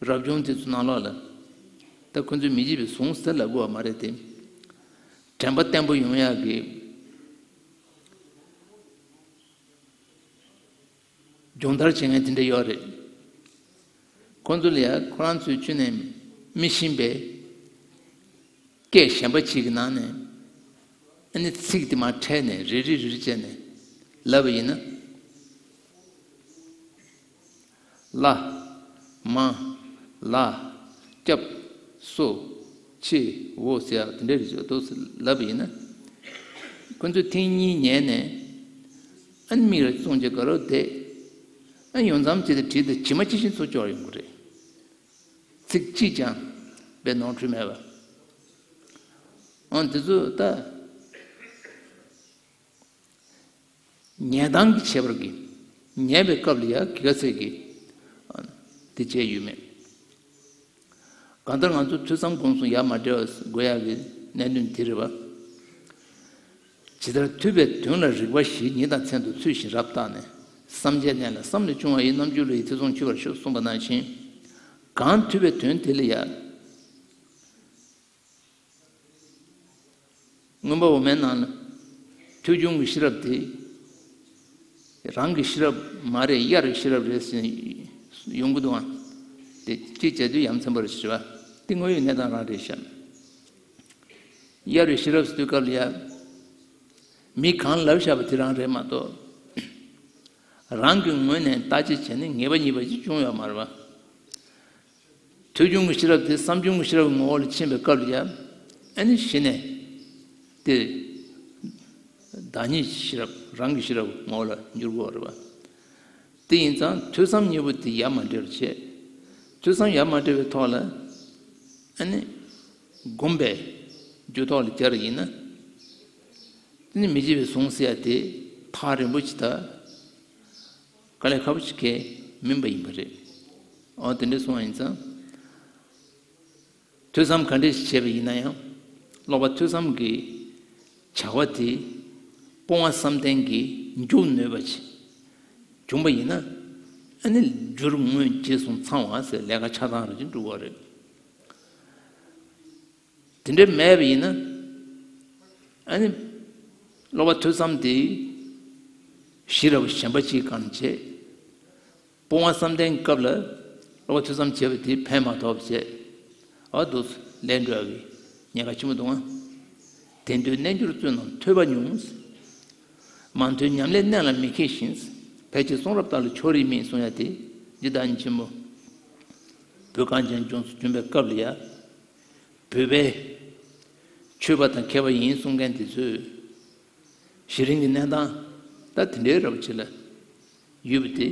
རབ་བྱུང་དེ་ཚོ་ནང་ལོགས་ལ་ད་ཁོ་ཚོས་མི་བརྗེད་པའི་གཟུངས་ཟེར་ལབ་དགོས་པ་མ་རེད་དེ། དྲན་པ་བརྟན་པོ་ཡོང་ཡག་གི་སྦྱོང་བརྡར་བྱེད་མཁན་དེ་འདྲ་ཡོད་རེད། ཁོང་ཚོ་ལ་ཡ་ཁོ་རང་ཚོའི་ཁྱོན་ནས་མི་ཤེས་པའི་སྐད་གཞན་པ་ཅིག་གི་ནང་ནས་ཨ་ནི་ཚིག་དེ་མར་ཕྲལ་ནས་རེ་རེ་རེ་རེ་བྱས་ནས་ལབ་པ་ཡིན་ན། ལ། མ། ལ། སྐྱབས། སོ། ཆེ། འོ་ཟེར་ཡག་དེ་འདྲ་རེ་བྱས་འདུག་ཟེར་ལབ་པ་ཡིན་ན། ཁོ་ཚོས་ཐེངས་གཉིས་ཉན་ནས་ཨ་ནི་མིག་ལ་བཙུམས་བྱས་དགའ་རབ་བསྡད། ཨ་ཡོང་མཚམས་ཅིག་ཏུ་བྲིས་ཏེ་ཇི་མ་ཇི་བཞིན་ཚུར་སྐྱོར་ཡོང་གི་རེད། ཚིག་གཅིག་ཀྱང་དཔེ་ནོར་འཁྲུལ་མེད་པ། ཨང་དེ་ཚོ་ད་ཉན་སྟངས་ཀྱི་ཁྱད་པར་གྱིས་ཉན་པའི་སྐབས་ལ་ཡ་གི་ག་ཚད་ཀྱི་དེ་བྱས་ཡོད་མེད། གང་ལྟར་ང་ཚོ་ཐོས་བསམ་སྒོམ་གསུམ་ཡ་མ་བྲལ་བ་དགོས་ཡག་གི་གནད་དོན་དེ་རེད་བ། ཇི་ལྟར་ཐོས་པའི་དོན་ལ་རིགས་པ་བཞི་ཉིད་དང་མཚན་དུ་ཚུལ་བཞིན་རབ་བརྟགས་ནས། བསམ་བྱས་ལྡན་ལ་བསམ་ལས་བྱུང་བ་ཡི། རྣམ་འགྱུར་ལ་ཡི་ཐེ་ཚོམ་ཆུད་པར་ཤོག་གསུངས་པ་ནང་བཞིན། གང་ཐོས་པའི་དོན་དེ་ལ་ཡ། མངོན་པ་འོག་མའི་ནང་ལ་ཐོས་བྱུང་གི་ཤེས་རབ་དེ་རང་གི་ཤེས་རབ་མ་རེད། གཡར་བའི་ཤེས་རབ་རེད་ཟེར་ཡོང་གི་འདུག་ཨ། དེ་གཅིག་བྱས་དུས་ཡ་མཚན་པ་རེད་ཟེར་བ་དེ་དངོས་ཡོད་གནས་སྟངས་རང་རེད་ཤག་གཡར་བའི་ཤེས་རབ་ཟེར་དུས་སྐབས་ལ་ཡ། མི་གང་ལབ་བཞག་པ་དེ་རང་རེད་མ་གཏོགས། རང་གི་ངོས་ནས་བརྟག་དཔྱད་བྱས་ནས་ངེས་པ་རྙེད་པ་ཅིག་བྱུང་ཡོད་མ་རེད་པ། ཐོས་བྱུང་གི་ཤེས་རབ་དེ་བསམ་བྱུང་གི་ཤེས་རབ་ཀྱི་ངོ་བོ་ལ་ཕྱིན་པའི་སྐབས་ལ་ཡ། ཨ་ནི་གཞི་ནས་དེ་བདག་ཉིད་ཀྱི་ཤེས་རབ་རང་གི་ཤེས་རབ་ངོ་བོ་ལ་འགྱུར་དགོས་རེད་པ། དེ་ཡིན་ཙང་ཐོས་བསམ་གཉིས་པོ་དེ་ཡ་མ་བྲལ་བ་བྱས། ཐོས་བསམ་ཡ་མ་བྲལ་བའི་ཐོག་ལ་ཨ་ནི་སྒོམ་པའི་རྒྱུ་ཐོག་ལ་སྦྱར་ཡིན་ན། དེ་ནི་མི་བརྗེད་པའི་གཟུངས་ཟེར་ཡ་དེ་ཐག་རིང་པོ་ཅིག་ད་དཀའ་ལས་ཁག་པོ་ཅིག་གས་མིན་པ་ཡིན་པ་རེད། འོ་དེ་འདྲ་སོང་བ་ཡིན་ཙང་། ཐོས་བསམ་ག་འདྲས་ཤིག་བྱས་པ་ཡིན་ན་ཡང་། ཀློག་པ་ཐོས་བསམ་གྱི་བྱ་བ་དེ་སྤོང་བ་བསམ་གཏན་གྱིས་མཇུག་ནུས་པ་ཅིག་བྱུང་བ་ཡིན་ན། ཨ་ནི་རྒྱུར་དངོས་རྗེས་སུ་ཚང་བ་ཟེར་ལས་ཀ་ཆ་ཚང་རེ་ཅིག་འགྲུབ་པ་རེད། དེ་འདྲ་མེད་པ་ཡིན་ན། ཨ་ནི་ཀློག་པ་ཐོས་བསམ་དེ་ཤེས་རབ་གཞན་པ་ཅིག་གང་བྱེད། སྤོང་བ་བསམ་གཏན་གྱི་སྐབས་ལ་ཀློག་པ་ཐོས་བསམ་བྱས་པ་དེ་ཕན་མ་ཐོགས་པ་བྱས། ཨ་འདུག་ལན་འགྲོ་ཡག་གི་ཉེན་ཁ་ཆེན་པོ་འདུག་ཨ། དེང་དུས་རྣལ་འབྱོར་བཙུན་རྣམས་ཐོས་པ་ཉུང་། མ་ཐོས་ཉམས་ལེན་གནད་ལ་མི་མཁས་ཤིང་། ཕལ་ཆེར་གསུང་རབ་དག་ལ་ཕྱོགས་རིས་མེད་གསུང་ཡ་དེ་འདི་བདག་ཉིད་ཆེན་པོ་བོད་གངས་ཅན་ལྗོངས་སུ་བྱོན་པའི་སྐབས་ལ་ཡ། བོད་པའི་ཆོས་པ་དང་མཁས་པ་ཡིན་གསུང་མཁན་དེ་ཚོས་གཞི་རིམ་གྱི་གནས་སྟངས་ད་དེ་འདྲའི་རབ་ཆེ་ལ་ཡོད་པ་དེ་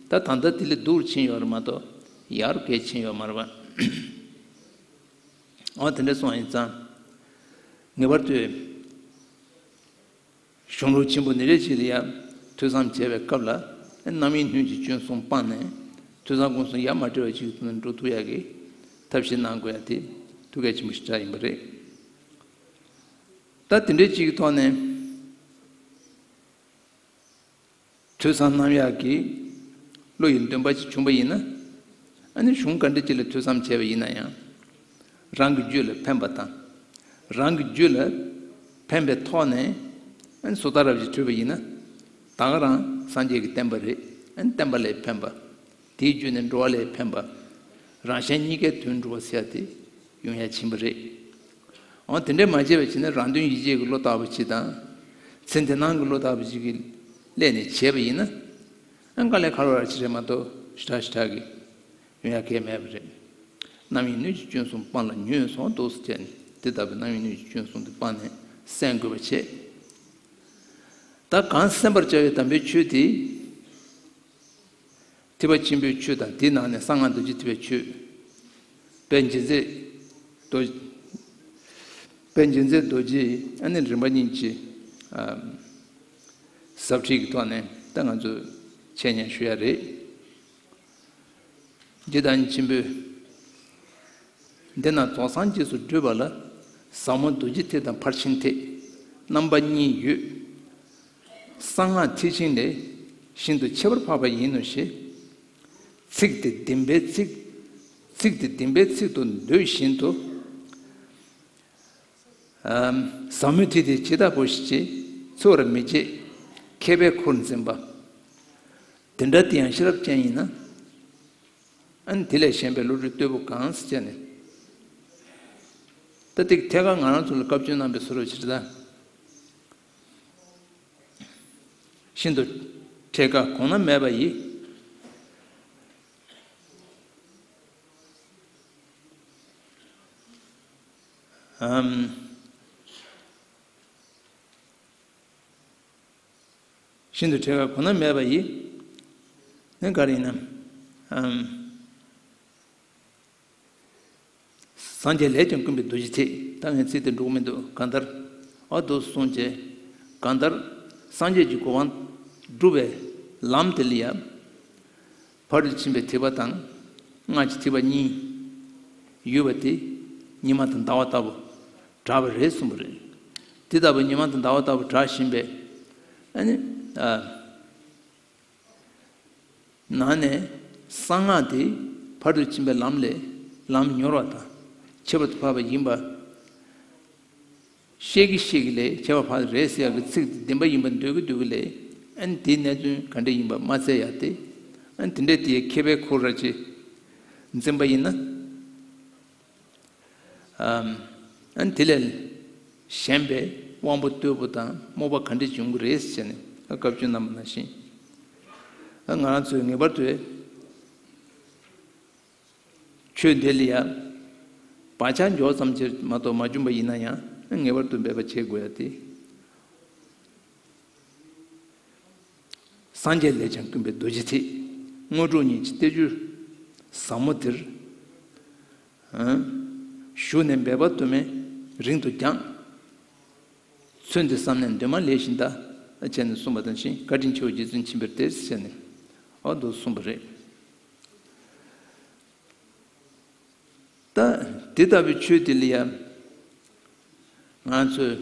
ད་ད་ལྟ་དེ་ལས་སྡུག་རུ་ཕྱིན་ཡོད་རེད་མ་གཏོགས་ཡག་རུ་གས་ཕྱིན་ཡོད་མ་རེད་པ། འོ་དེ་འདྲ་སོང་ཡིན་ཙང་ངེས་པར་དུ། གཞུང་ལུགས་ཆེན་པོ་འདི་འདྲ་ཞིག་ལ་ཡང་ཐོས་བསམ་བྱས་པའི་སྐབས་ལ་རྣམ་གཡེང་སྣོད་ཀྱི་སྐྱོན་གསུམ་སྤངས་ནས་ཐོས་བསམ་སྒོམ་གསུམ་ཡ་མ་བྲལ་བ་ཞིག་ཏུ་འགྲོ་ཐུབ་ཡག་གི་ཐབས་ཤེས་གནང་དགོས་ཡ་དེ་ཐུགས་གལ་ཆེན་པོ་ཞིག་ཆགས་ཡིན་པ་རེད། ད་དེ་འདྲའི་ཅིག་གི་ཐོག་ནས་ཐོས་བསམ་གནང་ཡག་གི་བློ་ཡི་འདུན་པ་ཅིག་བྱུང་པ་ཡིན་ན། ཨ་ནི་གཞུང་ག་འདྲ་ཅིག་ལ་ཐོས་བསམ་བྱས་པ་ཡིན་ན་ཡང་། རང་གི་རྒྱུད་ལ་ཕན་པ་དང་། རང་གི་རྒྱུད་ལ་ཕན་པའི་ཐོག་ནས་ཨ་ནི་བཟོ་ལྟ་རབ་ཅིག་གྲུབ་པ་ཡིན་ན། ད་ག་རང་སངས་རྒྱས་ཀྱི་བསྟན་པ་རེད། ཨ་ནི་བསྟན་པ་ལས་ཕན་པ། དེའི་བརྒྱུད་ནས་འགྲོ་བ་ལས་ཕན་པ། རང་གཞན་གཉིས་ཀའི་དོན་འགྲུབ་པ་ཟེར་ཡ་དེ་ཡོང་ཡ་ཕྱིན་པ་རེད། འོ་དེ་འདྲས་མ་བྱས་པ་བྱས་ན་རང་དོན་ཡིད་བྱེད་ཀྱི་བློ་ལྟ་བུ་ཅིག་དང་། ཚེ་འདི་སྣང་གི་བློ་ལྟ་བུ་ཅིག་གིས་སླད་ནས་བྱས་པ་ཡིན་ན། ཨ་དཀའ་ལས་ཁག་པོ་ར་ཅིག་རེད་མ་གཏོགས་ཞེ་དྲག་ཞེ་དྲག་གི་ཡོང་ཡ་གང་ཡང་མེད་པ་རེད། རྣམ་གཡེང་སྣོད་ཀྱི་སྐྱོན་གསུམ་སྤངས་ལ་ཉུང་སོང་འདུག་ཟེར་བྱས་ནས་དེ་ལྟ་བུའི་རྣམ་གཡེང་སྣོད་ཀྱི་སྐྱོན་གསུམ་དེ་སྤངས་ནས་གསན་དགོས་པ་བྱས། ད་གང་གསན་པར་བྱ་བའི་དམ་པའི་ཆོས་དེ། ཐེག་པ་ཆེན་པོའི་ཆོས་དང་དེའི་ནང་ནས་གསང་སྔགས་རྡོ་རྗེ་ཐེག་པའི་ཆོས། དཔལ་མགྱེན་བརྩེགས་རྡོ། དཔལ་མགྱེན་བརྩེགས་རྡོ་རྗེ་ཨ་ནི་རིམ་པ་གཉིས་ཀྱི་ཨ་ཟབ་ཁྲིད་ཀྱི་ཐོག་ནས་ད་ང་ཚོས་འཆད་ཉན་ཞུ་ཡ་རེད། རྗེ་བདག་ཉིད་ཆེན་པོས། འདི་ན་རྫོགས་སངས་རྒྱས་སུ་བགྲོད་པ་ལ། ཟབ་མོ་རྡོ་རྗེ་ཐེག་དང་ཕར་ཕྱིན་ཐེག་རྣམ་པ་གཉིས་ཡོད། གསང་སྔགས་ཐེག་ཆེན་ལས། ཤིན་ཏུ་ཁྱད་པར་འཕགས་པ་ཡིན་ནོ་ཞེས། ཚིག་དེ་བདེན་པའི་ཚིག་ཚིག་དེ་བདེན་པའི་ཚིག་ཏུ་འདོད་བཞིན་དུ། ཟབ་མོའི་ཐེག་དེ་ཇི་ལྟ་བུ་ཞིག་ཅེས་འཚོལ་བར་མི་བྱེད། མཁས་པས་ཁུར་འཛིན་པ། དེ་འདྲ་དེ་ཡང་ཤེས་རབ་ཅན་ཡིན་ན། ཨ་ནི་དེ་ལས་གཞན་པའི་བློ་གྲོས་རྟོལ་པོ་གང་ཟེར་བྱས་ནས། ད་ཏིག་ཐད་ཀར་ང་རང་ཚོ་ལ་བཀའ་བཀྱོན་གནང་བའི་བཟོ་འདྲ་ཅིག་རེད་ད། ཤིན་ཏུ་ཕྲད་དཀའ་གོང་ན་མེད་པ་ཡི། ཨམ། ཤིན་ཏུ་ཕྲད་དཀའ་གོང་ན་མེད་པ་ཡི། ནི་ག་རེ་ཡིན་ནམ། ཨམ། སངས་རྒྱས་ལས་ཀྱང་ཀུན་པའི་རྡོ་རྗེ་ཐེག་ད་ངས་ཚིག་དེ་འགྲོ་གི་མི་འདུག་གང་ལྟར། ཨ་འདུག་གསུངས་རྗེས། གང་ལྟར། སངས་རྒྱས་ཀྱི་གོ་འཕང་སྒྲུབ་པའི་ལམ་དེ་ལ་ཡང་། ཕ་རོལ་ཏུ་ཕྱིན་པའི་ཐེག་པ་དང་། སྔགས་ཀྱི་ཐེག་པ་གཉིས་ཡོད་པ་དེ་ཉི་མ་དང་ཟླ་བ་ལྟ་བུ་གྲགས་པ་རེད་གསུངས་པ་རེད། དེ་ལྟ་བུ་ཉི་མ་དང་ཟླ་བ་ལྟ་བུ་གྲགས་བཞིན་པས། ཨ་ནི། ཨ། ནང་ནས་གསང་སྔགས་དེ་ཕ་རོལ་ཏུ་ཕྱིན་པའི་ལམ་ལས་ལམ་མྱུར་བ་དང་ཁྱད་པར་དུ་འཕགས་པ་ཡིན་པ། ཤེས་ཀྱི་ཤེས་ཀྱི་ལས་ཁྱད་པར་འཕགས་རེད་ཟེར་ཡག་གི་ཚིག་དེ་བདེན་པ་ཡིན་པ་འདོད་ཀྱི་འདོད་ཀྱི་ལས། ཨ་ནི་དེའི་གནད་དོན་ག་འདྲ་ཡིན་པ་མ་བཙལ་ཡག་དེ། ཨ་ནི་དེ་འདྲའི་དེའི་མཁས་པའི་ཁུར་ར་ཅིག་འཛིན་པ་ཡིན་ན། ཨམ། ཨ་ནི་དེ་ལས་གཞན་པའི་དབང་པོ་རྟུལ་པོ་དང་རྨོངས་པ་ག་འདྲ་འབྱུང་གི་རེད་ཟེར་ནས་བཀའ་བཀྱོན་གནང་བ་ནང་བཞིན། ཨ་ང་རང་ཚོས་ངེས་པར་དུ་ཆོས་འདི་ལ་ཡང་བག་ཆགས་མགྱོགས་ཙམ་ཅིག་མ་གཏོགས་མ་བྱུང་པ་ཡིན་ན་ཡང་ངེས་པར་དུ་འབད་པ་བྱེད་དགོས་ཡ་དེ། སངས་རྒྱས་ལས་ཀྱང་ཀུན་པའི་རྡོ་རྗེ་ཐེག་དངོས་གྲུབ་གཉིས་ཀྱི་གཏེར་གྱུར་ཟབ་མོ་དེར། ཨང་། ཞུགས་ནས་འབད་པ་དུ་མས་རིང་དུ་བསྐྱངས། ཚུལ་འདི་བསམས་ནས་འདུན་མ་ལས་བཞིན་གདའ། བྱས་ནས་གསུངས་པ་དང་བཞིན་བཀའ་དྲིན་ཆེའོ་རྗེ་བཙུན་མཁྱེན་པར་ཏེ་ཟེར་ནས་ཨ་འདུག་གསུངས་པ་རེད། ད་དེ་ལྟ་བུའི་ཆོས་དེ་ལ་ཡང་ང་ཚོས་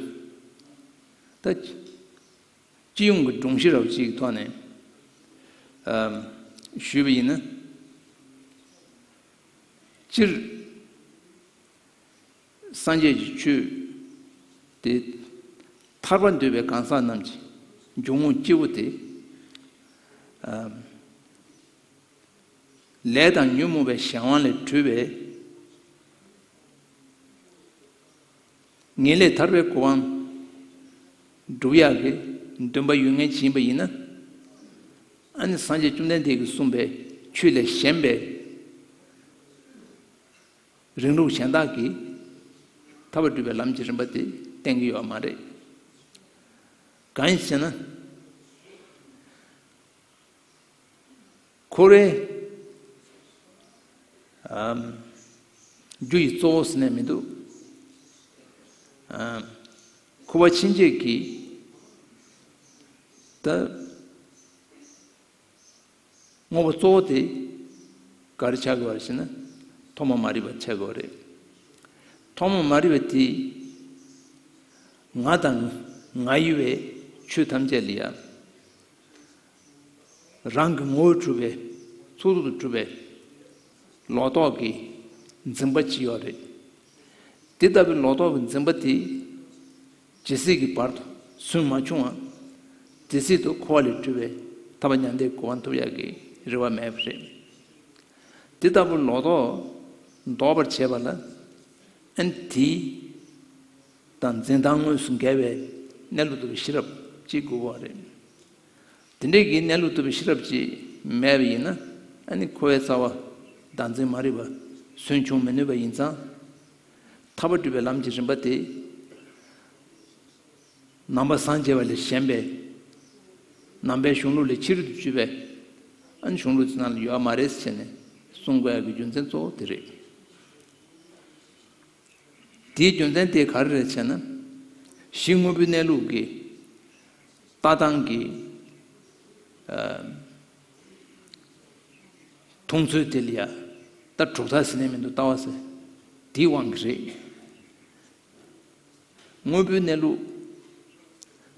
ད་སྤྱི་ཡོངས་ཀྱི་སྒྲོམ་གཞི་འདྲ་བོ་ཅིག་གི་ཐོག་ནས་ཨམ་ཞུས་པ་ཡིན་ན། སྤྱིར་སངས་རྒྱས་ཀྱི་ཆོས་དེ་ཐར་པ་འདོད་པའི་གང་ཟག་རྣམས་ཀྱི་འཇུག་ངོགས་སྤྱི་བོ་དེ། ཨམ། ལས་དང་ཉོན་མོངས་པའི་གཞན་དབང་ལས་གྲོལ་བའི་ངེས་ལས་ཐར་པའི་གོ་འཕང་སྒྲུབ་ཡག་གི་འདུན་པ་ཡོད་མཁན་ཅིག་ཡིན་པ་ཡིན་ན། ཨ་ནི་སངས་རྒྱས་བཅོམ་ལྡན་འདས་ཀྱིས་གསུངས་པའི་ཆོས་ལས་གཞན་པའི་རིང་ལུགས་གཞན་དག་གིས་ཐར་པ་སྒྲུབ་པའི་ལམ་གྱི་རིམ་པ་དེ་བསྟན་གྱི་ཡོད་པ་མ་རེད། གང་ཡིན་ཟེར་ན། འཁོར་བའི་ཨམ་རྒྱུ་ཡི་གཙོ་བོ་ཟེར་ནས་མི་འདུག་ཨམ་འཁོར་བ་ཕྱིན་ཆད་ཀྱི་ད་དངོས་པོ་གཙོ་བོ་དེ་ག་རེ་ཆགས་དགོས་པ་ཟེར་ན་ཐོག་མ་མ་རིག་པ་ཆགས་དགོས་པ་རེད། ཐོག་མ་མ་རིག་པ་དེ་ང་དང་ང་ཡི་བའི་ཆོས་ཐམས་ཅད་ལ་ཡང་། རང་གི་ངོ་བོས་གྲུབ་པའི་ཚོགས་རྫོགས་སུ་གྲུབ་པའི་ལོག་རྟོག་གི་འཛིན་པ་ཅིག་ཡོད་རེད། དེ་ལྟ་བུའི་ལོག་རྟོག་གི་འཛིན་པ་དེ་ཇི་སྲིད་ཀྱི་བར་དུ་སུན་མ་ཕྱུང་བ། དེ་སྲིད་དུ་འཁོར་བ་ལས་གྲོལ་བའི་ཐར་པ་མྱང་འདས་གོ་འཕང་ཐོབ་ཡག་གི་རེ་བ་མེད་པ་རེད། དེ་ལྟ་བུའི་ལོག་རྟོག་ཟློག་པར་བྱེད་པ་ལ་ཨན་དེའི་ དང་འཛིན་སྟངས་དངོས་སུ་འགལ་བའི་གནས་ལུགས་རྟོགས་པའི་ཤེས་རབ་ཅིག་དགོས་པ་རེད། དེ་འདྲའི་གི་གནས་ལུགས་རྟོགས་པའི་ཤེས་རབ་ཅིག་མེད་པ་ཡིན་ན། ཨ་ནི་འཁོར་བའི་རྩ་བ་བདག་འཛིན་མ་རིག་པ་སུན་ཕྱུང་མི་ནུས་པ་ཡིན་ཙང་། ཐར་པ་སྒྲུབ་པའི་ལམ་གྱི་རིམ་པ་དེ། ནང་པ་སངས་རྒྱས་པ་ལས་གཞན་པའི་ནང་པའི་གཞུང་ལུགས་ལས་ཕྱི་རོལ་དུ་གྱུར་པའི་ཨ་ནི་གཞུང་ལུགས་ཚོའི་ནང་ལ་ཡོད་མ་རེད་ཟེར་ནས་གསུང་དགོས་ཡག་གི་རྒྱུ་མཚན་གཙོ་བོ་དེ་རེད། དེའི་རྒྱུ་མཚན་དེ་ག་རེ་རེད་ཟེར་ན། གཞི་དངོས་པོའི་གནས་ལུགས་ཀྱི་ལྟ་སྟངས་ཀྱི་ཨ་མཐོང་ཚུལ་དེ་ལ་ཡ་ད་གྲུབ་མཐའ་ཟེར་ནས་མི་འདུག་ལྟ་བ་ཟེར། དེའི་དབང་གིས་རེད། དངོས་པོའི་གནས་ལུགས་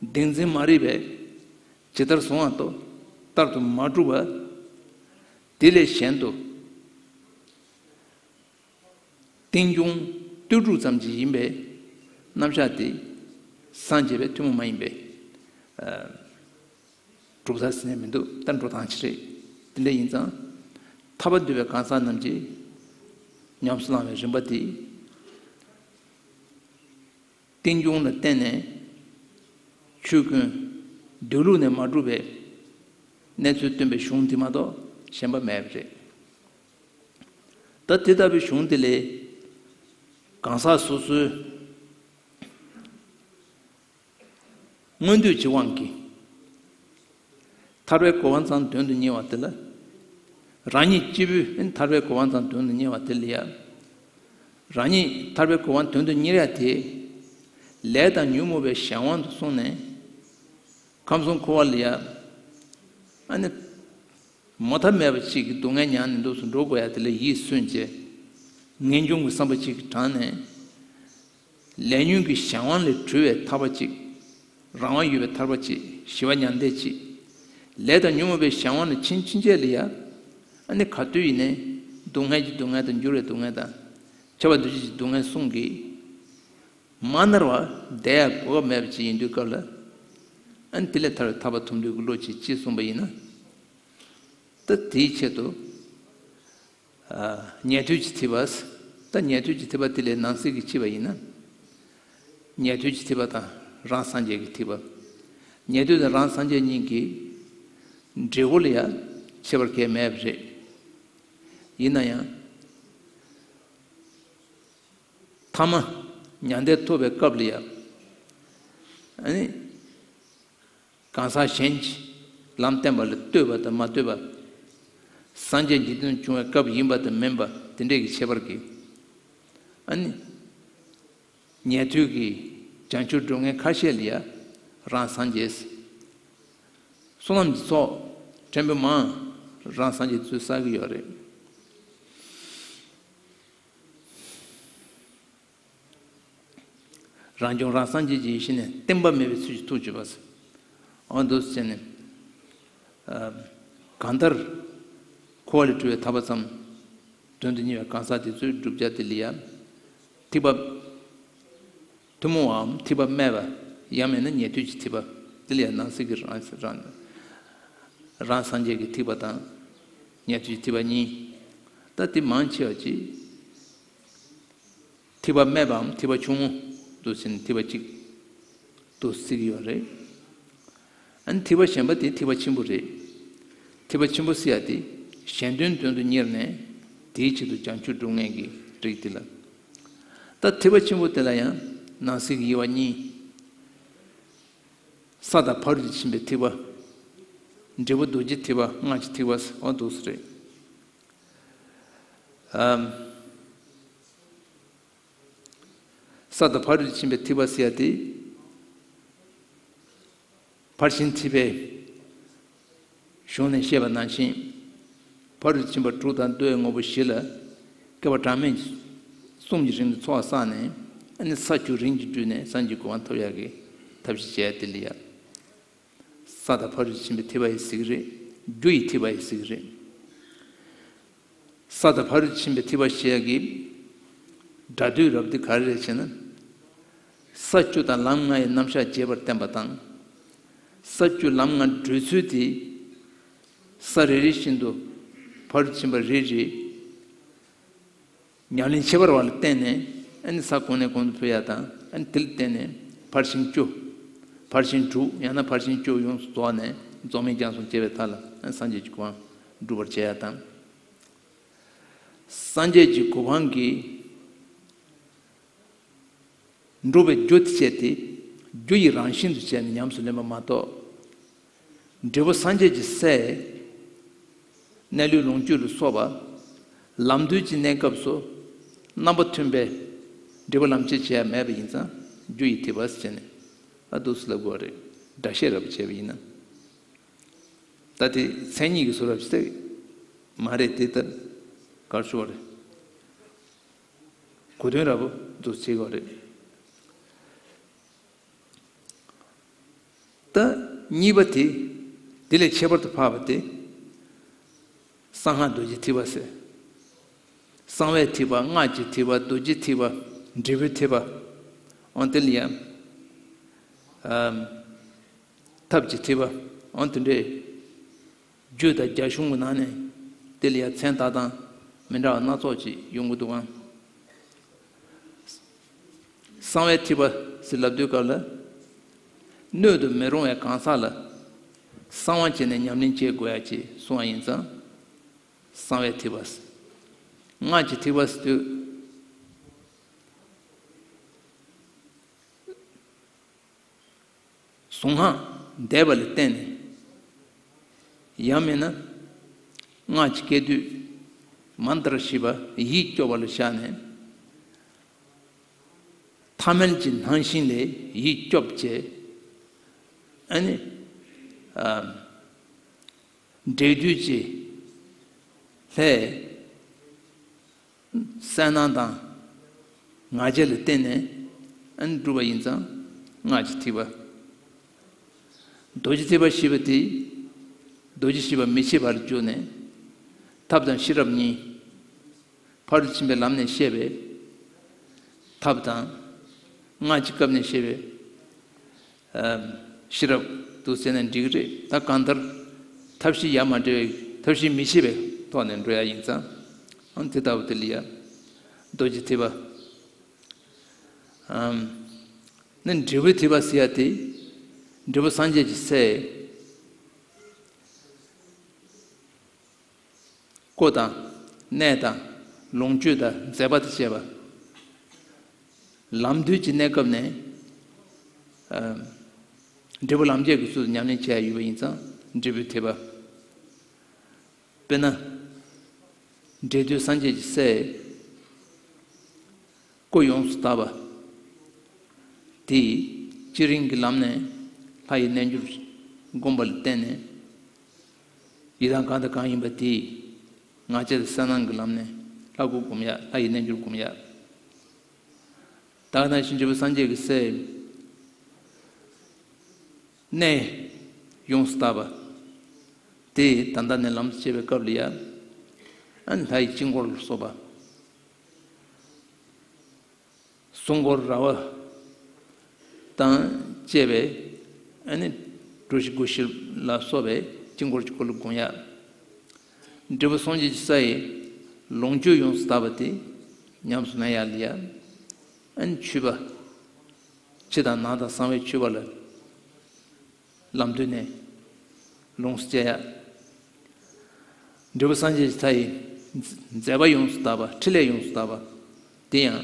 བདེན་འཛིན་མ་རིག་པས་ཇི་ལྟར་བཟུང་བ་ལྟར་དུ་མ་གྲུབ་པ། དེ་ལས་གཞན་དུ་རྟེན་འབྱུང་ལྟོས་གྲུབ་ཙམ་ཞིག་ཡིན་པའི་རྣམ་གཞག་དེ་སངས་རྒྱས་པའི་ཐུན་མོང་མ་ཡིན་པའི་གྲུབ་མཐའ་ཟེར་ནས་མི་འདུག་ད་འགྲོ་སྟངས་ཅིག་རེད། དེ་འདྲ་ཡིན་ཙང་། ཐར་པ་འདོད་པའི་གང་ཟག་རྣམས་ཀྱིས་ཉམས་སུ་བླང་བའི་རིམ་པ་དེ། རྟེན་འབྱུང་ལ་བརྟེན་ནས་ཆོས་ཀུན་སྡོད་ལུགས་ནས་མ་གྲུབ་པའི་གནས་ཚུལ་སྟོན་པའི་གཞུང་འདི་མ་གཏོགས་གཞན་པ་མེད་པ་རེད། ད་དེ་ལྟ་བུའི་གཞུང་འདི་ལས་གང་ཟག་སོ་སོའི་མངོན་འདོད་ཀྱི་དབང་གིས་ཐར་པའི་གོ་འཕང་ཙམ་དོན་དུ་གཉེར་བ་དེ་ལ། རང་ཉིད་སྐྱེས་བུས་ཐར་པའི་གོ་འཕང་ཙམ་དོན་དུ་གཉེར་བ་དེ་ལ་ཡ། རང་ཉིད་ཐར་པའི་གོ་འཕང་དོན་དུ་གཉེར་ཡ་དེ། ལས་དང་ཉོན་མོངས་པའི་གཞན་དབང་དུ་སོང་ནས། ཁམས་གསུམ་འཁོར་བ་ལ་ཡ། ཨ་ནི། མོ་ཐབས་མེད་པ་ཅིག་གི་སྡུག་བསྔལ་མྱངས་ནས་འདུག་སུ་འགྲོ་དགོས་ཡ་དེ་ལ་ཡིད་སུན་བྱས། ངེས་འབྱུང་གི་བསམ་པ་ཅིག་གིས་དྲངས་ནས། ལས་ཉོན་གྱི་གཞན་དབང་ལས་གྲོལ་བའི་ཐར་པ་ཅིག་རང་དབང་ཡོད་པའི་ཐར་པ་ཅིག་ཞི་བ་མྱང་འདས་ཅིག་ལས་དང་ཉོན་མོངས་པའི་གཞན་དབང་ལས་ཕྱིན་ཕྱིན་ཆད་ལ་ཡ། ཨ་ནི་ག་དུས་ཡིན་ནའི་སྡུག་བསྔལ་གྱི་སྡུག་བསྔལ་དང་འགྱུར་བའི་སྡུག་བསྔལ་དང་། ཁྱབ་པ་འདུ་བྱེད་ཀྱི་སྡུག་བསྔལ་གསུམ་གྱིས་མ་མནར་བར་བསྡད་ཡ་གོ་སྐབས་མེད་པ་ཅིག་ཡིན་དུས་སྐབས་ལ། ཨ་ནི་དེ་ལས་ཐར་བའི་ཐར་པ་ཐོབ་འདོད་ཀྱི་བློ་ཅིག་སྐྱེས་སོང་བ་ཡིན་ན། ད་དེའི་ཆེད་དུ། ཉན་ཐོས་ཀྱི་ཐེག་པ། ད་ཉན་ཐོས་ཀྱི་ཐེག་པ་དེ་ལས་ནང་གསེས་ཀྱི་ཕྱེ་བ་ཡིན་ན། ཉན་ཐོས་ཀྱི་ཐེག་པ་དང་རང་སངས་རྒྱས་ཀྱི་ཐེག་པ། ཉན་ཐོས་དང་རང་སངས་རྒྱས་གཉིས་ཀྱི་འབྲས་བུ་ལ་ཡང་ཁྱད་པར་གང་ཡང་མེད་པ་རེད། ཡིན་ན་ཡང་། ཐ་མ་མྱང་འདས་ཐོབ་པའི་སྐབས་ལ་ཡང་། ཨ་ནི། གང་ཟག་གཞན་གྱིས་ལམ་བསྟན་པ་ལ་ལྟོས་པ་དང་མ་ལྟོས་པ། སངས་རྒྱས་འཇིག་རྟེན་བྱུང་བའི་སྐབས་ཡིན་པ་དང་མིན་པ་དེ་འདྲས་ཀྱི་ཁྱད་པར་གྱིས། ཨ་ནི། ཉན་ཐོས་ཀྱི་བྱང་ཆུབ་སྒྲུབ་མཁན་ཁ་ཤས་ལ་ཡ་རང་སངས་རྒྱས། བསོད་ནམས་ཀྱི་ཚོགས་ཕྲན་བུ་མང་རང་སངས་རྒྱས་ཚུལ་བསགས་ཀྱི་ཡོད་རེད། རང་བྱུང་རང་སངས་རྒྱས་ཀྱི་ཡེ་ཤེས་ནི་བརྟེན་པ་མེད་པའི་ཚུལ་གྱིས་ཐུགས་བརྗོད་པ། འོ་འདུག་ཟེར་ནས། གང་ལྟར་འཁོར་བ་ལས་གྲོལ་བའི་ཐར་པ་ཙམ་དོན་དུ་གཉེར་བའི་གང་ཟག་དེ་ཚོའི་བསྒྲུབ་བྱ་དེ་ལ་ཡང་ཐེག་པ་ཐུན་མོང་བའམ་ཐེག་པ་སྨྲས་པ་ཡང་མིན་ན་ཉན་ཐོས་ཀྱི་ཐེག་པ་དེ་ལ་ཡང་ནང་གསེས་ཀྱི་རང་རང་རང་སངས་རྒྱས་ཀྱི་ཐེག་པ་དང་ཉན་ཐོས་ཀྱི་ཐེག་པ་གཉིས། ད་དེ་མང་ཆེ་བ་ཅིག་ཐེག་པ་སྨད་པའམ་ཐེག་པ་ཆུང་ངུ་དུ་ཟིན་ཐེག་པ་གཅིག་ཏུ་བརྩི་གི་ཡོད་རེད། ཨ་ནི་ཐེག་པ་གཞན་པ་དེ་ཐེག་པ་ཆེན་པོ་རེད། ཐེག་པ་ཆེན་པོ་ཟེར་ཡ་དེ་གཞན་དོན་དོན་དུ་གཉེར་ནས་དེའི་ཆེད་དུ་བྱང་ཆུབ་སྒྲུབ་མཁན་གྱི་རིགས་དེ་ལ། ད་ཐེག་པ་ཆེན་པོ་དེ་ལ་ཡང་ནང་གསེས་ཀྱི་དབྱེ་བ་གཉིས། ས་དང་ཕ་རོལ་ཏུ་ཕྱིན་པའི་ཐེག་པ། འབྲས་བུ་རྡོ་རྗེ་ཐེག་པ་སྔགས་ཀྱི་ཐེག་པ་ཟེར་བ་འདུག་སེ་རེད། ཨམ། ས་དང་ཕ་རོལ་ཏུ་ཕྱིན་པའི་ཐེག་པ་ཟེར་ཡ་དེ། ཕར་ཕྱིན་ཐེག་པའི་གཞུང་ནས་བཤད་པ་ནང་བཞིན། ཕ་རོལ་ཏུ་ཕྱིན་པ་དྲུག་དང་བསྡུ་བའི་དངོས་པོ་བཞི་ལ། བསྐལ་པ་གྲངས་མེད་གསུམ་གྱི་རིང་དུ་ཚོགས་བསགས་ནས། ཨ་ནི་ས་བཅུ་རིམ་གྱིས་བསྡུས་ནས་སངས་རྒྱས་གོ་འཕང་ཐོབ་ཡག་གི་ཐབས་ཤེས་བྱས་དེ་ལ་ཡ། ས་དང་ཕ་རོལ་ཏུ་ཕྱིན་པའི་ཐེག་པ་ཡིན་ཟེར་གྱི་རེད། རྒྱུ་ཡི་ཐེག་པ་ཡིན་ཟེར་གྱི་རེད། ས་དང་ཕ་རོལ་ཏུ་ཕྱིན་པའི་ཐེག་པ་ཞེས་ཡ་གི་སྒྲ་སྡུད་རབ་འདི་ག་རེ་རེད་ཟེར་ན། ས་བཅུ་དང་ལམ་ལྔ་ཡི་རྣམ་གཞག་རྒྱས་པར་བསྟན་པ་དང་། ས་བཅུ་ལམ་ལྔ་བགྲོད་ཚུལ་དེ། ས་རེ་རེ་བཞིན་དུ་ཕ་རོལ་ཏུ་ཕྱིན་པ་རེ་རེ། ཉམས་ལེན་ཁྱད་པར་བ་ལ་བརྟེན་ནས་ཨ་ནི་ས་གོང་ནས་གོང་དུ་འཕེལ་ཡ་དང་ ཨ་ནི་དེ་ལ་བརྟེན་ནས་ཕར་ཕྱིན་བཅུ། ཕར་ཕྱིན་དྲུག་ཡང་ན་ཕར་ཕྱིན་བཅུ་ཡོངས་སུ་རྫོགས་ནས་རྫོགས་སྨིན་སྦྱངས་གསུམ་སྐྱེ་བའི་མཐའ་ལ་ཨ་ནི་སངས་རྒྱས་ཀྱི་གོ་འཕང་སྒྲུབ་པར་བྱེད་ཡ་དང་། སངས་རྒྱས་ཀྱི་གོ་འཕང་གི་འགྲུབ་པའི་རྒྱུ་དེ་བྱས་ཏེ། རྒྱུ་ཡི་རང་བཞིན་དུ་བྱས་ནས་ཉམས་སུ་ལེན་པ་མ་གཏོགས། འབྲས་བུ་སངས་རྒྱས་ཀྱི་སའི་གནས་ལུས་ལོངས་སྤྱོད་ལ་སོགས་པ། ལམ་དུས་ཀྱི་གནས་སྐབས་སུ་རྣམ་པ་མཐུན་པའི་འབྲས་བུ་ལམ་བྱེད་བྱེད་ཡ་མེད་པ་ཡིན་ཙང་རྒྱུ་ཡི་ཐེག་པ་ཟེར་ནས་ཨ་འདུག་སེ་ལབ་དགོས་པ་རེད། སྒྲ་བཤད་རབ་བྱས་པ་ཡིན་ན། ད་དེ་མཚན་ཉིད་ཀྱི་བཟོ་འདྲ་ཞིག་མ་རེད་དེ་ལྟར་གར་ཞུ་བ་རེད། གོ་དོན་ར་བོ་འདུག་བྱེད་དགོས་རེད། ད་གཉིས་པ་དེ། དེ་ལས་ཁྱད་པར་དུ་འཕགས་པ་དེ། གསང་སྔགས་རྡོ་རྗེ་ཐེག་པ་ཟེར། གསང་བའི་ཐེག་པ། སྔགས་ཀྱི་ཐེག་པ། རྡོ་རྗེ་ཐེག་པ། འབྲས་བུའི་ཐེག་པ། འོན་ཏེ་ལ་ཡ། ཨམ། ཐབས་ཀྱི་ཐེག་པ། འོན་ཏེ་འདྲེ། རྒྱུད་དང་རྒྱ་གཞུང་གི་ནང་ནས་དེ་ལ་ཡང་མཚན་བཏགས་སྟངས་མི་འདྲ་བ་སྣ་ཚོགས་ཅིག་ཡོང་གི་འདུག་ཨང་། གསང་བའི་ཐེག་པ་ཟེར་ལབ་དུས་སྐབས་ལ། སྣོད་དུ་མི་རུང་བའི་གང་ཟག་ལ་གསང་བ་བྱས་ནས་ཉམས་ལེན་བྱེད་དགོས་ཡ་ཅེས་གསུངས་པ་ཡིན་ཙང་། གསང་བའི་ཐེག་པ་ཟེར། སྔགས་ཀྱི་ཐེག་པ་ཟེར་དུས། གཟུངས་སྔགས་བཟླས་པ་ལ་བརྟེན་ནས། ཡང་མིན་ན། སྔགས་ཀྱི་སྐད་དོད་མནྟྲ་ཞེས་པ་ཡིད་སྐྱོབ་པ་ལ་བཞག་ནས། ཐ་མལ་གྱི་སྣང་ཞེན་ལས་ཡིད་སྐྱོབ་བྱས། ཨ་ནི། ཨ། འབྲས་དུས་ཀྱི་ལྷའི་གསལ་སྣང་དང་ང་རྒྱལ་ལ་བརྟེན་ནས་ཨ་ནི་བསྒྲུབས་པ་ཡིན་ཙང་སྔགས་ཀྱི་ཐེག་པ། རྡོ་རྗེ་ཐེག་པ་ཞེས་པ་དེ། རྡོ་རྗེ་ཞེས་པ་མི་ཕྱེད་པ་ལ་བརྗོད་ནས། ཐབས་དང་ཤེས་རབ་གཉིས། ཕ་རོལ་ཕྱིན་པའི་ལམ་ནས་བཤད་པའི་ཐབས་དང་། སྔགས་ཀྱི་སྐབས་ནས་བཤད་པའི་ཨ་ཤེས་རབ་ཏུ་ཟེར་ན་འགྲིག་གི་རེད། ད་གང་ལྟར་ཐབས་ཤེས་ཡ་མ་བྲལ་བའི་ཐབས་ཤེས་མི་ཕྱེད་པའི་ཐོག་ནས་འགྲོ་ཡ་ཡིན་ཙང་། ཨང་དེ་ལྟ་བུ་དེ་ལ་ཡ་རྡོ་རྗེ་ཐེག་པ། ཨམ། ནི་འབྲས་བུའི་ཐེག་པ་ཟེར་ཡ་དེ། འབྲས་བུ་སངས་རྒྱས་ཀྱི་སའི། སྒོ་དང་། གནས་དང་། ལོངས་སྤྱོད་དང་། མཛད་པ་དང་བཅས་པ། ལམ་དུས་ཀྱི་གནས་སྐབས་ནས། ཨ། འབྲས་བུ་ལམ་བྱེད་ཀྱི་ཚུལ་དུ་ཉམས་ལེན་བྱས་ཡོད་པ་ཡིན་ཙང་འབྲས་བུའི་ཐེག་པ། དཔེར་ན། འབྲས་དུས་སངས་རྒྱས་ཀྱི་སའི། སྒོ་ཡོངས་སུ་དག་པ། དེས་སྤྱི་རིང་གི་ལམ་ནས་ལྷ་ཡི་རྣལ་འབྱོར་བསྒོམ་པ་ལ་བརྟེན་ནས། ཡི་དམ་གང་དང་གང་ཡིན་པ་དེས་ང་བཅས་ལ་གསལ་སྣང་གི་ལམ་ནས་ལྷ་སྐུ་བསྒོམ་ཡ། ལྷ་ཡི་རྣལ་འབྱོར་བསྒོམ་ཡ། ད་ག་ནང་བཞིན་འབྲས་བུ་སངས་རྒྱས་ཀྱི་སའི་གནས་ཡོངས་སུ་དག་པ། དེ་ད་ལྟ་ནས་ལམ་དུ་བྱེད་པའི་སྐབས་ལ་ཡ། ཨ་ནི་ལྷ་ཡི་དཀྱིལ་འཁོར་ལ་སོགས་པ། སྲུང་འཁོར་ར་བ་དང་བཅས་པའི་ཨ་ནི་གྲུ་བཞི་སྒོ་བཞི་ལ་སོགས་པའི་དཀྱིལ་འཁོར་གྱི་སྐོར་ལ་བསྒོམ་ཡ། འབྲས་བུ་སངས་རྒྱས་ཀྱི་ས་ཡི་ལོངས་སྤྱོད་ཡོངས་སུ་དག་པ་དེ་ཉམས་སུ་ལེན་ཡ་ལ་ཡ། ཨ་ནི་མཆོད་པ། ཕྱི་དང་ནང་དང་གསང་བའི་མཆོད་པ་ལ། ལམ་དུས་ནས་ལོངས་སུ་སྤྱད་ཡ། འབྲས་བུ་སངས་རྒྱས་ཀྱི་མཐའ་ཡི་མཛད་པ་ཡོངས་སུ་དག་པ། ཕྲིན་ལས་ཡོངས་སུ་དག་པ། དེ་ཡང་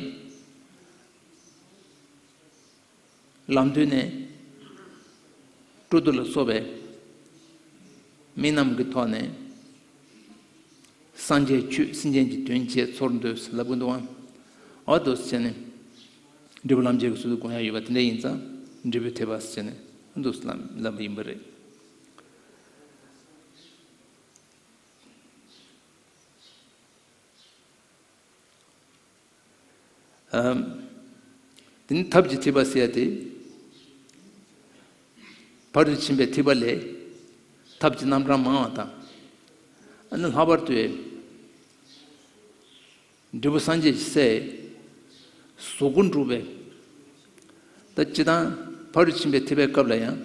ལམ་དུས་ནས་སྤྲོ་བསྡུ་ལ་སོགས་པའི་དམིགས་རྣམ་གྱི་ཐོག་ནས། སངས་རྒྱས་ཆོས་སེམས་ཅན་གྱི་དོན་བྱེད་ཚོར་འདོད་ལབ་ཀྱི་འདུག་ཨང་། འོ་འདུག་སེ་བྱས་ནས་འབྲས་བུ་ལམ་བྱེད་ཀྱི་ཚུལ་དུ་དགོངས་ཡ་ཡོད་པ་དེ་འདྲ་ཡིན་ཙང་འབྲས་བུའི་ཐེག་པ་ཟེར་ནས་འདུག་སེ་ལབ་ལབ་པ་ཡིན་པ་རེད། ཨམ། དེ་ནི་ཐབས་ཀྱི་ཐེག་པ་ཟེར་ཡ་དེ། ཕ་རོལ་ཏུ་ཕྱིན་པའི་ཐེག་པ་ལས་ཐབས་ཀྱི་རྣམ་གྲངས་མང་བ་དང་། ཨ་ནི་ལྷག་པར་དུ་འབྲས་བུ་སངས་རྒྱས་ཀྱི་སའི་གཟུགས་སྐུ་འགྲུབ་པའི། ད་སྤྱིར་བཏང་ཕ་རོལ་ཏུ་ཕྱིན་པའི་ཐེག་པའི་སྐབས་ལ་ཡང་།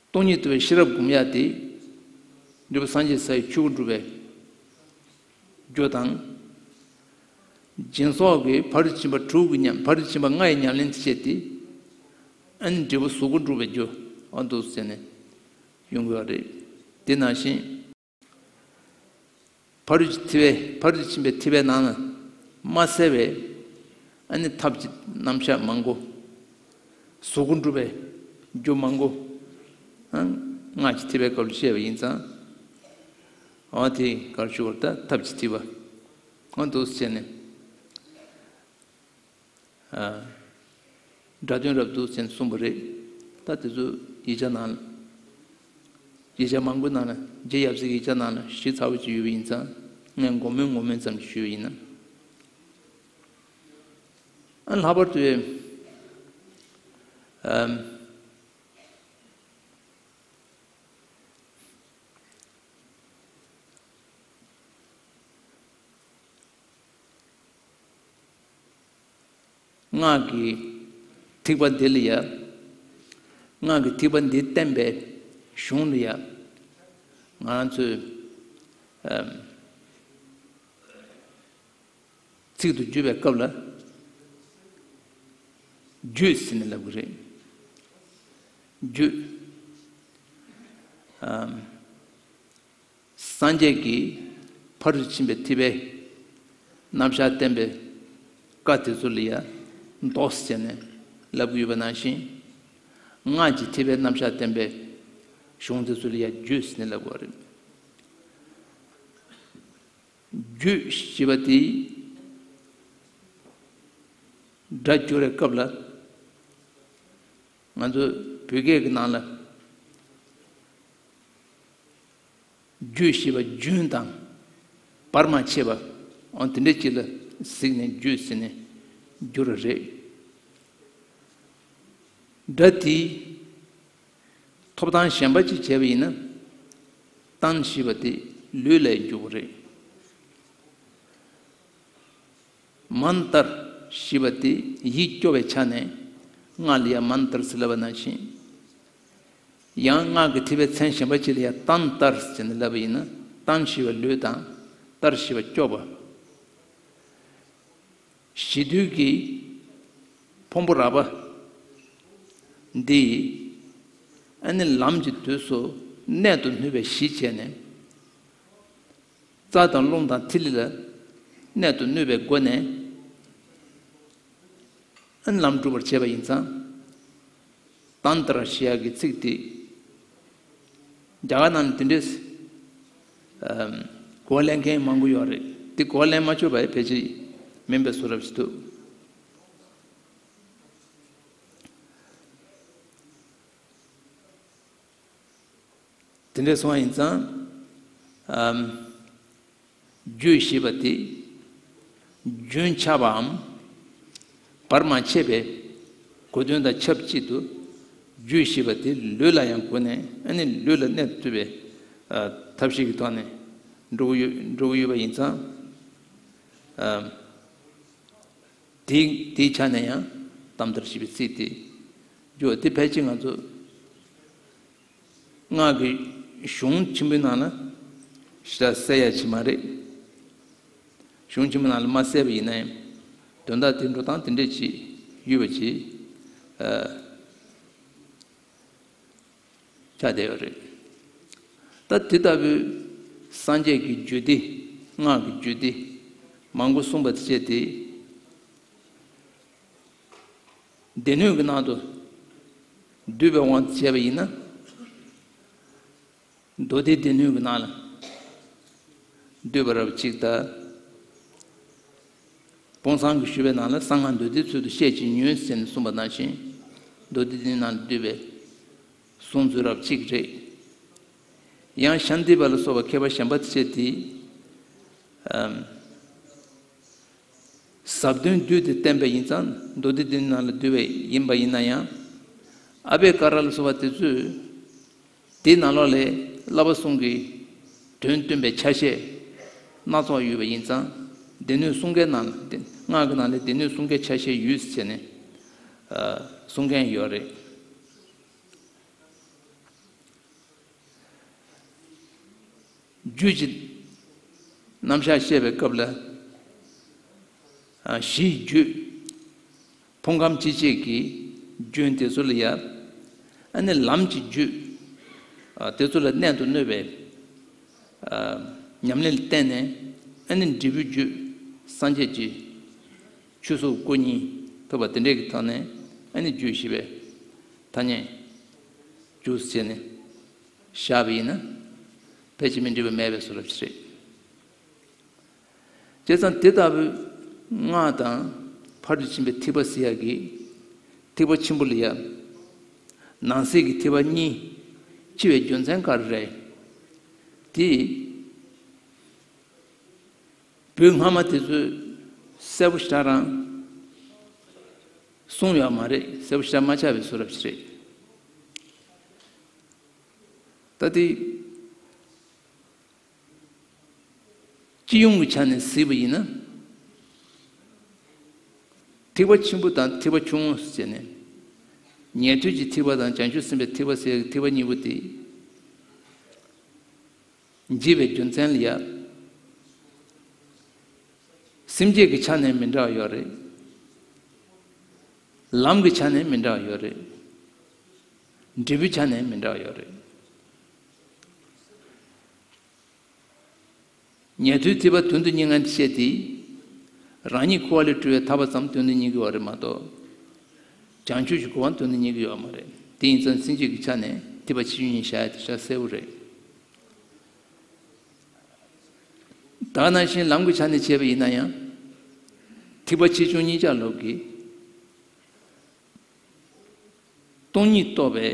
སྟོང་ཉིད་རྟོགས་པའི་ཤེས་རབ་སྒོམ་ཡ་དེ། འབྲས་བུ་སངས་རྒྱས་ས་ཡི་ཆོས་སྐུ་འགྲུབ་པའི་རྒྱུ་དང་། སྦྱིན་སོགས་ཀྱི་ཕ་རོལ་ཏུ་ཕྱིན་པ་དྲུག་གི་ཉམས། ཕ་རོལ་ཏུ་ཕྱིན་པ་ལྔ་ཡི་ཉམས་ལེན་དེ་བྱས་ཏེ། ཨ་ནི་འབྲས་བུ་གཟུགས་སྐུ་འགྲུབ་པའི་རྒྱུ་ཨ་འདུག་ཟེར་ནས་ཡོང་གི་ཡོད་རེད། དེ་ནང་བཞིན། ཕ་རོལ་གྱི་ཐེག་པའི་ཕ་རོལ་ཏུ་ཕྱིན་པའི་ཐེག་པའི་ནང་ན་མ་གསལ་བའི་ཨ་ནི་ཐབས་ཀྱི་རྣམ་གཞག་མང་པོ། གཟུགས་སྐུ་འགྲུབ་པའི་རྒྱུ་མང་པོ། ཨ་སྔགས་ཀྱི་ཐེག་པའི་སྐབས་ལ་བཤད་པ་ཡིན་ཙང་། འོ་དེ་ག་རེ་ཞུ་དགོས་རེད། ད་ཐབས་ཀྱི་ཐེག་པ། འོ་འདུག་སེ་བྱས་ནས། ཨ། སྒྲ་དོན་རབ་ཏུ་ཟེར་ནས་གསུངས་པ་རེད། ད་དེ་ཚོ་ཡིག་ཆ་ནང་ལ། ཡིག་ཆ་མང་པོའི་ནང་ལ་རྗེ་ཡབ་སྲས་ཀྱི་ཡིག་ཆ་ནང་ལ་ཞིབ་ཚགས་པོ་ཅིག་ཡོད་པ་ཡིན་ཙང་། ངས་མགོ་སྨོས་མགོ་སྨོས་ཙམ་ཞུས་པ་ཡིན་ན། ཨ་ལྷག་པར་དུ། ཨམ། སྔགས་ཀྱི་ཐེག་པ་འདི་ལ་ཡ། སྔགས་ཀྱི་ཐེག་པ་འདི་བསྟན་པའི་གཞུང་ལ་ཡ། ང་རང་ཚོས། ཨམ། ཚིག་ཏུ་བརྗོད་པའི་སྐབས་ལ། བརྗོད་ཟེར་ནས་ལབ་ཀྱི་རེད། བརྗོད། ཨམ། སངས་རྒྱས་ཀྱི་ཕ་རོལ་ཏུ་ཕྱིན་པའི་ཐེག་པའི་རྣམ་གཞག་བསྟན་པའི་བཀའ་དེ་ཚོ་ལ་ཡ་མདོ་ཟེར་ནས་ལབ་ཀྱི་ཡོད་པ་ནང་བཞིན། སྔགས་ཀྱི་ཐེག་པའི་རྣམ་གཞག་བསྟན་པའི་གཞུང་དེ་ཚོ་ལ་ཡ་བརྗོད་ཟེར་ནས་ལབ་དགོས་རེད། བརྗོད་ཞེས་པ་དེ་སྒྲ་སྦྱོར་བའི་སྐབས་ལ། ང་ཚོ་བོད་སྐད་ཀྱི་ནང་ལ། བརྗོད་ཞེས་པ་རྒྱུན་དང་བར་མ་ཆད་པ། འོ་དེ་འདྲ་ཅིག་ལ་གཟིགས་ནས་བརྗོད་ཟེར་ནས་བསྒྱུར་བ་རེད། སྒྲ་དེ་ཐོབ་ཐང་གཞན་པ་ཅིག་བྱས་པ་ཡིན་ན། ཏན་ཞེས་པ་དེ་ལུས་ལ་འཇུག་པ་རེད། མན་ཏར་ཞེས་པ་དེ་ཡིད་སྐྱོ་བའི་ཆ་ནས་སྔགས་ལ་ཡང་མན་ཏར་ཟེར་ལབ་པ་ནང་བཞིན། ཡང་སྔགས་ཀྱི་ཐེག་པའི་མཚན་གཞན་པ་ཅིག་ལ་ཡང་ཏན་ཏར་ཟེར་ནས་ལབ་པ་ཡིན་ན། ཏན་ཞེས་པ་ལུས་དང་། ཏར་ཞེས་པ་སྐྱོ་བ། ཞི་དུལ་གྱི་ཕུང་པོ་རགས་པ་འདི་ཡིས། ཨ་ནི་ལམ་གྱི་དུས་སུ་གནད་དུ་བསྣུན་པའི་གཞི་བྱས་ནས། རྩ་དང་རླུང་དང་ཐིག་ལེ་ལ་གནད་དུ་བསྣུན་པའི་སྒོ་ནས། ཨ་ནི་ལམ་སྒྲུབ་པར་བྱེད་པ་ཡིན་ཙང་། ཏན་ཏར་ཞེས་ཡག་གི་ཚིག་དེ། རྒྱ་གར་ནང་ནས་དེ་འདྲས། ཨམ། གོ་བ་ལེན་མཁན་མང་པོ་ཡོད་རེད། དེ་གོ་བ་ལེན་མ་ཆོག་པ་ཡང་ཕལ་ཆེར་མིན་པའི་བཟོ་འདྲ་ཞིག་འདུག་དེ་འདྲ་སོང་བ་ཡིན་ཙང་། ཨམ། རྒྱུད་ཞེས་པ་དེ་རྒྱུན་ཆགས་པའམ་བར་མ་ཆད་པའི་གོ་དོན་དང་ཆབས་ཅིག་ཏུ། རྒྱུད་ཞེས་པ་དེ་ལུས་ལ་ཡང་གོ་ནས། ཨ་ནི་ལུས་ལ་གནད་དུ་བསྡུས་པའི་ཨ་ཐབས་ཤེས་ཀྱི་ཐོག་ནས་འགྲོ་གི་ཡོད་འགྲོ་གི་ཡོད་པ་ཡིན་ཙང་། ཨམ། དེ་དེའི་ཆ་ནས་ཡང་ཏན་ཏར་ཞེས་པའི་ཚིག་དེ་བརྗོད་དེ་ཕལ་ཆེར་ང་ཚོ་སྔགས་ཀྱི་གཞུང་ཆེན་པོའི་ནང་ལ་ཞེ་དྲག་གསལ་ཡ་ཅིག་མ་རེད། གཞུང་ཆེན་པོའི་ནང་ལ་མ་གསལ་བ་ཡིན་ན་ཡང་། དོན་དག་དེ་འགྲོ་སྟངས་དེ་འདྲས་ཅིག་ཡོད་པ་ཅིག་ཨ། ཆགས་བསྡད་ཡོད་རེད། ད་དེ་ལྟ་བུའི་སངས་རྒྱས་ཀྱི་རྒྱུད་སྡེ། སྔགས་ཀྱི་རྒྱུད་སྡེ་མང་པོ་གསུངས་པ་དེ་བྱས་ཏེ། སྡེ་སྣོད་ཀྱི་ནང་དུ་བསྡུས་པའི་དབང་དུ་བྱས་པ་ཡིན་ན། མདོ་སྡེ་སྡེ་སྣོད་ཀྱི་ནང་ལ་བསྡུས་པ་རབ་གཅིག་དང་། སྤོང་བཟང་གིས་ཞུས་པའི་ནང་ལ་གསང་སྔགས་མདོ་སྡེའི་ཚུལ་དུ་བཤད་ཅིང་ཉོན་ཟེར་ནས་གསུངས་པ་ནང་བཞིན། མདོ་སྡེ་འདིའི་ནང་ལ་བསྡུས་པའི་གསུང་ཚུལ་རབ་གཅིག་རེད། ཡང་ཤཱནྟི་པ་ལ་སོགས་པ་མཁས་པ་གཞན་པ་དེ་བྱས་ཏེ། ཨམ། ཟབ་དོན་བསྡུས་ཏེ་བསྟན་པ་ཡིན་ཙང་། མདོ་སྡེ་འདིའི་ནང་ལ་བསྡུས་པ་ཡིན་པ་ཡིན་ན་ཡང་། ཨ་བྷེ་ཀ་ར་ལ་སོགས་པ་དེ་ཚོས། དེའི་ནང་ལོགས་ལས་བསླབ་པ་གསུམ་གྱི་དོན་སྟོན་པའི་ཆ་ཤས་སྣ་ཚོགས་ཡོད་པ་ཡིན་ཙང་། སྡེ་སྣོད་གསུམ་ཀའི་ནང་ལ། སྔགས་ཀྱི་ནང་ལས་སྡེ་སྣོད་གསུམ་ཀའི་ཆ་ཤས་ཡོད་ཟེར་ནས་གསུང་མཁན་ཡོད་རེད། རྒྱུད་ཀྱི་རྣམ་གཞག་བཤད་པའི་སྐབས་ལ། གཞིའི་རྒྱུད། ཕུང་ཁམས་སྐྱེ་མཆེད་ཀྱི་རྒྱུན་དེ་ཚོ་ལ་ཡ། ཨ་ནི་ལམ་གྱི་རྒྱུད། དེ་ཚོ་ལ་གནད་དུ་གནོད་པའི་ཉམས་ལེན་ལ་བརྟེན་ནས། ཨ་ནི་འབྲས་བུའི་རྒྱུད་སངས་རྒྱས་ཀྱི་ཆོས་གཟུགས་སྐུ་གཉིས་ཐོབ་པ་དེ་འདྲའི་གི་ཐོག་ནས། ཨ་ནི་རྒྱུད་བཞི་པའི་ཐ་སྙད་རྒྱུད་ཟེར་ནས་བཞག་པ་ཡིན་ན། ཕལ་ཆེར་མི་འགྲིག་པ་མེད་པའི་བཟོ་འདྲ་ཞིག་རེད། བྱས་ཙང་དེ་ལྟ་བུའི་སྔགས་དང་ཕ་རོལ་ཏུ་ཕྱིན་པའི་ཐེག་པ་ཟེར་ཡག་གི། ཐེག་པ་ཆེན་པོ་ལ་ཡ། ནང་གསེས་ཀྱི་ཐེག་པ་གཉིས་ཕྱེ་བའི་རྒྱུ་མཚན་ག་རེ་རེད། དེ། བོད་སྔ་མ་དེ་ཚོས་གསལ་པོ་ཞེ་དྲག་རང་གསུངས་ཡོད་མ་རེད། གསལ་པོ་ཞེ་དྲག་མ་ཆགས་པའི་བཟོ་འདྲ་ཞིག་རེད། ད་དེ། སྤྱི་ཡོངས་ཀྱི་ཆ་ནས་གཟིགས་པ་ཡིན་ན། ཐེག་པ་ཆེན་པོ་དང་ཐེག་པ་ཆུང་ངུ་ཟེར་ནས། ཉན་ཐོས་ཀྱི་ཐེག་པ་དང་བྱང་ཆུབ་སེམས་དཔའི་ཐེག་པ་ཟེར་ཐེག་པ་གཉིས་པོ་དེ། འབྱེད་པའི་རྒྱུ་མཚན་ལ་ཡ། སེམས་བསྐྱེད་ཀྱི་ཆ་ནས་མི་འདྲ་བ་ཡོད་རེད། ལམ་གྱི་ཆ་ནས་མི་འདྲ་བ་ཡོད་རེད། འབྲས་བུའི་ཆ་ནས་མི་འདྲ་བ་ཡོད་རེད། ཉན་ཐོས་ཐེག་པ་དོན་དུ་གཉེར་མཁན་བཤད་དེ། རང་ཉིད་འཁོར་བ་ལས་གྲོལ་བའི་ཐར་པ་ཙམ་དོན་དུ་གཉེར་གྱི་ཡོད་རེད་མ་གཏོགས། བྱང་ཆུབ་ཀྱི་གོ་འཕང་དོན་དུ་གཉེར་གྱི་ཡོད་མ་རེད། དེ་ཡིན་ཙང་སེམས་བསྐྱེད་ཀྱི་ཆ་ནས་ཐེག་པ་ཆེ་ཆུང་གཉིས་བཞག་ཡ་དེ་ཤ་གསལ་པོ་རེད། ད་ག་ནང་བཞིན་ལམ་གྱི་ཆ་ནས་བྱས་པ་ཡིན་ན་ཡང་། ཐེག་པ་ཆེ་ཆུང་གཉིས་ཆ་ལོག་གི། སྟོང་ཉིད་རྟོགས་པའི་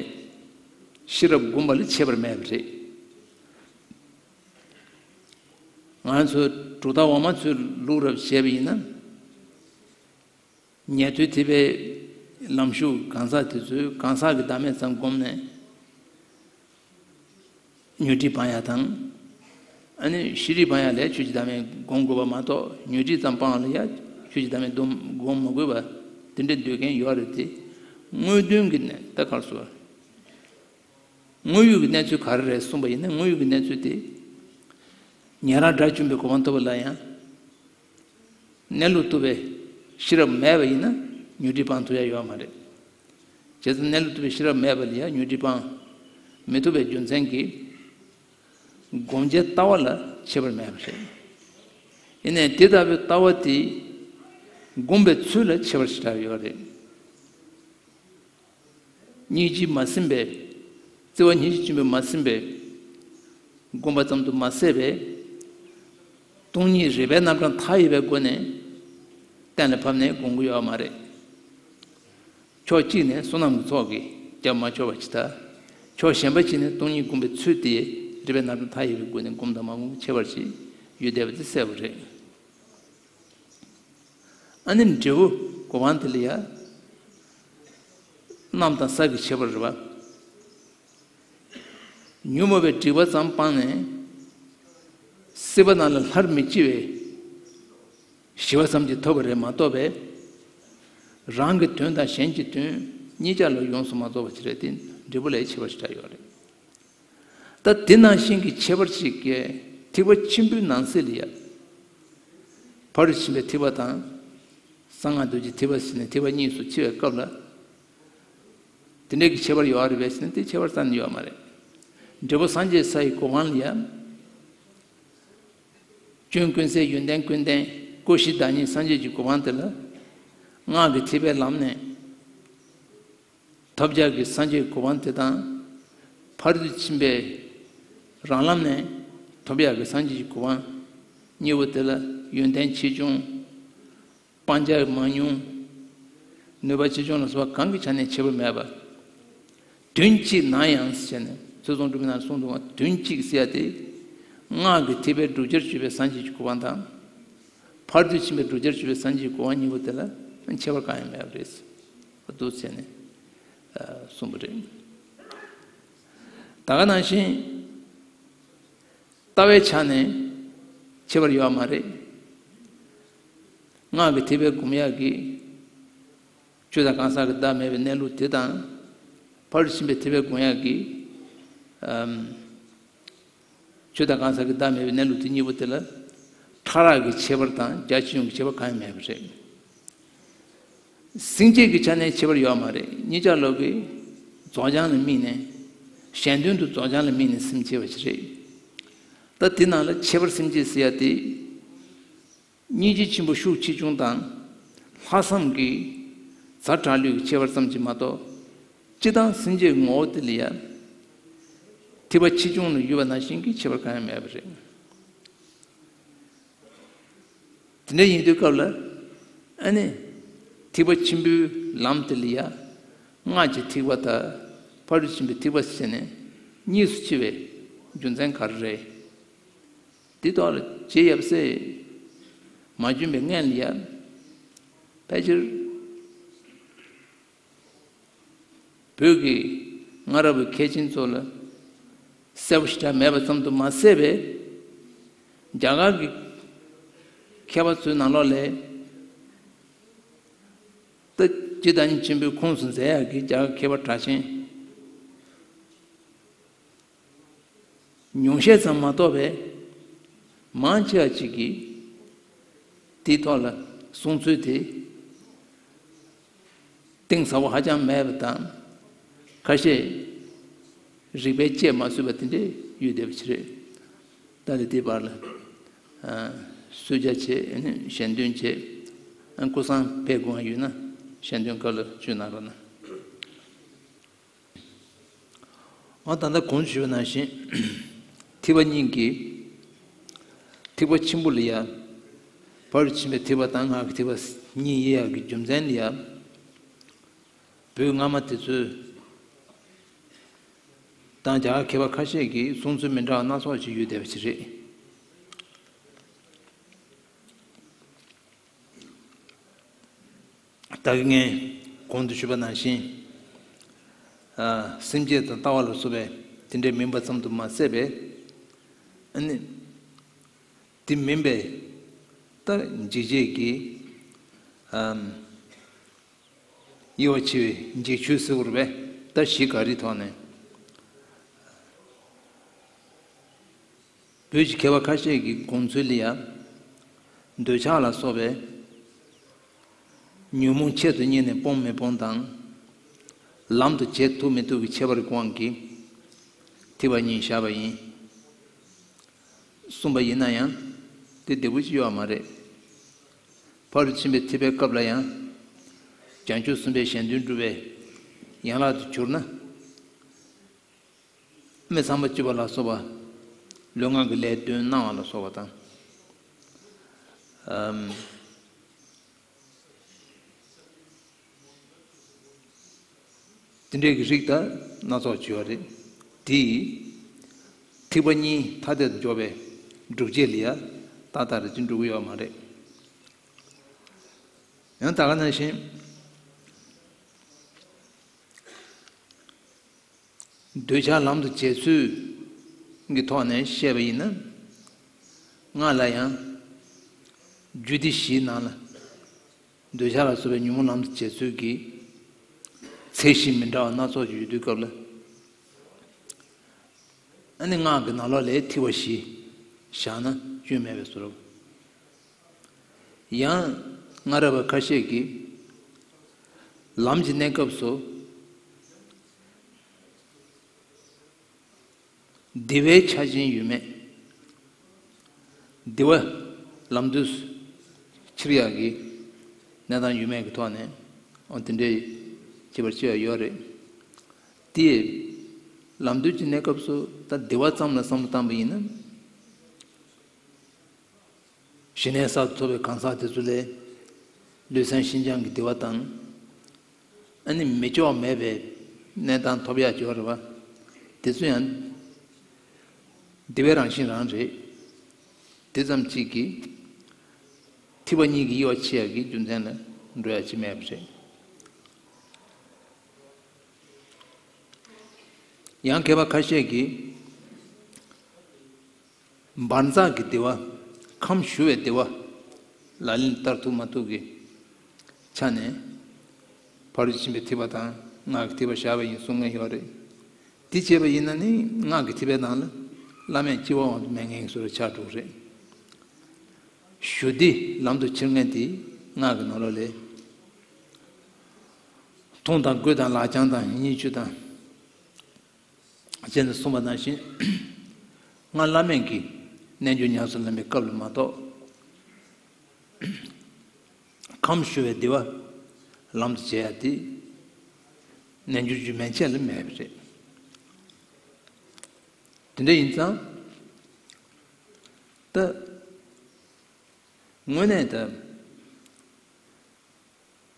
ཤེས་རབ་བསྒོམ་པ་ལ་ཁྱད་པར་མེད་པ་རེད། ང་ཚོ་གྲུབ་མཐའ་འོག་མ་ཚོའི་ལུགས་རབ་བྱས་པ་ཡིན་ན། ཉན་ཐོས་ཐེག་པའི་ལམ་ཞུགས་གང་ཟག་དེ་ཚོས་གང་ཟག་གི་བདག་མེད་ཙམ་བསྒོམས་ནས། ཉོན་སྒྲིབ་སྤང་ཡ་དང་། ཨ་ནི་ཤེས་རིག་སྤང་ཡ་ལ་ཆོས་ཀྱི་བདག་མེད་སྒོམ་དགོས་པ་མ་གཏོགས། ཉོན་སྒྲིབ་ཙམ་སྤང་བ་ལ་ཡ་ཆོས་ཀྱི་བདག་མེད་སྒོམ་སྒོམ་མ་དགོས་པ་དེ་འདྲ་འདོད་མཁན་ཡོད་རེད་དེ། དངོས་དོན་གྱི་ནས་ད་གར་སོ། དངོས་ཡོད་ཀྱི་གནས་ཚུལ་ག་རེ་རེད་གསུངས་པ་ཡིན་ན། དངོས་ཡོད་ཀྱི་གནས་ཚུལ་དེ། ཉན་རང་དགྲ་བཅོམ་པའི་གོ་འཕང་ཐོབ་པ་ལ་ཡང་། གནས་ལུགས་རྟོགས་པའི་ཤེས་རབ་མེད་པ་ཡིན་ན་ཉོན་སྒྲིབ་སྤང་ཐུབ་ཡ་ཡོད་མ་རེད། བྱས་ཙང་གནས་ལུགས་རྟོགས་པའི་ཤེས་རབ་མེད་པ་ལ་ཡང་ཉོན་སྒྲིབ་སྤང་མི་ཐུབ་པའི་རྒྱུ་མཚན་གྱིས། སྒོམ་བྱའི་ལྟ་བ་ལ་ཁྱད་པར་མེད་པ་རེད། ཡིན་ནའི་དེ་ལྟ་བུའི་ལྟ་བ་དེ་སྒོམ་པའི་ཚུལ་ལ་ཁྱད་པར་ཞེ་དྲག་ཡོད་རེད། སྙིང་རྗེ་མ་ཟིན་པའི། བརྩེ་བ་སྙིང་རྗེ་ཆེན་པོས་མ་ཟིན་པའི། སྒོམ་པ་ཙམ་དུ་མ་ཟད་པའི། སྟོང་ཉིད་རིགས་པའི་རྣམ་གྲངས་མཐའ་ཡས་པའི་སྒོ་ནས་གཏན་ལ་ཕབ་ནས་སྒོམ་གྱི་ཡོད་མ་རེད། ཕྱོགས་གཅིག་ནས་བསོད་ནམས་ཀྱི་ཚོགས་ཀྱིས་རྒྱབ་མ་ཆོག་པ་ཅིག་དང་། ཕྱོགས་གཞན་པ་གཅིག་ནས་སྟོང་ཉིད་སྒོམ་པའི་ཚུལ་དེ་རིགས་པའི་རྣམ་གྲངས་མཐའ་ཡས་པའི་སྒོ་ནས་སྒོམ་དང་མ་སྒོམ་གྱི་ཁྱད་པར་ཞིག་ཡོད་བསྡད་པ་དེ་གསལ་པོ་རེད། ཨ་ནི་འབྲས་བུ་གོ་འཕང་དེ་ལ་ཡ། གནམ་དང་ས་ཀྱི་ཁྱད་པར་རེད་པ། ཉོན་མོངས་པའི་སྒྲིབ་པ་ཙམ་སྤངས་ནས། སྲིད་པ་ནང་ལ་སླར་མི་སྐྱེ་བའི་ཞི་བ་ཙམ་གྱིས་ཐོབ་པ་རེད་མ་གཏོགས་པའི། རང་གི་དོན་དང་གཞན་གྱི་དོན་གཉིས་ཆ་ལ་ཡོངས་སུ་མ་རྫོགས་པ་ཅིག་རེད་དེ། འབྲས་བུ་ལ་ཡ་ཁྱད་པར་ཞེ་དྲག་ཡོད་རེད། ད་དེ་ནང་བཞིན་གྱི་ཁྱད་པར་ཞིག་གིས་ཐེག་པ་ཆེན་པོའི་ནང་གསེས་ལ་ཡ། ཕ་རོལ་ཏུ་ཕྱིན་པའི་ཐེག་པ་དང་། གསང་སྔགས་རྡོ་རྗེ་ཐེག་པ་ཟེར་ནས་ཐེག་པ་གཉིས་སུ་ཕྱེ་བའི་སྐབས་ལ། དེ་འདྲའི་གི་ཁྱད་པར་ཡོད་རེད་པས་ཟེར་ན་དེ་ཁྱད་པར་རྩ་ནས་ཡོད་མ་རེད། འབྲས་བུ་སངས་རྒྱས་ས་ཡི་གོ་འཕང་ལ་ཡ། སྐྱོན་ཀུན་ཟད་ཡོན་ཏན་ཀུན་ལྡན་ཀུན་གཞི་བདག་ཉིད་སངས་རྒྱས་ཀྱི་གོ་འཕང་དེ་ལ། སྔགས་ཀྱི་ཐེག་པའི་ལམ་ནས། ཐོབ་བྱ་གི་སངས་རྒྱས་གོ་འཕང་དེ་དང་། ཕ་རོལ་ཏུ་ཕྱིན་པའི་རང་ལམ་ནས་ཐོབ་ཡག་གི་སངས་རྒྱས་ཀྱི་གོ་འཕང་གཉིས་པོ་དེ་ལ་ཡོན་ཏན་ཆེ་ཆུང་། སྤང་བྱ་མང་ཉུང་། ནུས་པ་ཆེ་ཆུང་ལ་སོགས་པ་གང་གི་ཆ་ནས་ཁྱད་པར་མེད་པ། དོན་གཅིག་ན་ཡང་ཟེར་ནས་ཚུལ་གསུམ་སྒྲུབ་པའི་ནང་གསུངས་འདུག་པ། དོན་གཅིག་ཟེར་ཡ་དེ། སྔགས་ཀྱི་ཐེག་པའི་བསྒྲུབ་བྱར་གྱུར་པའི་སངས་རྒྱས་ཀྱི་གོ་འཕང་དང་། ཕ་རོལ་ཏུ་ཕྱིན་པའི་བསྒྲུབ་བྱར་གྱུར་པའི་སངས་རྒྱས་ཀྱི་གོ་འཕང་གཉིས་པོ་དེ་ལ་ཁྱད་པར་གང་ཡང་མེད་པ་རེད། འདུག་ཟེར་ནས་གསུངས་པ་རེད། ད་ག་ནང་བཞིན་ལྟ་བའི་ཆ་ནས་ཁྱད་པར་ཡོད་མ་རེད། སྔགས་ཀྱི་ཐེག་པའི་སྒོམ་ཡག་གི་ཆོས་དང་གང་ཟག་གི་བདག་མེད་པའི་གནས་ལུགས་དེ་དང་། ཕ་རོལ་ཏུ་ཕྱིན་པའི་ཐེག་པའི་སྒོམ་ཡག་གི་ཨམ། ཆོས་དང་གང་ཟག་གི་བདག་མེད་པའི་གནས་ལུགས་དེ་གཉིས་པོ་དེ་ལ་ཕྲ་རགས་ཀྱི་ཁྱད་པར་དང་རྒྱ་ཆེ་ཆུང་གི་ཁྱད་པར་གང་ཡང་མེད་པ་རེད། སེམས་བསྐྱེད་ཀྱི་ཆ་ནས་ཁྱད་པར་ཡོད་མ་རེད། གཉིས་ཆ་ལོག་གི་རྫོགས་བྱང་ལ་དམིགས་ནས། གཞན་དོན་དུ་རྫོགས་བྱང་ལ་དམིགས་ནས་སེམས་བསྐྱེད་པ་ཞིག་རེད། ད་དེ་ནང་ལ་ཁྱད་པར་སེམས་བསྐྱེད་ཟེར་ཡ་དེ། སྙིང་རྗེ་ཆེན་པོ་ཤུགས་ཆེ་ཆུང་དང་། ལྷག་བསམ་གྱི་ཛ་དྲག་ལུས་ཀྱི་ཁྱད་པར་ཙམ་གྱིས་མ་གཏོགས། སྤྱིར་བཏང་སེམས་བསྐྱེད་ངོ་བོ་དེ་ལ་ཡ། ཐེག་པ་ཆེ་ཆུང་ལ་ཡོད་པ་ནང་བཞིན་གྱི་ཁྱད་པར་གང་ཡང་མེད་པ་རེད། དེ་འདྲ་ཡིན་དུས་སྐབས་ལ། ཨ་ནི། ཐེག་པ་ཆེན་པོའི་ལམ་དེ་ལ་ཡ། སྔགས་ཀྱི་ཐེག་པ་དང་ཕ་རོལ་ཏུ་ཕྱིན་པའི་ཐེག་པ་ཟེར་ནས་གཉིས་སུ་ཕྱེ་བའི་རྒྱུ་མཚན་ག་རེ་རེད། དེ་ཐོག་ལ་རྗེ་ཡབ་སྲས་མ་བྱོན་པའི་སྔོན་ལ་ཡ། ཕལ་ཆེར། བོད་ཀྱི་སྔ་རབས་པའི་མཁས་ཆེན་ཚོ་ལ་གསལ་པོ་ཞེ་དྲག་མེད་པ་ཙམ་དུ་མ་ཟད་པའི། རྒྱ་གར་གྱི་མཁས་པ་ཚོའི་ནང་ལོགས་ལས། ད་རྗེ་བདག་ཉིད་ཆེན་པོའི་ཁོངས་སུ་མཛད་ཡག་གི་རྒྱ་གར་མཁས་པ་གྲགས་ཆེན། ཉུང་ཤས་ཙམ་མ་གཏོགས་པའི་མང་ཆེ་བ་ཅིག་གིས་དེའི་ཐོག་ལ་གསུང་ཚུལ་དེ་གཏིང་ཟབ་པོ་ཧ་ཅང་མེད་པ་དང་། ཁ་ཤས་རིགས་པས་དཔྱད་མ་ཚུགས་པ་དེ་འདྲས་ཡོད་བསྡད་པ་ཅིག་རེད། ད་ལྟ་དེའི་བར་ལ་ཨ་གསོལ་ཇ་བྱས། ཨ་ནི་གཞན་དོན་བྱས། ཨ་ཀུན་བཟང་ཕེབས་དགོས་ཡོད་ན་གཞན་དོན་སྐབས་ལ་བཅར་གནང་རོགས་གནང་། འོ་ད་ལྟ་གོང་དུ་ཞུས་པ་ནང་བཞིན། ཐེག་པ་གཉིས་ཀྱི། ཐེག་པ་ཆེན་པོ་ལ་ཡ། ཕ་རོལ་ཏུ་ཕྱིན་པའི་ཐེག་པ་དང་སྔགས་ཀྱི་ཐེག་པ་གཉིས་ཡོད་ཡག་གི་རྒྱུ་མཚན་ལ་ཡ། བོད་སྔ་མ་དེ་ཚོས་དང་རྒྱ་གར་མཁས་པ་ཁ་ཤས་ཀྱིས་གསུང་ཚུལ་མི་འདྲ་བ་སྣ་ཚོགས་ཤིག་ཡོད་བསྡད་པ་ཅིག་རེད། ད་གིན་ངས་གོང་དུ་ཞུས་པ་ནང་བཞིན། ཨ་སེམས་བསྐྱེད་དང་ལྟ་བ་ལ་སོགས་པའི་དེ་འདྲའི་མིན་པ་ཙམ་དུ་མ་ཟད་པའི། ཨ་ནི། དེ་མིན་པའི་ད་འཇིགས་བྱེད་ཀྱི། ཨམ། དབྱེ་བ་ཕྱེ་བའི་འཇིགས་ཆོས་ཟེར་བ་རེད་པས། ད་གཞི་ག་རེའི་ཐོག་ནས། བོད་ཀྱི་མཁས་པ་ཁ་ཤས་ཀྱི་དགོངས་ཚུལ་ལ་ཡང་། འདོད་ཆགས་ལ་སོགས་པའི་ཉོན་མོངས་ཆེད་དུ་གཉེར་ནས་སྤོང་མི་སྤོང་དང་། ལམ་དུ་བྱེད་ཐུབ་མི་ཐུབ་ཀྱི་ཁྱད་པར་གྱི་དབང་གིས་ཐེག་པ་གཉིས་བཞག་པ་ཡིན། གསུངས་པ་ཡིན་ན་ཡང་དེ་བདེ་པོ་ཅིག་ཡོད་པ་མ་རེད། ཕ་རོལ་ཏུ་ཕྱིན་པའི་ཐེག་པའི་སྐབས་ལ་ཡང་། བྱང་ཆུབ་སེམས་དཔའི་གཞན་དོན་སྒྲུབ་པའི་ཡན་ལག་ཏུ་གྱུར་ན། མི་ཚངས་པ་སྤྱོད་པ་ལ་སོགས་པ། ལུས་ངག་གི་ལས་དོན་གནང་བ་ལ་སོགས་པ་དང་། ཨམ། དེ་འདྲའི་གི་རིགས་ད་སྣ་ཚོགས་བྱུང་བ་རེད། དེ་ཐེག་པ་གཉིས་ཐ་དད་དུ་འཇོག་པའི་སྒྲུབ་བྱེད་ལ་ཡ་ཏག་ཏག་རེད་ཅེས་འགྲོ་གི་ཡོད་མ་རེད། ཡང་ད་ག་ནང་བཞིན། འདོད་ཆགས་ལམ་དུ་བྱེད་ཚུལ་གྱི་ཐོག་ནས་བཤད་པ་ཡིན་ན། སྔགས་ལ་ཡང་རྒྱུད་སྡེ་བཞིའི་ནང་ལ་འདོད་ཆགས་ལ་སོགས་པའི་ཉོན་མོངས་ལམ་དུ་བྱེད་ཚུལ་གྱི་ཚད་གཞི་མི་འདྲ་བ་སྣ་ཚོགས་ཀྱི་ཡོད་དུས་སྐབས་ལ། ཨ་ནི་སྔགས་ཀྱི་ནང་ལོགས་ལས་ཐེག་པ་བཞི་བཞག་ན་སྐྱོན་མེད་པའི་བཟོ་འདྲ། ཡང་སྔ་རབས་པ་ཁ་ཤས་ཀྱིས་ལམ་གྱི་གནས་སྐབས་སུ་བདེ་བའི་ཆ་རྐྱེན་ཡོད་མེད། བདེ་བ་ལམ་དུ་ཁྱེར་ཡག་གི་གནས་སྟངས་ཡོད་མེད་ཀྱི་ཐོག་ནས་འོ་དེ་འདྲའི་ཁྱད་པར་ཕྱེ་བ་ཡོད་རེད། དེས་ལམ་དུ་གྱི་གནས་སྐབས་སུ་ད་བདེ་བ་ཙམ་ལ་བསམ་བློ་བཏང་པ་ཡིན་ན། ཞི་གནས་གསར་དུ་ཐོབ་པའི་གང་ཟག་དེ་ཚོ་ལས་ལུས་སེམས་ཤིན་སྦྱངས་ཀྱི་བདེ་བ་དང་། ཨ་ནི་མི་ལྕོགས་མེད་པའི་གནས་སྟངས་ཐོབ་ཡག་ཅིག་ཡོད་རེད་པ། དེ་ཚོ་ཡང་བདེ་བའི་རང་བཞིན་རང་རེད། དེ་ཙམ་གཅིག་གིས་ཐེག་པ་གཉིས་ཀྱི་དབྱེ་བ་ཕྱེ་ཡག་གི་རྒྱུ་མཚན་ལ་འགྲོ་ཡག་ཅིག་མེད་པ་རེད། ཡང་མཁས་པ་ཁ་ཤས་ཀྱིས། འབར་འཛག་གི་བདེ་བ། ཁམས་ཞུ་བའི་བདེ་བ། ལག་ལེན་བསྟར་ཐུབ་མ་ཐུབ་ཀྱི་ཆ་ནས། ཕ་རོལ་ཏུ་ཕྱིན་པའི་ཐེག་པ་དང་སྔགས་ཀྱི་ཐེག་པ་བཞག་པ་ཡིན་གསུང་མཁན་ཡོད་རེད། དེ་བྱས་པ་ཡིན་ན་ནི་སྔགས་ཀྱི་ཐེག་པའི་ནང་ལ་བླ་མེད་སྐྱེ་བ་དབང་དུ་མེད་མཁན་གྱི་བཟོ་འདྲ་ཆགས་འགྲོ་གི་རེད། ཞུ་བདེ་ལམ་དུ་ཁྱེར་མཁན་དེ་སྔགས་ཀྱི་ནང་ལོགས་ལས། དུང་དང་སྐུད་དང་ལག་བཅངས་དང་གཉིས་ཆུ་དང་། ཅེས་ནས་གསུངས་པ་ནང་བཞིན། སྔར་བླ་མེད་ཀྱི་རྣལ་འབྱོར་ཉམས་སུ་ལེན་པའི་སྐབས་ལ་མ་གཏོགས། ཁམས་ཞུ་བའི་བདེ་བ་ལམ་དུ་བྱེད་ཡ་དེ། རྣལ་འབྱོར་རྒྱུད་མན་ཆད་ལ་མེད་པ་རེད། དེ་འདྲ་ཡིན་ཙང་། ད། དངོས་གནས་ད།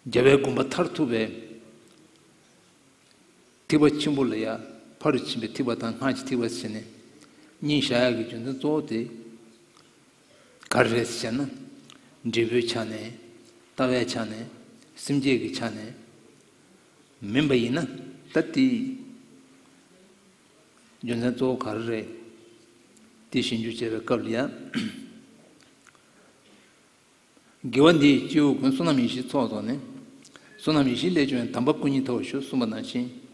རྒྱལ་བའི་དགོངས་པ་མཐར་ཐུག་པའི་ཐེག་པ་ཆེན་པོ་ལ་ཡ། ཕ་རོལ་ཕྱིན་པའི་ཐེག་པ་དང་སྔགས་ཀྱི་ཐེག་པ་ཟེར་ནས་གཉིས་བཞག་ཡག་གི་རྒྱུ་མཚན་གཙོ་བོ་དེ་ག་རེ་རེད་ཟེར་ན། འབྲས་བུའི་ཆ་ནས། ལྟ་བའི་ཆ་ནས། སེམས་བསྐྱེད་ཀྱི་ཆ་ནས་མིན་པ་ཡིན་ན། ད་དེ་རྒྱུ་མཚན་གཙོ་བོ་ག་རེ་རེད། དེ་ཞིབ་འཇུག་བྱེད་པའི་སྐབས་ལ་ཡ། དགེ་བ་འདིས་སྐྱེ་བོ་ཀུན། བསོད་ནམས་ཡེ་ཤེས་ཚོགས་རྫོགས་ནས། བསོད་ནམས་ཡེ་ཤེས་ལས་བྱུང་བའི་དམ་པ་སྐུ་གཉིས་ཐོབ་པར་ཤོག་གསུངས་པ་ནང་བཞིན།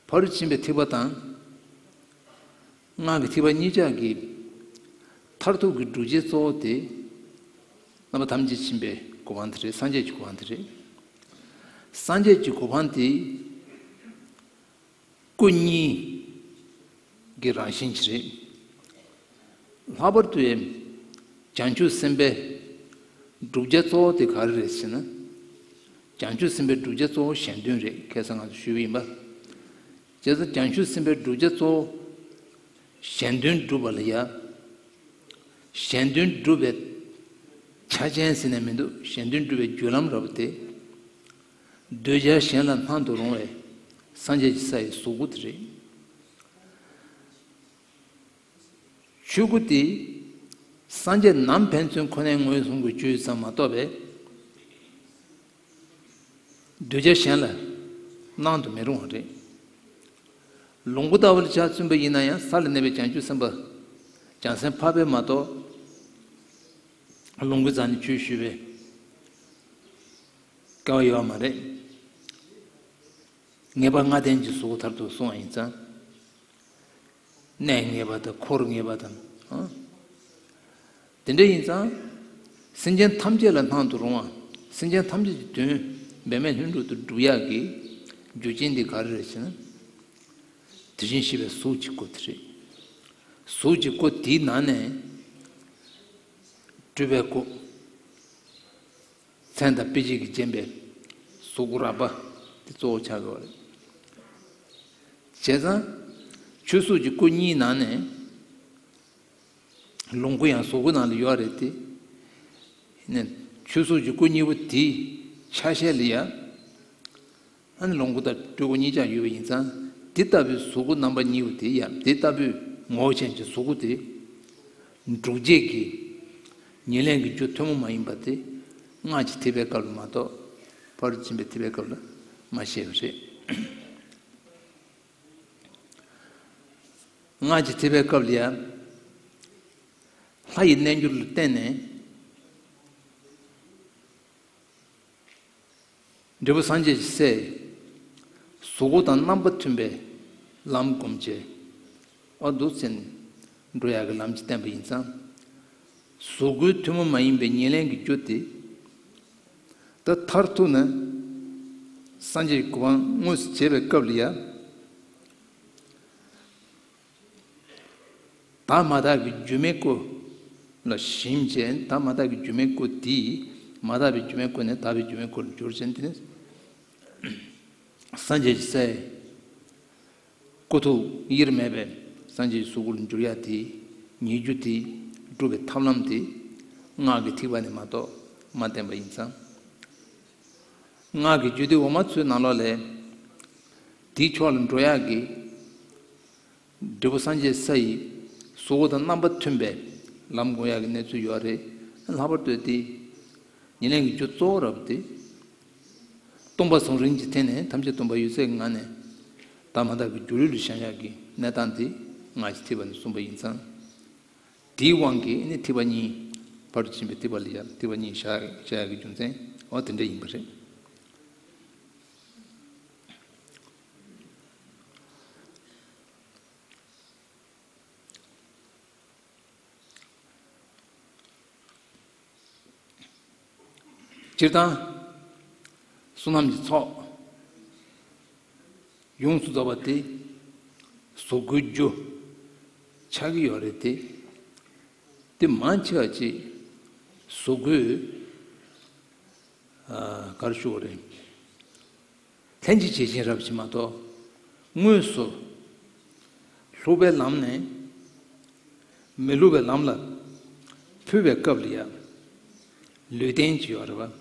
ཕ་རོལ་ཕྱིན་པའི་ཐེག་པ་དང་། སྔགས་ཀྱི་ཐེག་པ་གཉིས་ཆར་གྱི་མཐར་ཐུག་གི་སྒྲུབ་བྱེད་གཙོ་བོ་དེ། རྣམ་པ་ཐམས་ཅད་མཁྱེན་པའི་གོ་འཕང་དེ་རེད། སངས་རྒྱས་ཀྱི་གོ་འཕང་དེ་རེད། སངས་རྒྱས་ཀྱི་གོ་འཕང་དེ། སྐུ་གཉིས་ཀྱི་རང་བཞིན་ཅིག་རེད། ལྷག་པར་དུ་ཡང་བྱང་ཆུབ་སེམས་དཔའི་བསྒྲུབ་བྱ་གཙོ་བོ་དེ་ག་རེ་རེད་ཟེར་ན། བྱང་ཆུབ་སེམས་དཔའི་བསྒྲུབ་བྱ་གཙོ་བོ་གཞན་དོན་རེད། ཁ་སང་ང་ཚོ་ཞུས་པ་ཡིན་པ། བྱས་ཙང་བྱང་ཆུབ་སེམས་དཔའི་བསྒྲུབ་བྱ་གཙོ་བོ་གཞན་དོན་སྒྲུབ་པ་ལ་ཡ། གཞན་དོན་སྒྲུབ་པའི་ཆ་རྐྱེན་ཟེར་ནས་མི་འདུག་གཞན་དོན་སྒྲུབ་པའི་བརྒྱུད་ལམ་རབ་དེ། འདོད་ཆགས་གཞན་ལ་སྣང་དུ་རུང་བའི་སངས་རྒྱས་ཀྱི་ས་ཡི་གཟུགས་སྐུ་དེ་རེད། ཆོས་སྐུ་དེ་སངས་རྒྱས་ནམ་ཕན་ཚུན་ཁོ་ནའི་ངོས་བཟུང་གི་བརྗོད་ཙམ་མ་གཏོགས་པའི། འདོད་ཆགས་གཞན་ལ་སྣང་དུ་མི་རུང་བ་རེད། ལོངས་སྐུ་ལྟ་བུ་ལ་ཆ་མཚོན་པ་ཡིན་ན་ཡང་ས་ལ་གནས་པའི་བྱང་ཆུབ་སེམས་དཔའ། བྱང་སེམས་འཕགས་པས་མ་གཏོགས་ལོངས་སྐུའི་རྩ་ནས་ཆོས་ཞུ་བའི་སྐལ་བ་ཡོད་པ་མ་རེད། ངེས་པ་ལྔ་ལྡན་གྱི་གཟུགས་སྐུ་མཐར་ཐུག་གསུངས་པ་ཡིན་ཙང་། གནས་ངེས་པ་དང་འཁོར་ངེས་པ་དང་། ཨ། དེ་འདྲ་ཡིན་ཙང་། སེམས་ཅན་ཐམས་ཅད་ལ་སྣང་དུ་རུང་བ། སེམས་ཅན་ཐམས་ཅད་ཀྱི་དོན་འབད་མེད་ལྷུན་གྲུབ་ཏུ་སྒྲུབ་ཡག་གི་རྒྱུ་རྐྱེན་འདི་ག་རེ་རེད་ཟེར་ན། དེ་བཞིན་གཤེགས་པའི་གཟུགས་ཀྱི་སྐུ་དེ་རེད། གཟུགས་ཀྱི་སྐུ་དེའི་ནང་ནས་སྤྲུལ་པའི་སྐུ། མཚན་དང་དཔེ་བྱད་ཀྱིས་བརྒྱན་པའི་གཟུགས་སྐུ་རགས་པ་དེ་གཙོ་བོ་ཆགས་ཀྱི་ཡོད་རེད། བྱས་ཙང་། ཆོས་གཟུགས་ཀྱི་སྐུ་གཉིས་ནང་ནས། ལོངས་སྐུ་ཡང་གཟུགས་སྐུ་ནང་ལ་ཡོད་རེད་དེ། ནས་ཆོས་གཟུགས་ཀྱི་སྐུ་གཉིས་པོ་དེའི་ཆ་ཤས་ལ་ཡ། ཨ་ནི་ལོངས་སྐུ་དང་སྤྲུལ་སྐུ་གཉིས་ཆ་ཡོད་པ་ཡིན་ཙང་། དེ་ལྟ་བུའི་གཟུགས་སྐུ་རྣམ་པ་གཉིས་པོ་དེ་ཡ། དེ་ལྟ་བུའི་ངོ་བོ་ཅན་གྱི་གཟུགས་སྐུ་དེ། སྒྲུབ་བྱེད་ཀྱི་ཉེར་ལེན་གྱི་རྒྱུ་ཐུན་མོང་མ་ཡིན་པ་དེ། སྔགས་ཀྱི་ཐེག་པའི་སྐབས་ལ་མ་གཏོགས། ཕ་རོལ་ཕྱིན་པའི་ཐེག་པའི་སྐབས་ལ་མ་བཤད་པ་རེད། སྔགས་ཀྱི་ཐེག་པའི་སྐབས་ལ་ཡང་། ལྷ་ཡི་རྣལ་འབྱོར་ལ་བརྟེན་ནས། འབྲས་བུ་སངས་རྒྱས་ཀྱི་སའི་གཟུགས་སྐུ་དང་རྣམ་པ་མཐུན་པའི་ལམ་བསྒོམ་བྱས། ཨ། འདུག་ཟེར་ནས་འགྲོ་ཡག་གི་ལམ་གྱི་བསྟན་པ་ཡིན་ཙང་། གཟུགས་སྐུའི་ཐུན་མོང་མ་ཡིན་པའི་ཉེར་ལེན་གྱི་རྒྱུ་དེ། ད་མཐར་ཐུག་ན་སངས་རྒྱས་ཀྱི་གོ་འཕང་དངོས་སུ་བྱེད་པའི་སྐབས་ལ་ཡང་། དག་མ་དག་གི་སྒྱུ་མའི་སྐུ་ལ་ཞེན་བྱས། དག་མ་དག་གི་སྒྱུ་མའི་སྐུ་དེས་མ་དག་པའི་སྒྱུ་མའི་སྐུ་ནས་དག་པའི་སྒྱུ་མའི་སྐུ་ལ་འགྱུར་བྱས། དེ་ནས་སངས་རྒྱས་ཀྱི་སའི་སྐུ་ཐུགས་དབྱེར་མེད་པའི་སངས་རྒྱས་ཀྱི་གཟུགས་སྐུ་ལ་འགྱུར་ཡ་དེ། ཉེ་རྒྱུ་དེ་སྒྲུབ་པའི་ཐབས་ལམ་དེ་སྔགས་ཀྱི་ཐེག་པ་ནས་མ་གཏོགས་མ་བསྟན་པ་ཡིན་ཙང་། སྔགས་ཀྱི་རྒྱུད་སྡེ་འོག་མ་ཚོའི་ནང་ལོགས་ལས། དེའི་ཕྱོགས་ལ་འགྲོ་ཡག་གི་འབྲས་བུ་སངས་རྒྱས་ས་ཡི་གཟུགས་སྐུ་དང་རྣམ་པ་མཐུན་པའི་ལམ་བསྒོམ་ཡག་གི་གནས་ཚུལ་ཡོད་རེད། ལྷག་པར་དུ་དེ་ཉེར་ལེན་གྱི་རྒྱུ་གཙོ་བོ་རབ་སྟེ། སྟོང་པ་ཟུང་འཇུག་གི་ཐད་ནས་ཐམས་ཅད་སྟོང་པ་ཡོད་ཚད་ཀྱི་ངང་ནས་དག་མ་དག་གི་སྒྱུ་ལུས་ལ་བཞེངས་ཡག་གི་གནས་སྟངས་དེ་སྔགས་ཀྱི་ཐེག་པ་ནས་གསུངས་པ་ཡིན་ཙང་། དེའི་དབང་གིས་ནི་ཐེག་པ་གཉིས། ཕར་ཕྱིན་པའི་ཐེག་པ་ལ་ཡང་ཐེག་པ་གཉིས་བཞག་བཞག་ཡག་གི་རྒྱུ་མཚན་འོ་དེ་འདྲ་ཡིན་པ་རེད། སྤྱིར་བཏང་བསོད་ནམས་ཀྱི་ཚོགས། ཡོངས་སུ་རྫོགས་པ་དེ་གཟུགས་སྐུའི་རྒྱུ་ཆགས་ཀྱི་ཡོད་རེད་དེ། དེ་མང་ཆེ་བ་ཅིག་གཟུགས་སྐུའི་གར་ཞུ་བ་རེད། ལྷན་ཅིག་བྱེད་བཞིན་རབ་ཅིག་མ་གཏོགས། དངོས་སུ་སློབ་པའི་ལམ་ནས་མི་སློབ་པའི་ལམ་ལ་ཕུལ་བའི་སྐབས་ལ་ཡང་ལུས་རྟེན་ཅིག་ཡོད་རེད་པ།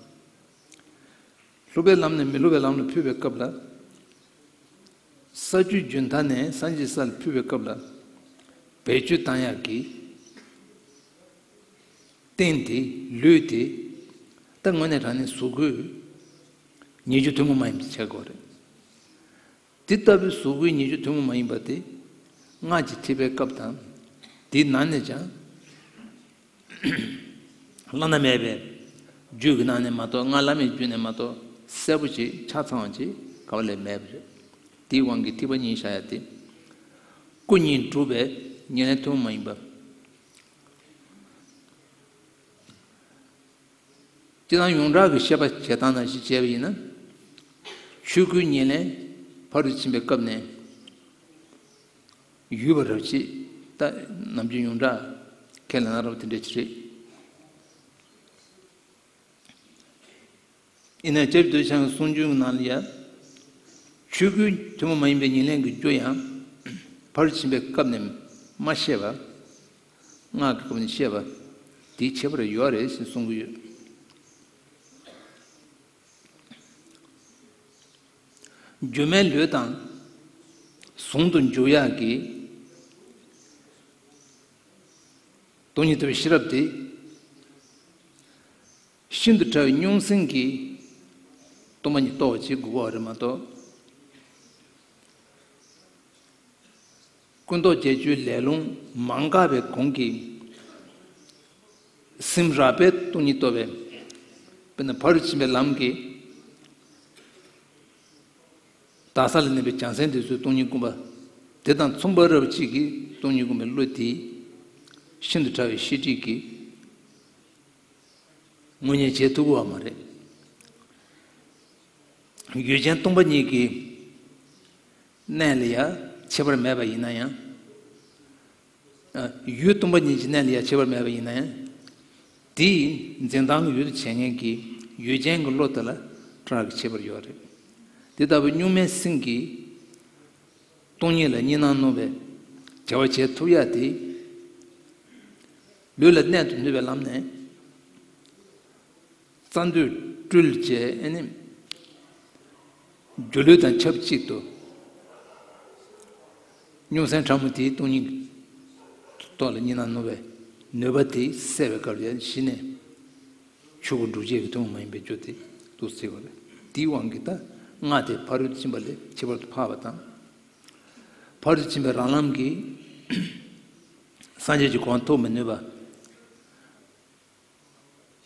སློབ་པའི་ལམ་ནས་མི་སློབ་པའི་ལམ་ལ་ཕུལ་བའི་སྐབས་ལ། ས་བཅུའི་རྒྱུན་མཐའ་ནས་སངས་རྒྱས་ས་ལ་ཕུལ་བའི་སྐབས་ལ། བེད་སྤྱོད་བཏང་ཡག་གི་རྟེན་དེ་ལུས་དེ། ད་དངོས་གནས་དྲང་གནས་གཟུགས་སྐུའི་ཉེར་སྦྱོར་ཐུན་མོང་མ་ཡིན་པ་ཆགས་དགོས་རེད། དེ་ལྟ་བུའི་གཟུགས་སྐུའི་ཉེར་སྦྱོར་ཐུན་མོང་མ་ཡིན་པ་དེ། སྔགས་ཀྱི་ཐེག་པའི་སྐབས་དང་། དེའི་ནང་ནས་ཀྱང་བླ་ན་མེད་པའི་རྒྱུད་ཀྱི་ནང་ནས་མ་གཏོགས། སྔགས་བླ་མེད་རྒྱུད་ནས་མ་གཏོགས་གསལ་པོ་ཅིག་ཆ་ཚང་བ་ཅིག་ག་བ་ལས་མེད་པ་རེད། དེའི་དབང་གིས་ཐེག་པ་གཉིས་བཞག་ཡ་དེ། སྐུ་གཉིས་སྒྲུབ་པའི་ཉེར་ལེན་ཐུན་མོང་མ་ཡིན་པ། སྤྱིར་བཏང་ཡོངས་གྲགས་ཀྱི་བཤད་པ་བྱེད་སྟངས་ནང་བཞིན་བྱས་པ་ཡིན་ན། ཆོས་སྐུའི་ཉེར་ལེན་ཕ་རོལ་ཏུ་ཕྱིན་པའི་སྐབས་ནས་ཡོད་པ་རབ་ཅིག་ད་ནམ་རྒྱུན་ཡོངས་གྲགས་ཁས་ལེན་ན་རབ་དེ་འདྲ་ཅིག་རེད། ཡིན་ནའི་སྐྱབས་རྗེ་རྡོ་རྗེ་འཆང་གི་གསུང་རྒྱུན་གྱི་ནང་ལ་ཡང་། ཆོས་སྐུའི་ཐུན་མོང་མ་ཡིན་པའི་ཉེར་ལེན་གྱི་རྒྱུ་ཡང་ཕ་རོལ་ཏུ་ཕྱིན་པའི་སྐབས་ནས་མ་བཤད་པ། སྔགས་ཀྱི་སྐབས་ནས་བཤད་པ། དེའི་ཁྱད་པར་ཡོད་རེད་ཟེར་གསུང་གི་ཡོད། སྒྱུ་མའི་ལུས་དང་ཟུང་དུ་འཇུག་ཡག་གི་སྟོང་ཉིད་རྟོགས་པའི་ཤེས་རབ་དེ། ཤིན་ཏུ་ཕྲ་བའི་རྙོག་ཟིང་གིས་སྟོང་པ་ཉིད་རྟོགས་པ་བྱེད་དགོས་པ་རེད་མ་གཏོགས། ཀུན་རྟོག་བརྒྱད་ཅུའི་ལས་རླུང་མ་འགགས་པའི་གོང་གི་སེམས་རགས་པས་སྟོང་ཉིད་རྟོགས་པའི། དཔེར་ན་ཕ་རོལ་ཕྱིན་པའི་ལམ་གྱི་དག་ས་ལ་གནས་པའི་བྱང་སེམས་དེ་ཚོའི་སྟོང་ཉིད་སྒོམ་པ། དེ་དང་མཚུངས་པ་རབ་གཅིག་གི་སྟོང་ཉིད་སྒོམ་པའི་བློ་དེ་ཤིན་ཏུ་ཕྲ་བའི་ཤེས་སྒྲིབ་ཀྱིས། དངོས་གཉེན་བྱེད་ཐུབ་ཀྱི་ཡོད་མ་རེད། ཡུལ་ཅན་སྟོང་པ་ཉིད་ཀྱི་གནས་ལ་ཡང་ཁྱད་པར་མེད་པ་ཡིན་ན་ཡང་། ཡུལ་སྟོང་པ་ཉིད་ཀྱི་གནས་ལ་ཡང་ཁྱད་པར་མེད་པ་ཡིན་ན་ཡང་། དེའི་འཛིན་སྟངས་ཀྱི་ཡུལ་དུ་བྱེད་མཁན་གྱི་ཡུལ་ཅན་གྱི་བློ་དེ་ལ་ཕྲ་རགས་ཀྱི་ཁྱད་པར་ཡོད་རེད། དེ་ལྟ་བུའི་གཉུག་མའི་སེམས་ཀྱིས། སྟོང་ཉིད་ལ་གཉིས་སྣང་སྣང་བའི་བྱ་བ་བྱེད་ཐུབ་ཡ་དེ། ལུས་ལ་གནད་དུ་བསྣུན་པའི་ལམ་ནས། རྩ་མདུད་སྤྲུལ་བྱས་ཨེ་ནི། སྒྱུ་ལུས་དང་ཆབས་ཅིག་ཏུ། རྙོག་ཟིང་ཕྲ་མོ་དེའི་སྟོང་ཉིད་ཐོག་ལ་གཉིས་སྣང་སྣང་བའི་ནུས་པ་དེ་སད་པའི་སྐབས་ལ་གཞི་ནས་ཆོས་སྐུ་འགྲུབ་བྱེད་ཀྱི་ཐུན་མོང་མ་ཡིན་པའི་རྒྱུ་དེ་འདུག་ཟེར་བ་རེད། དེའི་དབང་གིས་ད་སྔགས་དེ་ཕ་རོལ་ཏུ་ཕྱིན་པ་ལས་ཁྱད་པར་དུ་འཕགས་པ་དང་། ཕ་རོལ་ཏུ་ཕྱིན་པའི་རང་ལམ་གྱི་སངས་རྒྱས་ཀྱི་གོ་འཕང་ཐོབ་མི་ནུས་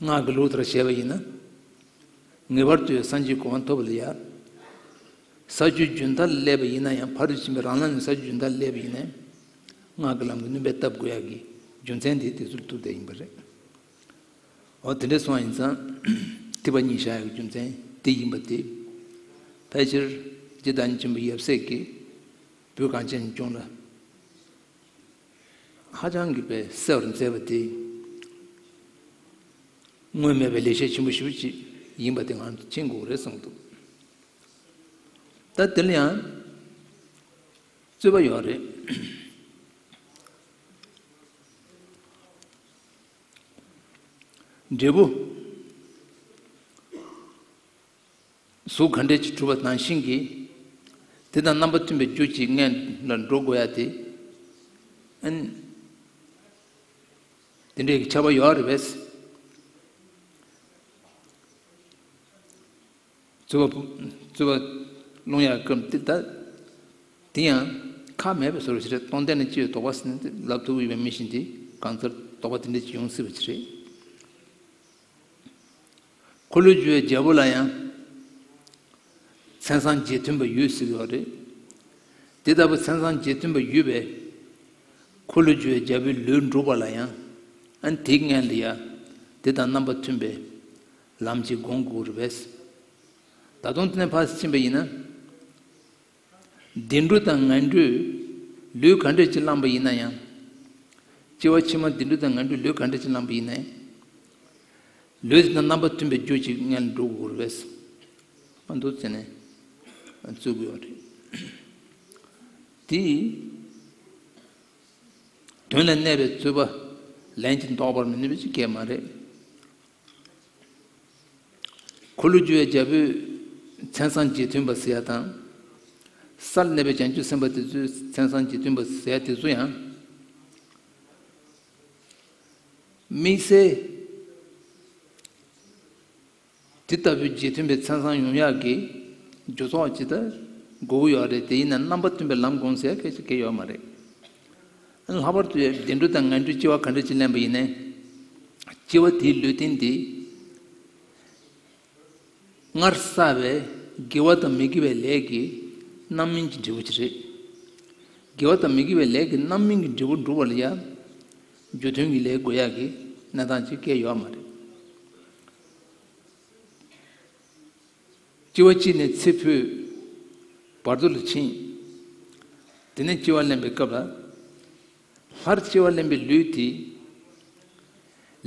པ། སྔགས་ཀྱི་ལུགས་ལྟར་བྱས་པ་ཡིན་ན། ངེས་པར་དུ་སངས་རྒྱས་གོ་འཕང་ཐོབ་པ་ལ་ཡ། ས་བཅུའི་རྒྱུན་མཐར་སླེབས་པ་ཡིན་ན་ཡང་། ཕ་རོལ་ཏུ་ཕྱིན་པའི་རང་ལམ་ནས་ས་བཅུའི་རྒྱུན་མཐར་སླེབས་པ་ཡིན་ན། སྔགས་ཀྱི་ལམ་གྱི་སྣོན་པ་བཏབ་དགོས་ཡག་གི་རྒྱུ་མཚན་དེ་དེ་ཚོར་ཐུག་བསྡད་ཡིན་པ་རེད། འོ་དེ་འདྲ་སོང་བ་ཡིན་ཙང་། ཐེག་པ་གཉིས་བཞག་ཡག་གི་རྒྱུ་མཚན་དེ་ཡིན་པ་དེ། ཕལ་ཆེར་རྗེ་བདག་ཉིད་ཆེན་པོ་ཡབ་སྲས་ཀྱིས་བོད་གངས་ཅན་ལྗོངས་ལ་ཧ་ཅང་གི་དཔེ་གསལ་བར་མཛད་པ་དེ། སྔོན་མེད་པའི་ལེགས་བཤད་ཆེན་པོ་ཞེ་པོ་ཅིག་ཡིན་པ་དེ་ང་ཚོས་མཁྱེན་དགོས་རེད་བསམ་འདུག་ད་དེ་ལ་ཡང་རྩོད་པ་ཡོད་རེད། འབྲས་བུ། གཟུགས་ག་འདྲས་ཅིག་གྲུབ་པ་ནང་བཞིན་གྱི། དེ་དང་རྣམ་པ་མཐུན་པའི་རྒྱུ་ཅིག་སྔོན་ལ་འགྲོ་དགོས་ཡ་དེ། ཨན། དེ་འདྲའི་ཁྱབ་པ་ཡོད་རེད་པས། རྩོད་པ། རྩོད་པ་སློང་ཡ་སྐབས་དེ་ད། དེ་ཡང་ཁག་མེད་པའི་བཟོ་འདྲ་ཞིག་རེད། སྟོང་ཐུན་ནི་སྤྱི་ཡི་དོགས་པ་ཟེར་ནས་ལབ་ཐུབ་ཀྱི་ཡོད་པའི་མི་ཞིག་འདི་གང་ལྟར་དོགས་པ་དེ་འདྲ་ཅིག་ཡོང་སྲིད་པ་ཅིག་རེད། འཁོར་ལོས་སྒྱུར་བའི་རྒྱལ་པོ་ལ་ཡང་མཚན་བཟང་རྗེས་མཐུན་པ་ཡོད་ཟེར་གྱི་ཡོད་རེད། དེ་ལྟ་བུ་མཚན་བཟང་རྗེས་མཐུན་པ་ཡོད་པས། འཁོར་ལོས་སྒྱུར་བའི་རྒྱལ་པོའི་ལུས་འགྲུབ་པ་ལ་ཡང་། ཨ་ནི་དེའི་སྔོན་ལ་ཡང་དེ་དང་རྣམ་པ་མཐུན་པའི་ལམ་གྱི་སྒོམ་དགོས་རེད་པས། ད་དུང་དེ་ནས་ཕར་ཕྱིན་པ་ཡིན་ན། བདེ་འགྲོ་དང་ངན་འགྲོའི་ལུས་ག་འདྲ་ཅིག་བླངས་པ་ཡིན་ན་ཡང་། སྐྱེ་བ་ཕྱི་མ་བདེ་འགྲོ་དང་ངན་འགྲོའི་ལུས་ག་འདྲ་ཅིག་བླངས་པ་ཡིན་ན་ཡང་། ལུས་དེ་དང་རྣམ་པ་མཐུན་པའི་རྒྱུ་ཅིག་སྔོན་ལ་འགྲོ་དགོས་རེད་པས། ཨ་འདུག་ཟེར་ནས་བརྩི་དགོས་པ་རེད། དེ་དོན་ལ་གནས་པའི་རྩོད་པ་ལན་གཅིག་ལྡོག་པར་མི་ནུས་པ་ཅིག་སྐྱེས་མ་རེད། འཁོར་ལོས་སྒྱུར་བའི་རྒྱལ་པོས་མཚན་བཟང་རྗེས་མཐུན་པ་ཟེར་ཡ་དང་། ས་ལ་གནས་པའི་བྱང་ཆུབ་སེམས་དཔའ་དེ་ཚོས་མཚན་བཟང་རྗེས་མཐུན་པ་ཟེར་ཡ་དེ་ཚོ་ཡང་། དམིགས་བསལ་དེ་ལྟ་བུའི་རྗེས་མཐུན་པའི་མཚན་བཟང་ཡོང་ཡག་གི་རྒྱུ་ཚོགས་ཅིག་ད་དགོས་ཀྱི་ཡོད་རེད། དེ་ཡིན་ན་རྣམ་པ་མཐུན་པའི་ལམ་དགོངས་ཟེར་ཡ་སྐད་ཆ་གང་ཡང་ཡོད་མ་རེད། ལྷག་པར་དུ་བདེ་འགྲོ་དང་ངན་འགྲོའི་སྐྱེ་བ་ག་འདྲ་ཅིག་ལེན་པ་ཡིན་ནའི། སྐྱེ་བ་དེའི་ལུས་རྟེན་དེ། སྔར་བསགས་པའི་དགེ་བ་དང་མི་དགེ་བའི་ལས་ཀྱི་རྣམ་སྨིན་གྱི་འབྲས་བུ་ཅིག་རེད། དགེ་བ་དང་མི་དགེ་བའི་ལས་ཀྱི་རྣམ་སྨིན་གྱི་འབྲས་བུ་འགྲུབ་པ་ལ་ཡང་། རྒྱུ་མཐུན་གྱི་ལས་དགོས་ཡག་གི་གནས་སྟངས་ཅིག་སྐྱེ་ཡོད་མ་རེད། སྐྱེ་བ་གཅིག་ནས་ཚེ་འཕོས། བར་དོ་ལ་ཕྱིན། དེ་ནས་སྐྱེ་བ་ལེན་པའི་སྐབས་ལ། སླར་སྐྱེ་བ་ལེན་པའི་ལུས་དེ།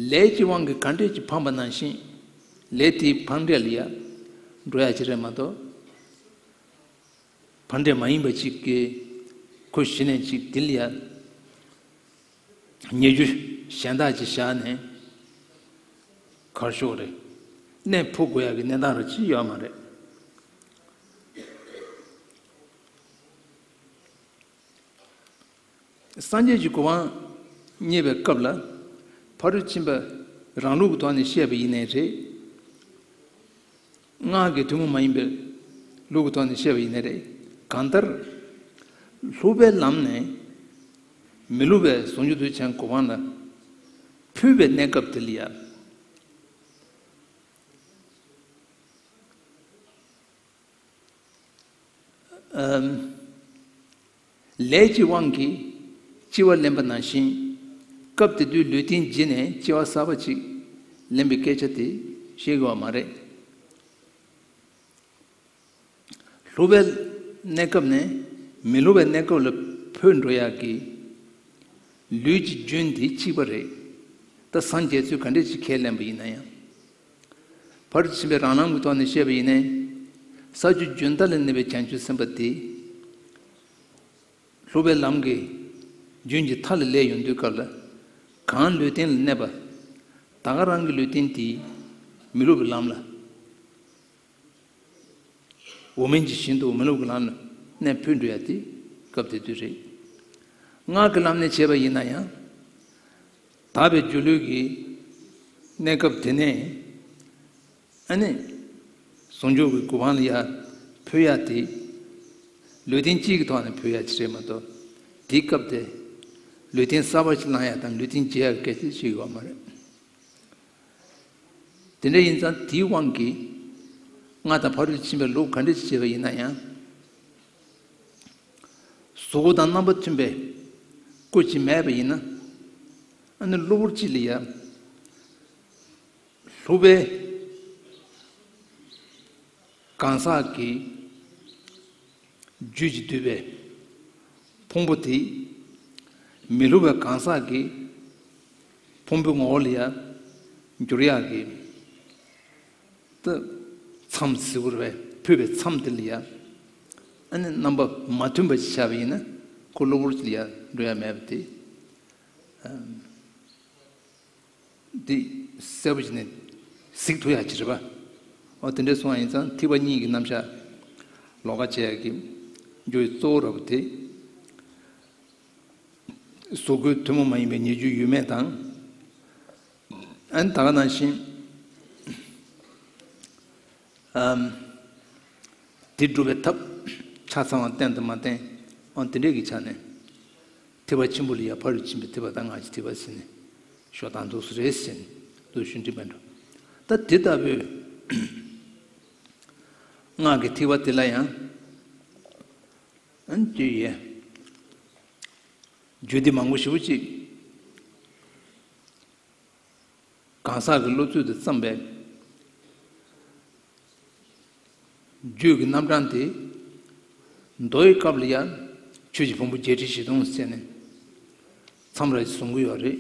ལས་ཀྱི་དབང་གིས་ག་འདྲས་ཀྱིས་འཕངས་པ་ནང་བཞིན། ལས་དེའི་ཕན་འབྲས་ལ་ཡང་འགྲོ་ཡ་ཅིག་རེད་མ་གཏོགས། ཕན་འབྲས་མ་ཡིན་པ་ཅིག་གི་ཁོ་གཞི་ནས་ཅིག་དེ་ལ་ཡང་ཉེས་རྒྱུ་གཞན་དག་ཅིག་བཞག་ནས་གར་ཤོག་རེད། གནས་འཕོ་དགོས་ཡག་གི་གནས་སྟངས་ར་ཅིག་ཡོད་མ་རེད། སངས་རྒྱས་ཀྱི་གོ་འཕང་བརྙེས་པའི་སྐབས་ལ། ཕ་རོལ་ཕྱིན་པ་རང་ལུགས་ཀྱི་ཐོག་ནས་བཤད་པ་ཡིན་ནའི་རེད། སྔགས་ཀྱི་ཐུན་མོང་མ་ཡིན་པའི་ལུགས་ཀྱི་ཐོག་ནས་བཤད་པ་ཡིན་ནའི་རེད། གང་ལྟར། སློབ་པའི་ལམ་ནས་མི་སློབ་པའི་ཟུང་འཇུག་ཏུ་ཆེན་གོ་འཕང་ལ་འཕོས་པའི་གནས་སྐབས་དེ་ལ་ཡང་། ཨམ། ལས་ཀྱི་དབང་གིས་སྐྱེ་བ་ལེན་པ་ནང་བཞིན། སྐབས་དེ་དུས་ལུས་རྟེན་བརྗེས་ནས་སྐྱེ་བ་གསར་པ་ཅིག་ལེན་པའི་སྐད་ཆ་དེ་བཤད་དགོས་པ་མ་རེད། སློབ་པའི་གནས་སྐབས་ནས་མི་སློབ་པའི་གནས་སྐབས་ལ་འཕོས་འགྲོ་ཡག་གི་ལུས་ཀྱི་རྒྱུན་དེ་གཅིག་པ་རེད། ད་སངས་རྒྱས་ཚོས་ག་འདྲས་ཅིག་ཁས་ལེན་པ་ཡིན་ན་ཡང་། ཕར་ཕྱིན་པའི་རང་ལམ་གྱི་ཐོག་ནས་བཤད་པ་ཡིན་ནའི། ས་བཅུ་རྒྱུན་མཐའ་ལ་གནས་པའི་བྱང་ཆུབ་སེམས་དཔའ་དེ། སློབ་པའི་ལམ་གྱི་རྒྱུན་གྱི་མཐའ་ལ་སླེབས་ཡོང་དུས་སྐབས་ལ། གང་ལུས་རྟེན་ལ་གནས་པ། ད་ག་རང་གི་ལུས་རྟེན་དེ་མི་སློབ་པའི་ལམ་ལ། འོག་མིན་གྱི་ཞིང་དུ་མི་སློབ་ཀྱི་ལམ་ལ་གནས་འཕོས་འགྲོ་ཡ་དེ་སྐབས་དེ་དུས་རེད། སྔགས་ཀྱི་ལམ་ནས་བྱས་པ་ཡིན་ན་ཡང་། དག་པའི་སྒྱུ་ལུས་ཀྱི་གནས་སྐབས་དེ་ནས། ཨ་ནི། ཟུང་འཇུག་གི་གོ་འཕང་ལ་ཡར་འཕོས་ཡ་དེ། ལུས་རྟེན་གཅིག་གི་ཐོག་ནས་འཕོས་ཡ་ཅིག་རེད་མ་གཏོགས། དེའི་སྐབས་དེ། ལུས་རྟེན་གསར་པ་ཞིག་བླང་ཡ་དང་ལུས་རྟེན་བརྗེ་ཡ་གི་སྐད་ཆ་ཞིག་ཡོད་མ་རེད། དེ་འདྲ་ཡིན་ཙང་དེའི་དབང་གིས་སྔགས་དང་ཕ་རོལ་ཏུ་ཕྱིན་པའི་ལུགས་ག་འདྲ་ཞིག་བྱས་པ་ཡིན་ན་ཡང་། གཟུགས་པོ་དང་རྣམ་པ་མཐུན་པའི་སྐུ་ཅིག་མེད་པ་ཡིན་ན། ཨ་ནི་གློ་བུར་ཅིག་ལ་ཡ། སློབ་པའི་གང་ཟག་གི་རྒྱུད་ཀྱིས་བསྡུས་པའི་ཕུང་པོ་དེ། མི་སློབ་པའི་གང་ཟག་གི་ཕུང་པོའི་ངོ་བོ་ལ་ཡ་འགྱུར་ཡག་གི། ད་མཚམས་ཟེར་དགོས་རེད་པས། འཕོས་པའི་མཚམས་དེ་ལ་ཡ། ཨ་ནི་རྣམ་པ་མ་མཐུན་པ་ཞིག་བྱས་པ་ཡིན་ན། ཁོ་གློ་བུར་ཅིག་ལ་ཡ་འགྲོ་ཡ་མེད་པ་དེ། འདི་གསལ་པོ་བྱས་ནས་གཟིགས་ཐུབ་ཡག་ཅིག་རེད་པ། འོ་དེ་འདྲ་སོང་བ་ཡིན་ཙང་ཐེག་པ་གཉིས་ཀྱི་རྣམ་གཞག་ལོགས་ཀ་བྱེད་ཡག་གི་རྒྱུ་གཙོ་བོ་ར་བ་དེ། གཟུགས་སྐུའི་ཐུན་མོང་མ་ཡིན་པའི་ཉེས་སྤྱོད་ཡོད་མེད་དང་། ཨ་ནི་ད་ག་ནང་བཞིན། ཨམ། དེ་སྒྲུབ་པའི་ཐབས་ཆ་ཚང་བ་བསྟེན་དང་མ་བསྟེན། ཨང་དེ་འདྲས་ཀྱི་ཆ་ནས། ཐེག་པ་ཆེན་པོ་ལ་ཡ་ཕ་རོལ་ཏུ་ཕྱིན་པའི་ཐེག་པ་དང་སྔགས་ཀྱི་ཐེག་པ་ཟེར་ནས་ཞོག་དང་འདུག་སེ་རེད་ཟེར་ནས་འདུག་ཞུ་འདྲི་མེད་འགྲོ། ད་དེ་ལྟ་བུའི་སྔགས་ཀྱི་ཐེག་པ་དེ་ལ་ཡང་། ཨ་ནི་དེ་ཡི་རྒྱུད་སྡེ་མང་པོ་ཞེ་པོ་ཅིག་གང་ཟག་གི་བློ་ཚོད་དུ་བརྩམས་པའི་རྒྱུད་ཀྱི་རྣམ་གྲངས་དེ་ མདོ་ཡི་སྐབས་ལ་ཡང་ཆོས་ཀྱི་ཕུང་པོ་བརྒྱད་ཁྲི་བཞི་སྟོང་ཟེར་ནས་མཚམས་ར་བཟུང་གི་ཡོད་རེད།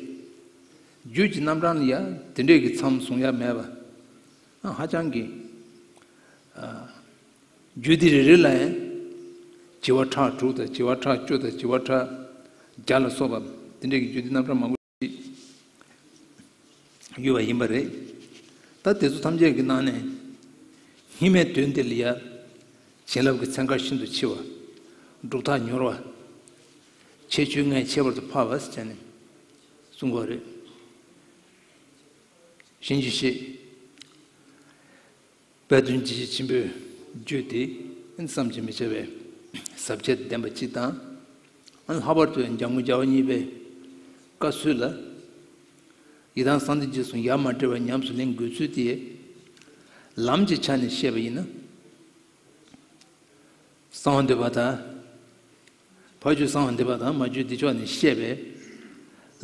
རྒྱུད་ཀྱི་རྣམ་གྲངས་ལ་ཡང་དེ་འདྲས་ཀྱི་མཚམས་བཟུང་ཡ་མེད་པ། ཨ་ཧ་ཅང་གི་ཨ་རྒྱུད་སྡེ་རེ་རེ་ལ་ཡང་བྱེ་བ་ཕྲག་དྲུག་དང་བྱེ་བ་ཕྲག་བཅུ་དང་བྱེ་བ་ཕྲག་བརྒྱ་ལ་སོགས་པ་དེ་འདྲས་ཀྱི་རྒྱུད་སྡེ་རྣམ་གྲངས་མང་པོ་ཡོད་པ་ཡིན་པ་རེད། ད་དེ་ཚོ་ཐམས་ཅད་ཀྱི་ནང་ནས་སྙིགས་མའི་དོན་དེ་ལ་ཡ་བྱིན་རླབས་ཀྱི་ཚན་ཁ་ཤིན་ཏུ་ཆེ་བ། སྒྲུབ་ཐག་ཉེ་བ། ཁྱད་ཆོས་ལྔས་ཁྱད་པར་དུ་འཕགས་པ་ཟེར་ནས་གསུང་གི་ཡོད་རེད། གཤིན་རྗེ་གཤེད། དཔལ་ལྡན་འཇིགས་བྱེད་ཆེན་པོའི་རྒྱུད་དེ་བསམ་གྱིས་མི་ཁྱབ་པའི་ཟབ་ཁྱད་ལྡན་པ་གཅིག་དང་། ལྷག་པར་དུ་འཇམ་མགོན་རྒྱལ་བ་གཉིས་པའི་བཀའ་སྲོལ་ལ། ཡི་དམ་གསང་བདེ་རྗེས་གསུང་ཡ་མ་བྲལ་བར་ཉམས་སུ་ལེན་དགོས་ཚུལ་དེ། ལམ་གྱི་ཆ་ནས་བཤད་པ་ཡིན་ན། གསང་བ་འདུས་པ་དང་། ཕ་རྒྱུད་གསང་བ་འདུས་པ་དང་མ་རྒྱུད་བདེ་མཆོག་ནས་བཤད་པའི་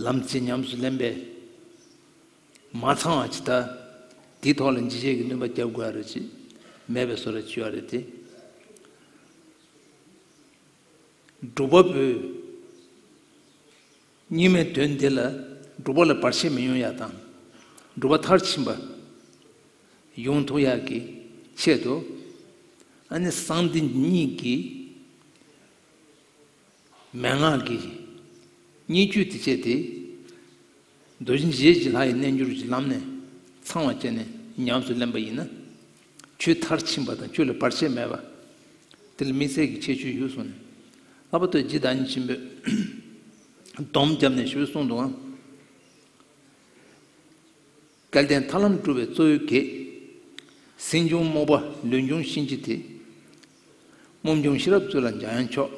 ལམ་ཚིག་ཉམས་སུ་ལེན་པས། མ་ཚང་བ་ཇི་ལྟར། དེའི་ཐོག་ལ་འཇིགས་བྱེད་ཀྱི་སྣོན་པ་རྒྱབ་དགོས་ཡ་རེད་ཅེས་མེད་པའི་བཟོ་འདྲ་བྱས་ཡོད་རེད་དེ། སྒྲུབ་པ་པོས་སྙིགས་མའི་དོན་འདི་ལ་སྒྲུབ་པ་ལ་བར་ཆད་མི་ཡོང་ཡ་དང་། སྒྲུབ་པ་མཐར་ཕྱིན་པ་ཡོང་ཐུབ་ཡ་གི་ཆེད་དུ། ཨ་ནི་གསང་བདེ་གཉིས་ཀྱིས། མན་ངག་གི་སྙིང་བཅུད་དེ་བྱས་ཏེ། རྡོ་རྗེ་འཇིགས་བྱེད་ཀྱི་ལྷ་ཡི་རྣལ་འབྱོར་གྱི་ལམ་ནས་ཚང་བ་བྱས་ནས་ཉམས་སུ་ལེན་པ་ཡིན་ན། ཆོས་མཐར་ཕྱིན་པ་དང་ཆོས་ལ་བར་ཆད་མེད་པ། དེ་ལ་དམིགས་བསལ་གྱི་ཁྱད་ཆོས་ཡོད་གསུངས་ནས། ལྷག་པར་དུ་རྗེ་བདག་ཉིད་ཆེན་པོས་སྡོམ་བརྒྱབ་ནས་ཞུས་གསུངས་འདུག་ཨང་། སྐལ་ལྡན་ཐར་ལམ་སྒྲུབ་པའི་གཙོ་བོའི་གེགས། སེམས་བྱུང་རྨོངས་པ་ལུས་འབྱུང་གཤིན་རྗེ་སྟེ། རྨོངས་འབྱུང་ཤེས་རབ་རྩོལ་ལ་འཇམ་དབྱངས་མཆོག་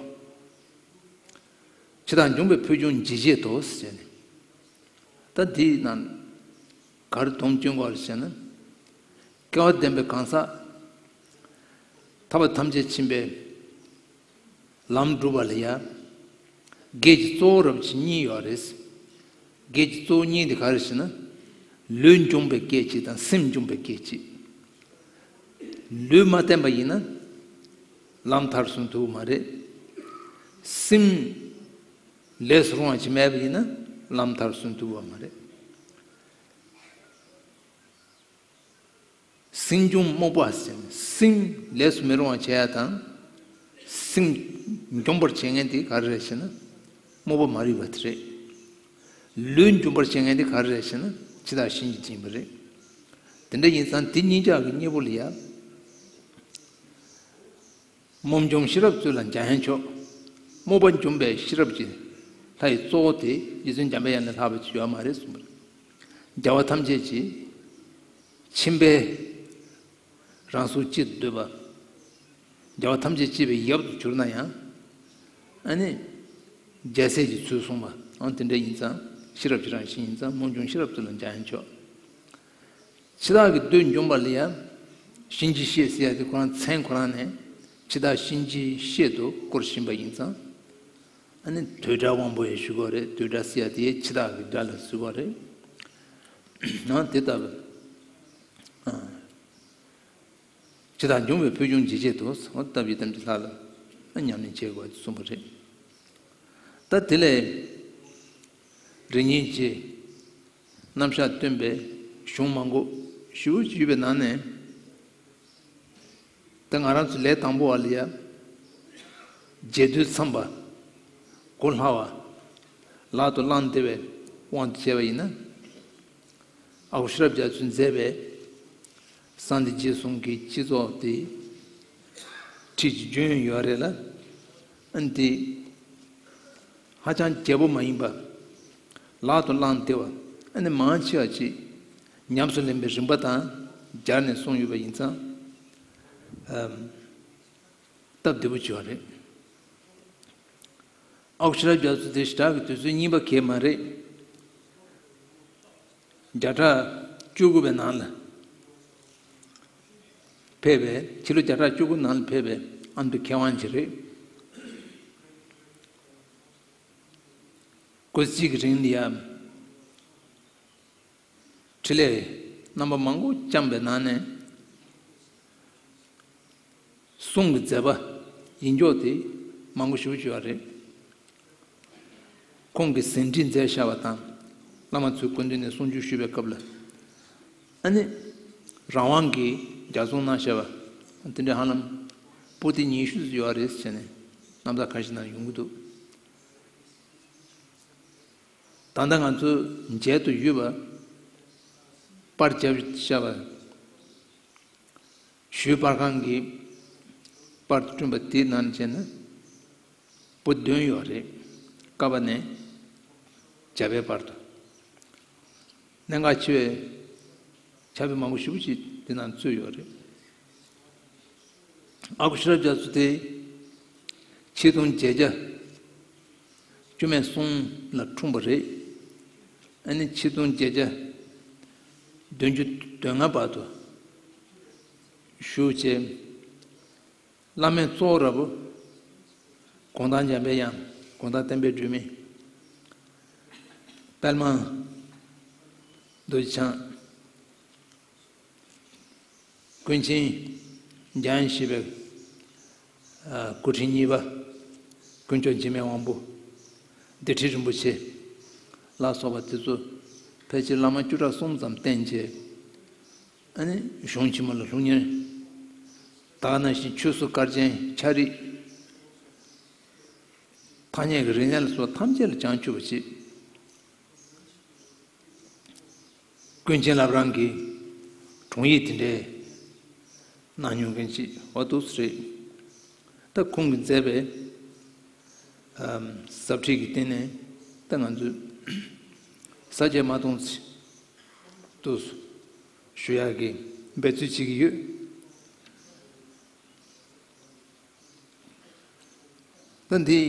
ཇི་ལྟར་འབྱུང་བའི་ཕུལ་བྱུང་འཇིགས་བྱེད་དོ་ཟེར་ནས། ད་འདིའི་ནང་ག་རེ་སྡོམ་སྐྱོན་དགོས་རེད་ཟེར་ན། སྐལ་བ་ལྡན་པའི་གང་ཟག་ཐར་པ་ཐམས་ཅད་མཁྱེན་པའི་ལམ་སྒྲུབ་པ་ལ་ཡ། གེགས་ཀྱི་གཙོ་བོ་རབ་ཅིག་གཉིས་ཡོད་རེད། གེགས་ཀྱི་གཙོ་བོ་གཉིས་དེ་ག་རེ་ཟེར་ན། ལུས་འབྱུང་བའི་གེགས་གཅིག་དང་སེམས་འབྱུང་བའི་གེགས་གཅིག་ལུས་མ་བརྟན་པ་ཡིན་ན། ལམ་མཐར་སོན་ཐུབ་པ་མ་རེད། སེམས་ལས་སུ་རུང་བ་ཅིག་མེད་པ་ཡིན་ན་ལམ་མཐར་སོན་ཐུབ་པ་མ་རེད། སེམས་བྱུང་རྨོངས་པ་ཟེར་ན་སེམས་ལས་སུ་མི་རུང་བ་བྱེད་ཡ་དང་། སེམས་འཇོམས་པར་བྱེད་མཁན་དེ་ག་རེ་རེད་ཟེར་ན། རྨོངས་པ་མ་རིག་པ་དེ་རེད། ལུས་འཇོམས་པར་བྱེད་མཁན་དེ་ག་རེ་རེད་ཟེར་ན་འཆི་བདག་གཤིན་རྗེ་ཡིན་པ་རེད། དེ་འདྲ་ཡིན་ཙང་དེ་གཉིས་ཆ་གི་གཉིས་པོ་ལ་ཡ། རྨོངས་འབྱུང་ཤེས་རབ་རྩོལ་ལ་འཇམ་དབྱངས་མཆོག་རྨོངས་པ་འཇོམས་པའི་ཤེས་རབ་ཀྱི་ལྷ་ཡི་གཙོ་བོ་དེ་རྗེ་བཙུན་འཇམ་པའི་དབྱངས་ལས་ལྷག་པ་ཅིག་ཡོད་མ་རེད་གསུངས་པ་རེད། རྒྱལ་བ་ཐམས་ཅད་ཀྱི་མཁྱེན་པའི་རང་གཟུགས་གཅིག་ཏུ་འདུས་པ། རྒྱལ་བ་ཐམས་ཅད་སྐྱེ་བའི་ཡབ་ཏུ་གྱུར་ན་ཡང་། ཨ་ནི། རྒྱལ་སྲས་ཀྱི་ཚུལ་གསུངས་པ་ཨང་དེ་འདྲ་ཡིན་ཙང་ཤེས་རབ་ཀྱི་རང་བཞིན་ཡིན་ཙང་རྨོངས་འབྱུང་ཤེས་རབ་རྩོལ་ལ་འཇམ་དབྱངས་མཆོག་འཆི་བདག་གི་བདུད་འཇོམས་པ་ལ་ཡང་གཤིན་རྗེ་གཤེད་ཟེར་ཡ་དེ་ཁོ་རང་མཚན་ཁོ་རང་ནས་འཆི་བདག་གཤིན་རྗེ་གཤེད་དུ་བསྐོར་བཞིན་པ་ཡིན་ཙང་། ཨ་ནི་བདུད་དགྲ་དབང་པོ་ཡང་ཞུ་གི་རེད། བདུད་དགྲ་ཟེར་ཡ་དེ་འཆི་བདག་གི་དགྲ་ལ་ཟེར་གི་རེད། ཨ་དེ་ལྟ་བུ། ཨ། འཆི་བདག་འཇོམས་པའི་ཕུལ་བྱུང་འཇིགས་བྱེད་དོ། འོ་ལྟ་བུའི་དམ་ཚིག་ལྷ་ལ་ཉམས་ལེན་བྱེད་དགོས་གསུངས་པ་རེད། ད་དེ་ལས་རིགས་ངེས་ཀྱི་རྣམ་གཞག་སྟོན་པའི་གཞུང་མང་པོ་ཞེ་པོ་ཅིག་ཡོད་པའི་ནང་ནས། ད་ང་རང་ཚོ་ལས་དང་པོ་བ་ལ་ཡ། རྒྱས་བསྡུས་འཚམས་པ། གོ་སླ་བ། ལག་ཏུ་བླངས་བདེ་བའི་དབང་དུ་བྱས་པ་ཡིན་ན། ཨ་ཁུ་ཤེས་རབ་རྒྱ་མཚོས་མཛད་པའི་གསང་བདེ་རྗེས་གསུང་གི་སྤྱི་ཚོགས་དེ་ཁྲིད་ཀྱི་རྒྱུན་ཡོད་རེད་ལ། ཨ་ནི་དེ་ཧ་ཅང་རྒྱས་པོ་མ་ཡིན་པ། ལག་ཏུ་བླངས་བདེ་བ། ཨ་ནི་མང་ཆེ་བ་ཅིག་ཉམས་སུ་ལེན་པའི་རིམ་པ་དང་སྦྱར་ནས་གསུངས་ཡོད་པ་ཡིན་ཙང་། ཨམ། སྟབས་བདེ་པོ་བྱུང་བ་རེད། ཨ་ཁུ་ཤེས་རབ་རྒྱ་མཚོ་དེ་ཞེ་དྲག་གི་དུས་ཚོད་རྙིང་པ་གང་ཡང་མ་རེད། བརྒྱ་ཕྲག་བཅུ་དགུ་པའི་ནང་ལ་ཕེབས་པའི་ཕྱི་ལོ་བརྒྱ་ཕྲག་བཅུ་དགུ་ནང་ལ་ཕེབས་པའི་ཨ་མདོ་མཁས་དབང་ཅིག་རེད། སྐུ་ཚེ་གཅིག་གི་རིང་ལ་ཡང་། འཕྲིན་ལས་རྣམ་པ་མང་པོ་བསྐྱངས་པའི་ནང་ནས། གསུང་གི་མཛད་པ་ ཡིན་འཇོག་དེ་མང་པོ་ཞེ་པོ་ཅིག་ཡོད་རེད། ཁོང་གིས་ཟིན་བྲིས་མཛད་བཞག་པ་དང་། བླ་མ་ཚོའི་སྐུ་མདུན་ནས་གསུང་ཆོས་ཞུས་པའི་སྐབས་ལ། ཨ་ནི། རང་དབང་གིས་ལྗགས་རྩོམ་གནང་བཞག་པ། དེ་འདྲ་ཧ་ལམ་པོ་ཏི་ཉི་ཤུ་ཙམ་ཡོད་རེད་ཟེར་ནས་རྣམ་ཐར་ཁ་ཤས་ནང་ཡོང་གི་འདུག་ད་ལྟ་ང་ཚོའི་མཇལ་དུ་ཡོད་པ། པར་བརྒྱབ་བཞག་པ། ཞུས་པར་ཁང་གི་པར་བསྐྲུན་པ་དེའི་ནང་བྱས་ན། པོ་ཏི་བདུན་ཡོད་རེད། ཀ་པ་ནས་བརྒྱ་པའི་བར་དུ། གནད་འགག་ཆེ་བའི་ཕྱག་དཔེ་མང་པོ་ཞེ་པོ་ཅིག་དེ་ནང་ཚུད་ཡོད་རེད། ཨ་ཁུ་ཤེས་རབ་རྒྱ་མཚོ་དེ་ཆིག་སྟོང་བརྒྱད་བརྒྱ་བཅུ་མེད་གསུམ་ལ་འཁྲུངས་པ་རེད། ཨ་ནི་ཆིག་སྟོང་བརྒྱད་བརྒྱ་བདུན་ཅུ་དོན་ལྔ་བར་དུ་བཞུགས་བྱས། བླ་མའི་གཙོ་བོ་ར་བོ། གུང་ཐང་འཇམ་པའི་དབྱངས། གུང་ཐང་བསྟན་པའི་སྒྲོན་མེ། པདྨ་རྡོ་རྗེ་འཆང་། ཀུན་མཁྱེན་འཇམ་དབྱངས་བཞད་པའི་སྐུ་ཕྲེང་གཉིས་པ། དཀོན་མཆོག་འཇིགས་མེད་དབང་པོ། སྡེ་ཁྲི་རིན་པོ་ཆེ་ལ་སོགས་པ་དེ་ཚོ་ཕལ་ཆེར་བླ་མ་བཅུ་ཕྲག་གསུམ་ཙམ་བསྟེན་བྱས། ཨ་ནི་གཞུང་ཆེན་མོ་ལ་སློབ་གཉེར། ད་ག་ནང་བཞིན་ཆོས་སྲུང་དཀར་ཆེན་ཕྱག་རིས། ཐ་སྙད་ཀྱི་རིག་གནས་ལ་སོགས་ཐམས་ཅད་ལ་བྱང་ཆུབ་པ་བྱེད། ཀུན་མཁྱེན་བླ་བྲང་གི་དྲུང་ཡིག་དེ་འདྲའི་གནང་མྱོང་མཁན་ཅིག་འོ་འདུག་སེ་རེད། ད་ཁོང་གིས་མཛད་པའི་ཨམ་ཟབ་ཁྲིད་ཀྱི་སྟེང་ནས་ད་ང་ཚོས་ས་བཅད་མ་གཏོང་ཚེ་འདུག་ཞུ་ཡག་གི་འབད་རྩོལ་བྱེད་ཀྱི་ཡོད། ད་འདི་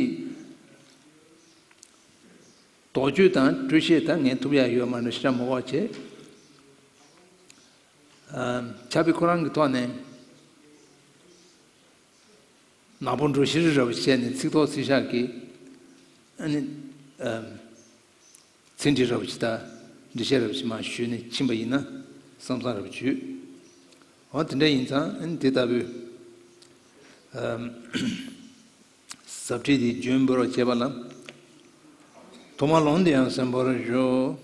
དོགས་གཅོད་དང་འགྲེལ་བཤད་ད་ངས་ཐུབ་ཡག་ཡོད་མ་རེད། ཤ་མོ་བ་བྱས། ཨམ་ཕྱག་དཔེ་ཁོ་རང་གི་ཐོག་ནས་ནག་པོ་འགྲོ་ཤེས་རབ་བྱས་ནས་ཚིག་ཐོག་ཚིག་ཤག་གི་ཨ་ནི་ཨམ་ཚིག་འགྲེལ་རབ་ཅིག་དང་འགྲེལ་བཤད་རབ་ཅིག་མར་ཞུས་ནས་ཕྱིན་པ་ཡིན་ན་བསམ་བསམ་རབ་བྱུས། འོ་དེ་འདྲ་ཡིན་ཙང་ཨ་ནི་དེ་ལྟ་བུའི་ཨམ་ཟབ་ཁྲིད་དེ་རྒྱུན་འབུལ་བ་བྱས་པ་ལ་ཐོག་མར་ལུང་དུ་ཡང་གསན་པར་ཞུ།